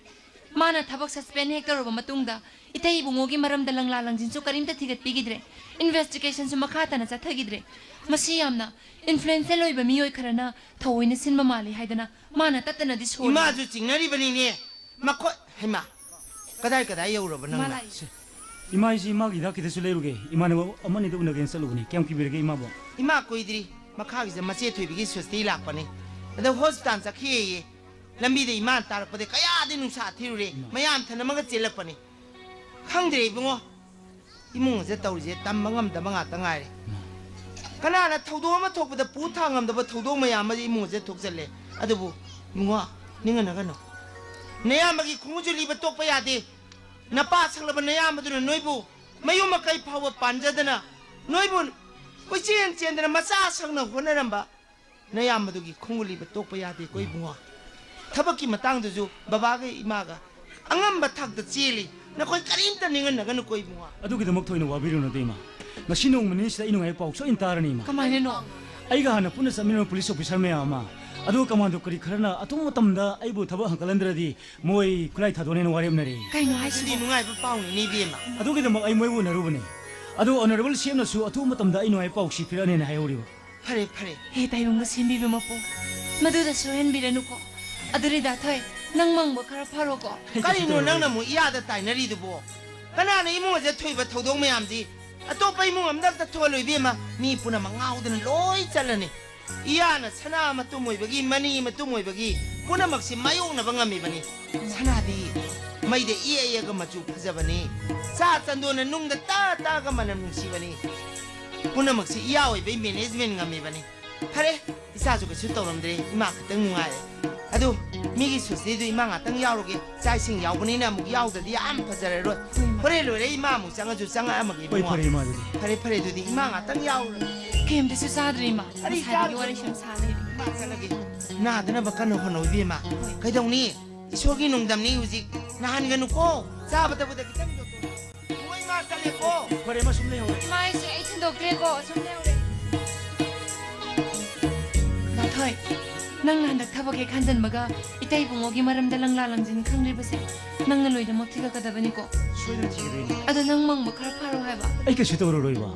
ꯃꯥꯅ ꯊꯕꯛ suspend ꯍꯦꯛ ꯇꯧꯔꯕ ꯃꯇꯨꯡꯗ ꯏꯇꯩ ꯏꯕꯨꯡꯉꯣꯒꯤ ꯃꯔꯝꯗ ꯂꯪꯂꯥ ꯂꯪꯖꯤꯟꯁꯨ ꯀꯔꯤꯝꯇ ꯊꯤꯒꯠꯄꯤꯈꯤꯗ꯭ꯔꯦ꯫ Investigationꯁꯨ ꯃꯈꯥ ꯇꯥꯅ ꯆꯠꯊꯈꯤꯗ꯭ꯔꯦ꯫ ꯃꯁꯤ ꯌꯥꯝꯅ influential ꯑꯣꯏꯕ ꯃꯤꯑꯣꯏ ꯈꯔꯅ ꯊꯑꯣꯏꯅ ꯁꯤꯟꯕ ꯃꯥꯜꯂꯤ ꯍꯥꯏꯗꯅ ꯃꯥꯅ ꯇꯠꯇꯅꯗꯤ ꯁꯣꯜꯂꯤ꯫ ꯏꯃꯥꯁꯨ ꯆꯤꯡꯅꯔꯤꯕꯅꯤꯅꯦ꯫ ꯃꯈꯣꯏ, ꯍꯩꯃꯥ, ꯀꯗꯥꯏ ꯀꯗꯥꯏ ꯌꯧꯔꯕ ꯅꯪꯅ? ꯏꯃꯥ ꯂꯥꯛꯏ꯫ ꯏꯃꯥ, ꯑꯩꯁꯤ ꯏꯃꯥꯒꯤ ꯍꯤꯗꯥꯛ ꯈꯤꯇꯁꯨ ꯂꯩꯔꯨꯒꯦ꯫ ꯏꯃꯥꯟꯅꯕ ꯑꯃꯅꯤꯗ ꯎꯅꯒꯦꯅ ꯆꯠꯂꯨꯕꯅꯤ꯫ ꯀꯌꯥꯝ ꯀꯤꯕꯤꯔꯒꯦ ꯏꯃꯥꯕꯨ? ꯏꯃꯥ ꯀꯨꯏꯗ꯭ꯔꯤ꯫ ꯃꯈꯥꯒꯤꯁꯦ ꯃꯆꯦ ꯊꯣꯏꯕꯤꯒꯤ ꯁꯨꯁꯇꯤ ꯂꯥꯛꯄꯅꯤ꯫ ꯑꯗ ꯍꯣꯁꯄꯤꯇꯥꯜ ꯆꯠꯈꯤꯑꯌꯦ꯫ ꯂꯝꯕꯤꯗ ꯏꯃꯥꯅ ꯇꯥꯔꯛꯄꯗ ꯀꯌꯥꯗꯤ ꯅꯨꯡꯁꯥ ꯊꯤꯔꯨꯔꯦ꯫ ꯏꯃꯥ꯫ ꯃꯌꯥꯝ ꯊꯅꯝꯃꯒ ꯆꯦꯜꯂꯛꯄꯅꯤ꯫ ꯈꯪꯗ꯭ꯔꯦ ꯏꯕꯨꯡꯉꯣ꯫ ꯏꯃꯨꯡ ꯑꯁꯦ ꯇꯧꯔꯤꯁꯦ ꯇꯝꯕ ꯉꯝꯗꯕ ꯉꯥꯛꯇ ꯉꯥꯏꯔꯦ꯫ ꯏꯃꯥ꯫ ꯀꯅꯥꯅ ꯊꯧꯗꯣꯛ ꯑꯃ ꯊꯣꯛꯄꯗ ꯄꯨ ꯊꯥꯡ ꯉꯝꯗꯕ ꯊꯧꯗꯣꯛ ꯃꯌꯥꯝ ꯑꯃ ꯏꯃꯨꯡ ꯑꯁꯦ ꯊꯣꯛꯆꯜꯂꯦ꯫ ꯑꯗꯨꯕꯨ ꯏꯕꯨꯡꯉꯣ, ꯅꯤꯡꯍꯟꯅꯒꯅꯨ꯫ ꯅꯌꯥꯝꯕꯒꯤ ꯈꯣꯡꯎꯞꯁꯨ ꯂꯤꯕ ꯇꯣꯛꯄ ꯌꯥꯗꯦ꯫ ꯅꯄꯥ ꯁꯛꯂꯕ ꯅꯌꯥꯝꯕꯗꯨꯅ ꯅꯣꯏꯕꯨ ꯃꯌꯨꯝ ꯃꯀꯩ ꯐꯥꯎꯕ ꯄꯥꯟꯖꯗꯅ ꯅꯣꯏꯕꯨ ꯀꯣꯏꯆꯦꯟ ꯆꯦꯟꯗꯅ ꯃꯆꯥ ꯁꯪꯅ ꯍꯣꯠꯅꯔꯝꯕ ꯅꯌꯥꯝꯕꯗꯨꯒꯤ ꯈꯣꯡꯒꯨꯜ ꯂꯤꯕ ꯇꯣꯛꯄ ꯌꯥꯗꯦꯀꯣ ꯏꯕꯨꯡꯉꯣ꯫ ꯊꯕꯛꯀꯤ ꯃꯇꯥꯡꯗꯨꯁꯨ ꯕꯕꯥꯒ ꯏꯃꯥꯒ ꯑꯉꯝꯕ ꯊꯥꯛꯇ ꯆꯦꯜꯂꯤ꯫ ꯅꯈꯣꯏ ꯀꯔꯤꯝꯇ ꯅꯤꯡꯍꯟꯅꯒꯅꯨꯀꯣ ꯏꯕꯨꯡꯉꯣ꯫ ꯑꯗꯨꯒꯤꯗꯃꯛ ꯊꯣꯏꯅ ꯋꯥꯕꯤꯔꯨꯅꯨꯗ ꯏꯃꯥ꯫ ꯉꯁꯤ ꯅꯣꯡꯃ ꯅꯤꯅꯤꯁꯤꯗ ꯑꯩ ꯅꯨꯡꯉꯥꯏꯕ ꯄꯥꯎ ꯁꯣꯏꯅ ꯇꯥꯔꯅꯤ ꯏꯃꯥ꯫ ꯀꯃꯥꯏꯅꯅꯣ? ꯑꯩꯒ ꯍꯥꯟꯅ ꯄꯨꯟꯅ ꯆꯠꯃꯤꯟꯅꯕ ꯄꯨꯂꯤꯁ ꯑꯣꯐꯤꯁꯥꯔ ꯃꯌꯥꯝ ꯑꯃ, ꯑꯗꯨꯒ ꯀꯃꯥꯟꯗꯣ ꯀꯔꯤ ꯈꯔꯅ ꯑꯊꯨꯕ ꯃꯇꯝꯗ ꯑꯩꯕꯨ ꯊꯕꯛ ꯍꯟꯀꯠꯍꯟꯗ꯭ꯔꯗꯤ ꯃꯣꯏ ꯈꯨꯠꯂꯥꯏ ꯊꯥꯗꯣꯛꯅꯦꯅ ꯋꯥꯔꯦꯞꯅꯔꯦ꯫ ꯀꯩꯅꯣ ꯑꯗꯨꯗꯤ ꯍꯥꯏꯁꯤꯕꯣ? ꯅꯨꯡꯉꯥꯏꯕ ꯄꯥꯎꯅꯤꯅꯦ ꯏꯕꯦꯝꯃ꯫ ꯑꯗꯨꯒꯤꯗꯃꯛ ꯑꯩ ꯃꯣꯏꯕꯨ ꯎꯅꯔꯨꯕꯅꯦ꯫ ꯑꯗꯨ ꯑꯣꯅꯔꯦꯕꯜ ꯁꯤ ꯑꯦꯝꯅꯁꯨ ꯑꯊꯨꯕ ꯃꯇꯝꯗ ꯑꯩ ꯅꯨꯡꯉꯥꯏꯕ ꯄꯥꯎꯁꯤ ꯄꯤꯔꯛꯑꯅꯦꯅ ꯍꯥꯏꯍꯧꯔꯤꯕ꯫ ꯐꯔꯦ, ꯐꯔꯦ꯫ ꯍꯦ ꯇꯥꯏꯕꯪꯒ ꯁꯦꯝꯕꯤꯕ ꯃꯄꯨ, ꯃꯗꯨꯗ ꯁꯣꯏꯍꯟꯕꯤꯔꯅꯨꯀꯣ꯫ ꯑꯗꯨꯔꯤꯗ ꯊꯣꯏ, ꯅꯪ ꯃꯪꯕ ꯈꯔ ꯐꯔꯣꯀꯣ꯫ ꯀꯔꯤꯅꯣ ꯅꯪꯅ ꯑꯃꯨꯛ ꯏꯌꯥꯗ ꯇꯥꯏꯅꯔꯤꯗꯨꯕꯣ? ꯀꯅꯥꯅ ꯏꯃꯨꯡ ꯑꯁꯦ ꯊꯣꯛꯏꯕ ꯊꯧꯗꯣꯛ ꯃꯌꯥꯝꯁꯤ? ꯑꯇꯣꯞꯄ ꯏꯃꯨꯡ ꯑꯝꯗ ꯑꯝꯇ ꯊꯣꯛꯍꯜꯂꯨ ꯏꯕꯦꯝꯃ꯫ ꯃꯤ ꯄꯨꯝꯅꯃꯛ ꯉꯥꯎꯗꯅ ꯂꯣꯏ ꯆꯠꯂꯅꯤ꯫ ꯏꯌꯥꯅ ꯁꯅꯥ ꯃꯇꯨꯝ ꯑꯣꯏꯕꯒꯤ, ꯃꯅꯤ ꯃꯇꯨꯝ ꯑꯣꯏꯕꯒꯤ ꯄꯨꯝꯅꯃꯛꯁꯤ ꯃꯥꯌꯣꯛꯅꯕ ꯉꯝꯃꯤꯕꯅꯤ꯫ ꯁꯅꯥꯗꯤ ꯃꯩꯗ ꯏꯌꯦ ꯏꯌꯦꯒ ꯃꯆꯨ ꯐꯖꯕꯅꯤ꯫ ꯆꯥ ꯆꯟꯗꯣꯟꯅ ꯅꯨꯡꯗ ꯇꯥ ꯇꯥꯒ ꯃꯅꯝ ꯅꯨꯡꯁꯤꯕꯅꯤ꯫ ꯄꯨꯝꯅꯃꯛꯁꯤ ꯏꯌꯥ ꯑꯣꯏꯕꯩ management ꯉꯝꯃꯤꯕꯅꯤ꯫ ꯐꯔꯦ, ꯏꯆꯥꯁꯨ ꯀꯩꯁꯨ ꯇꯧꯔꯝꯗ꯭ꯔꯦ, ꯏꯃꯥ ꯈꯛꯇꯪ ꯅꯨꯡꯉꯥꯏꯔꯦ꯫ ꯑꯗꯨ ꯃꯤꯒꯤ ꯁꯨꯁꯇꯤꯗꯨ ꯏꯃꯥ ꯉꯥꯛꯇꯪ ꯌꯥꯎꯔꯨꯒꯦ, ꯆꯥꯛ ꯏꯁꯤꯡ ꯌꯥꯎꯕꯅꯤꯅ ꯑꯃꯨꯛ ꯌꯥꯎꯗ꯭ꯔꯗꯤ ꯌꯥꯝ ꯐꯖꯔꯔꯣꯏ꯫ ꯍꯣꯏ, ꯏꯃꯥ꯫ ꯍꯣꯔꯦꯟ ꯂꯣꯏꯔꯦ ꯏꯃꯥ ꯑꯃꯨꯛ ꯆꯪꯉꯁꯨ ꯆꯪꯉꯛꯑꯝꯃꯒꯦ ꯍꯣꯏ, ꯏꯕꯨꯡꯉꯣ꯫ ꯐꯔꯦ, ꯏꯃꯥ, ꯑꯗꯨꯗꯤ꯫ ꯐꯔꯦ, ꯐꯔꯦ, ꯑꯗꯨꯗꯤ ꯏꯃꯥ ꯉꯥꯛꯇꯪ ꯌꯥꯎꯔꯨꯔꯒꯦ꯫ ꯀꯩꯝꯇꯁꯨ ꯆꯥꯗ꯭ꯔꯦ ꯏꯃꯥ꯫ ꯑꯩ ꯉꯁꯥꯏꯗꯒꯤ ꯆꯥꯗ꯭ꯔꯤ꯫ ꯋꯥꯔꯤ ꯁꯨꯝ ꯁꯥ ꯂꯩꯔꯦ꯫ ꯏꯃꯥ ꯆꯠꯂꯒꯦ꯫ ꯅꯥꯗꯅꯕ ꯀꯟꯅ ꯍꯣꯠꯅꯧ ꯏꯕꯦꯝꯃ꯫ ꯍꯣꯏ꯫ ꯀꯩꯗꯧꯅꯤ? ꯏꯁꯣꯔꯒꯤ ꯅꯣꯡꯗꯝꯅꯤ ꯍꯧꯖꯤꯛ꯫ ꯅꯥꯍꯟꯒꯅꯨꯀꯣ꯫ ꯆꯥꯕ ꯊꯛꯄꯗ ꯈꯤꯇꯪ ꯖꯣꯇꯣꯟ ꯇꯧ꯫ ꯆꯠꯂꯦꯀꯣ꯫ ꯐꯔꯦ, ꯑꯃ ꯁꯨꯝ ꯂꯩꯍꯧꯔꯦ꯫ ꯏꯃꯥ, ꯑꯩꯁꯦ ꯑꯩ ꯊꯤꯟꯗꯣꯛꯇ꯭ꯔꯦꯀꯣ, ꯁꯨꯝ ꯂꯩꯍꯧꯔꯦ꯫ ꯗꯥꯊꯣꯏ, ꯅꯪꯅ ꯍꯟꯗꯛ ꯊꯕꯛ ꯍꯦꯛ ꯈꯟꯖꯟꯕꯒ ꯏꯇꯩ ꯏꯕꯨꯡꯉꯣꯒꯤ ꯃꯔꯝꯗ ꯂꯪꯂꯥ ꯂꯪꯖꯤꯟ ꯈꯪꯂꯤꯕꯁꯦ ꯅꯪꯅ ꯂꯣꯏꯅꯃꯛ ꯊꯤꯒꯠꯀꯗꯕꯅꯤꯀꯣ꯫ ꯁꯣꯏꯗꯅ ꯊꯤꯒꯗꯣꯏꯅꯤ꯫ ꯑꯗꯣ ꯅꯪ ꯃꯪꯕ ꯈꯔ ꯐꯥꯔꯣ ꯍꯥꯏꯕ꯫ ꯑꯩ ꯀꯩꯁꯨ ꯇꯧꯔꯔꯣꯏ, ꯏꯃꯥ꯫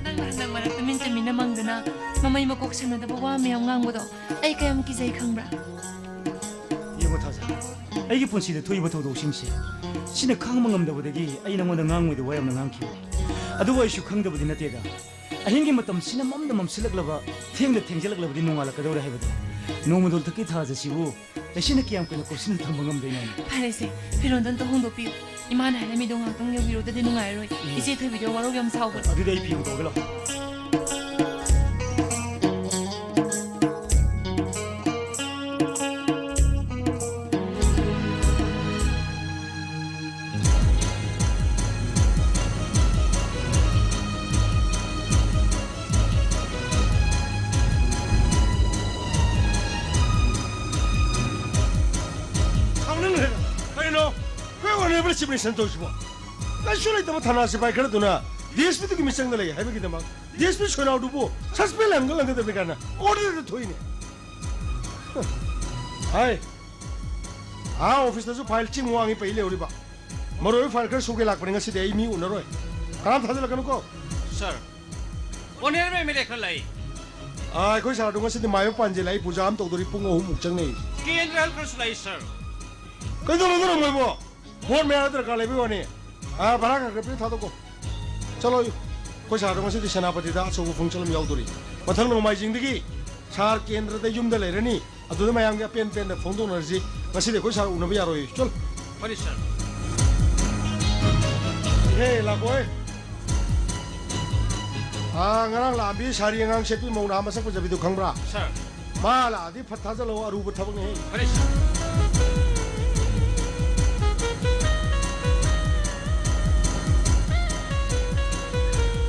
ꯅꯪꯅ ꯍꯟꯗꯛ ꯃꯔꯛꯇ ꯃꯤꯟꯇ ꯃꯤꯟꯅ ꯃꯪꯗꯅ ꯃꯃꯩ ꯃꯀꯣꯛ ꯁꯝꯅꯗꯕ ꯋꯥ ꯃꯌꯥꯝ ꯉꯥꯡꯕꯗꯣ ꯑꯩ ꯀꯌꯥꯝ ꯀꯤꯖꯩ ꯈꯪꯕ꯭ꯔꯥ? ꯌꯦꯡꯉꯣ ꯊꯥꯖ, ꯑꯩꯒꯤ ꯄꯨꯟꯁꯤꯗ ꯊꯣꯛꯏꯕ ꯊꯧꯗꯣꯛꯁꯤꯡꯁꯦ ꯁꯤꯅ ꯈꯥꯡꯕ ꯉꯝꯗꯕꯗꯒꯤ ꯑꯩ ꯅꯉꯣꯟꯗ ꯉꯥꯡꯉꯣꯏꯗ ꯋꯥ ꯌꯥꯝꯅ ꯉꯥꯡꯈꯤꯕꯅꯤ꯫ ꯑꯗꯨꯕꯨ ꯑꯩꯁꯨ ꯈꯪꯗꯕꯗꯤ ꯅꯠꯇꯦꯗ, ꯑꯍꯤꯡꯒꯤ ꯃꯇꯝꯁꯤꯅ ꯃꯝꯅ ꯃꯝꯁꯤꯜꯂꯛꯂꯕ, ꯊꯦꯡꯅ ꯊꯦꯡꯖꯤꯜꯂꯛꯂꯕꯗꯤ ꯅꯣꯡꯉꯥꯜꯂꯛꯀꯗꯧꯔꯦ ꯍꯥꯏꯕꯗꯣ꯫ ꯅꯣꯡꯃꯗꯣꯜꯊꯛꯀꯤ ꯊꯥꯖꯁꯤꯕꯨ ꯂꯩꯆꯤꯟꯅ ꯀꯌꯥꯝ ꯀꯨꯏꯅ ꯀꯨꯞꯁꯤꯟꯅ ꯊꯝꯕ ꯉꯝꯗꯣꯏꯅꯣ? ꯐꯔꯦꯁꯦ, ꯐꯤꯔꯣꯜꯗꯣ ꯑꯝꯇ ꯍꯣꯡꯗꯣꯛꯄꯤꯌꯨ꯫ ꯏꯃꯥꯅ ꯍꯥꯏꯔꯝꯃꯤꯗꯣ ꯉꯥꯏꯍꯥꯛꯇꯪ ꯌꯧꯕꯤꯔꯣꯗꯗꯤ ꯅꯨꯡꯉꯥꯏꯔꯔꯣꯏ꯫ ꯎꯝ꯫ ꯏꯆꯦ ꯊꯣꯏꯕꯤꯗꯣ ꯋꯥꯔꯧ ꯌꯥꯝ ꯁꯥꯎꯕꯅꯦ꯫ ꯑꯗꯨꯗꯤ ꯑꯩ ꯐꯤ ꯍꯣꯡꯗꯣꯛꯑꯒ ꯂꯥꯛꯑꯣ꯫ ꯁꯥꯎꯅꯤꯡꯈ꯭ꯔꯦꯗ꯫ ꯀꯩꯅꯣ? ꯑꯩꯈꯣꯏ ꯑꯣꯅꯔꯦꯕꯜ ꯆꯤꯐ ꯃꯤꯅꯤꯁꯇꯔꯅ ꯇꯧꯔꯤꯁꯤꯕꯣ? ꯀꯩꯁꯨ ꯂꯩꯇꯕ ꯊꯥꯅꯥ ꯁꯤꯐꯥꯏ ꯈꯔꯗꯨꯅ ꯗꯤ ꯑꯦꯁ ꯄꯤꯗꯨꯒꯤ ꯃꯤꯆꯪꯗ ꯂꯩ ꯍꯥꯏꯕꯒꯤꯗꯃꯛ ꯗꯤ ꯑꯦꯁ ꯄꯤ ꯁꯣꯏꯅꯥꯎꯗꯨꯕꯨ ꯁꯁꯄꯦꯟ ꯂꯪꯒ ꯂꯪꯒꯗꯕꯅꯤ ꯀꯥꯏꯅ ꯑꯣꯔꯗꯔꯗ ꯊꯣꯛꯏꯅꯦ꯫ ꯍꯥꯏ, ꯑꯥ ꯑꯣꯐꯤꯁꯇꯁꯨ ꯐꯥꯏꯜ ꯆꯤꯡ ꯋꯥꯡꯉꯤ ꯄꯩ ꯂꯩꯍꯧꯔꯤꯕ꯫ ꯃꯔꯨꯑꯣꯏꯕ ꯐꯥꯏꯜ ꯈꯔ ꯁꯣꯛꯀꯦ ꯂꯥꯛꯄꯅꯤ, ꯉꯁꯤꯗꯤ ꯑꯩ ꯃꯤ ꯎꯅꯔꯣꯏ꯫ ꯀꯅꯥꯝ ꯊꯥꯖꯤꯜꯂꯛꯀꯅꯨꯀꯣ꯫ ꯁꯥꯔ, ꯑꯣꯅꯔꯦꯕꯜ ꯑꯦꯝ ꯑꯦꯜ ꯑꯦ ꯈꯔ ꯂꯥꯛꯏ꯫ ꯑꯥ, ꯑꯩꯈꯣꯏ ꯁꯥꯔꯗꯣ ꯉꯁꯤꯗꯤ ꯃꯥꯏꯕ ꯄꯥꯟꯖꯤꯜ ꯂꯥꯛꯏ, ꯄꯨꯖꯥ ꯑꯃ ꯇꯧꯗꯣꯔꯤ, ꯄꯨꯡ ꯑꯍꯨꯝꯃꯨꯛ ꯆꯪꯅꯩ꯫ ꯀꯦꯟꯗ꯭ꯔ ꯑꯍꯜ ꯈꯔꯁꯨ ꯂꯥꯛꯏ, ꯁꯥꯔ꯫ ꯀꯩꯗꯧꯔꯗꯣꯏꯅꯣ ꯃꯣꯏꯕꯣ? ꯚꯣꯠ ꯃꯌꯥ ꯗꯔꯀꯥꯔ ꯂꯩꯕꯩ ꯋꯥꯅꯤ꯫ ꯑꯥ, ꯚꯔꯥ ꯈꯔ ꯈꯔ ꯄꯤꯔ ꯊꯥꯗꯣꯛꯀꯣ꯫ ꯆꯠꯂꯣ, ꯑꯩꯈꯣꯏ ꯁꯥꯔꯗꯣ ꯉꯁꯤꯗꯤ ꯁꯦꯅꯥꯄꯇꯤꯗ ꯑꯆꯧꯕ ꯐꯪꯁꯟ ꯑꯃ ꯌꯥꯎꯗꯣꯔꯤ꯫ ꯃꯊꯪ ꯅꯣꯡꯃꯥꯏꯖꯤꯡꯗꯒꯤ ꯁꯥꯔ ꯀꯦꯟꯗ꯭ꯔꯗ ꯌꯨꯝꯗ ꯂꯩꯔꯅꯤ꯫ ꯑꯗꯨꯗ ꯃꯌꯥꯝꯒꯤ ꯑꯄꯦꯟ ꯄꯦꯟꯗ ꯐꯣꯡꯗꯣꯛꯅꯔꯁꯤ꯫ ꯉꯁꯤꯗꯤ ꯑꯩꯈꯣꯏ ꯁꯥꯔ ꯎꯅꯕ ꯌꯥꯔꯣꯏ꯫ ꯆꯣ꯫ ꯐꯅꯤ, ꯁꯥꯔ꯫ ꯏꯍꯦ, ꯂꯥꯛꯈꯣꯍꯦ꯫ ꯑꯥ, ꯉꯔꯥꯡ ꯂꯥꯛꯑꯝꯕꯤ ꯁꯥꯔꯤ ꯑꯉꯥꯡ ꯁꯦꯠꯄꯤ ꯃꯧ ꯅꯍꯥ ꯃꯁꯛ ꯐꯖꯕꯤꯗꯨ ꯈꯪꯕ꯭ꯔꯥ? ꯁꯥꯔ꯫ ꯃꯥ ꯂꯥꯛꯑꯗꯤ ꯐꯠ ꯊꯥꯖꯤꯜꯂꯛꯑꯣ, ꯑꯔꯨꯕ ꯊꯕꯛꯅꯦꯍꯦ꯫ ꯐꯅꯤ, ꯁꯥꯔ꯫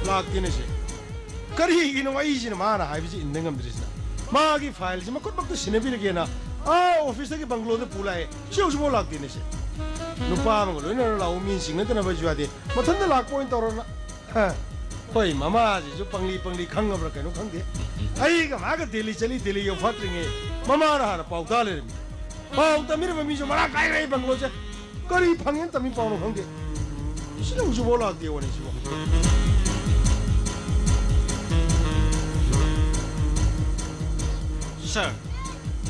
ꯂꯥꯛꯇꯦꯅꯦ ꯁꯦ꯫ ꯀꯔꯤꯒꯤꯅꯣ ꯑꯩꯁꯤꯅ ꯃꯥꯅ ꯍꯥꯏꯕꯁꯤ ꯏꯟꯕ ꯉꯝꯗ꯭ꯔꯤꯁꯤꯅ? ꯃꯥꯒꯤ ꯐꯥꯏꯜꯁꯤ ꯃꯈꯨꯠꯃꯛꯇ ꯁꯤꯟꯅꯕꯤꯔꯒꯦꯅ ꯑꯥ ꯑꯣꯐꯤꯁꯇꯒꯤ ꯕꯪꯒ꯭ꯂꯣꯗ ꯄꯨ ꯂꯥꯛꯑꯦ꯫ ꯁꯤ ꯍꯧꯖꯤꯛꯐꯥꯎ ꯂꯥꯛꯇꯦꯅꯦ ꯁꯦ꯫ ꯅꯨꯄꯥ ꯑꯃꯒ ꯂꯣꯏꯅꯔ ꯂꯥꯛꯎ, ꯃꯤ ꯆꯤꯡꯅꯗꯅꯕꯁꯨ ꯌꯥꯗꯦ꯫ ꯃꯊꯟꯇ ꯂꯥꯛꯄ ꯑꯣꯏꯅ ꯇꯧꯔꯣ ꯅ-, ꯍ꯫ ꯍꯣꯏ, ꯃꯃꯥꯁꯤꯁꯨ ꯄꯪꯂꯤ ꯄꯪꯂꯤ ꯈꯪꯉꯕ꯭ꯔꯥ ꯀꯩꯅꯣ ꯈꯪꯗꯦ꯫ ꯑꯩꯒ ꯃꯥꯒ ꯗꯦꯜꯂꯤ ꯆꯠꯂꯤ, ꯗꯦꯜꯂꯤ ꯌꯧꯐꯥꯠꯇ꯭ꯔꯤꯉꯩ ꯃꯃꯥꯅ ꯍꯥꯟꯅ ꯄꯥꯎ ꯇꯥ ꯂꯩꯔꯝꯃꯤ꯫ ꯄꯥꯎ ꯇꯝꯕꯤꯔꯕ ꯃꯤꯁꯨ ꯃꯔꯥꯡ ꯀꯥꯏꯔꯦ ꯑꯩ ꯕꯪꯒ꯭ꯂꯣꯁꯦ꯫ ꯀꯔꯤ ꯐꯪꯉꯦꯅ ꯇꯝꯃꯤ ꯄꯥꯎꯅꯣ ꯈꯪꯗꯦ꯫ ꯁꯤꯅ ꯍꯧꯖꯤꯛꯐꯥꯎ ꯂꯥꯛꯇꯦ ꯋꯥꯅꯤ ꯁꯤꯕꯣ꯫ ꯁꯥꯔ,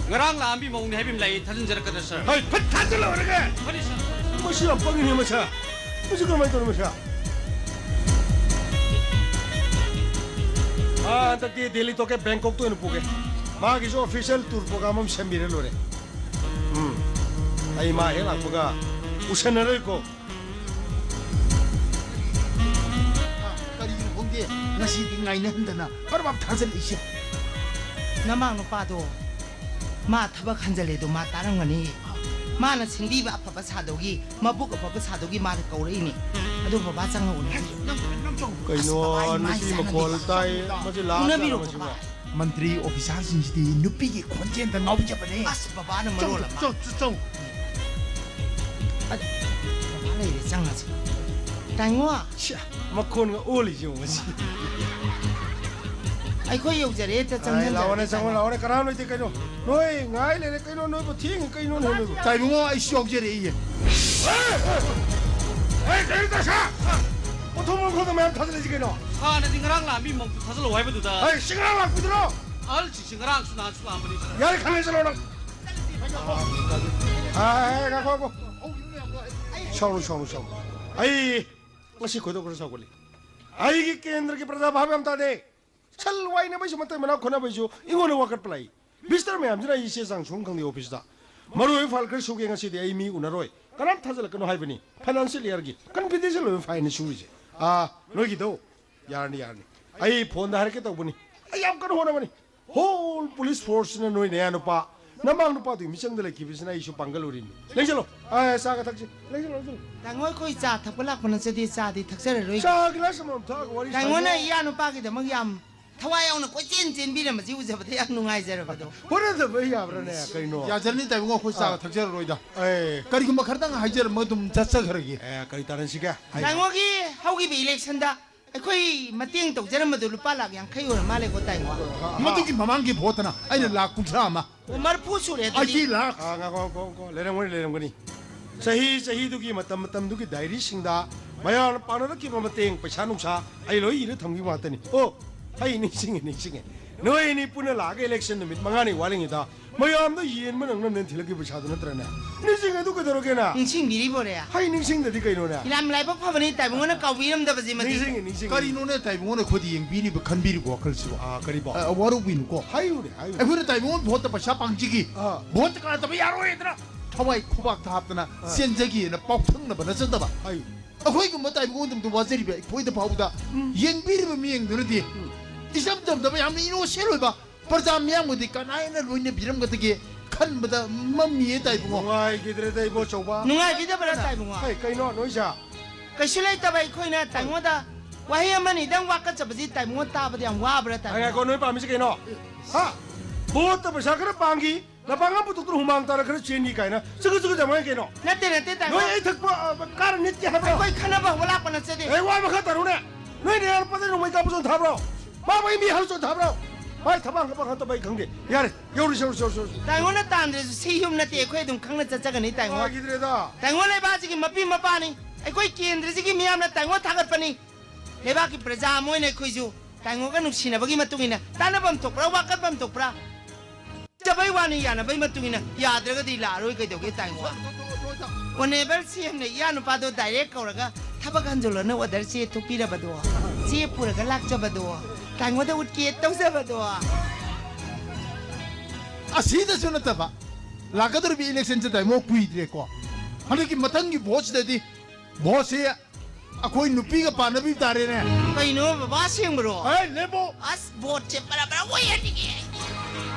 ꯉꯔꯥꯡ ꯂꯥꯛꯑꯝꯕꯤ ꯃꯧꯅꯤ ꯍꯥꯏꯕꯤ ꯑꯃ ꯂꯩ, ꯊꯥꯖꯤꯟꯖꯔꯛꯀꯗ꯭ꯔꯥ, ꯁꯥꯔ? ꯍꯣꯏ, ꯐꯠ ꯊꯥꯖꯤꯜꯂꯛꯑꯣꯔꯒ꯫ ꯐꯅꯤ, ꯁꯥꯔ꯫ ꯃꯁꯤ ꯌꯥꯝ ꯄꯪꯉꯤꯅꯦ ꯃꯁꯥ꯫ ꯃꯁꯤ ꯀꯃꯥꯏꯅ ꯇꯧꯔꯤ ꯃꯁꯥ? ꯑꯥ, ꯍꯟꯗꯛꯇꯤ ꯗꯦꯜꯂꯤ ꯇꯣꯛꯀꯦ, ꯕꯦꯡꯀꯣꯛꯇ ꯑꯣꯏꯅ ꯄꯨꯒꯦ꯫ ꯃꯥꯒꯤꯁꯨ official tour program ꯑꯃ ꯁꯦꯝꯕꯤꯔ ꯂꯣꯏꯔꯦ꯫ ꯎꯝ, ꯑꯩ ꯃꯥ ꯍꯦꯛ ꯂꯥꯛꯄꯒ ꯎꯁꯟꯅꯔꯣꯏꯀꯣ꯫ ꯀꯔꯤꯒꯤꯅꯣ ꯈꯪꯗꯦ, ꯉꯁꯤꯗꯤ ꯉꯥꯏꯅꯍꯟꯗꯅ ꯄꯔꯕꯥꯞ ꯊꯥꯖꯤꯜꯂꯛꯏꯁꯦ꯫ ꯅꯃꯥꯡ ꯅꯨꯄꯥꯗꯣ ꯃꯥ ꯊꯕꯛ ꯍꯟꯖꯜꯂꯦꯗꯣ ꯃꯥ ꯇꯥꯔꯝꯒꯅꯤ꯫ ꯃꯥꯅ ꯁꯤꯟꯕꯤꯕ ꯑꯐꯕ ꯁꯥꯗꯧꯒꯤ, ꯃꯕꯨꯛ ꯑꯐꯕ ꯁꯥꯗꯧꯒꯤ ꯃꯥꯅ ꯀꯧꯔꯛꯏꯅꯦ꯫ ꯑꯗꯣ ꯕꯕꯥ ꯆꯪꯉꯛꯎꯅꯦ꯫ ꯀꯩꯅꯣ, ꯑꯁ, ꯕꯕꯥ, ꯏꯃꯥꯏ ꯅꯨꯄꯤ ꯆꯥꯅꯗꯦ꯫ ꯃꯈꯣꯜ ꯇꯥꯏ, ꯃꯁꯤ ꯂꯥꯛꯑ ꯎꯅꯕꯤꯔꯣ ꯖꯥꯠꯂ ꯃꯁꯤꯕꯣ? ꯕꯕꯥ꯫ ꯃꯟꯇ꯭ꯔꯤ ꯑꯣꯐꯤꯁꯥꯔꯁꯤꯡꯁꯤꯗꯤ ꯅꯨꯄꯤꯒꯤ ꯈꯣꯟꯖꯦꯜꯗ ꯉꯥꯎꯖꯕꯅꯦ꯫ ꯑꯁ, ꯕꯕꯥꯅ ꯃꯔꯣꯜ ꯑꯃ꯫ ꯆꯧ, ꯆꯧ, ꯆꯧ꯫ ꯑꯗ, ꯕꯕꯥ ꯂꯩꯔꯦ, ꯆꯪꯉꯁꯤ꯫ ꯇꯥꯏꯉꯣ꯫ ꯁ꯭ꯌꯥ, ꯃꯈꯣꯟꯒ ꯑꯣꯜꯂꯤꯁꯦ ꯌꯦꯡꯉꯨ ꯉꯁꯤ꯫ ꯑꯩꯈꯣꯏ ꯌꯧꯖꯔꯦ, ꯍꯦꯛꯇ ꯑꯥꯏ, ꯆꯪꯁꯤꯟꯖꯔꯒꯦ, ꯂꯥꯛꯑꯣꯅꯦ, ꯆꯪꯉꯣ, ꯇꯥꯏꯉꯣ꯫ ꯂꯥꯛꯑꯣꯅꯦ, ꯀꯅꯥꯝ ꯂꯩꯇꯦ ꯀꯩꯅꯣ? ꯅꯣꯏ ꯉꯥꯏ ꯂꯩꯔꯦ ꯀꯩꯅꯣ? ꯅꯣꯏꯕꯨ ꯊꯦꯡꯉꯤ ꯀꯩꯅꯣꯅꯦ ꯅꯣꯏꯕꯨ? ꯇꯥꯏꯕꯨꯡꯉꯣ, ꯑꯩꯁꯨ ꯌꯥꯎꯖꯔꯛꯏꯌꯦ꯫ ꯑꯦ, ꯑꯦ, ꯑꯦ, ꯀꯩꯅꯣ ꯇꯧꯁꯥ? ꯄꯣꯠꯊꯣꯛ ꯃꯈꯣꯡꯗ ꯃꯌꯥꯝ ꯊꯥꯖꯤꯜꯂꯤꯁꯤ ꯀꯩꯅꯣ? ꯍꯥꯟꯅꯗꯤ ꯉꯔꯥꯡ ꯂꯥꯛꯑꯝꯃꯤ ꯃꯧꯗꯨ ꯊꯥꯖꯤꯜꯂꯧ ꯍꯥꯏꯕꯗꯨꯗ꯫ ꯑꯩ ꯁꯤ ꯉꯔꯥꯡ ꯂꯥꯛꯄꯤꯗꯨꯔꯣ? ꯑꯍꯜꯁꯤꯡꯁꯤ ꯉꯔꯥꯡꯁꯨ ꯅꯍꯥꯟꯁꯨ ꯂꯥꯛꯑꯝꯕꯅꯤ꯫ ꯌꯥꯔꯦ, ꯈꯪꯉꯦ, ꯆꯠꯂꯣ ꯅꯪ꯫ ꯑꯦ, ꯉꯥꯏꯈꯣ, ꯉꯥꯏꯈꯣ꯫ ꯁꯥꯎꯅꯨ, ꯁꯥꯎꯅꯨ, ꯁꯥꯎꯅꯨ꯫ ꯑꯩ ꯉꯁꯤ ꯈꯣꯏꯗꯧ ꯈꯔ ꯁꯥꯎꯒꯠꯂꯤ꯫ ꯑꯩꯒꯤ ꯀꯦꯟꯗ꯭ꯔꯒꯤ ꯄ꯭ꯔꯖꯥ ꯚꯥꯞ ꯌꯥꯝ ꯇꯥꯗꯦ꯫ ꯁꯜ ꯋꯥꯏꯅꯕꯩꯁꯨ, ꯃꯇꯩ ꯃꯅꯥꯎ ꯈꯠꯅꯕꯩꯁꯨ ꯑꯩꯉꯣꯟꯗ ꯋꯥꯀꯠꯄ ꯂꯥꯛꯏ꯫ ꯃꯤꯁꯇꯔ ꯃꯌꯥꯝꯁꯤꯅ ꯑꯩ ꯆꯦ ꯆꯥꯡ ꯁꯨꯝ ꯈꯪꯗꯦ ꯑꯣꯐꯤꯁꯇ꯫ ꯃꯔꯨ ꯑꯣꯏꯕ ꯐꯥꯏꯜ ꯈꯔ ꯁꯨꯒꯦ ꯉꯁꯤꯗꯤ ꯑꯩ ꯃꯤ ꯎꯅꯔꯣꯏ꯫ ꯀꯅꯥꯝ ꯊꯥꯖꯤꯜꯂꯛꯀꯅꯨ ꯍꯥꯏꯕꯅꯤ꯫ ꯐꯥꯏꯅꯥꯟꯁꯤꯌꯦꯜ ꯏꯌꯔꯒꯤ ꯀꯟꯐꯤꯗꯦꯟꯁꯤꯌꯦꯜ ꯑꯣꯏꯕ ꯐꯥꯏꯜꯅꯤ ꯁꯨꯔꯤꯁꯦ꯫ ꯑꯥ, ꯅꯣꯏꯒꯤꯗꯣ꯫ ꯌꯥꯔꯅꯤ, ꯌꯥꯔꯅꯤ꯫ ꯑꯩ ꯐꯣꯟꯗ ꯍꯥꯏꯔꯛꯀꯦ ꯇꯧꯕꯅꯤ꯫ ꯑꯩ ꯌꯥꯝ ꯀꯟꯅ ꯍꯣꯠꯅꯕꯅꯤ꯫ ꯍꯣꯜ ꯄꯨꯂꯤꯁ ꯐꯣꯔꯁꯁꯤꯅ ꯅꯣꯏ ꯅꯌꯥ ꯅꯨꯄꯥ, ꯅꯃꯥꯡ ꯅꯨꯄꯥꯗꯨꯒꯤ ꯃꯤꯆꯪꯗ ꯂꯩꯈꯤꯕꯁꯤꯅ ꯑꯩꯁꯨ ꯄꯥꯡꯒꯜ ꯑꯣꯏꯔꯤꯅꯤ꯫ ꯂꯦꯡꯁꯤꯜꯂꯣ꯫ ꯑꯥ, ꯆꯥꯒ ꯊꯛꯁꯤ꯫ ꯂꯦꯡꯁꯤꯜꯂꯣ, ꯂꯦꯡꯁꯤꯜꯂꯣ꯫ ꯇꯥꯃꯣ, ꯑꯩꯈꯣꯏ ꯆꯥ ꯊꯛꯄ ꯂꯥꯛꯄ ꯅꯠꯆꯗꯦ, ꯆꯥꯗꯤ ꯊꯛꯆꯔꯔꯣꯏ꯫ ꯆꯥ ꯒꯤꯂꯥꯁ ꯑꯃꯃꯝ ꯊꯛꯑꯒ ꯋꯥꯔꯤ ꯇꯥꯃꯣꯅ ꯁꯥꯟꯅꯁꯤ꯫ ꯏꯌꯥ ꯅꯨꯄꯥꯒꯤꯗꯃꯛ ꯌꯥꯝ ꯊꯋꯥꯏ ꯌꯥꯎꯅ ꯀꯣꯏꯆꯦꯟ ꯆꯦꯟꯕꯤꯔꯝꯕꯁꯤ ꯎꯖꯕꯗ ꯌꯥꯝ ꯅꯨꯡꯉꯥꯏꯖꯔꯕꯗꯣ꯫ ꯍꯣꯔꯦꯟꯗꯕ ꯌꯥꯕ꯭ꯔꯥꯅꯦ ꯀꯩꯅꯣ? ꯌꯥꯖꯔꯅꯤ ꯇꯥꯏꯕꯨꯡꯉꯣ, ꯑꯩꯈꯣꯏ ꯆꯥꯒ ꯑꯥ꯫ ꯊꯛꯆꯔꯔꯣꯏꯗ꯫ ꯑꯦ ꯀꯔꯤꯒꯨꯝꯕ ꯈꯔꯗꯪ ꯍꯥꯏꯖꯔꯝꯃꯒ ꯑꯗꯨꯝ ꯆꯠꯆꯈ꯭ꯔꯒꯦ꯫ ꯑꯦ ꯀꯔꯤ ꯇꯥꯟꯅꯁꯤꯒꯦ? ꯍꯥꯏ- ꯇꯥꯏꯉꯣꯒꯤ ꯍꯧꯈꯤꯕ ꯏꯂꯦꯛꯁꯟꯗ ꯑꯩꯈꯣꯏ ꯃꯇꯦꯡ ꯇꯧꯖꯔꯝꯕꯗꯣ ꯂꯨꯄꯥ ꯂꯥꯛ ꯌꯥꯡꯈꯩ ꯑꯣꯏꯔ ꯃꯥꯜꯂꯦꯀꯣ ꯇꯥꯏꯉꯣ꯫ ꯃꯗꯨꯒꯤ ꯃꯃꯥꯡꯒꯤ ꯚꯣꯠꯇꯅ ꯑꯩꯅ ꯂꯥꯛ ꯀꯨꯟꯊ꯭ꯔꯥ ꯑꯃ꯫ ꯑꯣ, ꯃꯔꯐꯨ ꯁꯨꯔꯦ ꯑꯗꯨꯗꯤ꯫ ꯑꯩꯗꯤ ꯂꯥꯛ ꯑꯥ, ꯉꯥꯏꯈꯣ, ꯉꯥꯏꯈꯣ, ꯉꯥꯏꯈꯣ꯫ ꯂꯩꯔꯝꯒꯅꯤ, ꯂꯩꯔꯝꯒꯅꯤ꯫ ꯆꯍꯤ ꯆꯍꯤꯗꯨꯒꯤ ꯃꯇꯝ ꯃꯇꯝꯗꯨꯒꯤ ꯗꯥꯏꯔꯤꯁꯤꯡꯗ ꯃꯌꯥꯝꯅ ꯄꯥꯅꯔꯛꯈꯤꯕ ꯃꯇꯦꯡ ꯄꯩꯁꯥ ꯅꯨꯡꯁꯥ ꯑꯩ ꯂꯣꯏ ꯏꯔ ꯊꯝꯈꯤꯕ ꯉꯥꯛꯇꯅꯤ꯫ ꯑꯣ, ꯑꯩ ꯅꯤꯡꯁꯤꯡꯉꯦ, ꯅꯤꯡꯁꯤꯡꯉꯦ꯫ ꯅꯣꯏ ꯑꯅꯤ ꯄꯨꯟꯅ ꯂꯥꯛꯑꯒ ꯏꯂꯦꯛꯁꯟ ꯅꯨꯃꯤꯠ ꯃꯉꯥꯅꯤ ꯋꯥꯠꯂꯤꯉꯩꯗ ꯃꯌꯥꯝꯗ ꯌꯦꯟꯕ ꯅꯪꯅꯕꯅꯦꯅ ꯊꯤꯜꯂꯛꯈꯤꯕ ꯄꯩꯁꯥꯗꯨ ꯅꯠꯇ꯭ꯔꯅꯦ? ꯅꯤꯡꯁꯤꯡꯉꯦ, ꯑꯗꯨ ꯀꯩꯗꯧꯔꯒꯦꯅ? ꯅꯤꯡꯁꯤꯡꯕꯤꯔꯤꯕꯣꯔꯦ? ꯍꯩ, ꯅꯤꯡꯁꯤꯡꯗꯗꯤ ꯀꯩꯅꯣꯅꯦ? ꯌꯥꯝ ꯂꯥꯏꯕꯛ ꯐꯕꯅꯤ ꯇꯥꯏꯕꯨꯡꯉꯣꯅ ꯀꯥꯎꯕꯤꯔꯝꯗꯕꯁꯤꯃꯗꯤ꯫ ꯅꯤꯡꯁꯤꯡꯉꯦ, ꯅꯤꯡꯁꯤꯡꯉꯦ꯫ ꯀꯔꯤꯅꯣꯅꯦ ꯇꯥꯏꯕꯨꯡꯉꯣꯅ ꯑꯩꯈꯣꯏꯗ ꯌꯦꯡꯕꯤꯔꯤꯕ, ꯈꯟꯕꯤꯔꯤꯕ ꯋꯥꯈꯜꯁꯤꯕꯣ? ꯑꯥ, ꯀꯔꯤꯕꯣ? ꯑ, ꯋꯥꯔꯧꯕꯤꯅꯨꯀꯣ꯫ ꯍꯥꯏꯌꯨꯅꯦ, ꯍꯥꯏꯌꯨꯅꯦ꯫ ꯑꯩꯈꯣꯏꯅ ꯇꯥꯏꯕꯨꯡꯉꯣ ꯚꯣꯠꯇ ꯄꯩꯁꯥ ꯄꯥꯡꯁꯤꯒꯤ ꯑꯥ꯫ ꯚꯣꯠꯇ ꯀꯥꯗꯕ ꯌꯥꯔꯣꯏꯗꯅ ꯊꯋꯥꯏ ꯈꯨꯕꯥꯛꯇ ꯍꯥꯞꯇꯅ ꯑꯥ꯫ ꯆꯦꯟꯖꯒꯦꯅ ꯄꯥꯎꯊꯪꯅꯕ ꯅꯠꯆꯗꯕ꯫ ꯍꯥꯏꯌꯨ꯫ ꯑꯩꯈꯣꯏꯒꯨꯝꯕ ꯇꯥꯏꯕꯨꯡꯉꯣ ꯑꯗꯨꯝ ꯋꯥꯖꯔꯤꯕ ꯑꯩꯈꯣꯏꯗ ꯐꯥꯎꯕꯗ ꯎꯝ꯫ ꯌꯦꯡꯕꯤꯔꯤꯕ ꯃꯤꯌꯦꯡꯗꯨꯅꯗꯤ ꯎꯝ꯫ ꯏꯆꯝ ꯆꯝꯗꯕ ꯌꯥꯝꯅ ꯏꯅꯣꯁꯦꯟ ꯑꯣꯏꯕ ꯄ꯭ꯔꯖꯥ ꯃꯤꯌꯥꯝꯕꯨꯗꯤ ꯀꯅꯥꯅ ꯂꯣꯏꯅꯕꯤꯔꯝꯒꯗꯒꯦ ꯈꯟꯕꯗ ꯃꯝꯃꯤꯌꯦ ꯇꯥꯏꯕꯨꯡꯉꯣ꯫ ꯅꯨꯡꯉꯥꯏꯈꯤꯗ꯭ꯔꯦꯗ ꯏꯕꯣ ꯆꯧꯕ꯫ ꯅꯨꯡꯉꯥꯏꯕꯤꯗꯕ꯭ꯔꯥ ꯇꯥꯏꯕꯨꯡꯉꯣ? ꯍꯩ, ꯀꯩꯅꯣ ꯅꯣꯏꯁꯦ? ꯀꯩꯁꯨ ꯂꯩꯇꯕ ꯑꯩꯈꯣꯏꯅ ꯇꯥꯏꯉꯣꯗ ꯋꯥꯍꯩ ꯑꯃꯅꯤꯗꯪ ꯋꯥꯀꯠꯆꯕꯁꯤ ꯇꯥꯏꯉꯣ ꯇꯥꯕꯗ ꯌꯥꯝ ꯋꯥꯕ꯭ꯔꯥ ꯍꯥꯏ, ꯉꯥꯏꯈꯣ, ꯇꯥꯏꯉꯣ? ꯅꯣꯏ ꯄꯥꯝꯃꯤꯁꯦ ꯀꯩꯅꯣ? ꯍꯥ? ꯚꯣꯠꯇ ꯄꯩꯁꯥ ꯈꯔ ꯄꯥꯡꯈꯤ, ꯂꯄꯥꯡ ꯑꯃ ꯄꯨꯊꯣꯛꯇꯅ ꯍꯨꯃꯥꯡ ꯇꯥꯔ ꯈꯔ ꯆꯦꯟꯈꯤ ꯀꯥꯏꯅ ꯆꯒꯠ ꯆꯒꯠ ꯌꯥꯝ ꯍꯥꯏ ꯀꯩꯅꯣ? ꯅꯠꯇꯦ ꯅꯠꯇꯦ ꯇꯥꯏꯉꯣ꯫ ꯅꯣꯏ ꯑꯩ ꯊꯛꯄ ꯑ, ꯀꯥꯔ ꯅꯤꯠꯀꯦ ꯍꯥꯏꯕ꯭ꯔꯣ? ꯑꯩꯈꯣꯏ ꯈꯟꯅꯕ ꯍꯧꯕ ꯂꯥꯛꯄ ꯅꯠꯆꯗꯦ꯫ ꯑꯩ ꯋꯥ ꯃꯈꯥ ꯇꯥꯔꯨꯅꯦ꯫ ꯅꯣꯏ ꯅꯌꯥ ꯅꯨꯄꯥꯗ ꯅꯣꯡꯃꯩ ꯀꯥꯞꯄ ꯆꯣꯟ ꯊꯥꯕ꯭ꯔꯣ? ꯃꯥ ꯃꯩ ꯃꯤ ꯍꯥꯜꯂ ꯆꯣꯟ ꯊꯥꯕ꯭ꯔꯣ? ꯃꯥꯏ ꯊꯕꯛ ꯍꯪꯒꯄ ꯍꯪꯒꯄ ꯑꯩ ꯈꯪꯗꯦ꯫ ꯌꯥꯔꯦ, ꯌꯧꯔꯁꯤ, ꯌꯧꯔꯁꯤ, ꯌꯧꯔꯁꯤ, ꯌꯧꯔꯁꯤ꯫ ꯇꯥꯏꯉꯣꯅ ꯇꯥꯟꯗ꯭ꯔꯁꯨ ꯁꯤ ꯌꯨꯝ ꯅꯠꯇꯦ, ꯑꯩꯈꯣꯏ ꯑꯗꯨꯝ ꯈꯪꯅ ꯆꯠꯆꯒꯅꯤ ꯇꯥꯏꯉꯣ꯫ ꯅꯨꯡꯉꯥꯏꯈꯤꯗ꯭ꯔꯦꯗ꯫ ꯇꯥꯏꯉꯣ ꯂꯩꯕꯥꯛꯁꯤꯒꯤ ꯃꯄꯤ ꯃꯄꯥꯅꯤ꯫ ꯑꯩꯈꯣꯏ ꯀꯦꯟꯗ꯭ꯔꯁꯤꯒꯤ ꯃꯤꯌꯥꯝꯅ ꯇꯥꯏꯉꯣ ꯊꯥꯒꯠꯄꯅꯤ꯫ ꯂꯩꯕꯥꯛꯀꯤ ꯄ꯭ꯔꯖꯥ ꯑꯃ ꯑꯣꯏꯅ ꯑꯩꯈꯣꯏꯁꯨ ꯇꯥꯏꯉꯣꯒ ꯅꯨꯡꯁꯤꯅꯕꯒꯤ ꯃꯇꯨꯡ ꯏꯟꯅ ꯇꯥꯟꯅꯐꯝ ꯊꯣꯛꯄ꯭ꯔꯥ, ꯋꯥꯀꯠꯐꯝ ꯊꯣꯛꯄ꯭ꯔꯥ? ꯆꯕꯩ ꯋꯥꯅꯤ, ꯌꯥꯅꯕꯩ ꯃꯇꯨꯡ ꯏꯟꯅ, ꯌꯥꯗ꯭ꯔꯒꯗꯤ ꯂꯥꯛꯑꯔꯣꯏ ꯀꯩꯗꯧꯒꯦ ꯇꯥꯏꯉꯣ? ꯑꯣꯅꯦꯕꯜ ꯁꯤ ꯑꯦꯝꯅ ꯏꯌꯥ ꯅꯨꯄꯥꯗꯣ ꯗꯥꯏꯔꯦꯛ ꯀꯧꯔꯒ ꯊꯕꯛ ꯍꯟꯖꯤꯜꯂꯣꯅ ꯑꯣꯔꯗꯔ ꯆꯦ ꯊꯣꯛꯄꯤꯔꯕꯗꯣ, ꯆꯦ ꯄꯨꯔꯒ ꯂꯥꯛꯆꯕꯗꯣ, ꯇꯥꯏꯉꯣꯗ ꯎꯠꯀꯦ ꯇꯧꯖꯕꯗꯣ꯫ ꯑꯁꯤꯗꯁꯨ ꯅꯠꯇꯕ ꯂꯥꯛꯀꯗꯧꯔꯤꯕ ꯏꯂꯦꯛꯁꯟꯁꯤꯗ ꯑꯃꯨꯛ ꯀꯨꯏꯗ꯭ꯔꯦꯀꯣ꯫ ꯍꯟꯗꯛꯀꯤ ꯃꯊꯪꯒꯤ ꯚꯣꯠꯁꯤꯗꯗꯤ ꯚꯣꯠꯁꯤ ꯑꯩꯈꯣꯏ ꯅꯨꯄꯤꯒ ꯄꯥꯟꯅꯕꯤ ꯇꯥꯔꯦꯅꯦ꯫ ꯀꯩꯅꯣ ꯕꯕꯥ, ꯑꯁꯦꯡꯕ꯭ꯔꯣ? ꯑꯦ, ꯂꯦꯞꯄꯣ꯫ ꯑꯁ, ꯚꯣꯠꯁꯦ ꯕꯔꯥ ꯕꯔꯥ ꯑꯣꯏꯍꯟꯅꯤꯡꯉꯦ ꯑꯩꯗꯤ꯫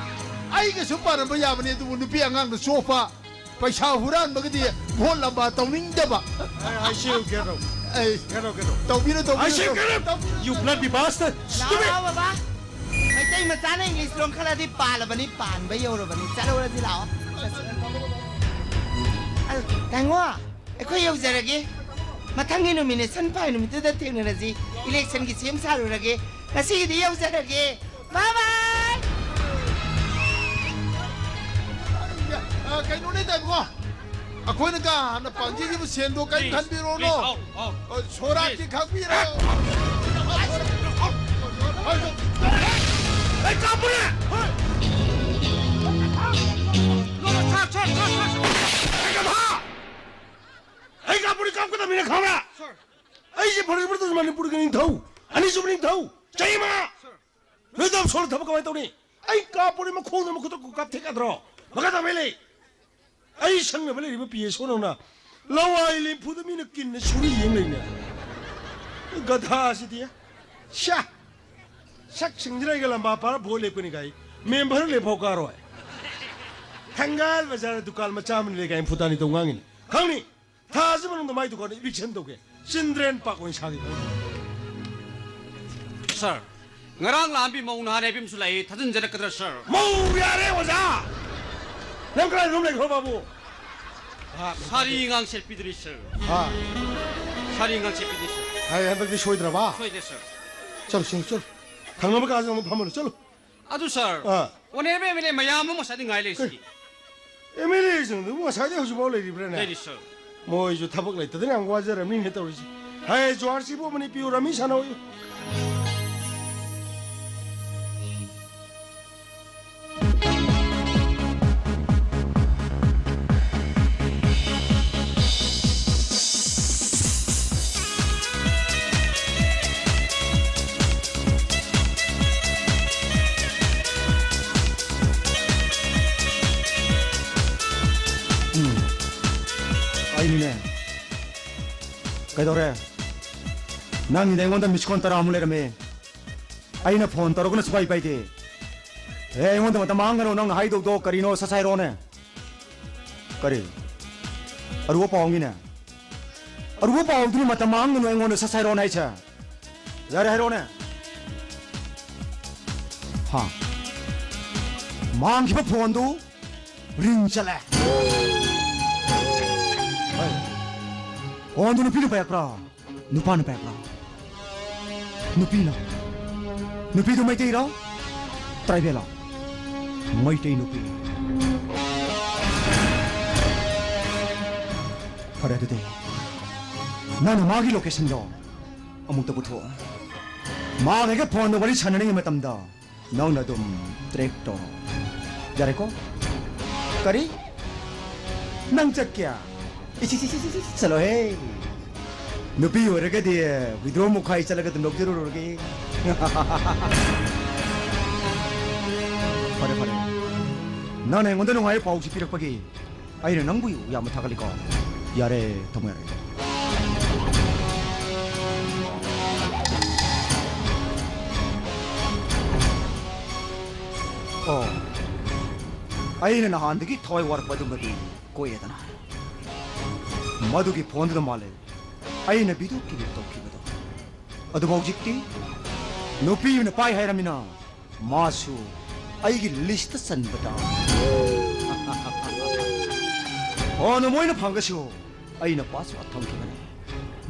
ꯑꯩꯒꯁꯨ ꯄꯥꯟꯅꯕ ꯌꯥꯕꯅꯤ, ꯑꯗꯨꯕꯨ ꯅꯨꯄꯤ ꯑꯉꯥꯡꯗ ꯆꯣꯞꯄ, ꯄꯩꯁꯥ ꯍꯨꯔꯥꯟꯕꯒꯗꯤ ꯚꯣꯠ ꯂꯝꯕꯥ ꯇꯧꯅꯤꯡꯗꯕ꯫ I, I see you, get out. ꯑꯩ Get out, get out. ꯇꯧꯕꯤꯔꯣ, I see you, ꯇꯧꯕꯤꯔꯣ꯫ get out. You bloody bastard. ꯂꯥꯛꯑꯣ, Stupid. ꯂꯥꯛꯑꯣ, ꯕꯕꯥ꯫ ꯑꯩ ꯃꯆꯥꯅ ꯏꯪꯂꯤꯁ ꯂꯣꯟ ꯈꯔꯗꯤ ꯄꯥꯜꯂꯕꯅꯤ, ꯄꯥꯟꯕ ꯌꯧꯔꯕꯅꯤ꯫ ꯆꯠꯂꯨꯔꯁꯤ ꯂꯥꯛꯑꯣ꯫ ꯑ, ꯇꯥꯃꯣ, ꯑꯩꯈꯣꯏ ꯌꯧꯖꯔꯒꯦ꯫ ꯃꯊꯪꯒꯤ ꯅꯣꯃꯤꯅꯦꯁꯟ ꯐꯥꯏꯜ ꯅꯨꯃꯤꯠꯇꯨꯗ ꯊꯦꯡꯅꯔꯁꯤ꯫ ꯏꯂꯦꯛꯁꯟꯒꯤ ꯁꯦꯝ ꯁꯥꯔꯨꯔꯒꯦ꯫ ꯉꯁꯤꯒꯤꯗꯤ ꯌꯧꯖꯔꯒꯦ꯫ ꯕꯥꯏ ꯕꯥꯏ꯫ ꯑ, ꯀꯩꯅꯣꯅꯦ ꯇꯥꯏꯕꯀꯣ, ꯑꯩꯈꯣꯏꯅ ꯀꯥ ꯍꯥꯟꯅ ꯄꯥꯡꯖꯈꯤꯕ ꯁꯦꯟꯗꯣ ꯀꯔꯤꯝ ꯈꯟꯕꯤꯔꯣꯅꯣ꯫ ꯑ, ꯁꯣꯔꯥꯠꯀꯤ ꯈꯥꯛꯄꯤꯔꯣ꯫ ꯑꯩ ꯀꯥꯞꯄꯨꯔꯦ! ꯑꯩ ꯀꯥꯞꯄꯨꯔꯦ, ꯀꯥꯞꯀꯗꯕꯅꯤꯅ ꯈꯪꯕ꯭ꯔꯥ? ꯑꯩꯁꯦ ꯐꯔꯁ ꯕ꯭ꯔꯤꯇꯤꯁ ꯃꯅꯤꯄꯨꯔꯒꯤ ꯅꯤꯡꯊꯧ, ꯑꯅꯤꯁꯨꯕ ꯅꯤꯡꯊꯧ, ꯆꯍꯤ ꯃꯉꯥ꯫ ꯅꯣꯏ ꯗꯝ ꯁꯣꯜꯂ ꯊꯕꯛ ꯀꯃꯥꯏꯅ ꯇꯧꯅꯤ? ꯑꯩ ꯀꯥꯞꯄꯨꯔꯦ, ꯃꯈꯣꯡꯗ ꯃꯈꯨꯠꯇ ꯀꯥꯞꯊꯦꯛꯀꯗ꯭ꯔꯣ? ꯃꯈꯥ ꯇꯥꯕ ꯂꯩ꯫ ꯑꯩ ꯁꯪꯅꯕ ꯂꯩꯔꯤꯕ ꯄꯤ ꯑꯦꯁ ꯑꯣ ꯅꯧꯅ ꯂꯋꯥꯏ ꯂꯦꯝꯐꯨꯗ ꯃꯤꯅ ꯀꯤꯟꯅ ꯁꯨꯔꯤ ꯌꯦꯡ ꯂꯩꯅꯦ꯫ ꯒꯙꯥꯁꯤꯗꯤ꯫ ꯁ꯭ꯌꯥ! ꯁꯛꯁꯤꯡꯁꯤꯅ ꯑꯩꯒ ꯂꯝꯕꯥ ꯄꯥꯔ ꯚꯣꯠ ꯂꯦꯞꯀꯅꯤ ꯀꯥꯏ꯫ ꯃꯦꯝꯕꯔ ꯂꯦꯞꯐꯥꯎ ꯀꯥꯔꯣꯏ꯫ ꯊꯪꯒꯥꯜ ꯕꯖꯥꯔꯗ ꯗꯨꯀꯥꯟ ꯃꯆꯥ ꯑꯃꯅꯤ ꯂꯩ ꯀꯥꯏꯅ ꯐꯨꯇꯥꯅꯤ ꯇꯧ ꯉꯥꯡꯉꯤꯅꯤ꯫ ꯈꯪꯅꯤ꯫ ꯊꯥ ꯑꯁꯤ ꯃꯅꯨꯡꯗ ꯃꯥꯏ ꯗꯨꯀꯥꯟꯗ eviction ꯇꯧꯒꯦ꯫ ꯆꯤꯜꯗ꯭ꯔꯦꯟ ꯄꯥꯔꯛ ꯑꯣꯏꯅ ꯁꯥꯒꯦ ꯈꯜꯂꯤ꯫ ꯁꯥꯔ, ꯉꯔꯥꯡ ꯂꯥꯛꯑꯝꯕꯤ ꯃꯧ ꯅꯍꯥꯟ ꯍꯥꯏꯕꯤ ꯑꯃꯁꯨ ꯂꯥꯛꯏ, ꯊꯥꯖꯤꯟꯖꯔꯛꯀꯗ꯭ꯔꯥ, ꯁꯥꯔ? ꯃꯧ ꯌꯥꯔꯦ, ꯑꯣꯖꯥ! ꯅꯪ ꯀꯗꯥꯏꯗ ꯔꯨꯝ ꯂꯩꯈ꯭ꯔꯣ, ꯕꯥꯕꯨ? ꯁꯥꯔꯤ ꯑꯉꯥꯡ ꯁꯦꯠꯄꯤꯗ꯭ꯔꯤ, ꯁꯥꯔ꯫ ꯍꯥ? ꯁꯥꯔꯤ ꯑꯉꯥꯡ ꯁꯦꯠꯄꯤꯗ꯭ꯔꯤ, ꯁꯥꯔ꯫ ꯍꯥꯏ, ꯍꯟꯗꯛꯇꯤ ꯁꯣꯏꯗ꯭ꯔꯕ? ꯁꯣꯏꯗ꯭ꯔꯦ, ꯁꯥꯔ꯫ ꯆꯠꯂꯨ, ꯆꯠꯂꯨ, ꯆꯠꯂꯨ꯫ ꯊꯪꯅꯕ ꯀꯥꯁꯤꯗ ꯑꯃꯨꯛ ꯐꯝꯍꯜꯂꯨ, ꯆꯠꯂꯨ꯫ ꯑꯗꯨ ꯁꯥꯔ, ꯑꯥ꯫ ꯑꯣꯅꯔꯦꯕꯜ ꯑꯦꯝ ꯑꯦꯜ ꯑꯦ ꯃꯌꯥꯝ ꯑꯃ ꯉꯁꯥꯏꯗꯤ ꯉꯥꯏ ꯂꯩꯔꯤꯁꯤꯗꯤ꯫ ꯑꯦꯝ ꯑꯦꯜ ꯑꯦꯁꯤꯡꯗꯨꯕꯨ ꯉꯁꯥꯏꯗꯩ ꯍꯧꯖꯤꯛꯐꯥꯎ ꯂꯩꯔꯤꯕ꯭ꯔꯥꯅꯦ? ꯂꯩꯔꯤ ꯁꯥꯔ꯫ ꯃꯣꯏꯁꯨ ꯊꯕꯛ ꯂꯩꯇꯗꯅ ꯌꯥꯝ ꯋꯥꯖꯔꯝꯅꯤꯅꯦ ꯇꯧꯔꯤꯁꯦ꯫ ꯍꯦ, ꯖꯣꯍꯥꯔ ꯁꯤꯕꯨ ꯑꯃꯅꯤ ꯄꯤꯌꯨ, ꯔꯃꯤ ꯁꯥꯟꯅꯧ꯫ ꯎꯝ꯫ ꯑꯩꯅꯤꯅꯦ꯫ ꯀꯩꯗꯧꯔꯦ? ꯅꯪꯒꯤꯗꯤ ꯑꯩꯉꯣꯟꯗ ꯃꯤꯁ ꯀꯣꯜ ꯇꯔꯥꯃꯨꯛ ꯂꯩꯔꯝꯃꯦ꯫ ꯑꯩꯅ ꯐꯣꯟ ꯇꯧꯔꯒꯅ ꯁꯨꯄꯥꯏ ꯄꯥꯏꯗꯦ꯫ ꯑꯦ, ꯑꯩꯉꯣꯟꯗ ꯃꯇꯝ ꯃꯥꯡꯒꯅꯨ, ꯅꯪꯅ ꯍꯥꯏꯗꯧꯗꯣ ꯀꯔꯤꯅꯣ ꯁꯠ ꯁꯠ ꯍꯥꯏꯔꯛꯑꯣꯅꯦ꯫ ꯀꯔꯤ? ꯑꯔꯨꯕ ꯄꯥꯎ ꯑꯃꯒꯤꯅꯦ? ꯑꯔꯨꯕ ꯄꯥꯎꯗꯨꯅꯤ ꯃꯇꯝ ꯃꯥꯡꯒꯅꯨ ꯑꯩꯉꯣꯟꯗ ꯁꯠ ꯁꯠ ꯍꯥꯏꯔꯛꯑꯣꯅꯦ ꯍꯥꯏꯁꯦ꯫ ꯌꯥꯔꯦ, ꯍꯥꯏꯔꯛꯑꯣꯅꯦ꯫ ꯍꯥ? ꯃꯥꯡꯈꯤꯕ ꯐꯣꯟꯗꯨ ꯔꯤꯡ ꯆꯠꯂꯦ꯫ ꯍꯣꯏ꯫ ꯐꯣꯟꯗꯨ ꯅꯨꯄꯤꯅ ꯄꯥꯏꯔꯛꯄ꯭ꯔꯥ? ꯅꯨꯄꯥꯅ ꯄꯥꯏꯔꯛꯄ꯭ꯔꯥ? ꯅꯨꯄꯤꯅ꯫ ꯅꯨꯄꯤꯗꯨ ꯃꯩꯇꯩꯔꯣ? ꯇ꯭ꯔꯥꯏꯕꯦꯜꯂꯣ? ꯃꯩꯇꯩ ꯅꯨꯄꯤ꯫ ꯐꯔꯦ ꯑꯗꯨꯗꯤ꯫ ꯅꯪꯅ ꯃꯥꯒꯤ ꯂꯣꯀꯦꯁꯟꯗꯣ ꯑꯃꯨꯛꯇ ꯄꯨꯊꯣꯛꯑꯣ꯫ ꯃꯥꯒ ꯑꯩꯒ ꯐꯣꯟꯗ ꯋꯥꯔꯤ ꯁꯥꯟꯅꯔꯤꯉꯩ ꯃꯇꯝꯗ ꯅꯪꯅ ꯑꯗꯨꯝ ꯇ꯭ꯔꯦꯛ ꯇꯧꯔꯣ꯫ ꯌꯥꯔꯦꯀꯣ? ꯀꯔꯤ? ꯅꯪ ꯆꯠꯀꯦ? ꯏꯁ, ꯏꯁ, ꯏꯁ, ꯏꯁ, ꯏꯁ, ꯆꯠꯂꯣꯍꯦ꯫ ꯅꯨꯄꯤ ꯑꯣꯏꯔꯒꯗꯤ ꯋꯤꯗ꯭ꯔꯣ ꯃꯨꯈꯥꯏ ꯆꯠꯂꯒ ꯑꯗꯨꯝ ꯂꯧꯖꯔꯨꯔꯒꯦ꯫ ꯐꯔꯦ, ꯐꯔꯦ꯫ ꯅꯪꯅ ꯑꯩꯉꯣꯟꯗ ꯅꯨꯡꯉꯥꯏꯕ ꯄꯥꯎꯁꯤ ꯄꯤꯔꯛꯄꯒꯤ ꯑꯩꯅ ꯅꯪꯕꯨ ꯌꯥꯝꯅ ꯊꯥꯒꯠꯂꯤꯀꯣ꯫ ꯌꯥꯔꯦ, ꯊꯝꯃꯣ ꯌꯥꯔꯦ꯫ ꯑꯣ, ꯑꯩꯅ ꯅꯍꯥꯟꯗꯒꯤ ꯊꯋꯥꯏ ꯋꯥꯔꯛꯄ ꯑꯗꯨꯃꯗꯤ ꯀꯣꯛꯑꯦꯗꯅ꯫ ꯃꯗꯨꯒꯤ ꯐꯣꯟꯗꯨꯗ ꯃꯥꯜꯂꯦ ꯑꯩꯅ ꯚꯤꯗꯤꯑꯣ ꯀ꯭ꯂꯤꯞ ꯇꯧꯈꯤꯕꯗꯣ꯫ ꯑꯗꯨꯕꯨ ꯍꯧꯖꯤꯛꯇꯤ ꯅꯨꯄꯤ ꯑꯃꯅ ꯄꯥꯏ ꯍꯥꯏꯔꯃꯤꯅ ꯃꯥꯁꯨ ꯑꯩꯒꯤ ꯂꯤꯁꯇ ꯆꯟꯕ ꯇꯥꯕ꯫ ꯐꯣꯟꯗꯨ ꯃꯣꯏꯅ ꯐꯪꯉꯁꯨ ꯑꯩꯅ ꯄꯥꯁꯋꯥꯔꯗ ꯊꯝꯈꯤꯕꯅꯤ꯫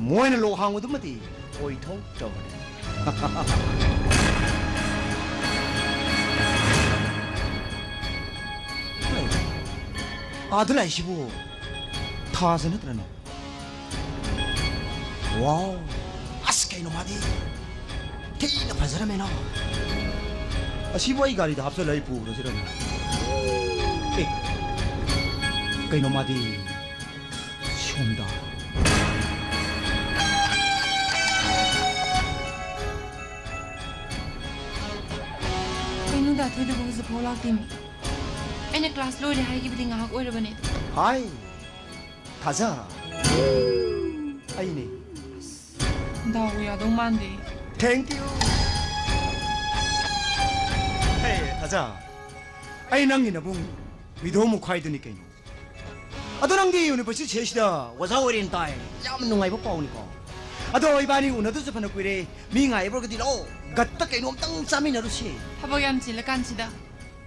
ꯃꯣꯏꯅ ꯂꯣꯛ ꯍꯥꯡꯕꯗꯨꯃꯗꯤ ꯑꯣꯏꯊꯣꯛꯇꯕꯅꯤ꯫ ꯑꯥꯗ ꯂꯥꯛꯏꯁꯤꯕꯨ ꯊꯥꯖ ꯅꯠꯇ꯭ꯔꯅꯦ? ꯋꯥꯎ! ꯑꯁ, ꯀꯩꯅꯣ ꯃꯥꯗꯤ? ꯊꯤꯅ ꯐꯖꯔꯝꯃꯦꯅ꯫ ꯑꯁꯤꯕꯨ ꯑꯩ ꯒꯥꯔꯤꯗ ꯍꯥꯞꯆꯜꯂ ꯑꯩ ꯄꯨꯈ꯭ꯔꯁꯤꯔꯅꯦ? ꯑꯦ, ꯀꯩꯅꯣ ꯃꯥꯗꯤ? ꯁꯣꯝꯗ꯫ ꯀꯩꯅꯣꯗ ꯊꯣꯏꯗꯕ ꯍꯧꯖꯤꯛꯐꯥꯎ ꯂꯥꯛꯇꯦꯃꯤ? ꯑꯩꯅ ꯀ꯭ꯂꯥꯁ ꯂꯣꯏꯔꯦ ꯍꯥꯏꯈꯤꯕꯗꯤ ꯉꯥꯏꯍꯥꯛ ꯑꯣꯏꯔꯕꯅꯦ꯫ ꯍꯥꯏ, ꯊꯥꯖ꯫ ꯑꯩꯅꯦ꯫ ꯗꯥꯎ ꯌꯥꯗꯧ ꯃꯥꯟꯗꯦ꯫ Thank you꯫ ꯍꯦ, ꯊꯥꯖ꯫ ꯑꯩ ꯅꯪꯒꯤ ꯅꯕꯨꯡ ꯃꯤꯗꯣ ꯃꯨꯈꯥꯏꯗꯨꯅꯤ ꯀꯩꯅꯣ꯫ ꯑꯗꯣ ꯅꯪꯗꯤ ꯌꯨꯅꯤꯚꯔꯁꯤꯇꯤ ꯁꯤꯗꯩꯁꯤꯗ ꯑꯣꯖꯥ ꯑꯣꯏꯔꯦꯅ ꯇꯥꯏ꯫ ꯌꯥꯝ ꯅꯨꯡꯉꯥꯏꯕ ꯄꯥꯎꯅꯤꯀꯣ꯫ ꯑꯗꯣ ꯏꯕꯥꯅꯤ ꯎꯅꯗꯕꯁꯨ ꯐꯅ ꯀꯨꯏꯔꯦ꯫ ꯃꯤ ꯉꯥꯏꯕ꯭ꯔꯒꯗꯤ ꯂꯥꯛꯑꯣ꯫ ꯒꯠꯇ ꯀꯩꯅꯣꯝꯇꯪ ꯆꯥꯃꯤꯟꯅꯔꯨꯁꯦ꯫ ꯊꯕꯛ ꯌꯥꯝ ꯆꯤꯜꯂꯀꯥꯟꯁꯤꯗ꯫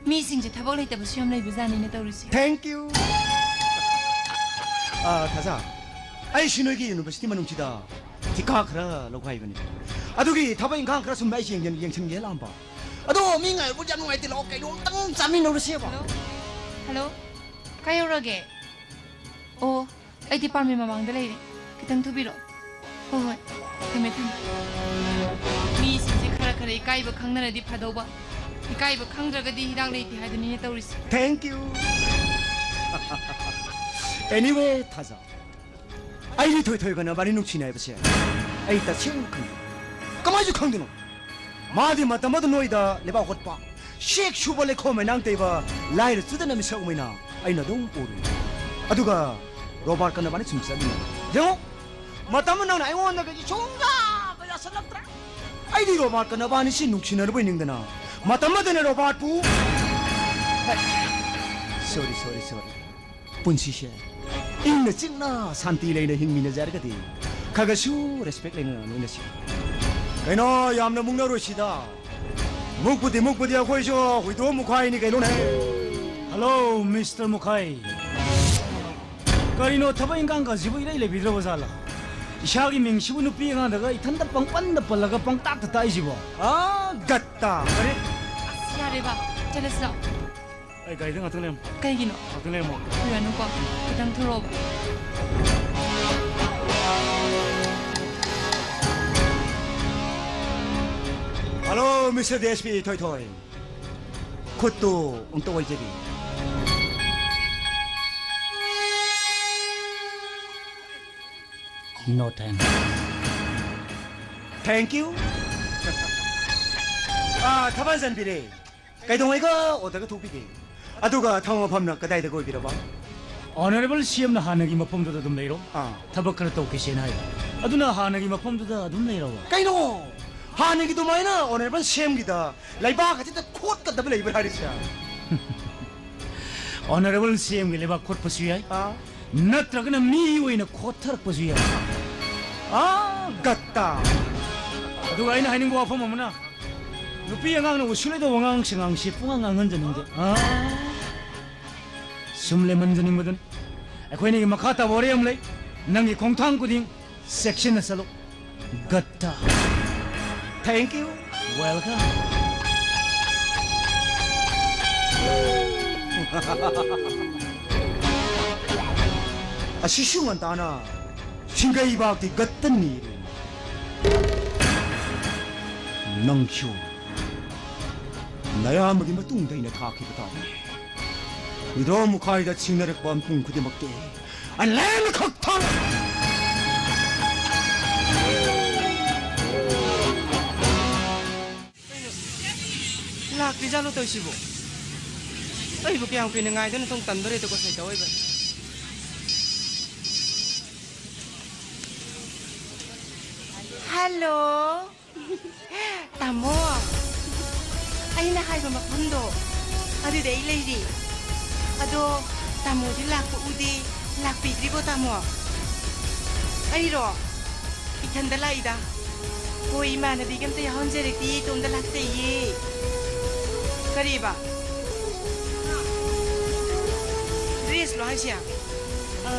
ꯃꯤꯁꯤꯡꯁꯦ ꯊꯕꯛ ꯂꯩꯇꯕꯁꯨ ꯌꯥꯝ ꯂꯩꯕꯖꯥꯠꯅꯤꯅ ꯇꯧꯔꯤꯁꯦ꯫ Thank you. ꯑꯥ, ꯊꯥꯖ, ꯑꯩꯁꯤ ꯅꯣꯏꯒꯤ ꯌꯨꯅꯤꯚꯔꯁꯤꯇꯤ ꯃꯅꯨꯡꯁꯤꯗ ꯊꯤꯀꯥ ꯈꯔ ꯂꯧꯒꯥꯏꯕꯅꯤ꯫ ꯑꯗꯨꯒꯤ ꯊꯕꯛ ꯏꯪꯈꯥꯡ ꯈꯔ ꯁꯨꯝ ꯑꯩꯁꯦ ꯌꯦꯡꯁꯤꯟ-, ꯌꯦꯡꯁꯤꯟꯒꯦ ꯂꯥꯛꯑꯝꯕ꯫ ꯑꯗꯣ ꯃꯤ ꯉꯥꯏꯕꯕꯨ ꯌꯥꯝ ꯅꯨꯡꯉꯥꯏꯇꯦ, ꯂꯥꯛꯑꯣ, ꯀꯩꯅꯣꯝꯇꯪ ꯆꯥꯃꯤꯟꯅꯔꯨꯁꯦꯕ꯫ ꯍꯜꯂꯣ? ꯍꯜꯂꯣ? ꯀꯥꯏ ꯌꯧꯔꯒꯦ? ꯑꯣ, ꯑꯩ ꯗꯤꯄꯥꯔꯠꯃꯦꯟ ꯃꯃꯥꯡꯗ ꯂꯩꯔꯦ꯫ ꯈꯤꯇꯪ ꯊꯨꯕꯤꯔꯛꯑꯣ꯫ ꯍꯣꯏ, ꯍꯣꯏ꯫ ꯊꯝꯃꯦ, ꯊꯝꯃꯦ꯫ ꯃꯤꯁꯤꯡꯁꯦ ꯈꯔ ꯈꯔ ꯏꯀꯥꯏꯕ ꯈꯪꯅꯔꯗꯤ ꯐꯗꯧꯕ꯫ ꯏꯀꯥꯏꯕ ꯈꯪꯗ꯭ꯔꯒꯗꯤ ꯍꯤꯗꯥꯛ ꯂꯩꯇꯦ ꯍꯥꯏꯗꯨꯅꯤꯅꯦ ꯇꯧꯔꯤꯁꯦ꯫ Thank you. Anyway, ꯊꯥꯖ, ꯑꯩꯗꯤ ꯊꯣꯏꯊꯣꯏꯒ ꯅꯕꯥꯅꯤ ꯅꯨꯡꯁꯤꯅꯩ ꯍꯥꯏꯕꯁꯦ ꯑꯩ ꯇꯁꯦꯡꯅ ꯈꯪꯗꯦ꯫ ꯀꯃꯥꯏꯁꯨ ꯈꯪꯗꯣꯏꯅꯣ? ꯃꯥꯗꯤ ꯃꯇꯝ ꯑꯗꯨ ꯅꯣꯏꯗ ꯂꯩꯕꯥꯛ ꯍꯣꯠꯄ, ꯁꯦꯛ ꯁꯨꯕ, ꯂꯩꯈꯣꯝ ꯃꯩꯅꯥꯡ ꯇꯩꯕ, ꯂꯥꯏꯔ ꯆꯨꯗꯅ ꯃꯤꯁꯛ ꯑꯃ ꯑꯣꯏꯅ ꯑꯩꯅ ꯑꯗꯨꯝ ꯎꯔꯤ꯫ ꯑꯗꯨꯒ ꯔꯣꯕꯥꯔꯠꯀ ꯅꯕꯥꯅꯤ ꯁꯨꯝ ꯆꯠꯃꯤꯟꯅꯩ꯫ ꯌꯦꯡꯉꯣ, ꯃꯇꯝ ꯑꯃ ꯅꯪꯅ ꯑꯩꯉꯣꯟꯗ ꯀꯩꯁꯨ ꯁꯨꯡꯌꯥ ꯌꯥꯁꯜꯂꯛꯇ꯭ꯔꯦ꯫ ꯑꯩꯗꯤ ꯔꯣꯕꯥꯔꯠꯀ ꯅꯕꯥꯅꯤꯁꯤ ꯅꯨꯡꯁꯤꯅꯔꯨꯕꯩ ꯅꯤꯡꯗꯅ ꯃꯇꯝ ꯑꯃꯗꯅ ꯔꯣꯕꯥꯔꯠꯄꯨ, ꯁꯣꯔꯤ, ꯁꯣꯔꯤ, ꯁꯣꯔꯤ꯫ ꯄꯨꯟꯁꯤꯁꯦ ꯏꯪꯅ ꯆꯤꯛꯅ ꯁꯥꯟꯇꯤ ꯂꯩꯅ ꯍꯤꯡꯃꯤꯟꯅꯖꯔꯒꯗꯤ ꯈꯔ ꯈꯔꯁꯨ ꯔꯦꯁꯄꯦꯛ ꯂꯩꯅ ꯂꯣꯏꯅꯁꯤ꯫ ꯀꯩꯅꯣ, ꯌꯥꯝꯅ ꯃꯨꯛꯅꯔꯣꯏꯁꯤꯗ꯫ ꯃꯨꯛꯄꯨꯗꯤ ꯃꯨꯛꯄꯨꯗꯤ ꯑꯩꯈꯣꯏꯁꯨ ꯍꯨꯏꯗꯣ ꯃꯨꯈꯥꯏꯅꯤ ꯀꯩꯅꯣꯅꯦ꯫ Hello, mister Mukhai. ꯀꯔꯤꯅꯣ, ꯊꯕꯛ ꯏꯟꯈꯥꯡꯒꯁꯤꯕꯨ ꯏꯔꯩ ꯂꯩꯕꯤꯗ꯭ꯔꯕ ꯖꯥꯠꯂꯥ? ꯏꯁꯥꯒꯤ ꯃꯤꯡꯁꯤꯕꯨ ꯅꯨꯄꯤ ꯑꯉꯥꯡꯗꯒ ꯏꯊꯟꯇ ꯄꯪꯄꯟꯗ ꯄꯜꯂꯒ ꯄꯪꯇꯥꯛꯇ ꯇꯥꯛꯏꯁꯤꯕꯣ? ꯑꯥ, ꯒꯠꯇ꯫ ꯑꯔꯦ, ꯑꯁ, ꯌꯥꯔꯦꯕ, ꯆꯠꯂꯁꯤ ꯂꯥꯛꯑꯣ꯫ ꯑꯩ ꯒꯥꯔꯤꯗ ꯉꯥꯛꯇꯪ ꯂꯩꯔꯝꯃꯣ꯫ ꯀꯩꯒꯤꯅꯣ? ꯉꯥꯛꯇꯪ ꯂꯩꯔꯝꯃꯣ꯫ ꯀꯨꯏꯔꯅꯨꯀꯣ, ꯈꯤꯇꯪ ꯊꯣꯔꯛꯑꯣꯕ꯫ ꯍꯜꯂꯣ, ꯃꯤꯁꯇꯔ ꯗꯤ ꯑꯦꯁ ꯄꯤ ꯊꯣꯏꯊꯣꯏ꯫ ꯈꯨꯠꯇꯨ ꯑꯝꯇ ꯑꯣꯏꯖꯒꯦ꯫ No thanks. Thank you. ꯑꯥ, ꯊꯕꯛ ꯍꯟꯖꯟꯕꯤꯔꯦ꯫ ꯀꯩꯗꯧꯉꯩꯒ ꯑꯣꯔꯗꯔꯒ ꯊꯣꯛꯄꯤꯒꯦ? ꯑꯗꯨꯒ ꯊꯕꯛ ꯃꯐꯝꯅ ꯀꯗꯥꯏꯗꯒ ꯑꯣꯏꯕꯤꯔꯕ? ꯑꯣꯅꯔꯦꯕꯜ ꯁꯤ ꯑꯦꯝꯅ ꯍꯥꯟꯅꯒꯤ ꯃꯐꯝꯗꯨꯗ ꯑꯗꯨꯝ ꯂꯩꯔꯣ꯫ ꯑꯥ꯫ ꯊꯕꯛ ꯈꯔ ꯇꯧꯈꯤꯁꯦꯅ ꯍꯥꯏ꯫ ꯑꯗꯨꯅ ꯍꯥꯟꯅꯒꯤ ꯃꯐꯝꯗꯨꯗ ꯑꯗꯨꯝ ꯂꯩꯔꯣ꯫ ꯀꯩꯅꯣ? ꯍꯥꯟꯅꯒꯤ ꯑꯗꯨꯃꯥꯏꯅ ꯑꯣꯅꯔꯦꯕꯜ ꯁꯤ ꯑꯦꯝꯒꯤꯗ ꯂꯩꯕꯥꯛ ꯑꯁꯤꯗ ꯈꯣꯠꯀꯗꯕ ꯂꯩꯕ꯭ꯔꯥ ꯍꯥꯏꯔꯤꯁꯦ? ꯑꯣꯅꯔꯦꯕꯜ ꯁꯤ ꯑꯦꯝꯒꯤ ꯂꯩꯕꯥꯛ ꯈꯣꯠꯄꯁꯨ ꯌꯥꯏ, ꯑꯥ꯫ ꯅꯠꯇ꯭ꯔꯒꯅ ꯃꯤ ꯑꯣꯏꯅ ꯈꯣꯠꯊꯔꯛꯄꯁꯨ ꯌꯥꯏ꯫ ꯑꯥ, ꯒꯠꯇꯥ꯫ ꯑꯗꯨꯒ ꯑꯩꯅ ꯍꯥꯏꯅꯤꯡꯕ ꯋꯥꯐꯝ ꯑꯃꯅ, ꯅꯨꯄꯤ ꯑꯉꯥꯡꯅ ꯎꯁꯤꯜꯂꯣꯏꯗꯧꯕ ꯑꯉꯥꯡꯁꯤꯡ ꯑꯉꯥꯡꯁꯤ ꯄꯨꯡꯉꯥꯡ ꯉꯥꯡꯍꯟꯖꯅꯤꯡꯗꯦ꯫ ꯑꯥ, ꯁꯨꯝ ꯂꯦꯝꯍꯟꯖꯅꯤꯡꯕꯗꯨꯅꯤ꯫ ꯑꯩꯈꯣꯏꯅꯤꯒꯤ ꯃꯈꯥ ꯇꯥꯕ ꯋꯥꯔꯤ ꯑꯃ ꯂꯩ꯫ ꯅꯪꯒꯤ ꯈꯣꯡꯊꯥꯡ ꯈꯨꯗꯤꯡ ꯆꯦꯛꯁꯤꯟꯅ ꯆꯠꯂꯨ꯫ ꯒꯠꯇꯥ꯫ Thank you. Welcome. ꯑꯁꯤꯁꯨ ꯉꯟꯇꯥꯅ ꯁꯤꯡꯒꯩꯕꯥꯛꯇꯤ ꯒꯠꯇ ꯅꯤꯔꯦ꯫ ꯅꯪꯁꯨ ꯅꯌꯥꯝꯕꯒꯤ ꯃꯇꯨꯡꯗ ꯑꯩꯅ ꯊꯥꯈꯤꯕ ꯇꯥꯕꯅꯤ꯫ ꯍꯨꯏꯗ꯭ꯔꯣꯝ ꯃꯈꯥꯏꯗ ꯁꯤꯡꯅꯔꯛꯄ ꯃꯤꯄꯨꯝ ꯈꯨꯗꯤꯡꯃꯛꯇꯤ ꯑꯂꯦꯝꯕꯈꯛ ꯊꯥꯔꯛ꯫ ꯂꯥꯛꯇ꯭ꯔꯤꯖꯥꯠꯂꯣ ꯇꯧꯔꯤꯁꯤꯕꯣ? ꯑꯩꯕꯨ ꯀꯌꯥꯝ ꯀꯨꯏꯅ ꯉꯥꯏꯗꯣꯏꯅꯣ? ꯊꯣꯡ ꯇꯟꯗꯣꯔꯦꯗꯀꯣ ꯁꯩꯇ ꯑꯣꯏꯕ꯫ ꯍꯜꯂꯣ꯫ ꯇꯥꯃꯣ, ꯑꯩꯅ ꯍꯥꯏꯕ ꯃꯐꯝꯗꯣ ꯑꯗꯨꯗ ꯑꯩ ꯂꯩꯔꯤ꯫ ꯑꯗꯣ ꯇꯥꯃꯣꯗꯤ ꯂꯥꯛꯄ ꯎꯗꯦ, ꯂꯥꯛꯄꯤꯗ꯭ꯔꯤꯕꯣ ꯇꯥꯃꯣ? ꯑꯩꯔꯣ? ꯏꯊꯟꯗ ꯂꯥꯛꯏꯗ꯫ ꯍꯣꯏ, ꯏꯃꯥꯟꯅꯕꯤꯒ ꯑꯝꯇ ꯌꯥꯎꯍꯟꯖꯔꯛꯇꯦ, ꯏꯇꯣꯝꯗ ꯂꯥꯛꯆꯩꯌꯦ꯫ ꯀꯔꯤꯕ? ꯗ꯭ꯔꯦꯁꯂꯣ ꯍꯥꯏꯁꯦ? ꯑ,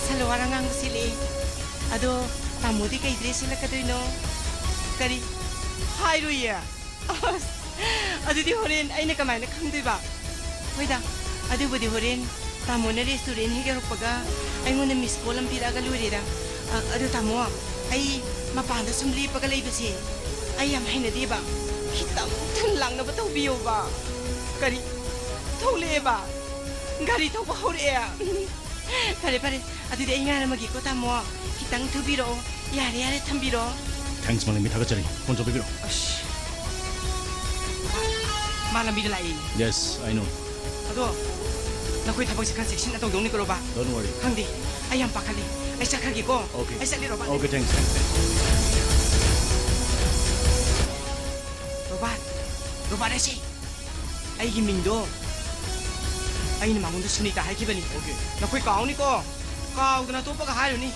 ꯁꯜꯋꯥꯔ ꯑꯉꯥꯡꯕ ꯁꯦꯠꯂꯛꯑꯦ꯫ ꯑꯗꯣ ꯇꯥꯃꯣꯗꯤ ꯀꯩ ꯗ꯭ꯔꯦꯁ ꯁꯦꯠꯂꯛꯀꯗꯣꯏꯅꯣ? ꯀꯔꯤ? ꯍꯥꯏꯔꯣꯏꯌꯦ? ꯑꯁ, ꯑꯗꯨꯗꯤ ꯍꯣꯔꯦꯟ ꯑꯩꯅ ꯀꯃꯥꯏꯅ ꯈꯪꯗꯣꯏꯕ? ꯍꯣꯏꯗ, ꯑꯗꯨꯕꯨꯗꯤ ꯍꯣꯔꯦꯟ ꯇꯥꯃꯣꯅ ꯔꯦꯁꯇꯨꯔꯦꯟ ꯍꯦꯛ ꯌꯧꯔꯛꯄꯒ ꯑꯩꯉꯣꯟꯗ ꯃꯤꯁ ꯀꯣꯜ ꯑꯃ ꯄꯤꯔꯛꯑꯒ ꯂꯣꯏꯔꯦꯗ꯫ ꯑ, ꯑꯗꯣ ꯇꯥꯃꯣ, ꯑꯩ ꯃꯄꯥꯟꯗ ꯁꯨꯝ ꯂꯦꯞꯄꯒ ꯂꯩꯕꯁꯦ ꯑꯩ ꯌꯥꯝ ꯍꯩꯅꯗꯦꯕ꯫ ꯈꯤꯇꯪ ꯊꯨꯅ ꯂꯥꯛꯅꯕ ꯇꯧꯕꯤꯌꯣꯕ꯫ ꯀꯔꯤ? ꯊꯣꯛꯂꯛꯑꯦꯕ? ꯒꯥꯔꯤ ꯊꯧꯕ ꯍꯧꯔꯛꯑꯦ? ꯐꯔꯦ, ꯐꯔꯦ꯫ ꯑꯗꯨꯗꯤ ꯑꯩ ꯉꯥꯏꯔꯝꯃꯒꯦꯀꯣ, ꯇꯥꯃꯣ꯫ ꯈꯤꯇꯪ ꯊꯨꯕꯤꯔꯛꯑꯣ꯫ ꯌꯥꯔꯦ, ꯌꯥꯔꯦ, ꯊꯝꯕꯤꯔꯣ꯫ Thanks, ꯃꯥꯂꯦꯝꯕꯤ, ꯊꯥꯒꯠꯆꯔꯤ꯫ ꯐꯣꯟ ꯇꯧꯕꯤꯔꯛꯑꯣ꯫ ꯑꯁ꯫ ꯃꯥ ꯂꯝꯕꯤꯗ ꯂꯥꯛꯏ꯫ Yes, I know. ꯑꯗꯣ, ꯅꯈꯣꯏ ꯊꯕꯛꯁꯦ ꯈꯔ ꯆꯦꯛꯁꯤꯟꯅ ꯇꯧꯗꯧꯅꯤꯀꯣ, ꯔꯣꯕꯥꯔꯠ꯫ Don't worry. ꯈꯪꯗꯦ, ꯑꯩ ꯌꯥꯝ ꯄꯥꯈꯠꯂꯤ꯫ ꯑꯩ ꯆꯠꯈ꯭ꯔꯒꯦꯀꯣ꯫ Okay. ꯑꯩ ꯆꯠꯂꯤ, Robert. Okay, thanks, thanks, thanks. Robert, Robert ꯍꯥꯏꯁꯦ꯫ ꯑꯩꯒꯤ ꯃꯤꯡꯗꯣ ꯑꯩꯅ ꯃꯉꯣꯟꯗ ꯁꯨꯅꯤꯇꯥ ꯍꯥꯏꯈꯤꯕꯅꯤ꯫ Okay. ꯅꯈꯣꯏ ꯀꯥꯎꯅꯤꯀꯣ꯫ ꯀꯥꯎꯗꯅ ꯑꯇꯣꯞꯄꯒ ꯍꯥꯏꯔꯨꯅꯤ꯫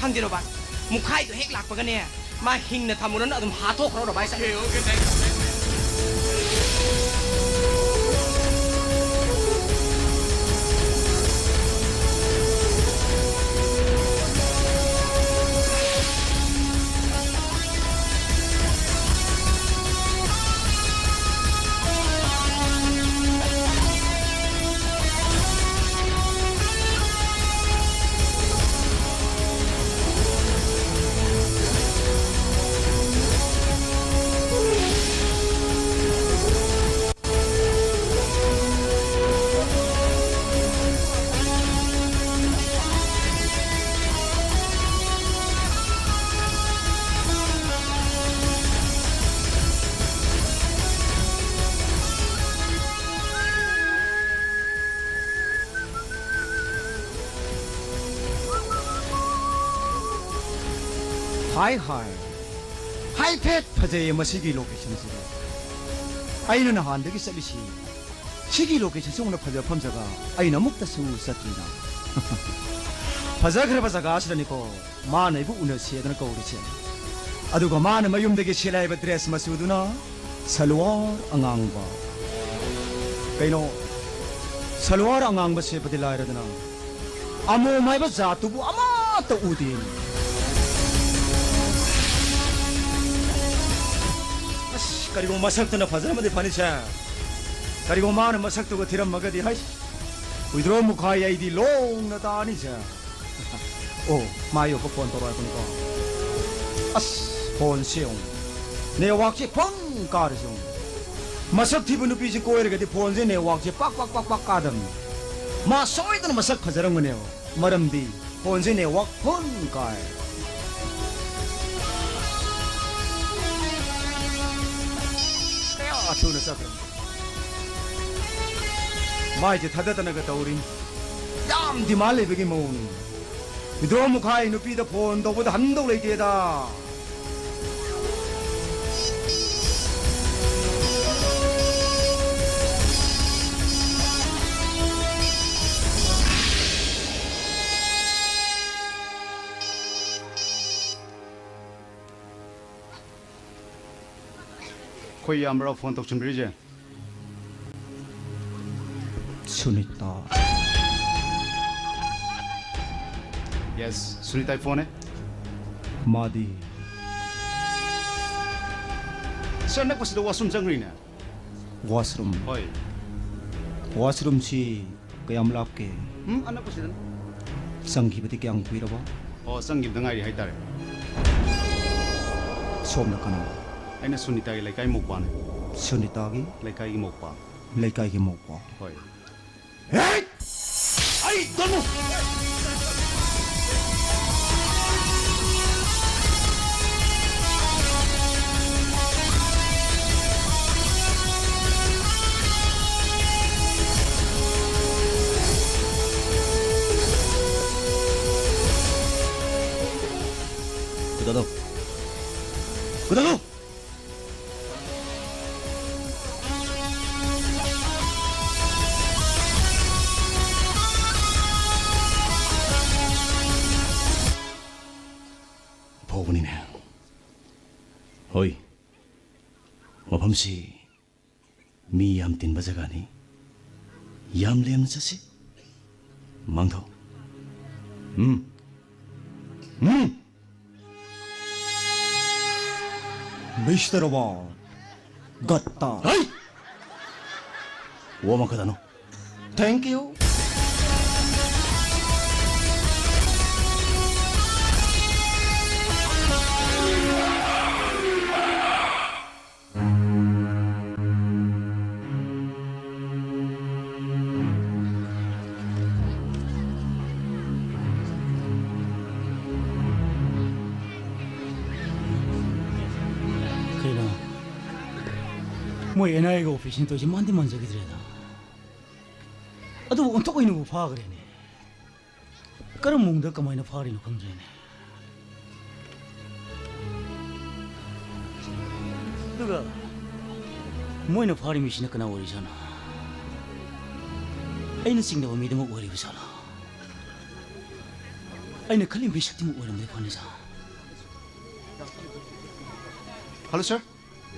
ꯈꯪꯗꯦ, ꯔꯣꯕꯥꯔꯠ꯫ ꯃꯨꯈꯥꯏꯗꯣ ꯍꯦꯛ ꯂꯥꯛꯄꯒꯅꯦ, ꯃꯥ ꯍꯤꯡꯅ ꯊꯝꯃꯨꯔꯅꯨ, ꯑꯗꯨꯝ ꯍꯥꯠꯇꯣꯛꯈ꯭ꯔꯣ ꯔꯕꯥꯏ ꯁꯥ꯫ Okay, okay, thank you, thank you. ꯍꯥꯏ ꯍꯥꯏ, ꯍꯥꯏꯐꯦꯠ ꯐꯖꯩꯌꯦ ꯃꯁꯤꯒꯤ location ꯁꯤꯗꯤ꯫ ꯑꯩꯅ ꯅꯍꯥꯟꯗꯒꯤ ꯆꯠꯂꯤꯁꯤ ꯁꯤꯒꯤ location ꯁꯤꯃꯨꯛꯅ ꯐꯖꯐꯝ ꯖꯒꯥ ꯑꯩꯅ ꯑꯃꯨꯛꯇꯁꯨ ꯆꯠꯇ꯭ꯔꯤꯅ꯫ ꯐꯖꯈ꯭ꯔꯕ ꯖꯒꯥꯁꯤꯗꯅꯤꯀꯣ ꯃꯥꯅ ꯑꯩꯕꯨ ꯎꯅꯁꯦꯗꯅ ꯀꯧꯔꯤꯁꯦ꯫ ꯑꯗꯨꯒ ꯃꯥꯅ ꯃꯌꯨꯝꯗꯒꯤ ꯁꯦꯠꯂꯦ ꯍꯥꯏꯕ dress ꯃꯆꯨꯗꯨꯅ ꯁꯜꯋꯥꯔ ꯑꯉꯥꯡꯕ꯫ ꯀꯩꯅꯣ, ꯁꯜꯋꯥꯔ ꯑꯉꯥꯡꯕ ꯁꯦꯠꯄꯗꯤ ꯂꯥꯏꯔꯗꯅ, ꯑꯃꯣꯝ ꯍꯥꯏꯕ ꯖꯥꯠꯇꯨꯕꯨ ꯑꯃꯠꯇ ꯎꯗꯦ꯫ ꯑꯁ, ꯀꯔꯤꯒꯨꯝꯕ ꯃꯁꯛꯇꯨꯅ ꯐꯖꯔꯝꯃꯗꯤ ꯐꯅꯤꯁꯦ꯫ ꯀꯔꯤꯒꯨꯝꯕ ꯃꯥꯅ ꯃꯁꯛꯇꯨꯒ ꯊꯤꯔꯝꯃꯒꯗꯤ, ꯍꯩ, ꯋꯤꯗ꯭ꯔꯣ ꯃꯨꯈꯥꯏ ꯑꯩꯗꯤ ꯂꯣꯡꯅ ꯇꯥꯅꯤꯁꯦ꯫ ꯑꯣ, ꯃꯥ ꯑꯌꯣꯛꯄ phone ꯇꯧꯔꯛꯑꯕꯅꯤꯀꯣ꯫ ꯑꯁ, phoneꯁꯦ ꯌꯦꯡꯉꯨ꯫ Networkꯁꯦ ꯐꯪ ꯀꯥꯔꯤꯁꯦ ꯌꯦꯡꯉꯨ꯫ ꯃꯁꯛ ꯊꯤꯕ ꯅꯨꯄꯤꯁꯦ ꯀꯣꯏꯔꯒꯗꯤ phoneꯁꯦ networkꯁꯦ ꯄꯥꯛ ꯄꯥꯛ ꯄꯥꯛ ꯄꯥꯛ ꯀꯥꯗꯕꯅꯤ꯫ ꯃꯥ ꯁꯣꯏꯗꯅ ꯃꯁꯛ ꯐꯖꯔꯝꯒꯅꯦꯕ꯫ ꯃꯔꯝꯗꯤ phoneꯁꯦ network ꯐꯨꯜ ꯀꯥꯏ꯫ ꯀꯌꯥ ꯊꯨꯅ ꯆꯠꯈ꯭ꯔꯦ꯫ ꯃꯥꯏꯁꯦ ꯊꯥꯗꯠꯇꯅꯒ ꯇꯧꯔꯤ꯫ ꯌꯥꯝ demand ꯂꯩꯕꯒꯤ ꯃꯑꯣꯡꯅꯤ꯫ ꯋꯤꯗ꯭ꯔꯣ ꯃꯨꯈꯥꯏ ꯅꯨꯄꯤꯗ phone ꯇꯧꯕꯗ ꯍꯟꯗꯧ ꯂꯩꯇꯦꯗ꯫ ꯑꯩꯈꯣꯏ ꯏꯌꯥꯝꯕꯔꯣ ꯐꯣꯟ ꯇꯧꯁꯤꯟꯕꯤꯔꯤꯁꯦ? ꯁꯨꯅꯤꯇꯥ꯫ Yes, ꯁꯨꯅꯤꯇꯥꯒꯤ ꯐꯣꯟꯅꯦ꯫ ꯃꯥꯗꯤ? ꯁꯥꯔ, ꯅꯛꯄꯁꯤꯗ ꯋꯥꯁꯔꯨꯝ ꯆꯪꯈ꯭ꯔꯤꯅꯦ꯫ ꯋꯥꯁꯔꯨꯝ? ꯍꯣꯏ꯫ ꯋꯥꯁꯔꯨꯝꯁꯤ ꯀꯌꯥꯝ ꯂꯥꯞꯀꯦ? ꯎꯝ, ꯑꯅꯛꯄꯁꯤꯗꯅꯤ꯫ ꯆꯪꯈꯤꯕꯗꯤ ꯀꯌꯥꯝ ꯀꯨꯏꯔꯕ? ꯑꯣ, ꯆꯪꯈꯤꯕꯗ ꯉꯥꯏꯔꯤ ꯍꯥꯏꯇꯥꯔꯦ꯫ ꯁꯣꯝꯅ ꯀꯅꯥ? ꯑꯩꯅ ꯁꯨꯅꯤꯇꯥꯒꯤ ꯂꯩꯀꯥꯏ ꯃꯧꯄꯥꯅꯦ꯫ ꯁꯨꯅꯤꯇꯥꯒꯤ? ꯂꯩꯀꯥꯏꯒꯤ ꯃꯧꯄꯥ꯫ ꯂꯩꯀꯥꯏꯒꯤ ꯃꯧꯄꯥ꯫ ꯍꯣꯏ꯫ ꯑꯩ ꯇꯣꯟꯃꯨ! ꯀꯩꯗꯧꯅꯣ? ꯀꯩꯗꯧꯅꯣ? ꯐꯥꯎꯕꯅꯤꯅꯦ꯫ ꯍꯣꯏ, ꯃꯐꯝꯁꯤ ꯃꯤ ꯌꯥꯝ ꯇꯤꯟꯕ ꯖꯒꯥꯅꯤ꯫ ꯌꯥꯝ ꯂꯦꯝꯅ ꯆꯠꯁꯤ꯫ ꯃꯥꯡꯊꯧ꯫ ꯎꯝ꯫ ꯎꯝ꯫ ꯃꯤꯁꯇꯔ ꯋꯥ꯫ ꯒꯠꯇꯥ꯫ ꯍꯩ! ꯋꯥ ꯃꯈꯥ ꯇꯥꯅꯣ꯫ Thank you. ꯀꯩꯅꯣ? ꯃꯣꯏ ꯑꯦꯟ ꯑꯥꯏ ꯑꯦꯒ ꯑꯣꯄꯔꯦꯁꯟ ꯇꯧꯔꯤꯁꯦ ꯃꯥꯟꯗꯤ ꯃꯥꯟꯖꯈꯤꯗ꯭ꯔꯦꯗ꯫ ꯑꯗꯨꯕꯨ ꯑꯣꯟꯊꯣꯛ ꯑꯣꯏꯅꯕꯨ ꯐꯥꯈ꯭ꯔꯦꯅꯦ꯫ ꯀꯔꯝꯕ ꯃꯑꯣꯡꯗ ꯀꯃꯥꯏꯅ ꯐꯥꯔꯤꯅꯣ ꯈꯪꯗ꯭ꯔꯦꯅꯦ꯫ ꯑꯗꯨꯒ ꯃꯣꯏꯅ ꯐꯥꯔꯤ ꯃꯤꯁꯤꯅ ꯀꯅꯥ ꯑꯣꯏꯔꯤꯖꯥꯠꯅꯣ? ꯑꯩꯅ ꯆꯤꯡꯅꯕ ꯃꯤꯗꯨꯃꯛ ꯑꯣꯏꯔꯤꯕ ꯖꯥꯠꯂꯣ? ꯑꯩꯅ ꯈꯜꯂꯤ ꯃꯤꯁꯛꯇꯨꯃꯛ ꯑꯣꯏꯔꯝꯕꯗꯤ ꯐꯅꯤꯖꯥ꯫ Hello, sir.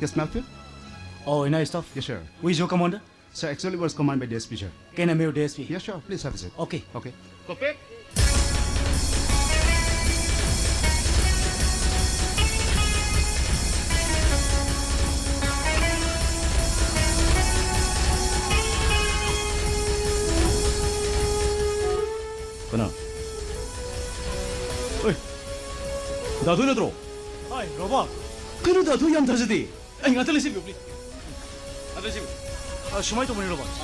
Yes, Melvin? Oh, nice stuff. Yes, sir. Who is your commander? Sir, actually was command by the S P, sir. Can I meet the S P? Yes, sir. Please have a seat. Okay. Okay. ꯀꯅꯥ? ꯑꯣꯏ, ꯗꯥ ꯊꯣꯏ ꯅꯠꯇ꯭ꯔꯣ? Hi, Robert. ꯀꯩꯅꯣ, ꯗꯥ ꯊꯣꯏ ꯌꯥꯝ ꯊꯥꯖꯗꯦ꯫ ꯑꯩ ꯉꯥꯛꯇ ꯂꯩꯁꯤꯟꯕꯤꯌꯨ, please. ꯉꯥꯛꯇ ꯂꯩꯁꯤꯟꯕꯤꯌꯨ꯫ ꯑ, ꯁꯨꯃꯥꯏꯅ ꯇꯧꯕꯅꯤ, ꯔꯣꯕꯥꯔꯠ꯫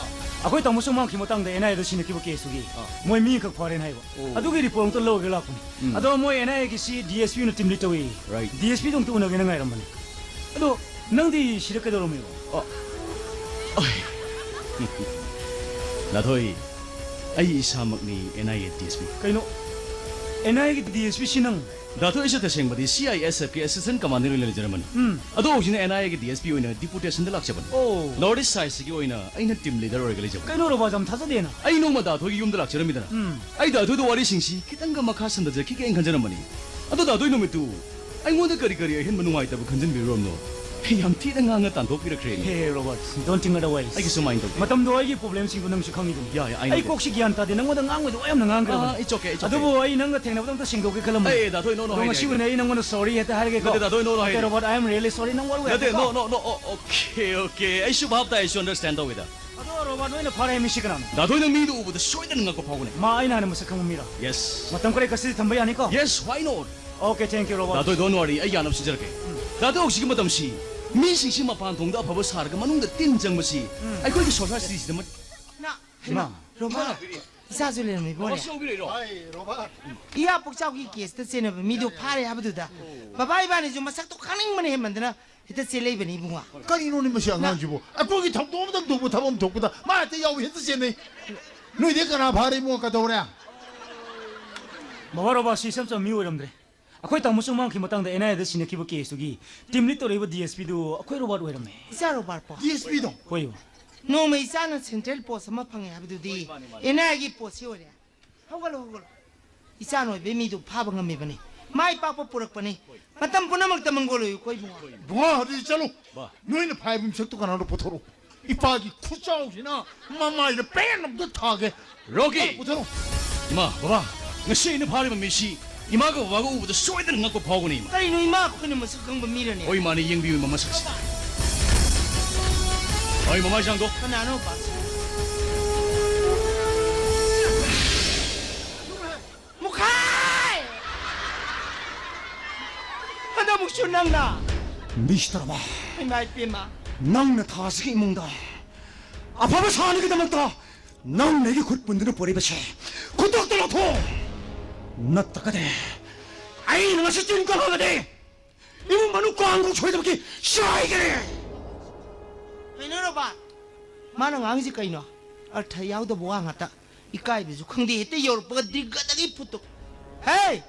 ꯑꯩꯈꯣꯏ ꯇꯥꯃꯣ ꯆꯨꯃꯥꯡꯈꯤ ꯃꯇꯥꯡꯗ ꯑꯦꯟ ꯑꯥꯏ ꯑꯦꯗ ꯁꯤꯟꯅꯈꯤꯕ ꯀꯦꯁꯇꯨꯒꯤ ꯑꯥ꯫ ꯃꯣꯏ ꯃꯤ ꯑꯃꯈꯛ ꯐꯥꯔꯦꯅ ꯍꯥꯏꯕ꯫ ꯑꯣ꯫ ꯑꯗꯨꯒꯤ ꯔꯤꯄꯣꯔꯠ ꯑꯝꯇ ꯂꯧꯔꯒ ꯂꯥꯛꯄꯅꯤ꯫ ꯎꯝ꯫ ꯑꯗꯣ ꯃꯣꯏ ꯑꯦꯟ ꯑꯥꯏ ꯑꯦꯒꯤꯁꯤ ꯗꯤ ꯑꯦꯁ ꯄꯤ ꯑꯣꯏꯅ ꯇꯤꯝ ꯂꯤꯗ ꯇꯧꯏ꯫ Right. ꯗꯤ ꯑꯦꯁ ꯄꯤꯗꯣ ꯑꯝꯇ ꯎꯅꯒꯦꯅ ꯉꯥꯏꯔꯝꯕꯅꯤ꯫ ꯑꯗꯣ ꯅꯪꯗꯤ ꯁꯤꯗ ꯀꯩꯗꯧꯔꯝꯃꯤꯕ? ꯑꯣ꯫ ꯑꯣꯏ꯫ ꯗꯥ ꯊꯣꯏ, ꯑꯩ ꯏꯁꯥꯃꯛꯅꯤ and I A D S ꯄꯤ꯫ ꯀꯩꯅꯣ? ꯑꯦꯟ ꯑꯥꯏ ꯑꯦꯒꯤ ꯗꯤ ꯑꯦꯁ ꯄꯤ ꯁꯤ ꯅꯪ? ꯗꯥ ꯊꯣꯏ, ꯑꯩꯁꯦ ꯇꯁꯦꯡꯕꯗꯤ C I S ꯑꯦꯐꯀꯤ assistant commander ꯑꯣꯏꯅ ꯂꯩꯖꯔꯝꯕꯅꯤ꯫ ꯎꯝ꯫ ꯑꯗꯣ ꯍꯧꯖꯤꯛꯅ ꯑꯦꯟ ꯑꯥꯏ ꯑꯦꯒꯤ ꯗꯤ ꯑꯦꯁ ꯄꯤ ꯑꯣꯏꯅ ꯗꯤꯄꯨꯇꯦꯁꯟꯗ ꯂꯥꯛꯆꯕꯅꯤ꯫ ꯑꯣ꯫ ꯅꯣꯔꯠ ꯏꯁ ꯁꯥꯏꯠꯁꯤꯒꯤ ꯑꯣꯏꯅ ꯑꯩꯅ ꯇꯤꯝ ꯂꯤꯗꯔ ꯑꯣꯏꯔꯒ ꯂꯩꯖꯕꯅꯤ꯫ ꯀꯩꯅꯣ, ꯔꯣꯕꯥꯔꯠ, ꯌꯥꯝ ꯊꯥꯖꯗꯦꯅ꯫ ꯑꯩ ꯅꯣꯡꯃ ꯗꯥ ꯊꯣꯏꯒꯤ ꯌꯨꯝꯗ ꯂꯥꯛꯆꯔꯝꯃꯤꯗꯅ꯫ ꯎꯝ꯫ ꯑꯩ ꯗꯥ ꯊꯣꯏꯗ ꯋꯥꯔꯤꯁꯤꯡꯁꯤ ꯈꯤꯇꯪꯒ ꯃꯈꯥ ꯁꯝꯊꯖꯈꯤꯒꯦꯅ ꯈꯟꯖꯔꯝꯕꯅꯤ꯫ ꯑꯗꯣ ꯗꯥ ꯊꯣꯏ, ꯅꯨꯃꯤꯠꯇꯨ ꯑꯩꯉꯣꯟꯗ ꯀꯔꯤ ꯀꯔꯤ ꯑꯍꯦꯟꯕ ꯅꯨꯡꯉꯥꯏꯇꯕ ꯈꯟꯖꯤꯟꯕꯤꯔꯨꯔꯕꯅꯣ? ꯑꯩ ꯌꯥꯝ ꯊꯤꯅ ꯉꯥꯡꯅ ꯇꯥꯟꯊꯣꯛꯄꯤꯔꯛꯈ꯭ꯔꯦꯅꯦ꯫ Hey, Robert, don't think otherwise. ꯑꯩꯒꯤꯁꯨ ꯃꯥꯏꯟ ꯇꯧꯒꯦ꯫ ꯃꯇꯝꯗꯣ ꯑꯩꯒꯤ ꯄ꯭ꯔꯣꯕ꯭ꯂꯦꯝꯁꯤꯡꯗꯣ ꯅꯪꯁꯨ ꯈꯪꯉꯤꯗꯨꯅꯤ꯫ Yeah, yeah, I know. ꯑꯩ ꯀꯣꯛꯁꯤ ꯒ꯭ꯌꯥꯟ ꯇꯥꯗꯦ, ꯅꯪꯉꯣꯟꯗ ꯉꯥꯡꯕꯗꯣ ꯌꯥꯝꯅ ꯉꯥꯡꯈ꯭ꯔꯕꯅꯤ꯫ ꯑꯥ, it's okay, it's okay. ꯑꯗꯨꯕꯨ ꯑꯩ ꯅꯪꯒ ꯊꯦꯡꯅꯕꯗ ꯑꯝꯇ ꯁꯦꯡꯗꯣꯛꯀꯦ ꯈꯜꯂꯝꯕꯅꯤ꯫ ꯑꯦ, ꯗꯥ ꯊꯣꯏ, no, no, ꯑꯗꯣ ꯍꯥꯏꯗꯦ, ꯉꯁꯤ ꯍꯥꯏꯗꯦ꯫ ꯑꯣꯏꯅ ꯑꯩ ꯅꯪꯉꯣꯟꯗ sorry ꯍꯦꯛꯇ ꯍꯥꯏꯔꯒꯦꯀꯣ꯫ ꯅꯠꯇꯦ, ꯗꯥ ꯊꯣꯏ, no, no, Okay, ꯍꯥꯏꯗꯦ, Robert, ꯍꯥꯏꯗꯦ꯫ I am really sorry. Don't worry. ꯅꯠꯇꯦ, ꯉꯥꯏꯈꯣ꯫ no, no, no, oh, okay, okay. ꯑꯩꯁꯨ ꯚꯥꯞ ꯇꯥꯏ, ꯑꯩꯁꯨ understand ꯇꯧꯋꯤꯗ꯫ ꯑꯗꯣ, ꯔꯣꯕꯥꯔꯠ, ꯅꯣꯏꯅ ꯐꯥꯔꯦ ꯍꯥꯏ ꯃꯤꯁꯤ ꯀꯅꯥꯅꯣ? ꯗꯥ ꯊꯣꯏꯅ ꯃꯤꯗꯨ ꯎꯕꯗ ꯁꯣꯏꯗꯅ ꯉꯛꯄ ꯐꯥꯎꯒꯅꯤ꯫ ꯃꯥ ꯑꯩꯅ ꯍꯥꯟꯅ ꯃꯁꯛ ꯈꯪꯕ ꯃꯤꯔꯣ? Yes. ꯃꯇꯝ ꯈꯔ ꯀꯁꯇꯗꯤ ꯊꯝꯕ ꯌꯥꯅꯤꯀꯣ? Yes, why not? Okay, thank you, Robert. ꯗꯥ ꯊꯣꯏ, don't worry, ꯑꯩ ꯌꯥꯅꯕ ꯁꯤꯟꯖꯔꯛꯀꯦ꯫ ꯗꯥ ꯊꯣꯏ, ꯍꯧꯖꯤꯛꯀꯤ ꯃꯇꯝꯁꯤ ꯃꯤꯁꯤꯡꯁꯤ ꯃꯄꯥꯟ ꯊꯣꯡꯗ ꯑꯐꯕ ꯁꯥꯔꯒ ꯃꯅꯨꯡꯗ ꯇꯤꯟ ꯆꯪꯕꯁꯤ ꯑꯩꯈꯣꯏꯒꯤ ꯁꯣꯁꯥꯏꯇꯤꯁꯤꯗ ꯃ- ꯏꯃꯥ, ꯔꯣꯃꯥ, ꯏꯆꯥꯁꯨ ꯂꯩꯔꯝꯃꯤ ꯏꯕꯨꯡꯉꯣ꯫ ꯁꯤ ꯍꯧꯕꯤꯔꯛꯏꯔꯣ? ꯏꯌꯥ ꯄꯣꯛꯆꯥꯎꯒꯤ ꯀꯦꯁꯇ ꯆꯦꯟꯅꯕ ꯃꯤꯗꯣ ꯐꯥꯔꯦ ꯍꯥꯏꯕꯗꯨꯗ ꯕꯕꯥ ꯏꯕꯥꯅꯤꯁꯨ ꯃꯁꯛꯇꯣ ꯈꯪꯅꯤꯡꯕꯅ ꯍꯦꯟꯃꯟꯗꯅ ꯍꯦꯛꯇ ꯆꯦꯜꯂꯛꯏꯕꯅꯤ ꯏꯕꯨꯡꯉꯣ꯫ ꯀꯔꯤꯅꯣꯅꯦ ꯃꯁꯤ ꯑꯉꯥꯡꯁꯤꯕꯨ? ꯑꯩꯈꯣꯏꯒꯤ ꯊꯧꯗꯣꯛ ꯑꯃꯇꯪ ꯊꯣꯛꯄ ꯊꯕꯛ ꯑꯃ ꯊꯣꯛꯄꯗ ꯃꯥ ꯍꯦꯛꯇ ꯌꯥꯎꯏ, ꯍꯦꯛꯇ ꯆꯦꯟꯅꯩ꯫ ꯅꯣꯏꯗꯤ ꯀꯅꯥ ꯐꯥꯔꯦ ꯏꯕꯨꯡꯉꯣ? ꯀꯩꯗꯧꯔꯦ? ꯕꯕꯥ, ꯔꯣꯕꯥꯔꯠ, ꯁꯤ ꯏꯆꯝ ꯆꯝꯕ ꯃꯤ ꯑꯣꯏꯔꯝꯗ꯭ꯔꯦ꯫ ꯑꯩꯈꯣꯏ ꯇꯥꯃꯣ ꯆꯨꯃꯥꯡꯈꯤ ꯃꯇꯥꯡꯗ ꯑꯦꯟ ꯑꯥꯏ ꯑꯦꯗ ꯁꯤꯟꯅꯈꯤꯕ ꯀꯦꯁꯇꯨꯒꯤ ꯇꯤꯝ ꯂꯤꯗ ꯇꯧꯔꯛꯏꯕ ꯗꯤ ꯑꯦꯁ ꯄꯤꯗꯨ ꯑꯩꯈꯣꯏ ꯔꯣꯕꯥꯔꯠ ꯑꯣꯏꯔꯝꯃꯦ꯫ ꯏꯆꯥ ꯔꯣꯕꯥꯔꯠꯄꯣ? ꯗꯤ ꯑꯦꯁ ꯄꯤꯗꯣ? ꯍꯣꯏ꯫ ꯅꯣꯡꯃ ꯏꯆꯥꯅ ꯁꯦꯟꯇ꯭ꯔꯦꯜ ꯄꯣꯁ ꯑꯃ ꯐꯪꯉꯦ ꯍꯥꯏꯕꯗꯨꯗꯤ ꯑꯦꯟ ꯑꯥꯏ ꯑꯦꯒꯤ ꯄꯣꯁꯁꯤ ꯑꯣꯏꯔꯦ꯫ ꯍꯧꯒꯠꯂꯣ, ꯍꯧꯒꯠꯂꯣ꯫ ꯏꯆꯥꯅ ꯑꯣꯏꯕꯩ ꯃꯤꯗꯨ ꯐꯥꯕ ꯉꯝꯃꯤꯕꯅꯤ꯫ ꯃꯥꯏ ꯄꯥꯛꯄ ꯄꯨꯔꯛꯄꯅꯤ꯫ ꯃꯇꯝ ꯄꯨꯝꯅꯃꯛꯇ ꯃꯪꯒꯣꯜ ꯑꯣꯏꯌꯨꯀꯣ ꯏꯕꯨꯡꯉꯣ꯫ ꯏꯕꯨꯡꯉꯣ, ꯑꯗꯨꯗꯤ ꯆꯠꯂꯨ꯫ ꯕꯥ꯫ ꯅꯣꯏꯅ ꯐꯥꯏꯕ ꯃꯤꯁꯛꯇꯣ ꯀꯅꯥꯅꯣ ꯄꯨꯊꯣꯔꯛꯎ꯫ ꯏꯄꯥꯒꯤ ꯈꯨꯆꯥꯎꯁꯤꯅ ꯃꯃꯥꯏꯗ ꯄꯦꯟ ꯑꯝꯇ ꯊꯥꯒꯦ꯫ ꯔꯣꯀꯤ! ꯄꯨꯊꯣꯔꯛꯎ꯫ ꯏꯃꯥ, ꯕꯕꯥ, ꯉꯁꯤ ꯑꯩꯅ ꯐꯥꯔꯤꯕ ꯃꯤꯁꯤ ꯏꯃꯥꯒ ꯕꯕꯥꯒ ꯎꯕꯗ ꯁꯣꯏꯗꯅ ꯉꯛꯄ ꯐꯥꯎꯒꯅꯤ, ꯏꯃꯥ꯫ ꯀꯔꯤꯅꯣ ꯏꯃꯥ? ꯑꯩꯈꯣꯏꯅ ꯃꯁꯛ ꯈꯪꯕ ꯃꯤꯔꯅꯦ? ꯍꯣꯏ, ꯃꯥꯅꯦ, ꯌꯦꯡꯕꯤꯌꯨ, ꯏꯃꯥ, ꯃꯁꯛꯁꯦ꯫ ꯍꯣꯏ, ꯃꯃꯥꯏ ꯆꯥꯡꯗꯣ꯫ ꯀꯅꯥꯅꯣ ꯄꯥꯁ? ꯃꯨꯈꯥꯏ! ꯍꯟꯗꯛꯃꯨꯛꯁꯨ ꯅꯪꯅ? ꯃꯤꯁꯇꯔ ꯕꯥ꯫ ꯏꯃꯥ ꯏꯄꯦꯝꯃ꯫ ꯅꯪꯅ ꯊꯥꯁꯤꯒꯤ ꯏꯃꯨꯡꯗ ꯑꯐꯕ ꯁꯥꯅꯤꯒꯤꯗꯃꯛꯇ ꯅꯪꯅ ꯑꯩꯒꯤ ꯈꯨꯠ ꯄꯨꯟꯗꯨꯅ ꯄꯨꯔꯛꯏꯕꯁꯦ ꯈꯨꯗꯛꯇ ꯂꯧꯊꯣꯛꯑꯣ꯫ ꯅꯠꯇ꯭ꯔꯒꯗꯤ ꯑꯩꯅ ꯉꯁꯤ ꯆꯤꯟ ꯀꯜꯂꯕꯗꯤ ꯏꯃꯨꯡ ꯃꯅꯨꯡ ꯀꯥꯡꯕꯨ ꯁꯣꯏꯗꯕꯒꯤ ꯆꯥꯏꯒꯅꯤ꯫ ꯀꯩꯅꯣ ꯔꯣꯕꯥꯔꯠ? ꯃꯥꯅ ꯉꯥꯡꯉꯤꯁꯤ ꯀꯩꯅꯣ? ꯑꯔꯊ ꯌꯥꯎꯗꯕ ꯋꯥ ꯉꯥꯛꯇ꯫ ꯏꯀꯥꯏꯕꯁꯨ ꯈꯪꯗꯦ, ꯍꯦꯛꯇ ꯌꯧꯔꯛꯄꯒ ꯗ꯭ꯔꯤꯒꯗꯒꯤ ꯐꯨꯠꯇꯣ꯫ ꯍꯦ!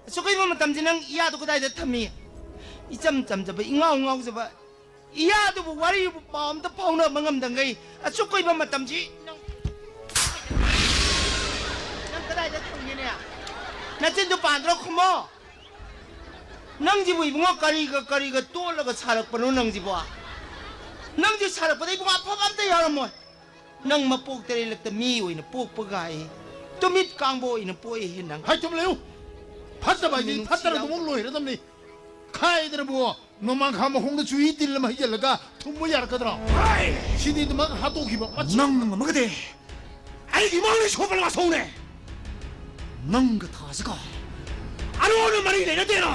ꯑꯁꯨꯛ ꯀꯨꯏꯕ ꯃꯇꯝꯁꯤ ꯅꯪ ꯏꯌꯥꯗꯨ ꯀꯗꯥꯏꯗ ꯊꯝꯃꯤ? ꯏꯆꯝ ꯆꯝꯖꯕ, ꯏꯉꯥꯎ ꯉꯥꯎꯖꯕ ꯏꯌꯥꯗꯨꯕꯨ ꯋꯥꯔꯤꯕꯨ ꯄꯥꯎ ꯑꯝꯇ ꯐꯥꯎꯅꯕ ꯉꯝꯗꯉꯩ ꯑꯁꯨꯛ ꯀꯨꯏꯕ ꯃꯇꯝꯁꯤ ꯅꯪ, ꯅꯪ ꯀꯗꯥꯏꯗ ꯊꯝꯒꯦꯅꯦ? ꯅꯆꯤꯟꯗꯨ ꯄꯥꯟꯗ꯭ꯔꯣ ꯈꯨꯝꯃꯣ? ꯅꯪꯁꯤꯕꯨ ꯏꯕꯨꯡꯉꯣ ꯀꯔꯤꯒ ꯀꯔꯤꯒ ꯇꯣꯠꯂꯒ ꯁꯥꯔꯛꯄꯅꯣ ꯅꯪꯁꯤꯕꯣ? ꯅꯪꯁꯤ ꯁꯥꯔꯛꯄꯗ ꯏꯕꯨꯡꯉꯣ ꯑꯐꯕ ꯑꯝꯇ ꯌꯥꯎꯔꯝꯃꯣꯏ꯫ ꯅꯪ ꯃꯄꯣꯛ ꯇꯔꯦꯠꯂꯛꯇ ꯃꯤ ꯑꯣꯏꯅ ꯄꯣꯛꯄ ꯒꯥꯏ꯫ ꯇꯨꯃꯤꯠ ꯀꯥꯡꯕ ꯑꯣꯏꯅ ꯄꯣꯛꯑꯦꯍꯦ ꯅꯪ꯫ ꯍꯥꯏ ꯇꯨꯝ ꯂꯩꯌꯨ꯫ ꯐꯠꯇꯕ ꯍꯥꯏꯗꯤ ꯅꯨꯡꯁꯤ ꯐꯠꯇꯅ ꯌꯥꯎꯗꯕ꯫ ꯑꯗꯨꯃꯛ ꯂꯣꯏꯔꯗꯕꯅꯤ꯫ ꯈꯥꯏꯗꯅꯕꯨ ꯅꯣꯡꯃꯥꯡꯈꯥ ꯃꯈꯣꯡꯗ ꯆꯨꯍꯤ ꯇꯤꯜ ꯑꯃ ꯍꯩꯖꯤꯜꯂꯒ ꯊꯨꯝꯕ ꯌꯥꯔꯛꯀꯗ꯭ꯔꯣ? ꯍꯥꯏ! ꯁꯤꯗꯤ ꯑꯗꯨꯃꯛ ꯍꯥꯠꯇꯣꯛꯈꯤꯕ ꯃꯆꯤ- ꯅꯪꯅ ꯉꯝꯃꯒꯗꯤ ꯑꯩꯒꯤ ꯏꯃꯥꯡꯗ ꯁꯣꯛꯄ ꯂꯥꯛꯁꯧꯅꯦ꯫ ꯅꯪꯒ ꯊꯥꯁꯤꯒ ꯑꯔꯣꯟꯕ ꯃꯔꯤ ꯂꯩꯅꯗꯦꯅ꯫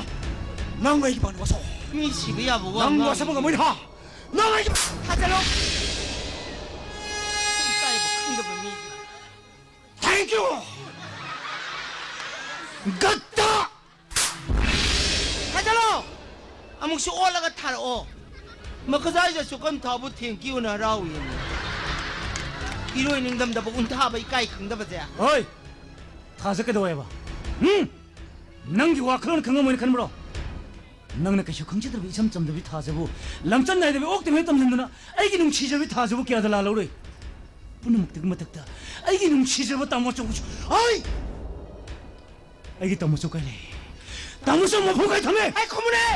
ꯅꯪ ꯑꯩꯒꯤ ꯄꯥꯟ ꯋꯥꯁꯧ꯫ ꯃꯤ ꯁꯤꯕ ꯌꯥꯕ ꯋꯥ ꯅꯪ ꯉꯥꯡ- ꯋꯥꯁꯧꯕ ꯉꯝꯃꯣꯏꯅꯦ ꯍꯥ? ꯅꯪ ꯑꯩꯒꯤ ꯊꯥꯖꯜꯂꯣ꯫ ꯏꯀꯥꯏꯕ ꯈꯪꯗꯕ ꯃꯤ꯫ Thank you! ꯒꯠꯇ! ꯊꯥꯖꯜꯂꯣ! ꯑꯃꯨꯛꯁꯨ ꯑꯣꯜꯂꯒ ꯊꯥꯔꯛꯑꯣ꯫ ꯃꯈꯖꯥꯏ ꯆꯠꯁꯨ ꯀꯝ ꯊꯥꯕꯨ ꯊꯦꯡꯀꯤꯌꯨꯅ ꯍꯔꯥꯎꯏ꯫ ꯏꯔꯣꯏ ꯅꯤꯡꯗꯝꯗꯕ ꯎꯟꯊꯥꯕ ꯏꯀꯥꯏ ꯈꯪꯗꯕꯁꯦ꯫ ꯍꯣꯏ! ꯊꯥꯖ ꯀꯩꯗꯧꯋꯦꯕ? ꯎꯝ? ꯅꯪꯒꯤ ꯋꯥꯈꯜꯂꯣꯟ ꯈꯪꯉꯝꯃꯣꯏꯅ ꯈꯟꯕ꯭ꯔꯣ? ꯅꯪꯅ ꯀꯩꯁꯨ ꯈꯪꯖꯗ꯭ꯔꯕ ꯏꯆꯝ ꯆꯝꯗꯕꯤ ꯊꯥꯖꯕꯨ ꯂꯝꯆꯠ ꯅꯥꯏꯗꯕꯤ ꯑꯣꯛꯇ ꯃꯍꯩ ꯇꯝꯍꯟꯗꯨꯅ ꯑꯩꯒꯤ ꯅꯨꯡꯁꯤꯖꯕꯤ ꯊꯥꯖꯕꯨ ꯀꯌꯥꯗ ꯂꯥꯜꯍꯧꯔꯣꯏ? ꯄꯨꯝꯅꯃꯛꯇꯒꯤ ꯃꯊꯛꯇ ꯑꯩꯒꯤ ꯅꯨꯡꯁꯤꯖꯕ ꯇꯥꯃꯣ ꯑꯆꯧꯕꯁꯨ ꯍꯥꯏ! ꯑꯩꯒꯤ ꯇꯥꯃꯣ ꯑꯆꯧ ꯀꯥꯏ ꯂꯩ? ꯇꯥꯃꯣ ꯆꯧ ꯃꯐꯝ ꯀꯥꯏ ꯊꯝꯃꯦ? ꯑꯩ ꯈꯨꯝꯃꯨꯅꯦ!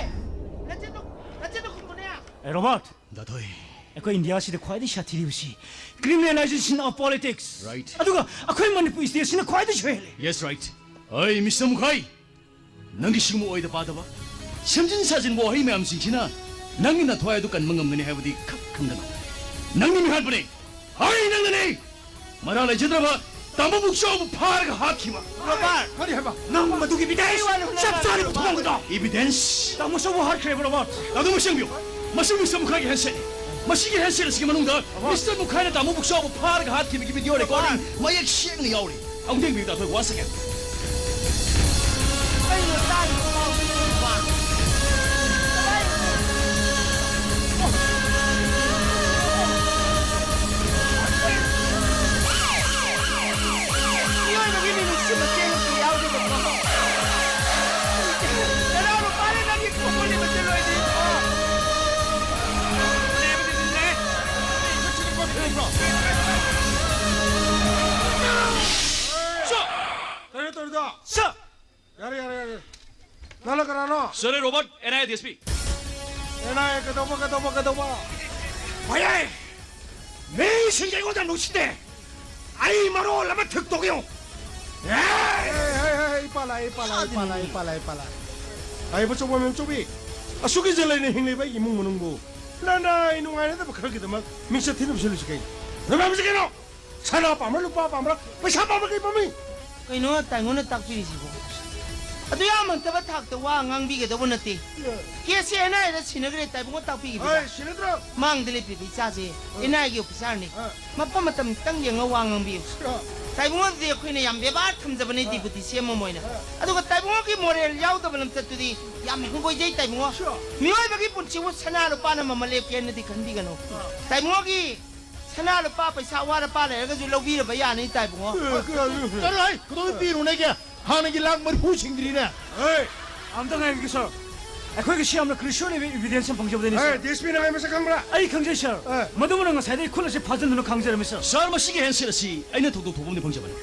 ꯅꯆꯤꯟꯗꯣ, ꯅꯆꯤꯟꯗꯣ ꯈꯨꯝꯃꯨꯅꯦ! ꯑꯦ, ꯔꯣꯕꯥꯔꯠ! ꯗꯥꯊꯣꯏ꯫ ꯑꯩꯈꯣꯏ ꯏꯟꯗꯤꯌꯥꯁꯤꯗ ꯈ꯭ꯋꯥꯏꯗꯒꯤ ꯁꯥꯊꯤꯔꯤꯕꯁꯤ criminalization of politics꯫ Right. ꯑꯗꯨꯒ ꯑꯩꯈꯣꯏ ꯃꯅꯤꯄꯨꯔ stateꯁꯤꯅ ꯈ꯭ꯋꯥꯏꯗꯒꯤ ꯁꯣꯏꯍꯜꯂꯤ꯫ Yes, right. ꯑꯩ, ꯃꯤꯁꯇꯔ ꯃꯨꯈꯥꯏ, ꯅꯪꯒꯤ ꯁꯤꯒꯨꯝꯕ ꯑꯣꯏꯗ ꯄꯥꯗꯕ, ꯁꯦꯝꯖꯤꯟ ꯁꯥꯖꯤꯟꯕ ꯋꯥꯍꯩ ꯃꯌꯥꯝꯁꯤꯡꯁꯤꯅ ꯅꯪꯒꯤ ꯅꯊ꯭ꯋꯥꯏ ꯑꯗꯨ ꯀꯟꯕ ꯉꯝꯒꯅꯤ ꯍꯥꯏꯕꯗꯤ ꯈꯛ ꯈꯪꯒꯅꯨ꯫ ꯅꯪꯅꯤ ꯃꯤꯍꯥꯠꯄꯅꯤ꯫ ꯍꯣꯏ, ꯅꯪꯅꯅꯤ꯫ ꯃꯔꯥꯜ ꯂꯩꯖꯗ꯭ꯔꯕ ꯇꯥꯃꯣ ꯕꯨꯛꯆꯧꯕꯨ ꯐꯥꯔꯒ ꯍꯥꯠꯈꯤꯕ꯫ ꯔꯣꯕꯥꯔꯠ! ꯀꯔꯤ ꯍꯥꯏꯕ? ꯅꯪ ꯃꯗꯨꯒꯤ evidence ꯑꯩ ꯋꯥ ꯂꯧꯅ ꯆꯞ ꯆꯥꯅ ꯔꯣꯕꯥꯔꯠ! ꯄꯨꯊꯣꯛꯂꯝꯒꯗ꯭ꯔꯣ? Evidence? ꯇꯥꯃꯣ ꯆꯧꯕꯨ ꯍꯥꯠꯈ꯭ꯔꯦꯕ, ꯔꯣꯕꯥꯔꯠ? ꯑꯗꯨ ꯑꯃ ꯁꯦꯝꯕꯤꯌꯨ꯫ ꯃꯁꯤ ꯃꯤꯁꯇꯔ ꯃꯨꯈꯥꯏꯒꯤ handshake꯫ ꯃꯁꯤꯒꯤ handshake ꯑꯁꯤꯒꯤ ꯃꯅꯨꯡꯗ ꯔꯣꯕꯥꯔꯠ! ꯃꯤꯁꯇꯔ ꯃꯨꯈꯥꯏꯅ ꯇꯥꯃꯣ ꯕꯨꯛꯆꯧꯕꯨ ꯐꯥꯔꯒ ꯍꯥꯠꯈꯤꯕꯒꯤ video recording ꯔꯣꯕꯥꯔꯠ! ꯃꯌꯦꯛ ꯁꯦꯡꯅ ꯌꯥꯎꯔꯤ꯫ ꯑꯃꯨꯛꯇ ꯌꯦꯡꯕꯤꯌꯨ, ꯗꯥꯛꯇꯔ, once again꯫ ꯀꯩꯅꯣ ꯇꯥꯔꯤꯕ ꯄꯥꯎꯁꯤꯕꯣ? ꯃꯤꯑꯣꯏꯕꯒꯤ ꯃꯤꯅꯨꯡꯁꯤ ꯃꯆꯦꯠ ꯑꯃꯠꯇ ꯌꯥꯎꯗꯕꯀꯣ꯫ ꯅꯅꯥꯎ ꯅꯨꯄꯥꯅ ꯅꯪꯒꯤ ꯈꯣꯡꯒꯨꯜ ꯂꯤꯕꯁꯦ ꯂꯣꯏꯗ꯭ꯔꯤꯕꯣ? ꯀꯩꯅꯣ ꯇꯧꯔꯤꯗꯣ? ꯁꯥꯔ! ꯌꯥꯔꯦ, ꯌꯥꯔꯦ, ꯌꯥꯔꯦ꯫ ꯅꯪꯅ ꯀꯅꯥꯅꯣ? ꯁꯥꯔ, ꯑꯩ ꯔꯣꯕꯥꯔꯠ, NIA DSP꯫ NIA ꯀꯩꯗꯧꯕ, ꯀꯩꯗꯧꯕ, ꯀꯩꯗꯧꯕ? ꯍꯣꯏꯌꯦ! ꯃꯤꯁꯤꯡꯁꯦ ꯑꯩꯉꯣꯟꯗ ꯅꯨꯡꯁꯤꯗꯦ꯫ ꯑꯩ ꯃꯔꯣꯜ ꯑꯃ ꯊꯤꯛꯇꯣꯛꯀꯦ ꯌꯦꯡꯉꯨ꯫ ꯍꯦ! ꯍꯦ, ꯍꯦ, ꯍꯦ, ꯏꯄꯥ ꯂꯥꯛꯑꯦ, ꯏꯄꯥ ꯂꯥꯛꯑꯦ, ꯏꯄꯥ ꯂꯥꯛꯑꯦ, ꯏꯄꯥ ꯂꯥꯛꯑꯦ, ꯏꯄꯥ ꯂꯥꯛꯑꯦ꯫ ꯍꯥꯏꯕ ꯆꯨꯝꯕ, ꯃꯦꯝ ꯆꯧꯕꯤ꯫ ꯑꯁꯨꯛ ꯏꯖꯠ ꯂꯩꯅ ꯍꯤꯡꯂꯤꯕ ꯑꯩꯒꯤ ꯏꯃꯨꯡ ꯃꯅꯨꯡꯕꯨ ꯅꯪꯅ ꯑꯩ ꯅꯨꯡꯉꯥꯏꯅꯗꯕ ꯈꯔꯒꯤꯗꯃꯛ ꯃꯤꯡꯆꯠ ꯊꯤꯅꯕ ꯁꯤꯜꯂꯤꯁꯤ ꯀꯩꯅꯣ? ꯅꯨꯡꯉꯥꯏꯕꯁꯤ ꯀꯩꯅꯣ? ꯁꯅꯥ ꯄꯥꯝꯕ꯭ꯔꯥ, ꯂꯨꯄꯥ ꯄꯥꯝꯕ꯭ꯔꯥ, ꯄꯩꯁꯥ ꯄꯥꯝꯕ꯭ꯔꯥ, ꯀꯩ ꯄꯥꯝꯃꯤ? ꯀꯩꯅꯣ ꯇꯥꯏꯉꯣꯅ ꯇꯥꯛꯄꯤꯔꯤꯁꯤꯕꯣ? ꯑꯗꯨ ꯌꯥꯝ ꯍꯟꯊꯕ ꯊꯥꯛꯇ ꯋꯥ ꯉꯥꯡꯕꯤꯒꯗꯧꯕ ꯅꯠꯇꯦ꯫ ꯀꯦꯁꯁꯦ NIAꯗ ꯁꯤꯟꯅꯈ꯭ꯔꯦ, ꯇꯥꯏꯕꯨꯡꯉꯣ ꯇꯥꯛꯄꯤꯈꯤꯕꯗ꯫ ꯍꯣꯏ, ꯁꯤꯟꯅꯗ꯭ꯔꯣ? ꯃꯥꯡꯗ ꯂꯦꯞꯄꯤꯕ ꯏꯆꯥꯁꯦ ꯑꯥ꯫ NIAꯒꯤ officerꯅꯤ꯫ ꯑꯥ꯫ ꯃꯐꯝ ꯃꯇꯝ ꯈꯤꯇꯪ ꯌꯦꯡꯉ ꯋꯥ ꯉꯥꯡꯕꯤꯌꯨ꯫ ꯑꯥ꯫ ꯇꯥꯏꯕꯨꯡꯉꯣꯗꯗꯤ ꯑꯩꯈꯣꯏꯅ ꯌꯥꯝ ꯕꯦꯕꯥꯔ ꯊꯝꯖꯕꯅꯦ, ꯑꯥ꯫ Deputy CM ꯑꯃ ꯑꯣꯏꯅ꯫ ꯑꯥ꯫ ꯑꯗꯨꯒ ꯇꯥꯏꯕꯨꯡꯉꯣꯒꯤ moral ꯌꯥꯎꯗꯕ ꯂꯝꯆꯠꯇꯨꯗꯤ ꯌꯥꯝ ꯍꯪꯒꯣꯏꯖꯩ, ꯇꯥꯏꯕꯨꯡꯉꯣ꯫ ꯁꯤꯔꯣ? ꯃꯤꯑꯣꯏꯕꯒꯤ ꯄꯨꯟꯁꯤꯕꯨ ꯁꯅꯥ ꯂꯨꯄꯥꯅ ꯃꯃꯜ ꯂꯦꯞꯀꯦ ꯍꯥꯏꯅꯗꯤ ꯈꯟꯕꯤꯒꯅꯨ꯫ ꯑꯥ꯫ ꯇꯥꯏꯕꯨꯡꯉꯣꯒꯤ ꯁꯅꯥ ꯂꯨꯄꯥ, ꯄꯩꯁꯥ ꯑꯋꯥꯠ ꯑꯄꯥ ꯂꯩꯔꯒꯁꯨ ꯂꯧꯕꯤꯔꯕ ꯌꯥꯅꯤ, ꯇꯥꯏꯕꯨꯡꯉꯣ꯫ ꯑꯦ, ꯀꯩꯅꯣ, ꯆꯠꯂꯣꯍꯦ, ꯀꯩꯗꯧꯕꯩ ꯄꯤꯔꯨꯅꯦꯒꯦ? ꯍꯥꯟꯅꯒꯤ ꯂꯥꯛ ꯃꯔꯤꯐꯨ ꯁꯤꯡꯗ꯭ꯔꯤꯅꯦ꯫ ꯑꯦ, ꯑꯝꯇ ꯉꯥꯏꯕꯤꯒꯦ, ꯁꯥꯔ꯫ ꯑꯩꯈꯣꯏꯒꯤ ꯁꯤ ꯌꯥꯝꯅ crucial ꯑꯣꯏꯕ evidence ꯑꯃ ꯐꯪꯖꯕꯗꯩꯅꯤ, ꯑꯦ, ꯁꯥꯔ꯫ DSPꯅ ꯃꯁꯛ ꯈꯪꯕ꯭ꯔꯥ? ꯑꯩ ꯈꯪꯖꯩ, ꯁꯥꯔ꯫ ꯑꯦ꯫ ꯃꯗꯨꯃꯅ ꯉꯁꯥꯏꯗꯒꯤ ꯈꯨꯠ ꯑꯁꯤ ꯐꯥꯖꯤꯟꯗꯨꯅ ꯈꯥꯡꯖꯔꯝꯃꯤ, ꯁꯥꯔ꯫ ꯁꯥꯔ, ꯃꯁꯤꯒꯤ handshake ꯑꯁꯤ ꯑꯩꯅ ꯊꯧꯗꯣꯛ ꯊꯣꯛꯄ ꯑꯃꯗꯤ ꯐꯪꯖꯕꯅꯤ꯫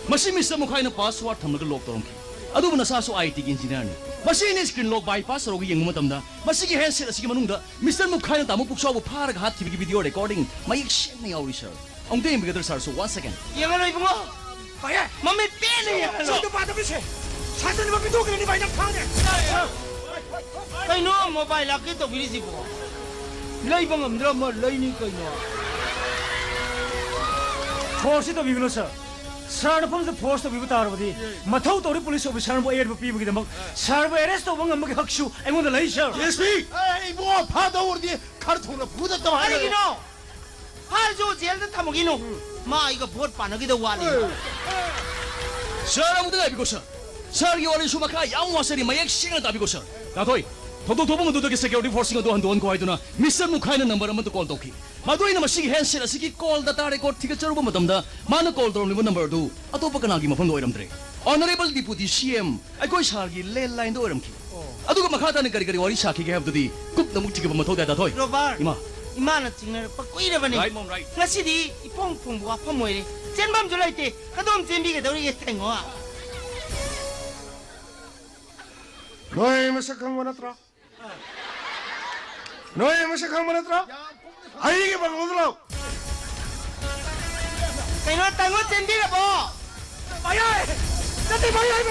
ꯃꯁꯤ ꯃꯤꯁꯇꯔ ꯃꯨꯈꯥꯏꯅ password ꯊꯝꯂꯒ lock ꯇꯧꯔꯝꯈꯤ꯫ ꯑꯗꯨꯕꯨ ꯅꯁꯥꯁꯨ ꯑꯥꯏ ꯇꯤꯒꯤ ꯏꯟꯖꯤꯅꯤꯌꯥꯔꯅꯤ꯫ ꯃꯁꯤꯅ ꯁ꯭ꯀ꯭ꯔꯤꯟ ꯂꯣꯛ ꯕꯥꯏꯄꯥꯁ ꯇꯧꯔꯒ ꯌꯦꯡꯕ ꯃꯇꯝꯗ ꯃꯁꯤꯒꯤ ꯍꯦꯟꯗꯁꯦꯠ ꯑꯁꯤꯒꯤ ꯃꯅꯨꯡꯗ ꯃꯤꯁꯇꯔ ꯃꯨꯈꯥꯏꯅ ꯇꯥꯃꯣ ꯄꯨꯛꯆꯥꯎꯕ ꯐꯥꯔꯒ ꯍꯥꯠꯈꯤꯕꯒꯤ ꯚꯤꯗꯤꯑꯣ ꯔꯦꯀꯣꯔꯗꯤꯡ ꯃꯌꯦꯛ ꯁꯦꯡꯅ ꯌꯥꯎꯔꯤ, ꯁꯥꯔ꯫ ꯑꯃꯨꯛꯇ ꯌꯦꯡꯕꯤꯒꯗ꯭ꯔꯥ, ꯁꯥꯔꯁꯨ? ꯋꯥꯟꯁ ꯑꯦꯒꯦꯟ꯫ ꯌꯦꯡꯉꯔꯣꯏ, ꯏꯕꯨꯡꯉꯣ꯫ ꯐꯔꯦ꯫ ꯃꯃꯤꯠ ꯄꯦꯟꯅ ꯌꯦꯡꯉꯔꯣꯏ꯫ ꯁꯣꯏꯗ ꯄꯥꯗꯕꯤꯁꯦ꯫ ꯁꯥꯇꯟ ꯑꯃ ꯄꯤꯊꯣꯛꯈ꯭ꯔꯅꯤ ꯚꯥꯏ, ꯅꯪ ꯈꯪꯗꯦ꯫ ꯀꯩꯅꯣ ꯃꯣꯕꯥꯏꯜ ꯂꯥꯛꯀꯦ ꯇꯧꯕꯤꯔꯤꯁꯤꯕꯣ? ꯂꯩꯕ ꯉꯝꯗ꯭ꯔ ꯑꯃ ꯂꯩꯅꯤ ꯀꯩꯅꯣ꯫ ꯐꯣꯔꯁꯁꯤ ꯇꯧꯕꯤꯒꯅꯨ, ꯁꯥꯔ꯫ ꯁꯥꯔꯅ ꯃꯐꯝꯁꯤꯗ ꯐꯣꯔꯁ ꯇꯧꯕꯤꯕ ꯇꯥꯔꯕꯗꯤ ꯃꯊꯧ ꯇꯧꯔꯤ ꯄꯨꯂꯤꯁ ꯑꯣꯐꯤꯁꯥꯔꯕꯨ ꯑꯌꯦꯠꯄ ꯄꯤꯕꯒꯤꯗꯃꯛ ꯁꯥꯔꯕꯨ ꯑꯦꯔꯦꯁ ꯇꯧꯕ ꯉꯝꯕꯒꯤ ꯍꯛꯁꯨ ꯑꯩꯉꯣꯟꯗ ꯂꯩ, ꯁꯥꯔ꯫ S P! ꯑꯦ, ꯏꯕꯨꯡꯉꯣ, ꯐꯥꯗꯧꯔꯗꯤ ꯈꯔ ꯊꯨꯅ ꯐꯨꯗꯠꯇꯕ ꯍꯥꯏꯔꯒ꯫ ꯀꯔꯤꯒꯤꯅꯣ? ꯐꯥꯔꯁꯨ ꯖꯦꯜꯗ ꯊꯝꯃꯒꯤꯅꯣ꯫ ꯃꯥ ꯑꯩꯒ ꯚꯣꯠ ꯄꯥꯟꯅꯈꯤꯗꯧ ꯋꯥꯠꯂꯤ꯫ ꯁꯥꯔ, ꯑꯃꯨꯛꯇ ꯉꯥꯏꯕꯤꯀꯣ, ꯁꯥꯔ꯫ ꯁꯥꯔꯒꯤ ꯋꯥꯔꯤꯁꯨ ꯃꯈꯥ ꯌꯥꯝ ꯋꯥꯖꯔꯤ, ꯃꯌꯦꯛ ꯁꯦꯡꯅ ꯇꯥꯕꯤꯀꯣ, ꯁꯥꯔ꯫ ꯇꯥꯊꯣꯏ, ꯊꯧꯗꯣꯛ ꯊꯣꯛꯄ ꯃꯗꯨꯗꯒꯤ ꯁꯦꯀ꯭ꯌꯨꯔꯤꯇꯤ ꯐꯣꯔꯁꯁꯤꯡ ꯑꯗꯨ ꯍꯟꯗꯣꯛꯍꯟꯈꯣ ꯍꯥꯏꯗꯨꯅ ꯃꯤꯁꯇꯔ ꯃꯨꯈꯥꯏꯅ ꯅꯝꯕꯔ ꯑꯃꯗ ꯀꯣꯜ ꯇꯧꯈꯤ꯫ ꯃꯗꯨ ꯑꯩꯅ ꯃꯁꯤꯒꯤ ꯍꯦꯟꯗꯁꯦꯠ ꯑꯁꯤꯒꯤ ꯀꯣꯜ ꯗꯇꯥ ꯔꯦꯀꯣꯔꯗ ꯊꯤꯒꯠꯆꯔꯨꯕ ꯃꯇꯝꯗ ꯃꯥꯅ ꯀꯣꯜ ꯇꯧꯔꯝꯂꯤꯕ ꯅꯝꯕꯔ ꯑꯗꯨ ꯑꯇꯣꯞꯄ ꯀꯅꯥꯒꯤ ꯃꯐꯝꯗ ꯑꯣꯏꯔꯝꯗ꯭ꯔꯦ꯫ ꯑꯣꯅꯔꯦꯕꯜ ꯗꯤꯄꯨꯇꯤ ꯁꯤ ꯑꯦꯝ, ꯑꯩꯈꯣꯏ ꯁꯥꯔꯒꯤ ꯂꯦꯟꯂꯥꯏꯟꯗ ꯑꯣꯏꯔꯝꯈꯤ꯫ ꯑꯗꯨꯒ ꯃꯈꯥ ꯇꯥꯅ ꯀꯔꯤ ꯀꯔꯤ ꯋꯥꯔꯤ ꯁꯥꯈꯤꯒꯦ ꯍꯥꯏꯕꯗꯨꯗꯤ ꯀꯨꯞꯅ ꯑꯃꯨꯛ ꯊꯤꯒꯠꯄ ꯃꯊꯧ ꯇꯥꯏ, ꯇꯥꯊꯣꯏ꯫ ꯔꯣꯕꯥꯔꯠ, ꯏꯃꯥ꯫ ꯏꯃꯥꯅ ꯆꯤꯡꯅꯔꯛꯄ ꯀꯨꯏꯔꯕꯅꯤ꯫ Right, Mom, right. ꯉꯁꯤꯗꯤ ꯏꯐꯣꯡ ꯐꯣꯡꯕ ꯋꯥꯐꯝ ꯑꯣꯏꯔꯦ꯫ ꯆꯦꯟꯐꯝꯁꯨ ꯂꯩꯇꯦ꯫ ꯀꯗꯣꯝ ꯆꯦꯟꯕꯤꯒꯗꯧꯔꯤꯒꯦ, ꯊꯦꯡꯉꯣ? ꯅꯣꯏ ꯃꯁꯛ ꯈꯪꯕ ꯅꯠꯇ꯭ꯔꯣ? ꯅꯣꯏ ꯃꯁꯛ ꯈꯪꯕ ꯅꯠꯇ꯭ꯔꯣ? ꯑꯩꯒꯤ ꯕꯪꯒꯂꯣꯗ ꯂꯥꯛꯑꯣ꯫ ꯀꯩꯅꯣ, ꯇꯥꯃꯣ ꯆꯦꯟꯕꯤꯔꯕꯣ? ꯃꯌꯥꯏ! ꯅꯠꯇꯦ, ꯃꯌꯥꯏ!